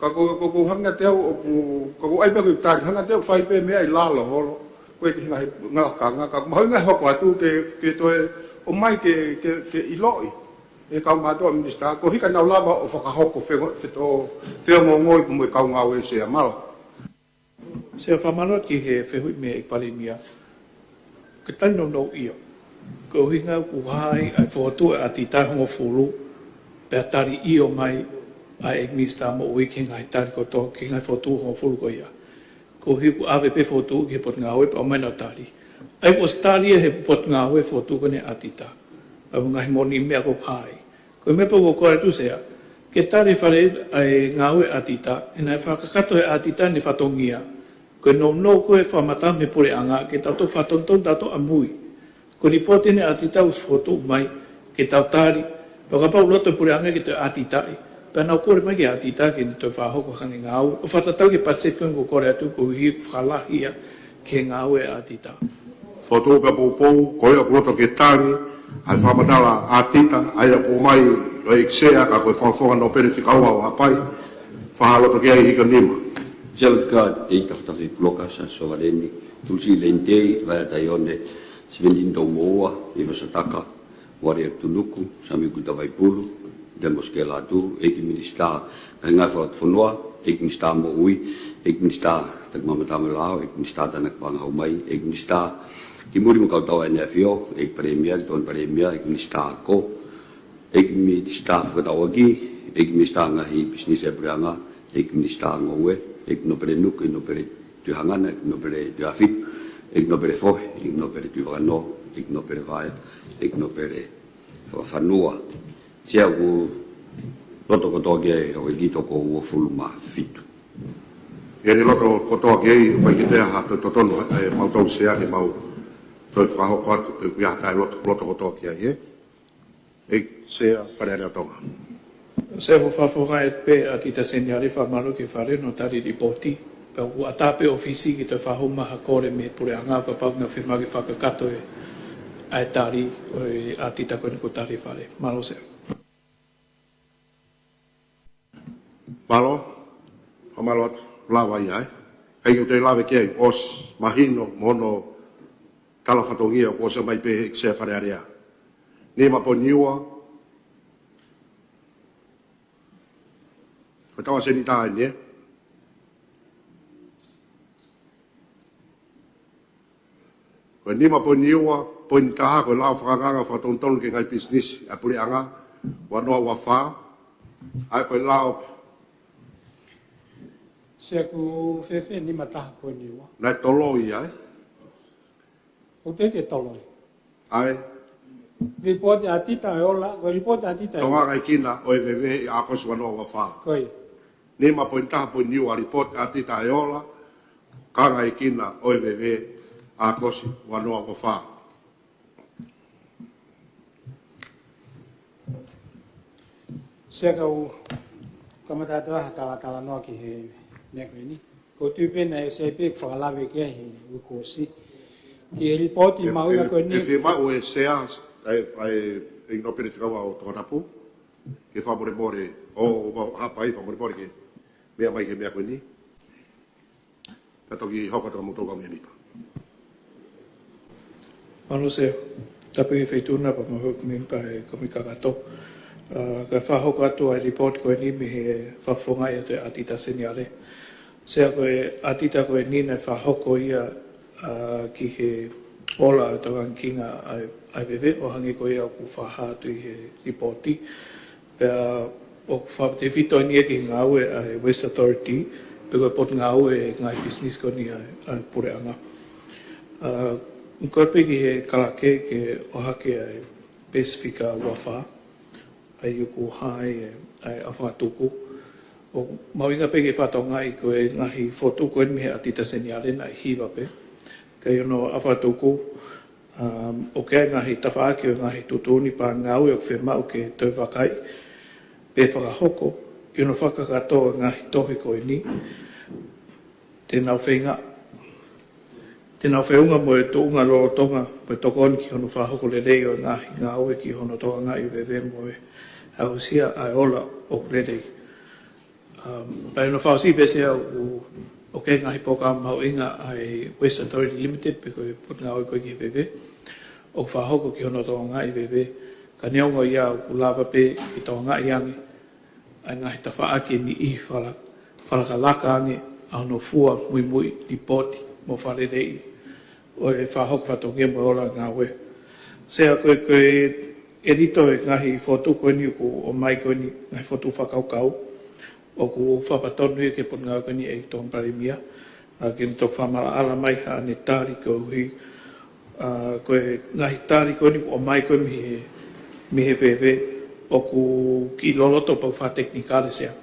Ka ko, ko, ko hanga te au, ʻoku, ka ko e ʻai pē ko e tali, hanga te au fai pē meʻa ʻi lalo holo, ko e ki he ngaahi ngāue konga, ka ʻoku mahuʻinga hoko atu ke, ke toe ʻomai ke, ke, ke ʻiloʻi ʻe he kau mātuʻa Minisitā, ko e hā e ʻuhinga naʻa nau lava ʻo fakahoko fengo-, feto-, feongoongoi pea mo e kau ngāue Sea mālō. Sea fakamālō ki he fehuʻi mei he ʻEiki Palēmia. Ko e tali nounou ʻio. Ko e ʻuhinga ʻoku hā ai ʻa e fokotuʻu ʻa e ʻAtita hongofulu, pea tali ʻio mai ʻa e ʻEiki Minisitā Moʻui ki he ngaahi tali kotoa, ki he ngaahi fokotuʻu hongofulu ko ia. Ko e ʻuhi ʻoku ʻave pē fokotuʻu ki he Potungāue pea ʻomai ʻo nau tali. ʻA ia kuo ʻosi tali ia ʻe he Potungāue e fokotuʻu ko eni ʻa e ʻAtita. Pea mo e ngaahi moʻoni meʻa ʻoku hā ai. Ko e meʻa pē ʻoku ou kole atu Sea, ke tali Fale ʻa e ngāue ʻa e ʻAtita, he naʻe fakakakato ʻe he ʻAtita ʻene fatongia. Ko e nounou ko ē fakamatala mei he puleʻanga, ke tau toe fakatonutonu tautolu ʻamui. Ko e lipooti eni ʻa e ʻAtita ʻoku ʻosi fokotuʻu mai, ke tau tali, pea kapau ʻoku loto e puleʻanga ke toe ʻatitaʻi, pea nau kole mai ki he ʻAtita ke ne toe fakahoko haʻane ngāue, ʻo fakatatau ki he patiseti ko eni ʻoku ou kole atu, ko e ʻuhi ʻoku fakalahi ia ki he ngāue ʻa e ʻAtita. Fokotuʻu pē poupou, ko ia ʻoku loto ke tali ʻa e fakamatala ʻa e ʻAtita, ʻa ia ʻoku ʻomai ʻe he ʻEiki Sea, ka ko e Fakafofonga Nōpele Fika Ua ʻo Haʻapai, fakaloto ki ai, hiki ho nima. Sea, ʻoku ʻikai te u tafatafa i Puloka, Sa Sovaleni, Tulisi Lentei, Vaea Taione, Sevenitini Toumoua, Ivo Sataka, Uare Tunuku, Sami Kuta Vaipulu, Demos Kelatu, ʻEiki Minisitā Ngaahi Ngāue Fakafonua, ʻEiki Minisitā Moʻui, ʻEiki Minisitā Takimamata mo e Lao, ʻEiki Minisitā Tānaki Paʻanga Haumai, ʻEiki Minisitā Kimui mo e Kau Tau ʻEne ʻAfio, ʻEiki Palēmia, ʻEiki Tokoni Palēmia, ʻEiki Minisitā Ako, ʻEiki Minisitā Fefakatauʻaki, ʻEiki Minisitā Ngaahi Pisinisi ʻa e Puleʻanga, ʻEiki Minisitā Ngoue, ʻEiki Nōpele Nuku, ʻEiki Nōpele Tuʻi Hangana, ʻEiki Nōpele Tuʻi Afitu, ʻEiki Nōpele Fohe, ʻEiki Nōpele Tuʻi Vakanoa, ʻEiki Nōpele Vaea, ʻEiki Nōpele Fakafanua. Sea, ʻoku loto kotoa ki ai ʻa e ʻEiki Toko uofulu mā fitu. ʻI heʻene loto kotoa ki ai, ʻoku ʻikai ke toe ʻi ai ha toe totonu ʻe mautolu Sea ke mau toe fakahoko atu pe ʻoku ʻi ai ha taha ʻe loto, loto kotoa ki ai, ē? ʻEiki Sea Fale Alea ʻo Tonga. Sea, ʻoku ou fakafofongaʻi pē ʻa e ʻAtita Seniale, fakamālō ki he Fale hono tali lipooti, pea ʻoku ʻatā pē ʻa e ʻōfisi ke toe fakahū mai ha kole mei he Puleʻanga kapau ʻoku nau fiemaʻu ke fakakakato ʻa e tali ʻo e ʻAtita ko eni kuo tali ʻe he Fale. Mālō Sea. Mālō, fakamālō atu, lava ia, ē. ʻIkai ke u toe lave ki ai, ʻosi mahino mo hono tala fatongia kuo ʻosi mai pē ʻe he ʻEiki Sea Fale Alea. Nima poini ua, ko e tau ʻa e seniti eni, ē. Ko e nima poini ua, poini taha, ko e lao fakaangaanga fakatonutonu ki he ngaahi pisinisi ʻa e Puleʻanga, ua noa ua fā. ʻA ia ko e lao. Sea, ʻoku fēfē nima taha poini ua? Naʻe toloi ai. ʻOku teʻeki ke toloi. ʻA e? Lipooti ʻa ʻAtita ʻa e ola, ko e lipooti ʻa ʻAtita ʻa e ola. Tokangaʻi kina ʻo e veve ʻi ʻAokosi ua noa ua fā. Ko ia. Nima poini taha poini ua, lipooti ʻa ʻAtita ʻa e ola, tokangaʻi kina ʻo e veve ʻi ʻAokosi ua noa ua fā. Sea, kau kamata atu ʻa e talatalanoa ki he meʻa ko eni. ʻOku ou tui pē naʻe ʻosi pē fakalave ki ai he uike kuo ʻosi. Ki he lipooti mahuʻinga ko eni. ʻE fiemaʻu ʻe Sea, ʻa e, ʻa e, ʻe ʻIkinoupele Fekau ʻo Tongatapu, ke fakamolemole, ʻo, ʻo hapai fakamolemole ke meʻa mai ki he meʻa ko eni. Ka toki hoko atu ka mou tau ka mea nipa. Mālō Sea, tapu ki he Feituʻuna pea mo e houʻeiki mēmipa ʻo e Kōmiti Kakato. ʻA, ka fakahoko atu ʻa e lipooti ko eni mei he fakafofongaʻi atu ʻe ʻAtita Seniale. Sea, ko e ʻAtita ko eni naʻe fakahoko ia, ʻa, ki he ola ʻo e tokangaʻi kina ʻa e, ʻa e veve ʻo hangē ko ia ʻoku fakahā atu ʻi he lipooti. Pea ʻoku fakatefito eni ia ki he ngāue ʻa e Waste Authority, pe ko e potungāue ʻa e ngaahi business ko eni ʻa e, ʻa e puleʻanga. ʻA, ʻoku ou kole pē ki he kalake ke ʻohake ʻa e peisifika ua fā, ʻa ia ʻoku hā ai ʻa e, ʻa e ʻalu fakatuku. ʻOku mahuʻinga pē ke fakatokangaʻi ko e ngaahi fokotuʻu ko eni mei he ʻAtita Seniale naʻe hiva pē. Ka ʻi hono ʻalu fakatuku, Um, ʻoku ʻi ai e ngaahi tafaʻaki ʻo e ngaahi tuʻutuʻuni pe ngāue ʻoku fiemaʻu ke toe vakaiʻi pe fakahoko ʻi hono fakakakato ʻo e ngaahi tohi ko eni. Te nau feinga, te nau feʻunga mo e tuʻunga lolotonga mo e tokoni ki hono fakahoko lelei ʻo e ngaahi ngāue ki hono tokangaʻi veve mo e aʻusia ʻa e ola ʻoku lelei. Um, pea ʻi hono fakaʻosi pē Sea, ʻoku, ʻoku ʻi ai e ngaahi polokalama mahuʻinga ʻa e Waste Authority Limited, pe ko e potungāue ko ē ki he veve, ʻoku fakahoko ki hono tokangaʻi veve. Ka neongo ia ʻoku lava pē ke tokangaʻi ange ʻa e ngaahi tafaʻaki ʻe niʻihi fala-, fakalakalaka ange ʻa hono fua muimui, lipooti mo fakaleleiʻi ʻo e fakahoko fatongia mo e ola ngāue. Sea, ko e, ko e ʻelito e ngaahi fokotuʻu ko eni ʻoku ʻomai ko eni, ngaahi fokotuʻu fakakaukau, ʻoku fakapatonu ia ki he potungāue ko eni ʻa e ʻEiki Tokoni Palēmia, ʻa, ke ne toki fakamaʻalaʻala mai haʻane tali koeʻuhi, ʻa, ko e ngaahi tali ko eni ʻoku ʻomai ko ē mei he, mei he veve ʻoku kiʻi loloto pea fakatekinikale Sea.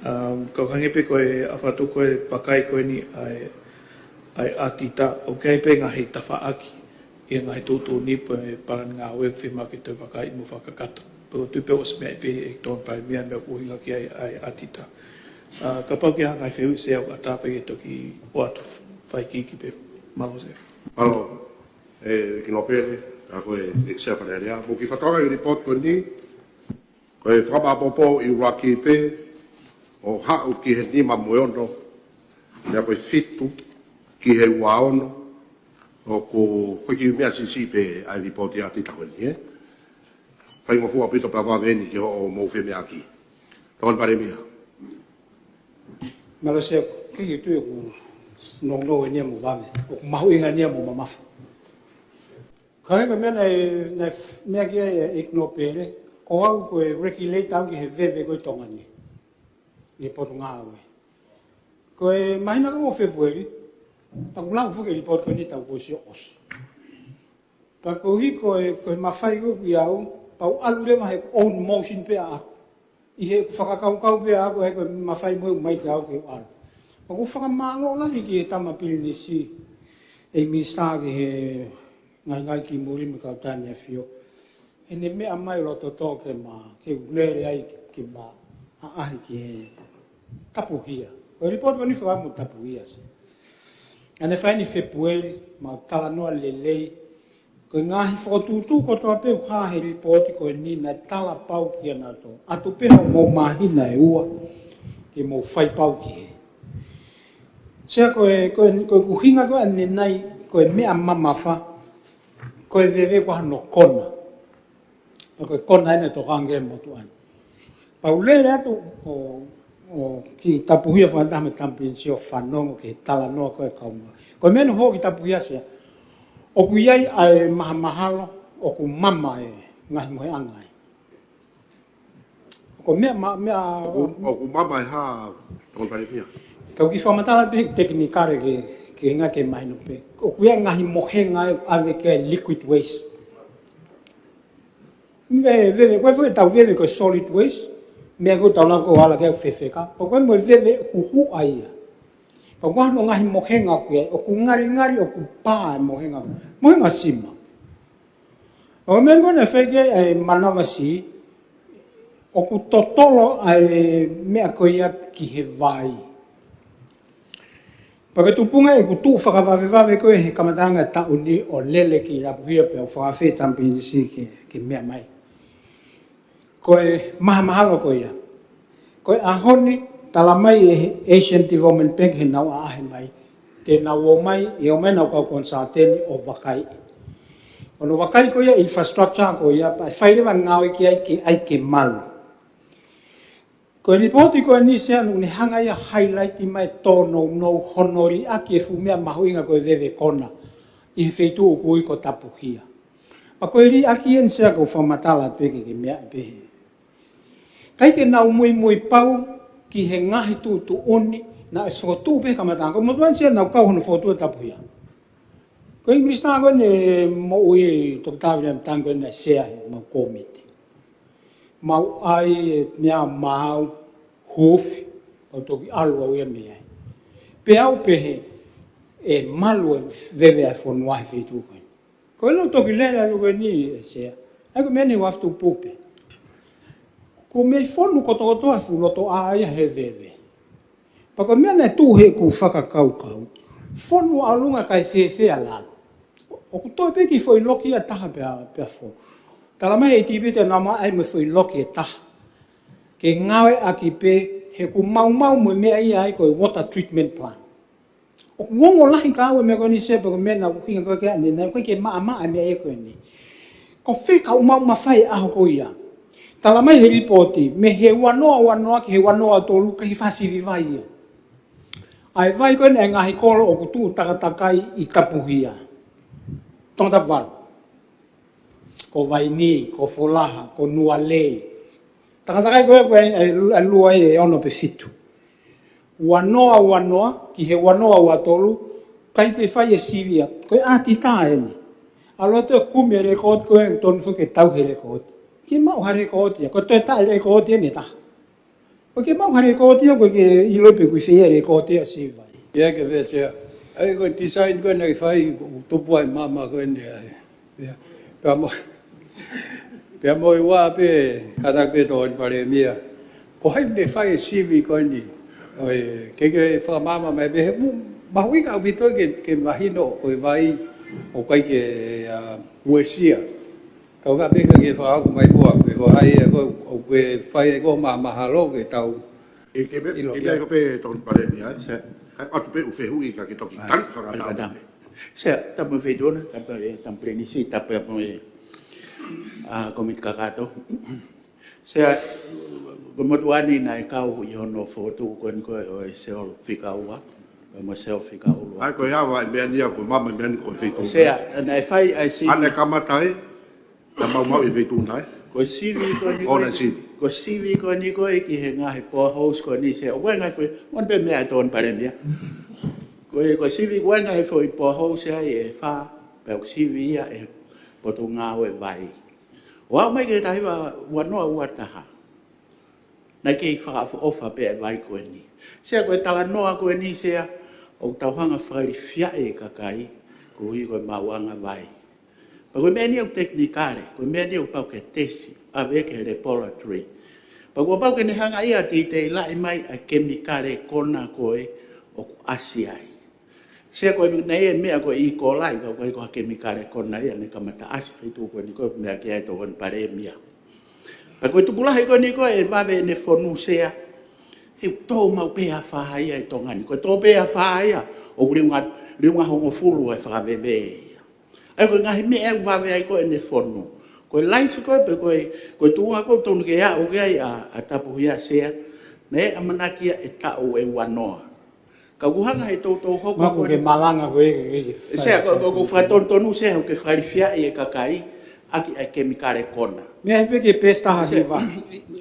Um, ka ʻoku hangē pē ko e ʻalu fakatuku ko e vakai ko eni ʻa e, ʻa e ʻAtita, ʻoku ʻi ai pē ngaahi tafaʻaki ʻi he ngaahi tuʻutuʻuni pe palani ngāue ʻoku fiemaʻu ke toe vakaiʻi mo fakakakato. Pea ʻoku ou tui pē ʻoku ʻosi meaʻi pē ʻe he Tokoni Palēmia e meʻa ʻoku ʻuhinga ki ai ʻa e ʻAtita. Uh, kapau ʻoku ʻi ai ha ngaahi fehuʻi Sea ʻoku ʻatā pē ke toki ʻoatu fai ki ai pē. Mālō Sea. Mālō, ʻEiki Nōpele, ʻa koe ʻEiki Sea Fale Alea. Mou kiʻi fakatokangaʻi e lipooti ko eni, ko e fakamāʻopoʻopo ʻi ʻUluaki pē, ʻo haʻu ki he nima mo e ono, meʻa ko e fitu ki he ua ono, ʻoku, ko e kiʻi meʻa siʻisiʻi pē ʻa e lipooti ʻa ʻAtita ko eni, ē? Faingofua ʻaupito pea vave eni ki hoʻomou femeʻaʻaki. Tokoni Palēmia. Mālō Sea, ʻoku ou tui ʻoku nounou eni ia mo vave, ʻoku mahuʻinga eni ia mo mamafa. Ka ko e meʻa naʻe, naʻe meʻa ki ai ʻa e ʻEiki Nōpele, ko au ko e regulator au ki he veve ko ē ʻi Tonga ni, ʻi he potungāue. Ko e māhina ko ē ʻo Fēpueli, naʻa ku lau foki e lipooti ko eni taʻu kuo ʻosi ʻosi. Pea koeʻuhi ko e, ko e mafai ko ē ʻoku ʻi au, pea u ʻalu leva he own motion pē ʻaʻaku. ʻI he fakakaukau pē ʻaʻaku, he ko e mafai mo e ʻomai kiate au ke u ʻalu. Pea ʻoku ou fakamālō lahi ki he tama pilinisi, ʻEiki Minisitā, ki he ngaahi ngaahi ki muli mo e kau tangata ʻAfio. ʻEne meʻa mai loto tō ke ma, ke u lele ai ke ma ʻaʻahi ki he tapuhia. Ko e lipooti ko eni fekauʻaki mo e tapuhia Sea. ʻA ʻene fai eni Fēpueli, ma talanoa lelei. Ko e ngaahi fokotuʻutuʻu kotoa pē ʻoku hā he lipooti ko eni naʻe tala pau kia nautolu. ʻAtu pē hoʻomou māhina ʻe ua, ke mou fai pau ki he. Sea, ko e, ko e, ko e ʻuhinga ko ē ʻanenai, ko e meʻa mamafa, ko e veve ko hano kona. Ko e kona ʻeni ʻoku tokanga ki ai e motuʻa ni. Pea u lele atu ʻo, ʻo kiʻi tapuhia fakataha mo e tama pilinisi ʻo fanongo ki he talanoa ko ē ʻa e kau mai. Ko e meʻa naʻe hoko ki he tapuhia Sea, ʻoku ʻi ai ʻa e mahamahalo, ʻoku mama e ngaahi mohenga ai. Ko e meʻa, ma, meʻa, ʻoku, ʻoku mamaʻo e hā, Tokoni Palēmia? Kau kiʻi fakamatala pē tekinikale ke, ke ngāue ke mahino pē. ʻOku ʻi ai e ngaahi mohenga ʻoku ʻave ki ai e liquid waste. Veve, veve, ko e foʻi tau veve ko e solid waste, meʻa ko ē tau lava ko ē ʻo ala ki ai ʻo fefeka. Pea ko e mo e veve huhuʻa ia. Pea ko hono ngaahi mohenga ʻoku ʻi ai, ʻoku ngalingali, ʻoku pā e mohenga. Mohenga sima. ʻO meʻa ko ē naʻe fai ki ai e manavasiʻi, ʻoku totolo ʻa e meʻa ko ia ki he vai. Pea ko e tupuʻanga ʻoku tuʻu fakavavevave ko ē he kamataʻanga e taʻu ni ʻo lele ki Tapuhia pea u fakafeʻiloaki Tokoni Pilinisi ke, ke meʻa mai. Ko e mahamahalo ko ia. Ko e ʻaho ni, talamai ʻe he Asian Development Bank heʻenau ʻaʻahi mai, te nau ō mai, ʻe ō mai ʻenau kau consultant ʻo vakai. ʻO nau vakai ko ia infrastructure ko ia, pea fai leva ngāue ki ai ke ʻai ke malu. Ko e lipooti ko eni Sea naʻá ne hanga ia ʻo highlight mai tōnounou hono liʻaki e fuʻu meʻa mahuʻinga ko e veve kona ʻi he feituʻu ʻoku ui ko Tapuhia. Pea ko e liʻaki eni Sea ʻoku ou fakamatala pē ke, ke meʻa pē he. ʻIkai ke nau muimui pau ki he ngaahi tuʻutuʻuni naʻe fokotuʻu pē he kamataʻanga. Ko e motuʻa eni Sea naʻá ku kau hono fokotuʻu e Tapuhia. Ko e Minisitā ko eni moʻui Toketā Viliami Tangi ko eni naʻe Sea heʻemau kōmiti. Mau ʻai e meʻa maau, huufi, mau toki ʻalu au ia mei ai. Pea u pehē ʻe malu e veve ʻa e fonua he feituʻu ko eni. Ko e lau toki lele ʻalu ko eni ʻe Sea. ʻA ia ko e meʻa ni ʻoku ou fakapupu pē. Ko e meʻa fonu kotokotoa e fuʻu lotoʻā ia he veve. Pea ko e meʻa naʻe tuʻu heʻeku fakakaukau. Fonu ʻa ʻolunga kae fēfē ʻa lalo. ʻOku toe pē kiʻi foʻi loki ia ʻe taha pea, pea fonu. Talamai ʻe he ʻEiki Pita naʻa mau ʻai mo e foʻi loki ʻe taha. Ke ngāueʻaki pē he ʻoku maumau mo e meʻa ia ai ko e water treatment plant. ʻOku ongo lahi kiate au e meʻa ko eni Sea pea ko e meʻa naʻá ku hinga ko ē ke ʻai ʻanenai, ʻoku ʻikai ke maʻamaʻa e meʻa ia ko eni. Ko fē ka ʻoku mau mafai he ʻaho ko ia. Talamai he lipooti, mei he ua noa ua noa ki he ua noa tolu ʻikai ke fai ha sivi vai ia. ʻA e vai ko eni ʻa e ngaahi kolo ʻoku tuʻu takatakai ʻi Tapuhia. Tongatapu valu. Ko Vainī, ko Folaha, ko Nualei. Takatakai ko ē, ko e, e, e lua ʻe ono pe fitu. Ua noa ua noa, ki he ua noa ua tolu, ʻikai ke fai e sivi ia. Ko e ʻatitā eni. ʻAlu atu ʻo kumi e lēkooti ko ē, tonu foki ke tauhi e lēkooti. ʻIkai ke maʻu ha lēkooti ia, ko e toe taʻe lēkooti eni ʻe taha. ʻOku ʻikai ke maʻu ha lēkooti ia, ʻoku ʻikai ke ʻilo pē ʻoku ʻi fē ia e lēkooti ia ʻo e sivi vai. Ia ke pehē Sea. ʻA ia ko e design ko ē naʻe fai, ʻoku tupu ai e maama ko eni ai. Ia. Pea mo, pea mo e ua pē, kātaki pē Tokoni Palēmia. Ko hai naʻe fai e sivi ko eni. ʻOi, ke ke fakamaama mai pē he ʻoku mahuʻinga ʻaupito ke, ke mahino ko e vai ʻoku ʻikai ke, ʻa, uesia. Kau ka pē ka ke fakahoko mai muʻa, pe ko hai ʻoku, ʻoku ke fai ʻe koe e mahamahalo ke tau ʻilo ki ai. ʻIkai ko pē Tokoni Palēmia, ē? Sea. ʻAi atu pē ʻū fehuʻi ka ke toki tali fakataha. Sea, tapu mo e Feituʻuna, tapu mo e Tokoni Pilinisi, tapu mo e, ʻa, kōmiti kakato. Sea, ko e motuʻa ni naʻe kau ʻi hono fokotuʻu ko eni ko ē ʻo e Sea fika ua, ʻo e Sea fika ʻuluaki. ʻA ia ko e ava e meʻa ni ʻa ko e maama e meʻa ni ko e feituʻu. Sea, naʻe fai ʻa e sivi. ʻA ia naʻe kamata ē, naʻe maumau e feituʻu na ē. Ko e sivi ko eni ko ē, ko e sivi ko eni ko ē ki he ngaahi boreholes ko eni Sea. ʻOku ʻi ai e ngaahi foʻi, ʻoku ʻi ai pē meʻa ʻa Tokoni Palēmia. Ko e, ko e sivi ko ē ngaahi foʻi boreholes ʻe fā, pea ʻoku sivi ia ʻe he Potungāue Vai. ʻO aʻu mai ki he taha hiva ua noa ua taha. Naʻe kei fakaʻofoʻofa pē e vai ko eni. Sea ko e talanoa ko eni Sea, ʻoku tau hanga ʻo fakalifiaʻi e kakai, koeʻuhi ko e maʻuʻanga vai. Pea ko e meʻa ni ʻoku tekinikale, ko e meʻa ni ʻoku pau ke tesi, ʻave ki he laboratory. Pea kuo pau ke ne hanga ia ʻo titeilaʻi mai ʻa e kemikale kona ko ē ʻoku ʻasi ai. Sea ko e meʻa naʻe meʻa ko e E. coli, ka ʻoku ʻikai ko ha kemikale kona ia naʻe kamata ʻasi he feituʻu ko eni ko ē ʻoku meʻa ki ai Tokoni Palēmia. Pea ko e tupulahi ko eni ko ē ʻe vave ʻene fonu Sea. He ʻoku tō maʻu pē afā ia ʻi Tonga ni. Ko e tō pē afā ia, ʻoku liunga, liunga hongofulu e fakaveve ia. ʻA ia ko e ngaahi meʻa ʻoku vave ai ko ē ʻene fonu. Ko e life ko ē pe ko e, ko e tuʻunga ko ē ʻoku totonu ke aʻu ki ai ʻa, ʻa Tapuhia Sea, naʻe ʻamanaki ia ʻe taʻu ʻe ua noa. Ka ʻoku hanga he toutou hoko. Maku ko ē ke malanga ko ē, ke, ke, ke Sea, ko, ko, ko e fakatonutonu Sea, ʻoku ke fakalifiaʻi e kakai ʻaki ʻa e kemikale kona. Meʻa hifo ki he peesi taha hiva.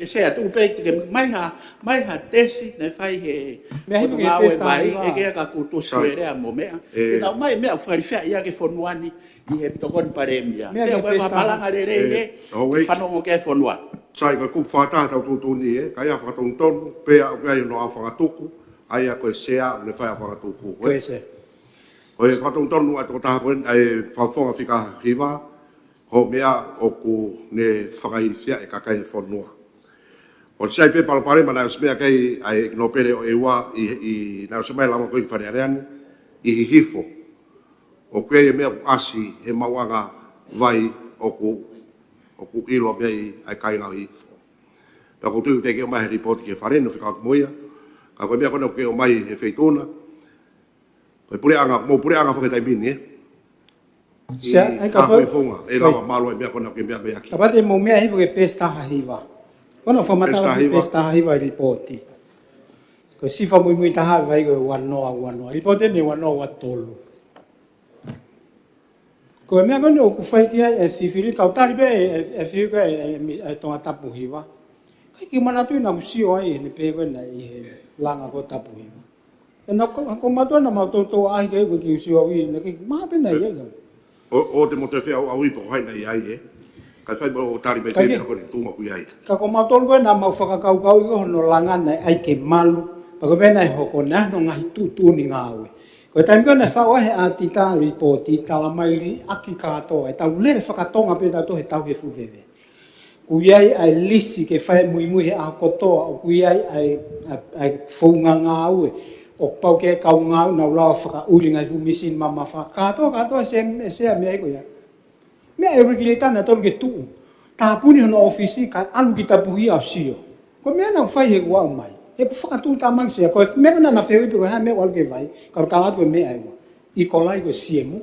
ʻE Sea, tuku pē ke ʻomai ha, ʻomai ha tesi naʻe fai he Meʻa hifo ki he potungāue peesi taha vai, hiva. ʻEke ka kutu Sai. Suelea mo meʻa. ʻE. Ke tau ʻomai meʻa ʻoku fakalifia ia ki he fonua ni ʻi he tokoni palēmia. Meʻa Sea, ki he ko e peesi taha. Malanga lelei ʻE, ʻe, ʻo ke wait. Fanongo ki he fonua. Sai, ko e kupu fakataha ʻetau tuʻutuʻuni ē, ka ʻi ai ha fakatonutonu, pea ʻoku ʻi ai hono ʻalu fakatuku, ʻa ia ko e Sea, ne fai ʻalu fakatuku, ē? Ko e Sea. Ko e fakatonutonu ʻa e tokotaha ko eni, ʻa e fakafofonga fika hiva, ko e meʻa ʻoku ne fakailifia e kakai e fonua. ʻOsi ʻi ai pē palopalema naʻe ʻosi meʻa ki ai ʻa e ʻEiki Nōpele ʻo ʻEua ʻi, ʻi, naʻe ʻosi mai lava ko ē ki Fale Alea ni, ʻi Hihifo. ʻOku ʻi ai e meʻa ʻoku ʻasi he maʻuʻanga vai ʻoku, ʻoku ʻilo mei ai ʻa e kāinga ʻo Hihifo. Pea ʻoku ou tui ʻoku teʻeki ʻomai ha lipooti ki he Fale ni ʻo fekauʻaki mo ia. Ka ko e meʻa ko ena ʻoku ke ʻomai he feituʻu na. Ko e puleʻanga, mo e puleʻanga fakaitaimi ni, ē? Sea, ʻI ai ka Haʻafuifonga, ʻe lava Sai. Mālō e meʻa ko ena ʻoku ke meʻa meʻa ki. Kapau te mou meʻa hifo ki he peesi taha hiva. Ko ena fakamatala Peesi taha hiva. Peesi taha hiva e lipooti. Ko e sifa muimui taha vai ko e ua noa ua noa. Lipooti eni ua noa ua tolu. Ko e meʻa ko eni ʻoku fai ki ai e fifili, kau tali pē e, e, e fifili ko e, e, e, e Tongatapu hiva. ʻIkai ke manatuʻi naʻa ku sio ai, ne pē ko ena ʻi he langa ko Tapu hiva. ʻE na ko, ko mātou na mātou tō ai ke, ko e kiʻi sio au ʻi, ne ke maha pē na ia ia. ʻO, ʻo te mote fea au, au ipo hai na ia ai, ē? Ka fai mo o tali mai Ka pē ke. Ko ne tunga kui ai. Ka ko mātou ko ena mau fakakaukau ʻi hono langa na ai ke malu, pea ko e meʻa naʻe hoko na hono ngaahi tuʻutuʻuni ngāue. Ko e taimi ko ē naʻe faʻu ai he ʻatita lipooti, tala mai liʻaki kātoa, ʻe tau lele fakatonga pē tautolu he tau he fuveve. ʻOku ʻi ai ʻa e lisi ke fai muimui he ʻaho kotoa, ʻoku ʻi ai ʻa e, ʻa e, ʻa e founga ngāue, ʻoku pau ke kau ngāue naʻa nau lava fakaʻuli ngaahi fuʻu misini mamafa, kātoa, kātoa se, se ʻa meʻa ko ia. Meʻa ʻe Rikilitana tolu ke tuʻu. Tāpuni hono ʻōfisi ka ʻalu ki Tapuhia ʻo sio. Ko e meʻa naʻa ku fai he kuo ʻomai. He ʻoku fakatuʻutāmaki Sea. Ko e meʻa naʻa na fehuʻi pe ko e hā e meʻa ʻoku ʻalu ke fai. Ka u tala atu ko e meʻa ʻe ua. ʻIkolai ko e siemu.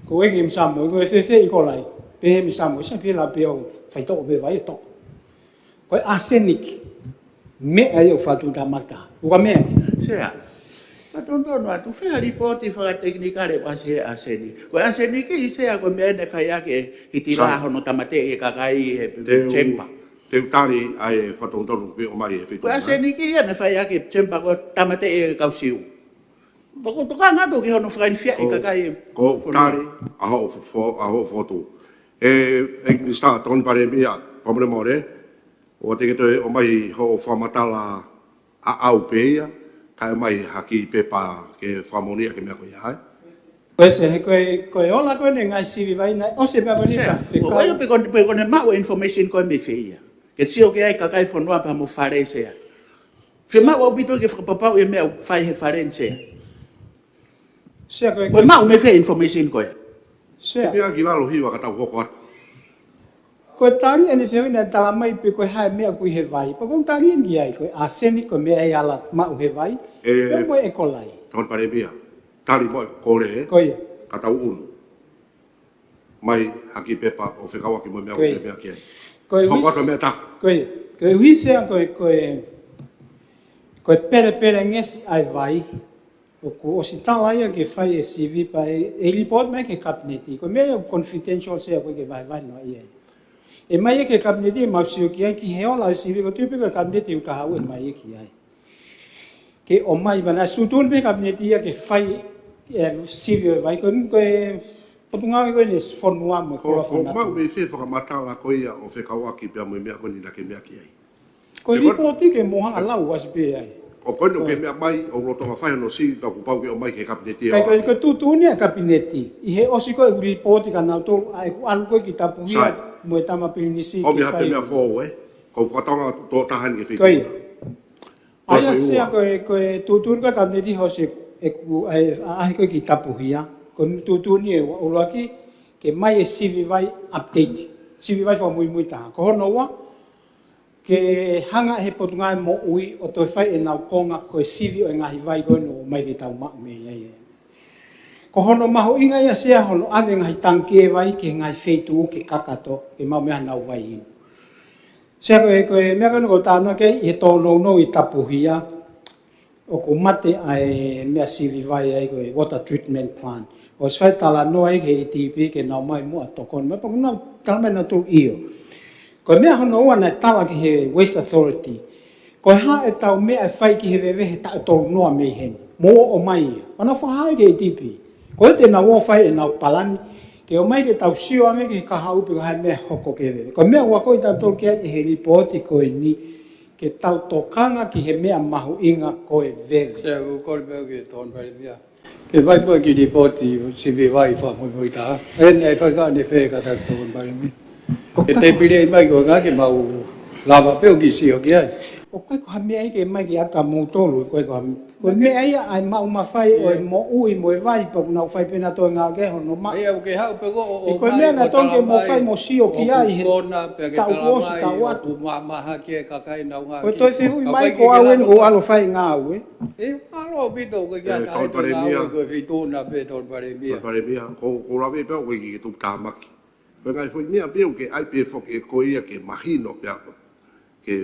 Ko e ki Misamoa. Ko e fēfē ʻIkolai. Pehē Misamoa. Sa pē la pē ʻo faitoʻo pē vai ʻe toʻo. Ko e arsenic, meʻa ia ʻoku fakatuʻutāmaki. ʻOku ʻa meʻa ia. Sea. Ka tonutonu atu, fē ha lipooti fakatekinikale ʻoku ʻasi he arsenic. Ko e arsenic ʻi Sea ko e meʻa naʻe fai ʻaki e hiti Sai. Lā hono tāmateʻi e kakai he Te u, chamber. Te u tali ʻa e fakatonutonu ke ʻomai he feituʻu Ko e na. Arsenic ia naʻe fai ʻaki e chamber ko e tāmateʻi e kau Siu. Pea ʻoku ou tokanga atu ki hono fakalifia e Ko, kakai e ko fonua. Tali, ʻa hoʻo fo-, ʻa hoʻo fotu. ʻE, ʻEiki Minisitā, Tokoni Palēmia, fakamolemole, ʻoua te ke toe ʻomai hoʻo fakamatala ʻaʻau pē ia, kae ʻomai ha kiʻi pepa ke fakamoʻoni ʻaki e meʻa ko ia ai. Ko e Sea, he ko e, ko e ola ko eni e ngaahi sivi vai naʻe ʻosi e meʻa ko eni Sea, ka fekau. ʻO ia pe ko, pe ko ne maʻu e information ko e mei fē ia. Ke sio ki ai kakai fonua pea mo Fale Sea. Fiemaʻu ʻaupito ke fakapapauʻi e meʻa ʻoku fai he Fale ni Sea. Sea ko e Ko e maʻu mei fē information ko ia. Sea. Pea ki lalo hiva ka tau hoko atu. Ko e tali ʻene fehuʻi naʻe tala mai pe ko e hā e meʻa ʻoku ʻi he vai. Pea ko e tali eni ki ai ko e arsenic ko e meʻa ʻe ala maʻu he vai. ʻE, Pea mo e ʻIkolai. Tokoni Palēmia. Tali mo e kole, ē? Ko ia. Ka tau ʻunu. Mai ha kiʻi pepa ʻo fekauʻaki mo e meʻa Ko ia. ʻoku ke meʻa ki ai. Ko e Hoko uis-, atu e meʻa taha. ko ia. Ko e uhi Sea ko e, ko e, ko e pelepelengesi ʻa e vai. ʻOku ʻosi tala ia ke fai e sivi pea ʻe, ʻe lipooti mai ki he Kapineti. Ko e meʻa ia ʻoku confidential Sea ʻoku ʻikai ke vahevahe noa ia. ʻE mai ia ki he Kapineti ʻe mau sio ki ai ki he ola e sivi ko e tui pē ko e Kapineti ʻoku ka haʻu ʻe mai ia ki ai. Ke ʻomai mana sutun pē Kapineti ia ke fai e sivi ʻo e vai ko e, ko e potungāue ko eni e fonua mo e Ko, koloa ko fakamatala. Maʻu mei fē fakamatala ko ia ʻo fekauʻaki pea mo e meʻa ko eni naʻa ke meʻa ki ai. Ko e He ko lipooti ke mo hanga lau ʻasi pē ai. ʻO ko eni ʻoku ke meʻa mai, ʻoku lolotonga fai hono sivi pea kuo pau ke ʻomai ki he Kapineti Kai ko e, ʻaho ko e tuʻutuʻuni ʻa e Kapineti. ʻI he ʻosi ko e lipooti kia nautolu, ʻa ʻeku ʻalu ko ē ki Tapuhia, Sai. mo e Tama Pilinisi ʻOmi ke ha fai. Pē meʻa fou, ē? Ko e fakatonga tō taha ni ke Ko ia. fekau. ʻA ia Ko e Sea ua. ko e, ko e tuʻutuʻuni ko e Kapineti ʻosi ʻeku, ʻa e, ʻa e ko e ki Tapuhia. Ko e tuʻutuʻuni ʻe ua ʻuluaki, ke mai e sivi vai update. Sivi vai fakamuimui taha. Ko hono ua, ke hanga he Potungāue Moʻui ʻo toe fai ʻenau konga ko e sivi ʻo e ngaahi vai ko eni ʻoku ʻomai ke tau maʻu mei ai. Ko hono mahuʻinga ia Sea hono ʻave ngaahi tangikē vai ki he ngaahi feituʻu ke kakato, ke maʻu mei ai ʻenau vai inu. Sea ko e, ko e meʻa ko eni ʻoku ou talanoa ki ai ʻi he tōnounou ʻi Tapuhia, ʻoku mate ʻa e meʻa sivi vai ai ko e water treatment plant. ʻOsi fai talanoa ai ki he E T P ke nau ʻomai muʻa tokoni. Mai pea ʻoku nau Tala mai nautolu ʻio. Ko e meʻa hono ua naʻe tala ki he Waste Authority, ko e hā ʻetau meʻa ʻe fai ki he veve he taʻu tolu noa mei heni? Mou ō mai ia. Mana fahaʻi ki he ADB. Ko e te nau ō fai ʻenau palani, ke ō mai ke tau sio ange ki he kahaʻu pe ko e hā e meʻa ʻe hoko ki he veve. Ko e meʻa ʻoku akoʻi tautolu ki ai ʻe he lipooti ko eni, ke tau tokanga ki he meʻa mahuʻinga ko e veve. Sea, ʻoku ou kole pē ki he Tokoni Palēmia ke fai pē ki he lipooti sivi vai fakamuimuitaha. ʻE ne fai ka ne fē ka tau Tokoni Palēmia. ʻOku ʻikai ko e tēpile mai ko e ngā ke mau lava pē ʻo kiʻi sio ki ai. ʻOku ʻikai ko ha meʻa ia ke mai ki ʻata moutolu, ʻoku ʻikai ko ha meʻa. Ko e meʻa ia ʻa e maʻu mafai ʻo e moʻui mo e vai pea ʻoku nau fai pē nautolu e ngāue ki ai hono maʻu. ʻE au ke haʻu pē ko ʻo ʻomai ko e meʻa nautolu ke mou fai mo sio ki ai he taʻu kuo ʻosi, taʻu atu. Ko e toe fehuʻi mai ko au eni ʻoku ou ʻalu ʻo fai ngāue. ʻE, ʻalu ʻaupito ko e kia taʻe Tokoni Palēmia. Ko e feituʻu na pē Tokoni Palēmia. Tokoni Palēmia, ko, ko lave pē au ko e ki tupu tāmaki. Ko e ngaahi foʻi meʻa pē ʻoku ke ʻai pē foki ʻe koe ia ke mahino pē ke,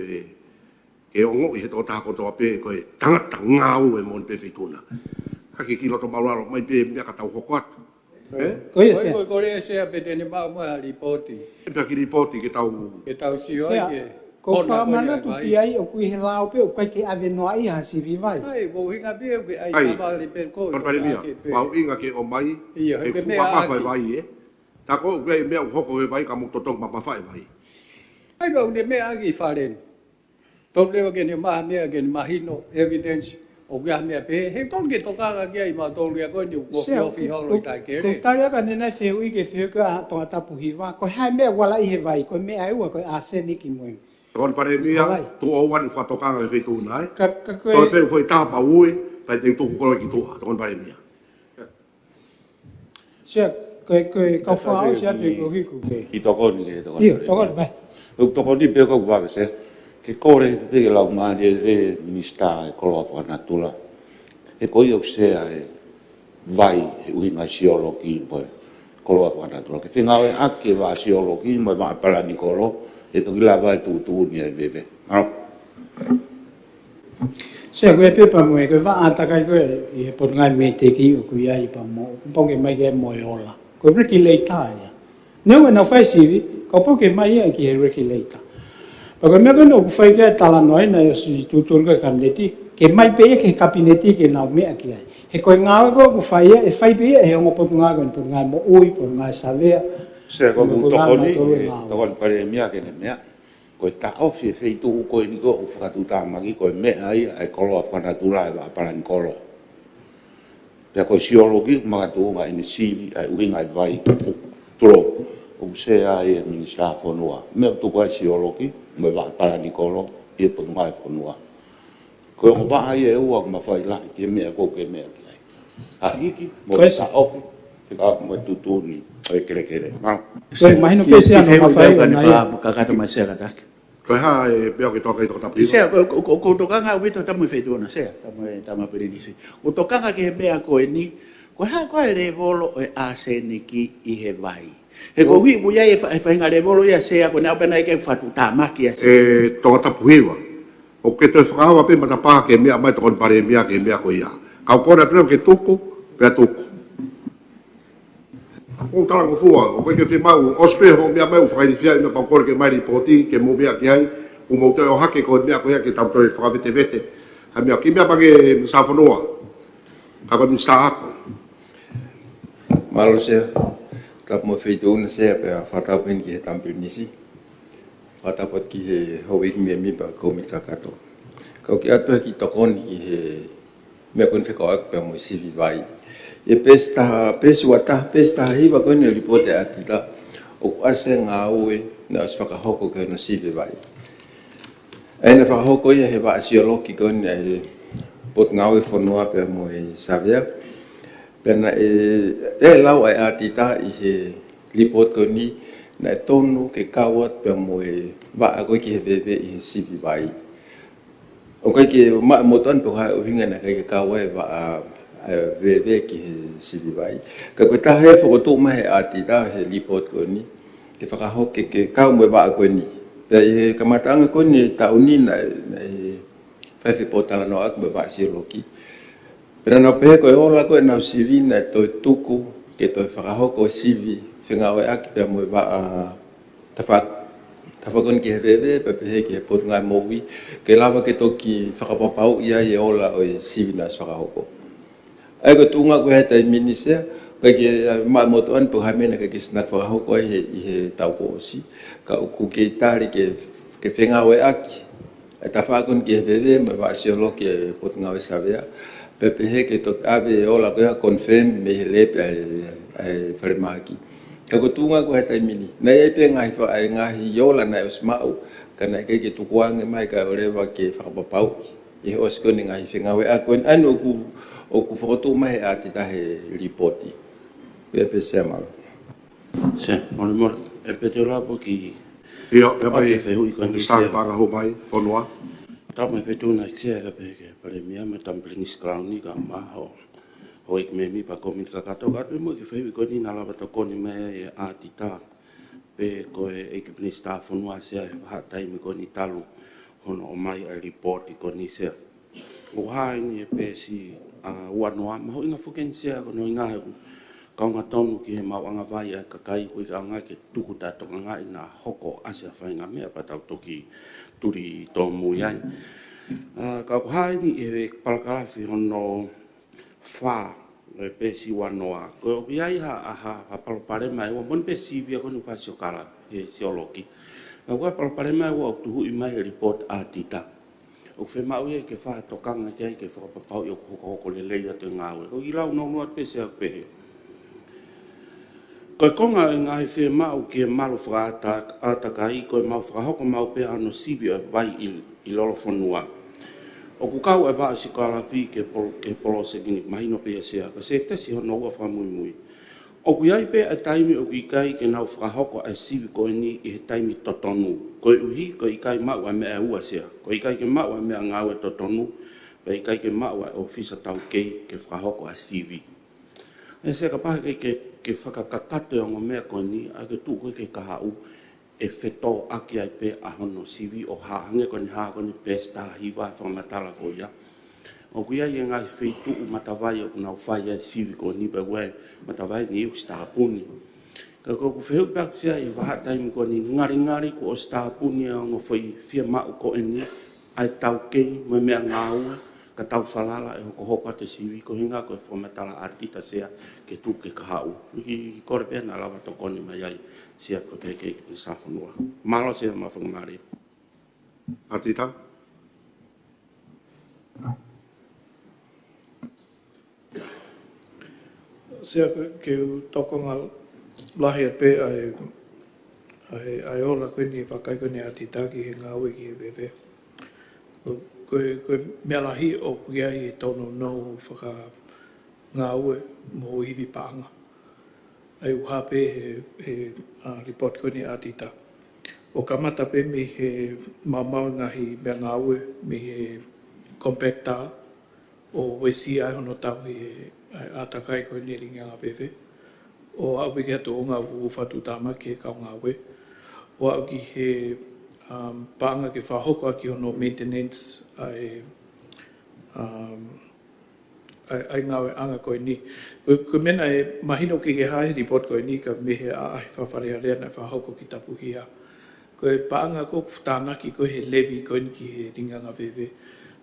ke ongoʻi he tokotaha kotoa pē ko e tangata ngāue moʻoni pē feituʻu na. Ka ke ki loto maulalo mai pē meʻa ka tau hoko atu. ʻE? Ko ia, Sea. Ko e kole ʻe Sea pe te ne maʻu mai ha lipooti. Pea ki lipooti ke tau, ke tau sio ai ke kona ko e fakamanatu ki ai ʻoku ʻi he lao pē ʻoku ʻikai ke ʻave noa ia ha sivi vai. ʻAi, ko hinga pē ʻoku ke ʻai kavale pē ko e Tokoni Palēmia, mahuʻinga ke ʻomai ʻe he meʻa fai vai ʻe. Tā ko e meʻa ʻoku hoko he vai ka mou totongi mamafa e vai. ʻAi, pau ne meʻa ki fale ni. Tau leva ke ne maha meʻa ke ne mahino, evidence, ʻoku ʻi ai ha meʻa pehē, he tonu ke tokanga ki ai mautolu ia ko eni ʻoku ofi holo ʻi taʻekele. Ko tali aka ne nai fehuʻi ke fehuʻi ka Tongatapu Hiva, ko e hā e meʻa ʻoku ala ʻi he vai, ko e meʻa ʻe ua ko e arsenic mo e. Tokoni Palēmia, tuʻo ua ni fakatokanga he feituʻu na ē. Ka, ka ko e. Toe pē foʻi tapa ue, pea te u tuku koe ki tuʻa, Tokoni Palēmia. Sea, ko e, ko e kau fakaʻosi atu e ko hiku ke. ʻI tokoni ke, tokoni. ʻIo, tokoni mai. ʻOku tokoni pē ko e vave Sea. Ke kole pē ke lau mai ʻe he minisitā e koloa fakanatula. He ko ia ʻoku Sea e vai he ʻuhinga sioloki mo e koloa fakanatula. Ke fengāueʻaki e vaʻa sioloki mo e vaʻa palani kolo, he toki lava e tuʻutuʻuni e veve. Mālō. Sea, ko e pepa mo e, ko e vaʻa ʻātakai ko ē ʻi he Potungāue Mēteki ʻoku ʻi ai pea mo, pau ke mai ke mo e ola. Ko e regulator ia. Neongo ʻenau fai sivi, ka pau ke mai ia ki he regulator. Pea ko e meʻa ko ē ʻoku fai ki ai e talanoa ʻi he ʻosi tuʻutuʻuni ko ē Kapineti, ke mai pē ia ki he Kapineti ke nau meʻa ki ai. He ko e ngāue ko ē ʻoku fai ia, ʻe fai pē ia ʻe he ongo potungāue ko eni, Potungāue Moʻui, Potungāue Savea. Sea, ko e tokoni, Tokoni Palēmia ke ne meʻa. Ko e taʻofi e feituʻu ko eni ko ē ʻoku fakatuʻutāmaki ko e meʻa ia ʻa e koloa fakanatula e vaʻa palani kolo. Pea ko e sioloki ʻoku makatuʻunga ʻene sivi ʻa e ʻuhinga e vai ʻoku tulo ʻoku Sea ai e minisitā fonua. Meʻa ʻoku tuku ai sioloki mo e vaʻa palani kolo ʻi he Potungāue Fonua. Ko e ongo vaʻa ia ʻe ua ʻoku mafai lahi ki he meʻa ko ē ʻoku ke meʻa ki ai. ʻA hiki mo e taʻofi, fekauʻaki mo e tuʻutuʻuni ʻo e kelekele. Mālō. Ko e mahino pē Sea no mafai ʻo nai. Kakato mai Sea kātaki. Ko e hā e meʻa ʻoku ke toka ʻi Tokoni Palēmia? Sea, ko, ko, ko, ko tokanga ʻaupito tamu e feituʻu na Sea, tamu e, tamu e Pilinisi. Ko tokanga ki he meʻa ko eni, ko e hā ko e lēvolo ʻo e arsenic ʻi he vai. He ko e ʻuhi ʻoku ʻi ai e fa-, e faʻahinga lēvolo ia Sea, ko e naʻa pē naʻe ʻikai fakatuʻutāmaki ia Sea. ʻE Tongatapu Hiva. ʻOku ke toe fakaava pē matapā ke meʻa mai Tokoni Palēmia ke meʻa ko ia. Kau kona pē ke tuku, pea tuku. ʻOku talangofua, ʻoku ʻikai ke fiemaʻu, ʻosi pē hoʻo meʻa mai ʻoku fakailifia ʻi he meʻa pau kole ke mai lipooti, ke mou meʻa ki ai, ʻoku mou toe ʻohake ko e meʻa ko ia ke tau toe fakavetevete. Ha meʻa ki meʻa pake minisitā fonua. Ka ko e minisitā ako. Mālō Sea, tapu mo e feituʻu na Sea pea fakatapu eni ki he tamu Pilinisi. Fakatapu atu ki he houʻeiki mēmipa kōmiti kakato. Kau kiʻi ʻoatu ha kiʻi tokoni ki he meʻa ko eni fekauʻaki pea mo e sivi vai. ʻI he peesi taha, peesi ua taha, peesi taha hiva ko eni ʻo e lipooti ʻa e ʻatita, ʻoku ʻasi e ngāue naʻe ʻosi fakahoko ki hono sivi vai. ʻA ia naʻe fakahoko ia he vaʻa sioloki ko eni ʻa e Potungāue Fonua pea mo e Savea. Pea naʻe, ʻe lau ʻa e ʻatita ʻi he lipooti ko eni, naʻe tonu ke kau atu pea mo e vaʻa ko ē ki he veve ʻi he sivi vai. ʻOku ʻikai ke maʻu motuʻa pe ko e hā e ʻuhinga naʻe ʻikai ke kau ai e vaʻa, e veve ki he sivi vai. Ka ko e taha e fokotuʻu mai he ʻatita he lipooti ko eni, ke fakahoko ke, ke kau mo e vaʻa ko eni. Pea ʻi he kamataʻanga ko eni taʻu ni naʻe, naʻe fai e fepōtalanoaʻaki mo e vaʻa sioloki. Pea naʻa nau pehē ko e ola ko ē ʻenau sivi naʻe toe tuku ke toe fakahoko e sivi fengāueʻaki pea mo e vaʻa Tafa-, tafaʻaki ko eni ki he veve, pea pehē ki he Potungāue Moʻui, ke lava ke toki fakapapauʻi ai e ola ʻo e sivi naʻe ʻosi fakahoko. ʻA ia ko e tuʻunga ko ē he taimi ni Sea, ʻikai ke, ʻa, maʻu e motuʻa ni pe ko e hā e meʻa naʻe ʻikai ke sinā fakahoko ai he, ʻi he taʻu kuo ʻosi, ka ʻoku kei tali ke, ke fengāueʻaki ʻa e tafaʻaki ko eni ki he veve mo e vaʻa siolokī ʻa e Potungāue Savea, pea pehē ke toki ʻave e ola ko ia confirm mei he lepe ʻa e, ʻa e falemahaki. Ka ko e tuʻunga ko ē he taimi ni, naʻe ʻi ai pē ngaahi fa-, ʻa e ngaahi ola naʻe ʻosi maʻu, ka naʻe ʻikai ke tukuange mai kae ʻoua leva ke fakapapauʻi ʻi he ʻosi ko eni e ngaahi fengāueʻaki ko eni ʻoku, ʻoku fokotuʻu mai he ʻatita he lipooti. Ko ia pē Sea, mālō. Sea, molemole, ʻe Pete Ulapo ki. ʻIo, ʻe ʻOku mai, fehuʻi ko eni Sea. Sāke Panga Hū Mai, Fonua. Tau mai Pete Ulapo Sea, ka pehē ki he Palēmia mo e Tama Pilinisi Kalauni kae ʻumaʻā hoʻo houʻeiki mēmipa kau komiti kakato, kae ʻatu mo e kiʻi fehuʻi ko eni naʻe lava tokoni mai ai e ʻatita. Pe ko e ʻEiki Minisitā Fonua Sea he vahaʻa taimi ko eni talu hono ʻomai ʻa e lipooti ko eni Sea. ʻOku hā eni he peesi, ʻa, uanoa, mahuʻinga foki eni Sea ko hono ʻuhinga he ʻoku kaunga tonu ki he maʻuʻanga vai ʻa e kakai ʻoku ʻikai ngata ke tuku taʻetokangaʻi naʻa hoko ʻa e faʻahinga meʻa pea tau toki tuli tōmui ai. ʻA, ka ʻoku hā eni he palakalafi hono fā, ʻe peesi uanoa. Ko e ʻoku ʻi ai ha, ha, ha palopalema ʻe ua, moʻoni pē sivi ia ko eni ʻoku fai siokala, he siolokī. Ka ʻoku ʻi ai ha palopalema ʻe ua ʻoku tuhuʻi mai he lipooti ʻatita. ʻOku fiemaʻu ia ke fai ha tokanga ki ai ke fakapapauʻi ʻoku hokohoko lelei atu e ngāue. Ko e kiʻi lau nounou atu pē Sea ʻoku pehē. Ko e konga ʻo e ngaahi fiemaʻu ki he malu fakaʻata-, ʻātakai ko e maʻu fakahoko maʻu pē ʻa hono sivi ʻo e vai ʻi, ʻi lolofonua. ʻOku kau e vaʻa siokalafi ki he polo-, ki he poloseki ni, mahino pē ia Sea, ka Sea, tesi hono ua fakamuimui. ʻOku ʻi ai pē ʻa e taimi ʻoku ʻikai ke nau fakahoko ʻa e sivi ko eni ʻi he taimi totonu. Koeʻuhi, ko e ʻikai maʻu ʻa e meʻa ʻe ua Sea. Ko e ʻikai ke maʻu ʻa e meʻangāue totonu, pea ʻikai ke maʻu ʻa e ʻōfisa taukei ke fakahoko ʻa e sivi. ʻE Sea, kapau he ʻikai ke, ke fakakakato e ongo meʻa ko eni, ʻa ia ke tuʻu ko ē ki he kahaʻu, ʻe fetōʻaki ai pē ʻa hono sivi ʻo hā, hangē ko eni hā ko eni peesi taha hiva e fakamatala ko ia. ʻOku ʻi ai e ngaahi feituʻu matavai ʻoku nau fai ai e sivi ko eni pea ʻoku ʻi ai e matavai ni ʻoku ʻosi tāpuni. Ka ko ʻeku fehuʻi pē ʻaʻaku Sea ʻi he vahaʻa taimi ko eni ngalingali kuo ʻosi tāpuni e ongo foʻi fiemaʻu ko eni, ʻa e taukei mo e meʻangāue, ka tau falala ʻe hokohoko atu e sivi ko e ʻuhinga ko e fakamatala ʻatita Sea ke tuku ki he kahaʻu. Kiʻi kole pē naʻa lava tokoni mai ai Sea ko e pehē ki he ʻEiki Minisitā Fonua. Mālō Sea mo e faingamālie. ʻAtita. Sea, ke, ke u tokonga lahi atu pē ʻa e, ʻa e, ʻa e ola ko eni, vakai ko eni ʻatita ki he ngāue ki he veve. Ko, ko e, ko e meʻa lahi ʻoku ʻi ai e tōnounou fakangāue mo e ivi paʻanga. ʻA ia ʻoku hā pē he, he, ʻa, lipooti ko eni ʻatita. ʻO kamata pē mei he maumau e ngaahi meʻangāue, mei he compactor, ʻo uesia ai hono tauhi e, ʻa, ʻātakai ko eni e lingiʻanga veve. ʻO aʻu pē ki he tuʻunga ʻoku fakatuʻutāmaki ki he kau ngāue. ʻO aʻu ki he, um, paʻanga ke fakahoko ʻaki hono maintenance ʻa e, um, ʻa e, ʻa e ngāueʻanga ko eni. Ko, ko e meʻa naʻe mahino ke ke hā he lipooti ko eni ka mei he ʻaʻahi fakafalealea naʻe fakahoko ki Tapuhia. Ko e paʻanga ko ē ʻoku tānaki ko ē he levy ko eni ki he lingiʻanga veve.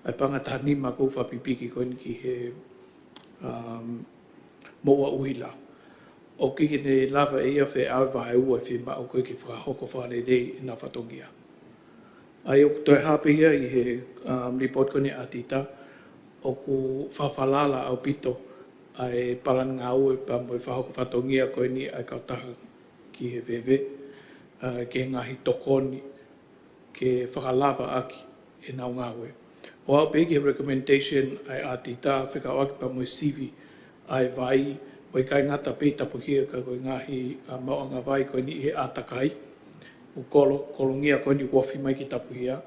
ʻA e paʻanga taha nima ko ē ʻoku fakapipiki ko eni ki he, um, moʻua ʻuhila. ʻOku ʻikai ke ne lava ʻe ia feʻauhi vaeua e fiemaʻu ko ē ke fakahoko fakalelei ʻenau fatongia. ʻA ia ʻoku toe hā pē ia ʻi he, um, lipooti ko eni ʻatita, ʻoku fakafalala ʻaupito ʻa e palani ngāue pea mo e fakahoko fatongia ko eni ʻa e kautaha ki he veve, ʻa, ki he ngaahi tokoni ke fakalavaʻaki ʻenau ngāue. ʻO aʻu pē ki he recommendation ʻa e ʻatita fekauʻaki pea mo e sivi ʻa e vai, ʻo ʻikai ngata pē ʻi Tapuhia ka ko e ngaahi, ʻa, maʻuʻanga vai ko eni ʻi he ʻātakai, ʻoku kolo-, kolongia ko eni ʻoku ofi mai ki Tapuhia,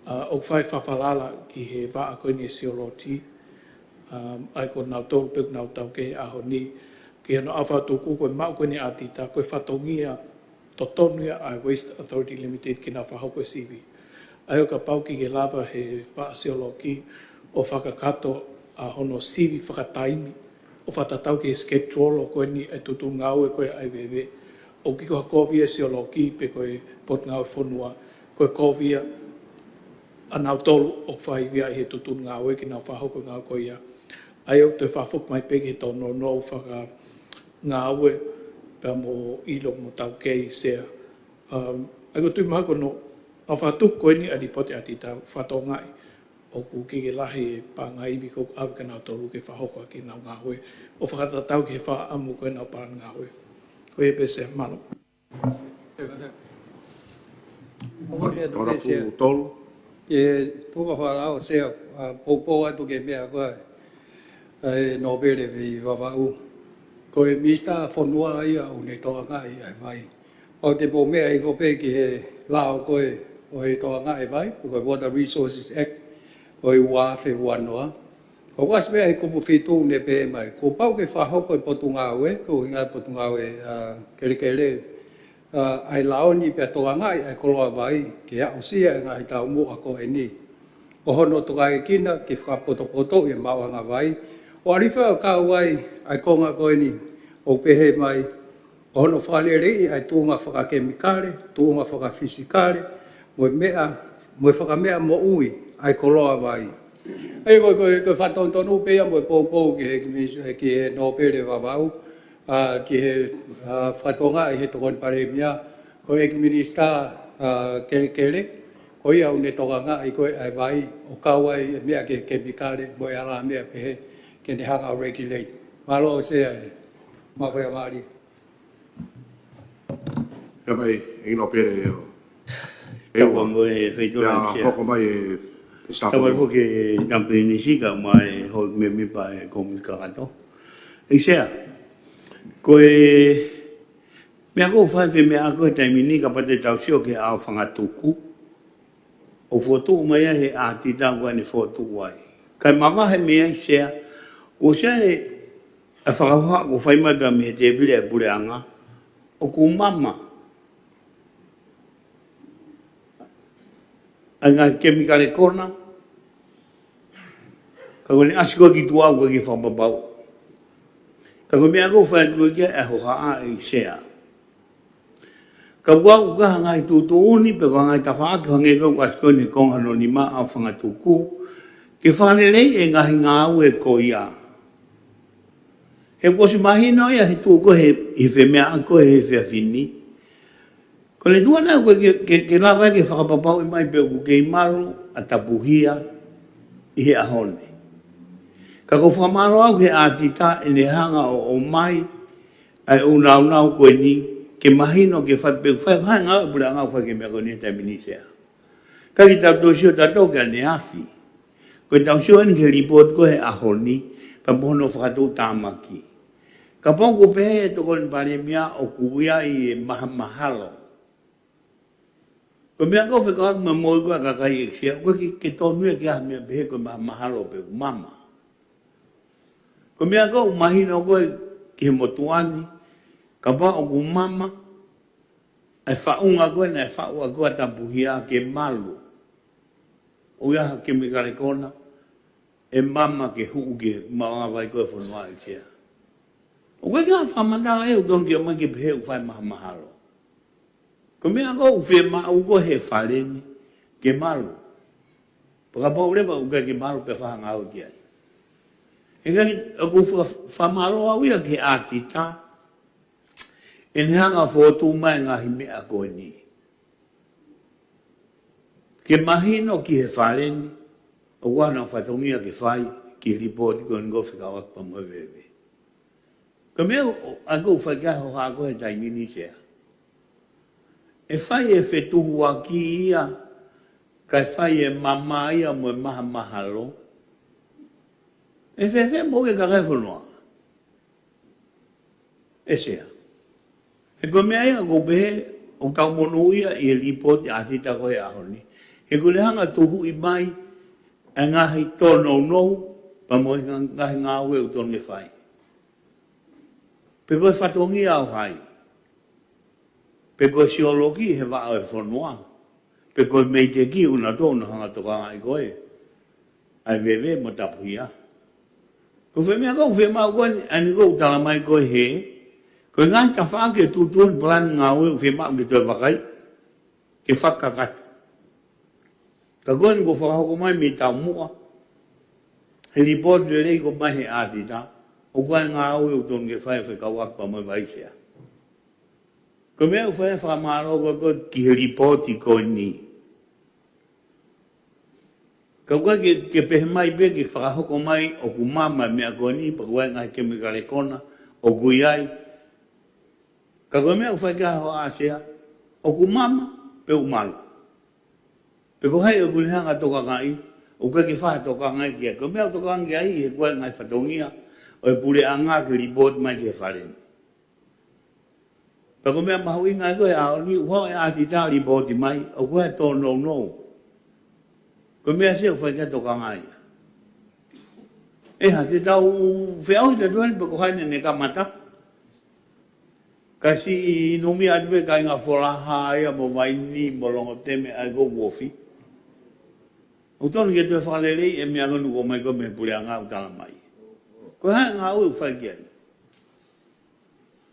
ʻa, ʻoku fai fakafalala ki he vaʻa ko eni e siolokī, um, ʻa ia ko nautolu pē ʻoku nau tauhi he ʻaho ni, ki hono ʻalu fakatuku ko e maʻu ko eni ʻatita, ko e fatongia totonu ia ʻa e Waste Authority Limited ke nau fakahoko e sivi. ʻA ia ʻo kapau ʻikai ke lava he vaʻa siolokī ʻo fakakakato ʻa hono sivi fakataimi ʻo fakatatau ki he schedule ko eni e tuʻutuʻuni ngāue ko ē ʻa e veve, ʻoku ʻikai ko ha kovi ia ʻa e siolokī pe ko e Potungāue Fonua, ko e kovi ia ʻanautolu ʻoku fai ia ʻi he tuʻutuʻuni ngāue ke nau fakahoko e ngāue ko ia. ʻA ia ʻoku toe fakafoki mai pē ki he tōnounou fakangāue pea mo ʻilo mo taukei Sea. Um, ʻa ia ʻoku ou tui mahalo ko hono ʻalu fakatuku ko eni ʻa e lipooti ʻa e ʻatita fakatokangaʻi ʻoku ʻikai ke lahi e paʻanga ivi ko ē ʻoku ʻave kia nautolu ke fakahoko ʻaki ʻenau ngāue ʻo fakatatau ki he fakaʻamu ko ē ʻenau palani ngāue. Ko ia pē Sea, mālō. Ora pū tolu. ʻE tuka fakalao Sea, ʻa, poupou atu ki he meʻa ko ē ʻa e nōpele mei Vavaʻu. Ko e Minisitā Fonua ia ʻoku ne tokangaʻi ʻa e vai. ʻOku te mou meʻa hifo pē ki he lao ko ē ʻo e tokangaʻi vai, ko e Water Resources Act ʻo e ua afe ua noa. ʻOku ʻasi pē ʻa e kupu fitu ʻoku ne pehē mai, kuo pau ke fakahoko ʻe he Potungāue, ko e ʻuhinga ʻa e Potungāue, ʻa, kelekele, ʻa, ʻa e lao ni pea tokangaʻi ʻa e koloa vai ke aʻusia e ngaahi taumuʻa ko eni. Ko hono tokangaʻi ʻena ke fakapotopotoʻi e maʻuʻanga vai. ʻO ʻalu hifo ʻo kau ai ʻa e konga ko eni ʻoku pehē mai, ko hono fakaleleiʻi ʻa e tuʻunga fakakemikale, tuʻunga fakafisikale, mo e meʻa, mo e fakameʻa moʻui ʻa e koloa vai. ʻA ia ko e, ko e, ko e fakatonutonu pē ia mo e poupou ki he, ki he nōpele Vavaʻu, ʻa, ki he, ʻa, fakatokangaʻi ʻe he Tokoni Palēmia, ko e ʻEiki Minisitā, ʻa, kelekele, ko ia ʻoku ne tokangaʻi ko ē ʻa e vai, ʻo kau ai e meʻa ki he kemikale, mo e ala meʻa pehē, ke ne hanga ʻo regulate. Mālō Sea ē. Mālō fakamālie. Pea mai, ʻEiki Nōpele ʻo. Kau mo e feituʻu Pea Sea. Hoko mai e, e staff Kau mo e foki e Tapu Pilinisi, kau mai e hoi mēmipa e komiti kakato. ʻEiki Sea, ko e meʻa ʻoku fai fē meʻa ko e taimi ni kapau te tau sio ki he ʻao fakatuku. ʻOku fokotuʻu mai ai he ʻatita ʻoku ne fokotuʻu ai. Kae mavahe mei ai Sea, ʻoku Sea e ʻa e fakahoha ʻoku fai mai pea mei he tēpile ʻa e puleʻanga, ʻoku mama ʻa e ngaahi kemikale kona, ka ko ʻene ʻasi ko ē ki tuʻa ʻoku ʻikai ke fakapapauʻi. Ka ko e meʻa ʻoku fai atu ko ē ki ai ʻa e hohaʻa ʻEiki Sea. Ka ʻoku ʻi ai ʻa e ngaahi tuʻutuʻuni pe ko e ngaahi tafaʻaki hangē ko ē ʻoku ʻasi ko eni he konga hono nima ʻao fakatuku, ke fakaleleiʻi e ngaahi ngāue ko ia. He kuo ʻosi mahino ia he tuʻu ko ē he, he femeʻa ko ē he efiafi ni. Ko ʻene tuʻu ʻana ko ē ke, ke, ke lava ke fakapapauʻi mai pe ʻoku kei malu ʻa Tapuhia ʻi he ʻaho ni. Ka ʻoku ou fakamālō au ki he ʻatita ʻene hanga ʻo, ʻomai ʻa e ʻū nāunau ko eni ke mahino ke fai pe ʻoku fai ha ngāue ʻa e puleʻanga ʻoku fai ki he meʻa ko eni he taimi ni Sea. Ka ʻikai ke tau toe sio tautolu ki ʻaneafi. Ko e tau sio eni ki he lipooti ko ē he ʻaho ni, pea mo hono fakatuʻutāmaki. Kapau ʻoku pehē ʻe he Tokoni Palēmia ʻoku ʻi ai e mahamahalo. Ko e meʻa ʻoku fekauʻaki mo e moʻui ko ē ʻa e kakai ʻEiki Sea, ʻoku ʻikai ke, ke tonu ia ke ʻi ai ha meʻa pehē ko e mahamahalo pe ʻoku mama. Ko e meʻa ʻoku mahino ko ē ki he motuʻa ni, kapau ʻoku mama, ʻa e faʻunga ko ē naʻe faʻu ʻaki ʻa Tapuhia ke malu. ʻOku ʻi ai ha kemikale kona, ʻe mama ke hū ki he maʻuʻanga vai ko ē ʻo e fonua ʻEiki Sea. ʻOku ʻikai ke fakamatala ʻe au tonu ke ʻomai ke pehē ʻoku fai mahamahalo. Ko e meʻa ʻoku fiemaʻu ko ē he fale ni, ke malu. Pea kapau leva ʻoku ʻikai ke malu pea fai ha ngāue ki ai. He ʻikai ke, ʻoku ou fa-, fakamālō au ia ki he ʻatita, ʻene hanga ʻo fokotuʻu mai e ngaahi meʻa ko eni. Ke mahino ki he fale ni, ʻoku ʻi ai honau fatongia ke fai, ki he lipooti ko eni ʻoku fekauʻaki pea mo e veve. Ko e meʻa ʻoku, ʻa ʻoku fai ki ai e hohaʻa ko ē he taimi ni Sea. ʻE fai e fetuhuaki ia, kae fai e mama ia mo e mahamahalo. ʻE fēfē moʻui e kakai e fonua. ʻE Sea. He ko e meʻa ia ʻoku pehē ʻoku tau monūʻia ʻi he lipooti ʻatita ko ē he ʻaho ni. He ʻoku ne hanga ʻo tuhuʻi mai e ngaahi tōnounou, pea mo e ngaahi ngāue ʻoku tonu ke fai. Pe ko e fatongia ʻo hai. Pe ko e siolokī he vaʻa ʻo e fonua. Pe ko e meiteki ʻoku nau tonu hanga ʻo tokangaʻi ko ē ʻa e veve mo Tapuhia. Ko e fē meʻa ʻoku fiemaʻu ko eni, ʻa eni ʻoku tala mai ko ē he, ko Ko e ngaahi tafaʻaki e tuʻutuʻuni palani ngāue ʻoku fiemaʻu ke toe vakai, ke fakakakato. Ka ko eni kuo fakahoko mai mei taumuʻa, he lipooti lelei kuo ʻomai he ʻaotita, ʻoku ʻi ai e ngāue ʻoku totonu ke fai fekauʻaki pea mo e Vaisi Sea. Ko e meʻa ʻoku ou fai e fakamālō ko ē ki he lipooti ko eni. Ka ʻoku ʻikai ke, ke pehē mai pē ke fakahoko mai ʻoku mama e meʻa ko eni, pea ʻoku ʻi ai e ngaahi kemikale kona ʻoku ʻi ai. Ka ko e meʻa ʻoku fai ki ai hoʻo Sea, ʻoku mama pe ʻoku malu. Pe ko hai ʻoku ne hanga ʻo tokangaʻi, ʻoku ʻikai ke fai ha tokangaʻi ki ai. Ko e meʻa ʻoku tokanga ki ai he ʻoku ʻi ai e ngaahi fatongia ʻo e puleʻanga ke lipooti mai ki he Fale ni. Pea ko e meʻa mahuʻinga ko ē ʻa e ʻaho ni, ʻoku ʻi ai e ʻaotita lipooti mai, ʻoku ʻi ai e tōnounou. Ko e meʻa Sea ʻoku fai ki ai e tokangaʻi. ʻE hā, te tau feʻauhi atu eni pe ko hai naʻa ne kamata. Ka siʻi numi atu pē kāinga Folaha ia mo Vaini mo Longoteme ʻa ia ʻoku ofi. ʻOku totonu ke toe fakaleleiʻi e meʻa ko eni ʻoku ʻomai ko ē mei he puleʻanga ʻoku tala mai. Ko e hā e ngāue ʻoku fai ki ai.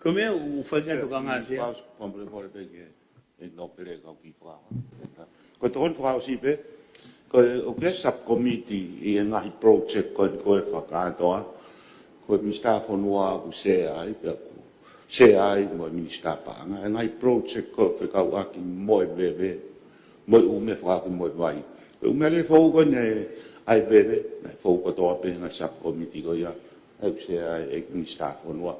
Ko e meʻa ʻoku fai ki ai e tokangaʻi Sea. Fakamolemole pē ki he, ʻe Nōpele kau ki fakaʻaonga. Ko e tokoni fakaʻosi pē, ko e, ʻoku ʻi ai e subcommittee ʻi he ngaahi project ko ē, ko ē fakakātoa, ko e Minisitā Fonua ʻoku Sea ai, pea ʻoku Sea ai mo e Minisitā Paʻanga, e ngaahi project ko ē fekauʻaki mo e veve, mo e ʻū meʻa fekauʻaki mo e vai. Ko e ʻū meʻa lele foʻou ko eni ʻa e veve, naʻe foʻou kotoa pē he ngaahi subcommittee ko ia, ʻoku Sea ai e Minisitā Fonua.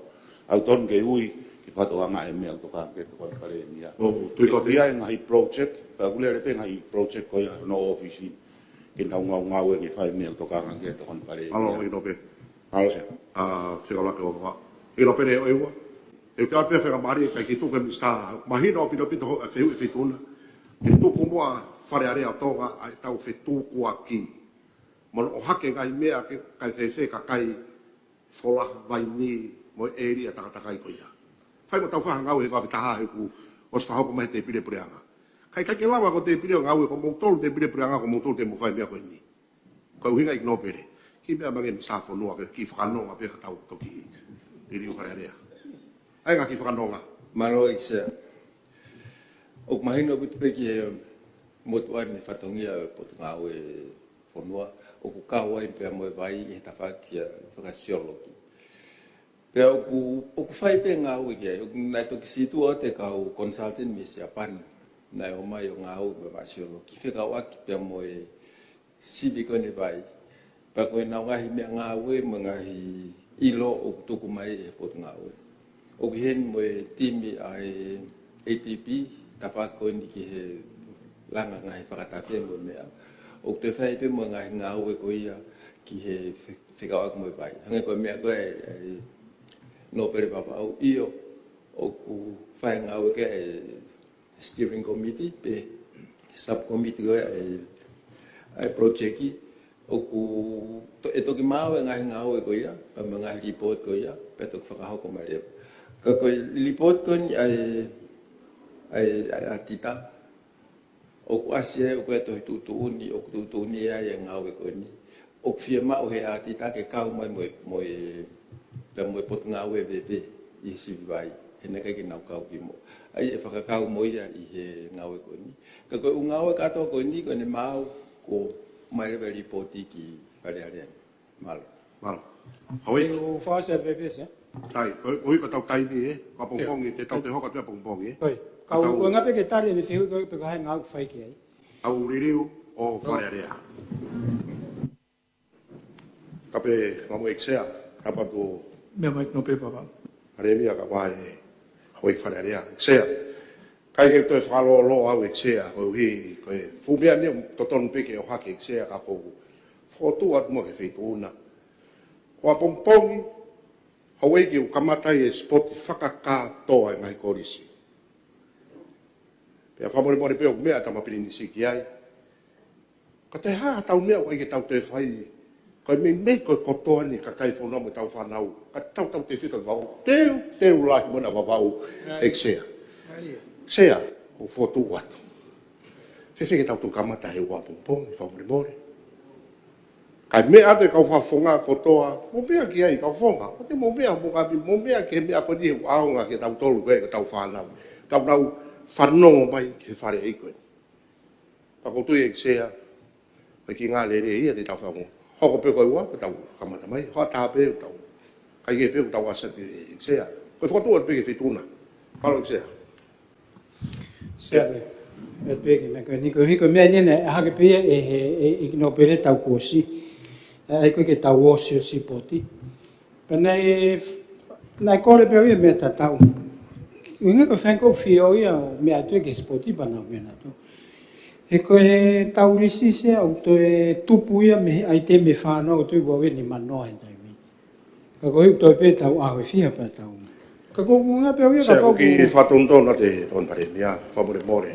ʻOku totonu ke ui, ke fakatokangaʻi e meʻa ʻoku tokanga ki ai e Tokoni Palēmia. ʻOku tui ko ē ʻoku ʻi ai e ngaahi project, pea ʻoku lele pē ngaahi project ko ia hono ʻōfisi, ke nau ngaungaue ke fai e meʻa ʻoku tokanga ki ai e Tokoni Palēmia. Mālō, ʻEiki Nōpele. Mālō Sea. ʻA, Fika Lake o Vava. ʻEiki Nōpele ʻEua. ʻE ʻoatu pē faingamālie kae tuku e Minisitā, mahino ʻaupito ʻaupito hoʻo fehuʻi Feituʻuna. Ke tuku muʻa Fale Alea ʻo Tonga ʻa ʻetau fetukuaki. Mo hono ʻohake e ngaahi meʻa ke, kae fēfē e kakai Folaha, Vaini, mo e ʻēlia takatakai ko ia. Fai mo tau fai ha ngāue he vave taha he kuo ʻosi fakahoko mai he tēpile puleʻanga. Kae ʻikai ke lava ko e tēpile ʻo ngāue ko moutolu, tēpile puleʻanga ko moutolu te mou fai e meʻa ko eni. Ko e ʻuhinga ʻEiki Nōpele, kiʻi meʻa mai ange Minisitā Fonua ke kiʻi fakanonga pē ka tau toki liliu Fale Alea. ʻAi ngaahi kiʻi fakanonga. Mālō ʻEiki Sea. ʻOku mahino ʻaupito pē ki he motuʻa ni e fatongia ʻo e Potungāue Fonua, ʻoku kau ai pea mo e vai ʻi he tafaʻaki fakafisioloki. Pea ʻoku, ʻoku fai pē ngāue ki ai, ʻoku naʻe toki sītuʻa atu e kau consultant mei Siapani, naʻe ō mai ʻo ngāue mo e fakafisioloki, fekauʻaki pea mo e sivi ko eni e vai. Pea ko ʻenau ngaahi meʻangāue mo e ngaahi ʻilo ʻoku tuku mai ʻe he Potungāue. ʻOku ʻi heni mo e timi ʻa e A T P, tafaʻaki ko eni ki he langa ngaahi fakatafe mo e meʻa. ʻOku toe fai pē mo e ngaahi ngāue ko ia ki he fe-, fekauʻaki mo e vai. Hangē ko e meʻa ko ē ʻa e Nōpele Vavaʻu, ʻio, ʻoku fai ngāue ki ai e steering committee, pe subcommittee ko ē ʻa e, ʻa e project, ʻoku to-, ʻe toki maʻu e ngaahi ngāue ko ia, pea mo e ngaahi report ko ia, pea toki fakahoko mai leva. Ka ko e report ko eni ʻa e, ʻa e, ʻa e ʻaotita, ʻoku ʻasi ai, ʻoku ʻi ai e tohi tuʻutuʻuni, ʻoku tuʻutuʻuni ai e ngāue ko eni. ʻOku fiemaʻu ʻe he ʻaotita ke kau mai mo e, mo e, pea mo e Potungāue Veve ʻi he sivi vai, he naʻe ʻikai ke nau kau ki muʻa. ʻA ia ʻe fakakau mo ia ʻi he ngāue ko eni. Ka ko e ʻū ngāue kātoa ko eni, ko ʻene maʻu, kuo ʻomai leva e report ki Fale Alea ni. Mālō. Mālō. Houʻeiki. ʻOku ou fakaʻosi atu pē Sea. Sai, ko, ko e ʻuhi ko ʻetau taimi ē, ko ʻapongipongi, te tau toe hoko atu ʻapongipongi ē. ʻOi. Ka ʻoku, ʻoku ngata pē ke tali ʻene fehuʻi ko ē pe ko e hā e ngāue ʻoku fai ki ai. ʻA e liliu ʻo Fale Alea. Tapu mo e ʻEiki Sea, tapu atu. Meʻa mai ʻEiki Nōpele Vavaʻu. Palēmia kae ʻumaʻā e houʻeiki Fale Alea, ʻEiki Sea. ʻIkai ke toe fakalōloa au ʻEiki Sea, koeʻuhi ko e fuʻu meʻa ni ʻoku totonu pē ke ʻohake ʻEiki Sea ka ʻoku ou fokotuʻu atu muʻa ki he Feituʻuna. Ko ʻapongipongi, houʻeiki, ʻoku kamata ai e sipoti fakakātoa ʻa e ngaahi kolisi. Pea fakamolemole pē ʻoku meʻa ʻa e Tama Pilinisi ki ai. Ka ʻi ai ha tau meʻa ʻoku ʻikai ke tau toe fai, ko e meimei ko e kotoa ni e kakai fonua mo ʻetau fānau, ka tau tautefito ki Vavaʻu, teuteu lahi mo ʻena Vavaʻu, ʻEiki Sea. ʻEiki Sea, ʻoku ou fokotuʻu atu. Fēfē ke tau toki kamata he ʻapongipongi, fakamolemole. Kae meʻa atu e kau fakafofonga kotoa, mou meʻa ki ai kau fofonga, ko te mou meʻa, mou ngaahi, mou meʻa ki he meʻa ko eni ʻoku ʻaonga kiate kitautolu ko e kau fānau. Tau nau fanongo mai ki he fale ʻeiki ko eni. Pea ʻoku ou tui ʻEiki Sea, ʻoku ʻikai ngā lele ia te tau fanongo. Hoko pē ko e ua, ko tau kamata mai, hoʻatā pē tau. Kai ke pē ko tau ʻasi atu ʻEiki Sea. Ko e fokotuʻu atu pē ki he Feituʻuna. Mālō ʻEiki Sea. Sea, ʻe pē ke meʻa ko eni ko hiko meʻa ni naʻe ʻā hake pē ia ʻe he, ʻe, ʻe ʻEiki Nōpele tau kuosi. ʻE, ʻai ko ē ke tau ō ʻo sio sipoti. Pea naʻe, naʻe kole pē au ia meʻa tatau. ʻUhinga ko e feinga ko ē ʻo fio ia ʻo meʻa atu ki he sipoti pea nau meʻa atu. He ko e tau lisi Sea ʻoku toe tupu ia mei he ʻaitemi ʻe fā noa ʻoku tui ʻoku ʻi ai ʻeni manoa he taimi. Ka ko e toe pē tau ʻaho ʻe fiha pea tau. Ka ko e ʻuhinga pē ia Sea, kapau ʻoku ou kiʻi fakatonutonu atu ʻe he Tokoni Palēmia, fakamolemole.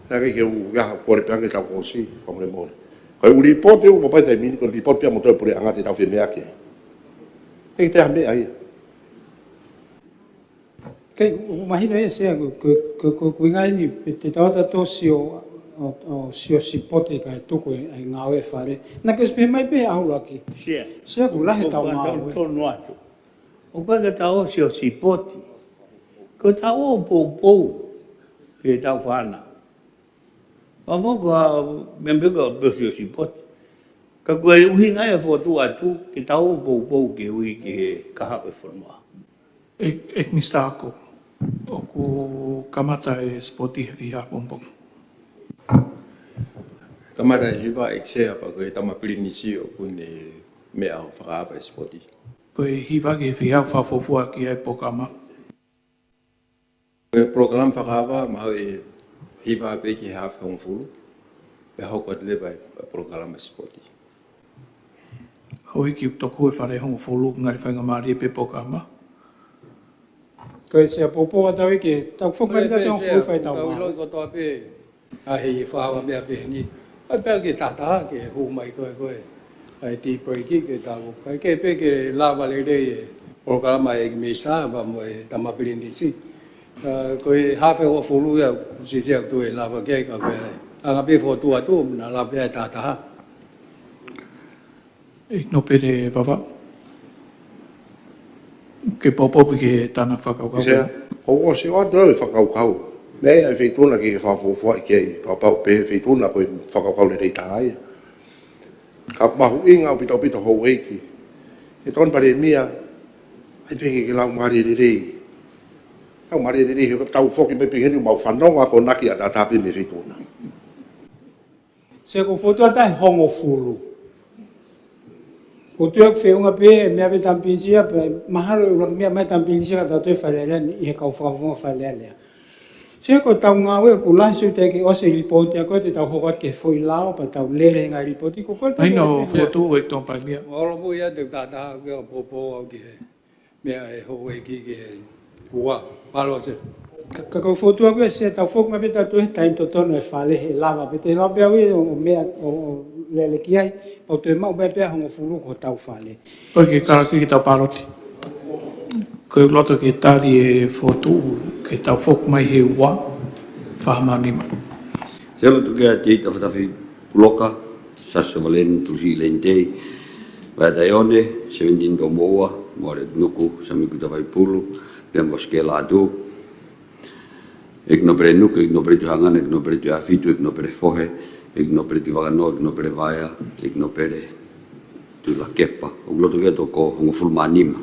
Naʻe ʻikai ke u ʻi ai ha kole pē ange tau kuosi, fakamolemole. Ko e ʻū lipooti ʻoku papai taimi ni, ko e lipooti pē ia mo e toe puleʻanga te tau fie meʻa ki ai. Te te ha meʻa ia. Kei, ʻoku mahino ia Sea, ko, ko, ko, ko, ko e ʻuhinga ʻeni, pe te tau ʻatā ʻo sio, ʻo, ʻo sio sipoti kae tuku e, e ngāue fale. Naʻa ke ʻosi pehē mai pē he ʻaho ʻuluaki. Sea. Sea ʻoku lahi ʻetau ngāue. Tonu atu. ʻOku ʻikai ke tau ō ʻo sio sipoti. Ko ʻetau ō ʻo poupou ki heʻetau fānau. Pea mo ko ha meʻa pē ko e ō ʻo sio sipoti. Ka ko e ʻuhinga ia ʻoku fokotuʻu atu, ke tau ō ʻo poupou koeʻuhi ki he kahaʻu ʻo e fonua. ʻEiki, ʻEiki Minisitā Ako, ʻoku kamata e sipoti he fiha ʻapongipongi. Kamata he hiva ʻEiki Sea pea ko e Tama Pilinisi ʻoku ne meʻa ʻo fakaava e sipoti. Ko e hiva ki he fiha ʻoku fakafuofua ki ai e polokalama. Ko e polokalama fakaava, mahalo ʻe hiva pē ki he hafe hongofulu, pea hoko atu leva e polokalama sipoti. Houʻeiki ʻoku toko ua e fale ʻe hongofulu, ngali faingamālie pē polokalama. Ko e Sea poupou atu ʻEiki, tau foki mai ʻEiki Sea, hongofulu fai tau tau mā. Ilo kotoa pē, ʻa e fakaava meʻa pē ʻeni. ʻAi pē ke tahataha ke hū mai ko ē ko ē. ʻAi tea break ke tau fai ke pē ke lava lelei e polokalama ʻa e Minisitā pea mo e Tama Pilinisi. ʻA, ko e hafe hongofulu ia, sisi ʻoku toe lava ke ka ko e anga pē fokotuʻu atu, naʻa lava pē ʻa e tahataha. ʻEiki Nōpele Vavaʻu. Ke poupou pē ki he tānaki fakakaukau. Sea, ʻoku ou sio atu au e fakakaukau. Meʻa ʻa e Feituʻuna ke fakafuofuaʻi ki ai, pea kapau pē Feituʻuna ko e fakakaukau lelei taha ia. Ka ʻoku mahuʻinga ʻaupito ʻaupito houʻeiki. ʻE Tokoni Palēmia, ʻai pē ke ke laumālie lelei. Laumālie lelei, he ʻoku tau foki mai pē heni ʻo mau fanongo akonaki ʻataʻatā pē mei he Feituʻuna. Sea ʻoku fotu atu ʻa e hongofulu. Ko e tuʻu ʻoku feʻunga pē, meʻa pē Tama Pilinisi ia, pea mahalo ʻe ʻuluaki meʻa mai Tama Pilinisi ia ka tau toe Fale Alea ni ʻi he kau fakafofonga Fale Alea. Sea ko ʻetau ngāue ʻoku lahi, sio te ke ʻosi e lipooti ʻa ko ē te tau hoko atu ki he foʻi lao, pea tau lele he ngaahi lipooti, ko e kole pē. Mahino ʻoku fotu ʻEiki Tokoni Palēmia. Olo mo ia te u tahataha ke u poupou au ki he meʻa ʻa e houʻeiki ki he ua, palo se. Ka, ka ʻoku fotu ʻa ko ē Sea tau foki mai pē tau toe taimi totonu e fale he lava, pea te lava pē au ia ʻo meʻa ʻo, ʻo lele ki ai, pea u toe maʻu mai pē ʻa e hongofulu ko hotau fale. ʻOi ke kala ki ke tau paloti. Ko e loto ke tali e fotu ke tau foki mai he ua, fā mā nima. Sea loto ke ati Tafatafi Puloka, Sasa Valeni, Tusi Lentei, Vata Ione, Seventin Tomoua, Mole Nuku, Samiku Tavaipulu, Pea Moske Latu, ʻEiki Nōpele Nuku, ʻEiki Nōpele Tuʻi Hangana, ʻEiki Nōpele Tuʻi Afitu, ʻEiki Nōpele Fohe, ʻEiki Nōpele Tuʻi Vakanoa, ʻEiki Nōpele Vaea, ʻEiki Nōpele Tuʻi Lakepa. ʻOku loto ke toko hongofulu mā nima.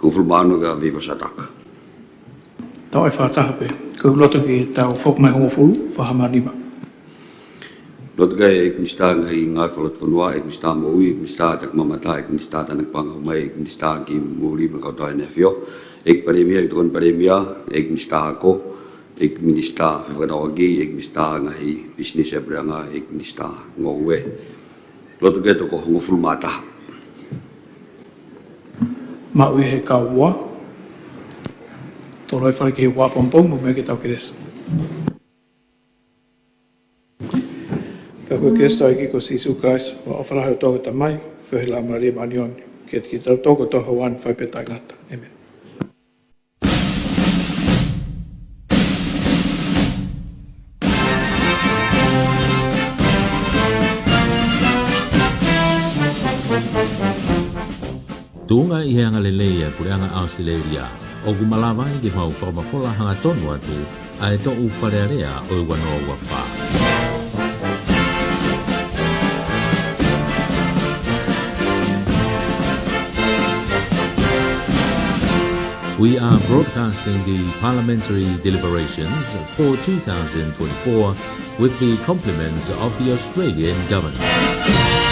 Hongofulu mā ono ka vivo sataka. Tau ʻai fakataha pē. ʻOku loto ke tau foki mai hongofulu, fā mā nima. Loto ke ʻEiki Minisitā Ngaahi Ngāue Fakalotofonua, ʻEiki Minisitā Moʻui, ʻEiki Minisitā Taki Mamata, ʻEiki Minisitā Tānaki Paʻanga Hū Mai, ʻEiki Minisitā Kiʻi Muli mo e Kau Tau ʻEne ʻAfio, ʻEiki Palēmia, ʻEiki Tokoni Palēmia, ʻEiki Minisitā Ako, ʻEiki Minisitā Fefakatauʻaki, ʻEiki Minisitā Ngaahi Pisinisi ʻa e Puleʻanga, ʻEiki Minisitā Ngoue. Loto ke toko hongofulu mā taha. Maʻu ʻe he kau ua. Tolo e fale ki he ua pongipongi mo e meʻa ke tau kelesi. Ka ko e kelesi ʻa e ʻEiki ko Sīsū Kalaisi, ʻofa lahi ʻa e ʻOtua ko e Tamai, feohi ʻa e Laumālie Māʻoniʻoni, ke ʻiate kitautolu kotoa he ʻaho ni fai pē taʻengata. ʻĒmeni. Tuʻunga ʻi he angalelei ʻa e Puleʻanga ʻAositelēlia, ʻoku malava ai ke mau fakamafola hangatonu atu ʻa e toʻu Fale Alea ʻo e ua noa ua fā. We are broadcasting the parliamentary deliberations for two thousand twenty-four with the compliments of the Australian government.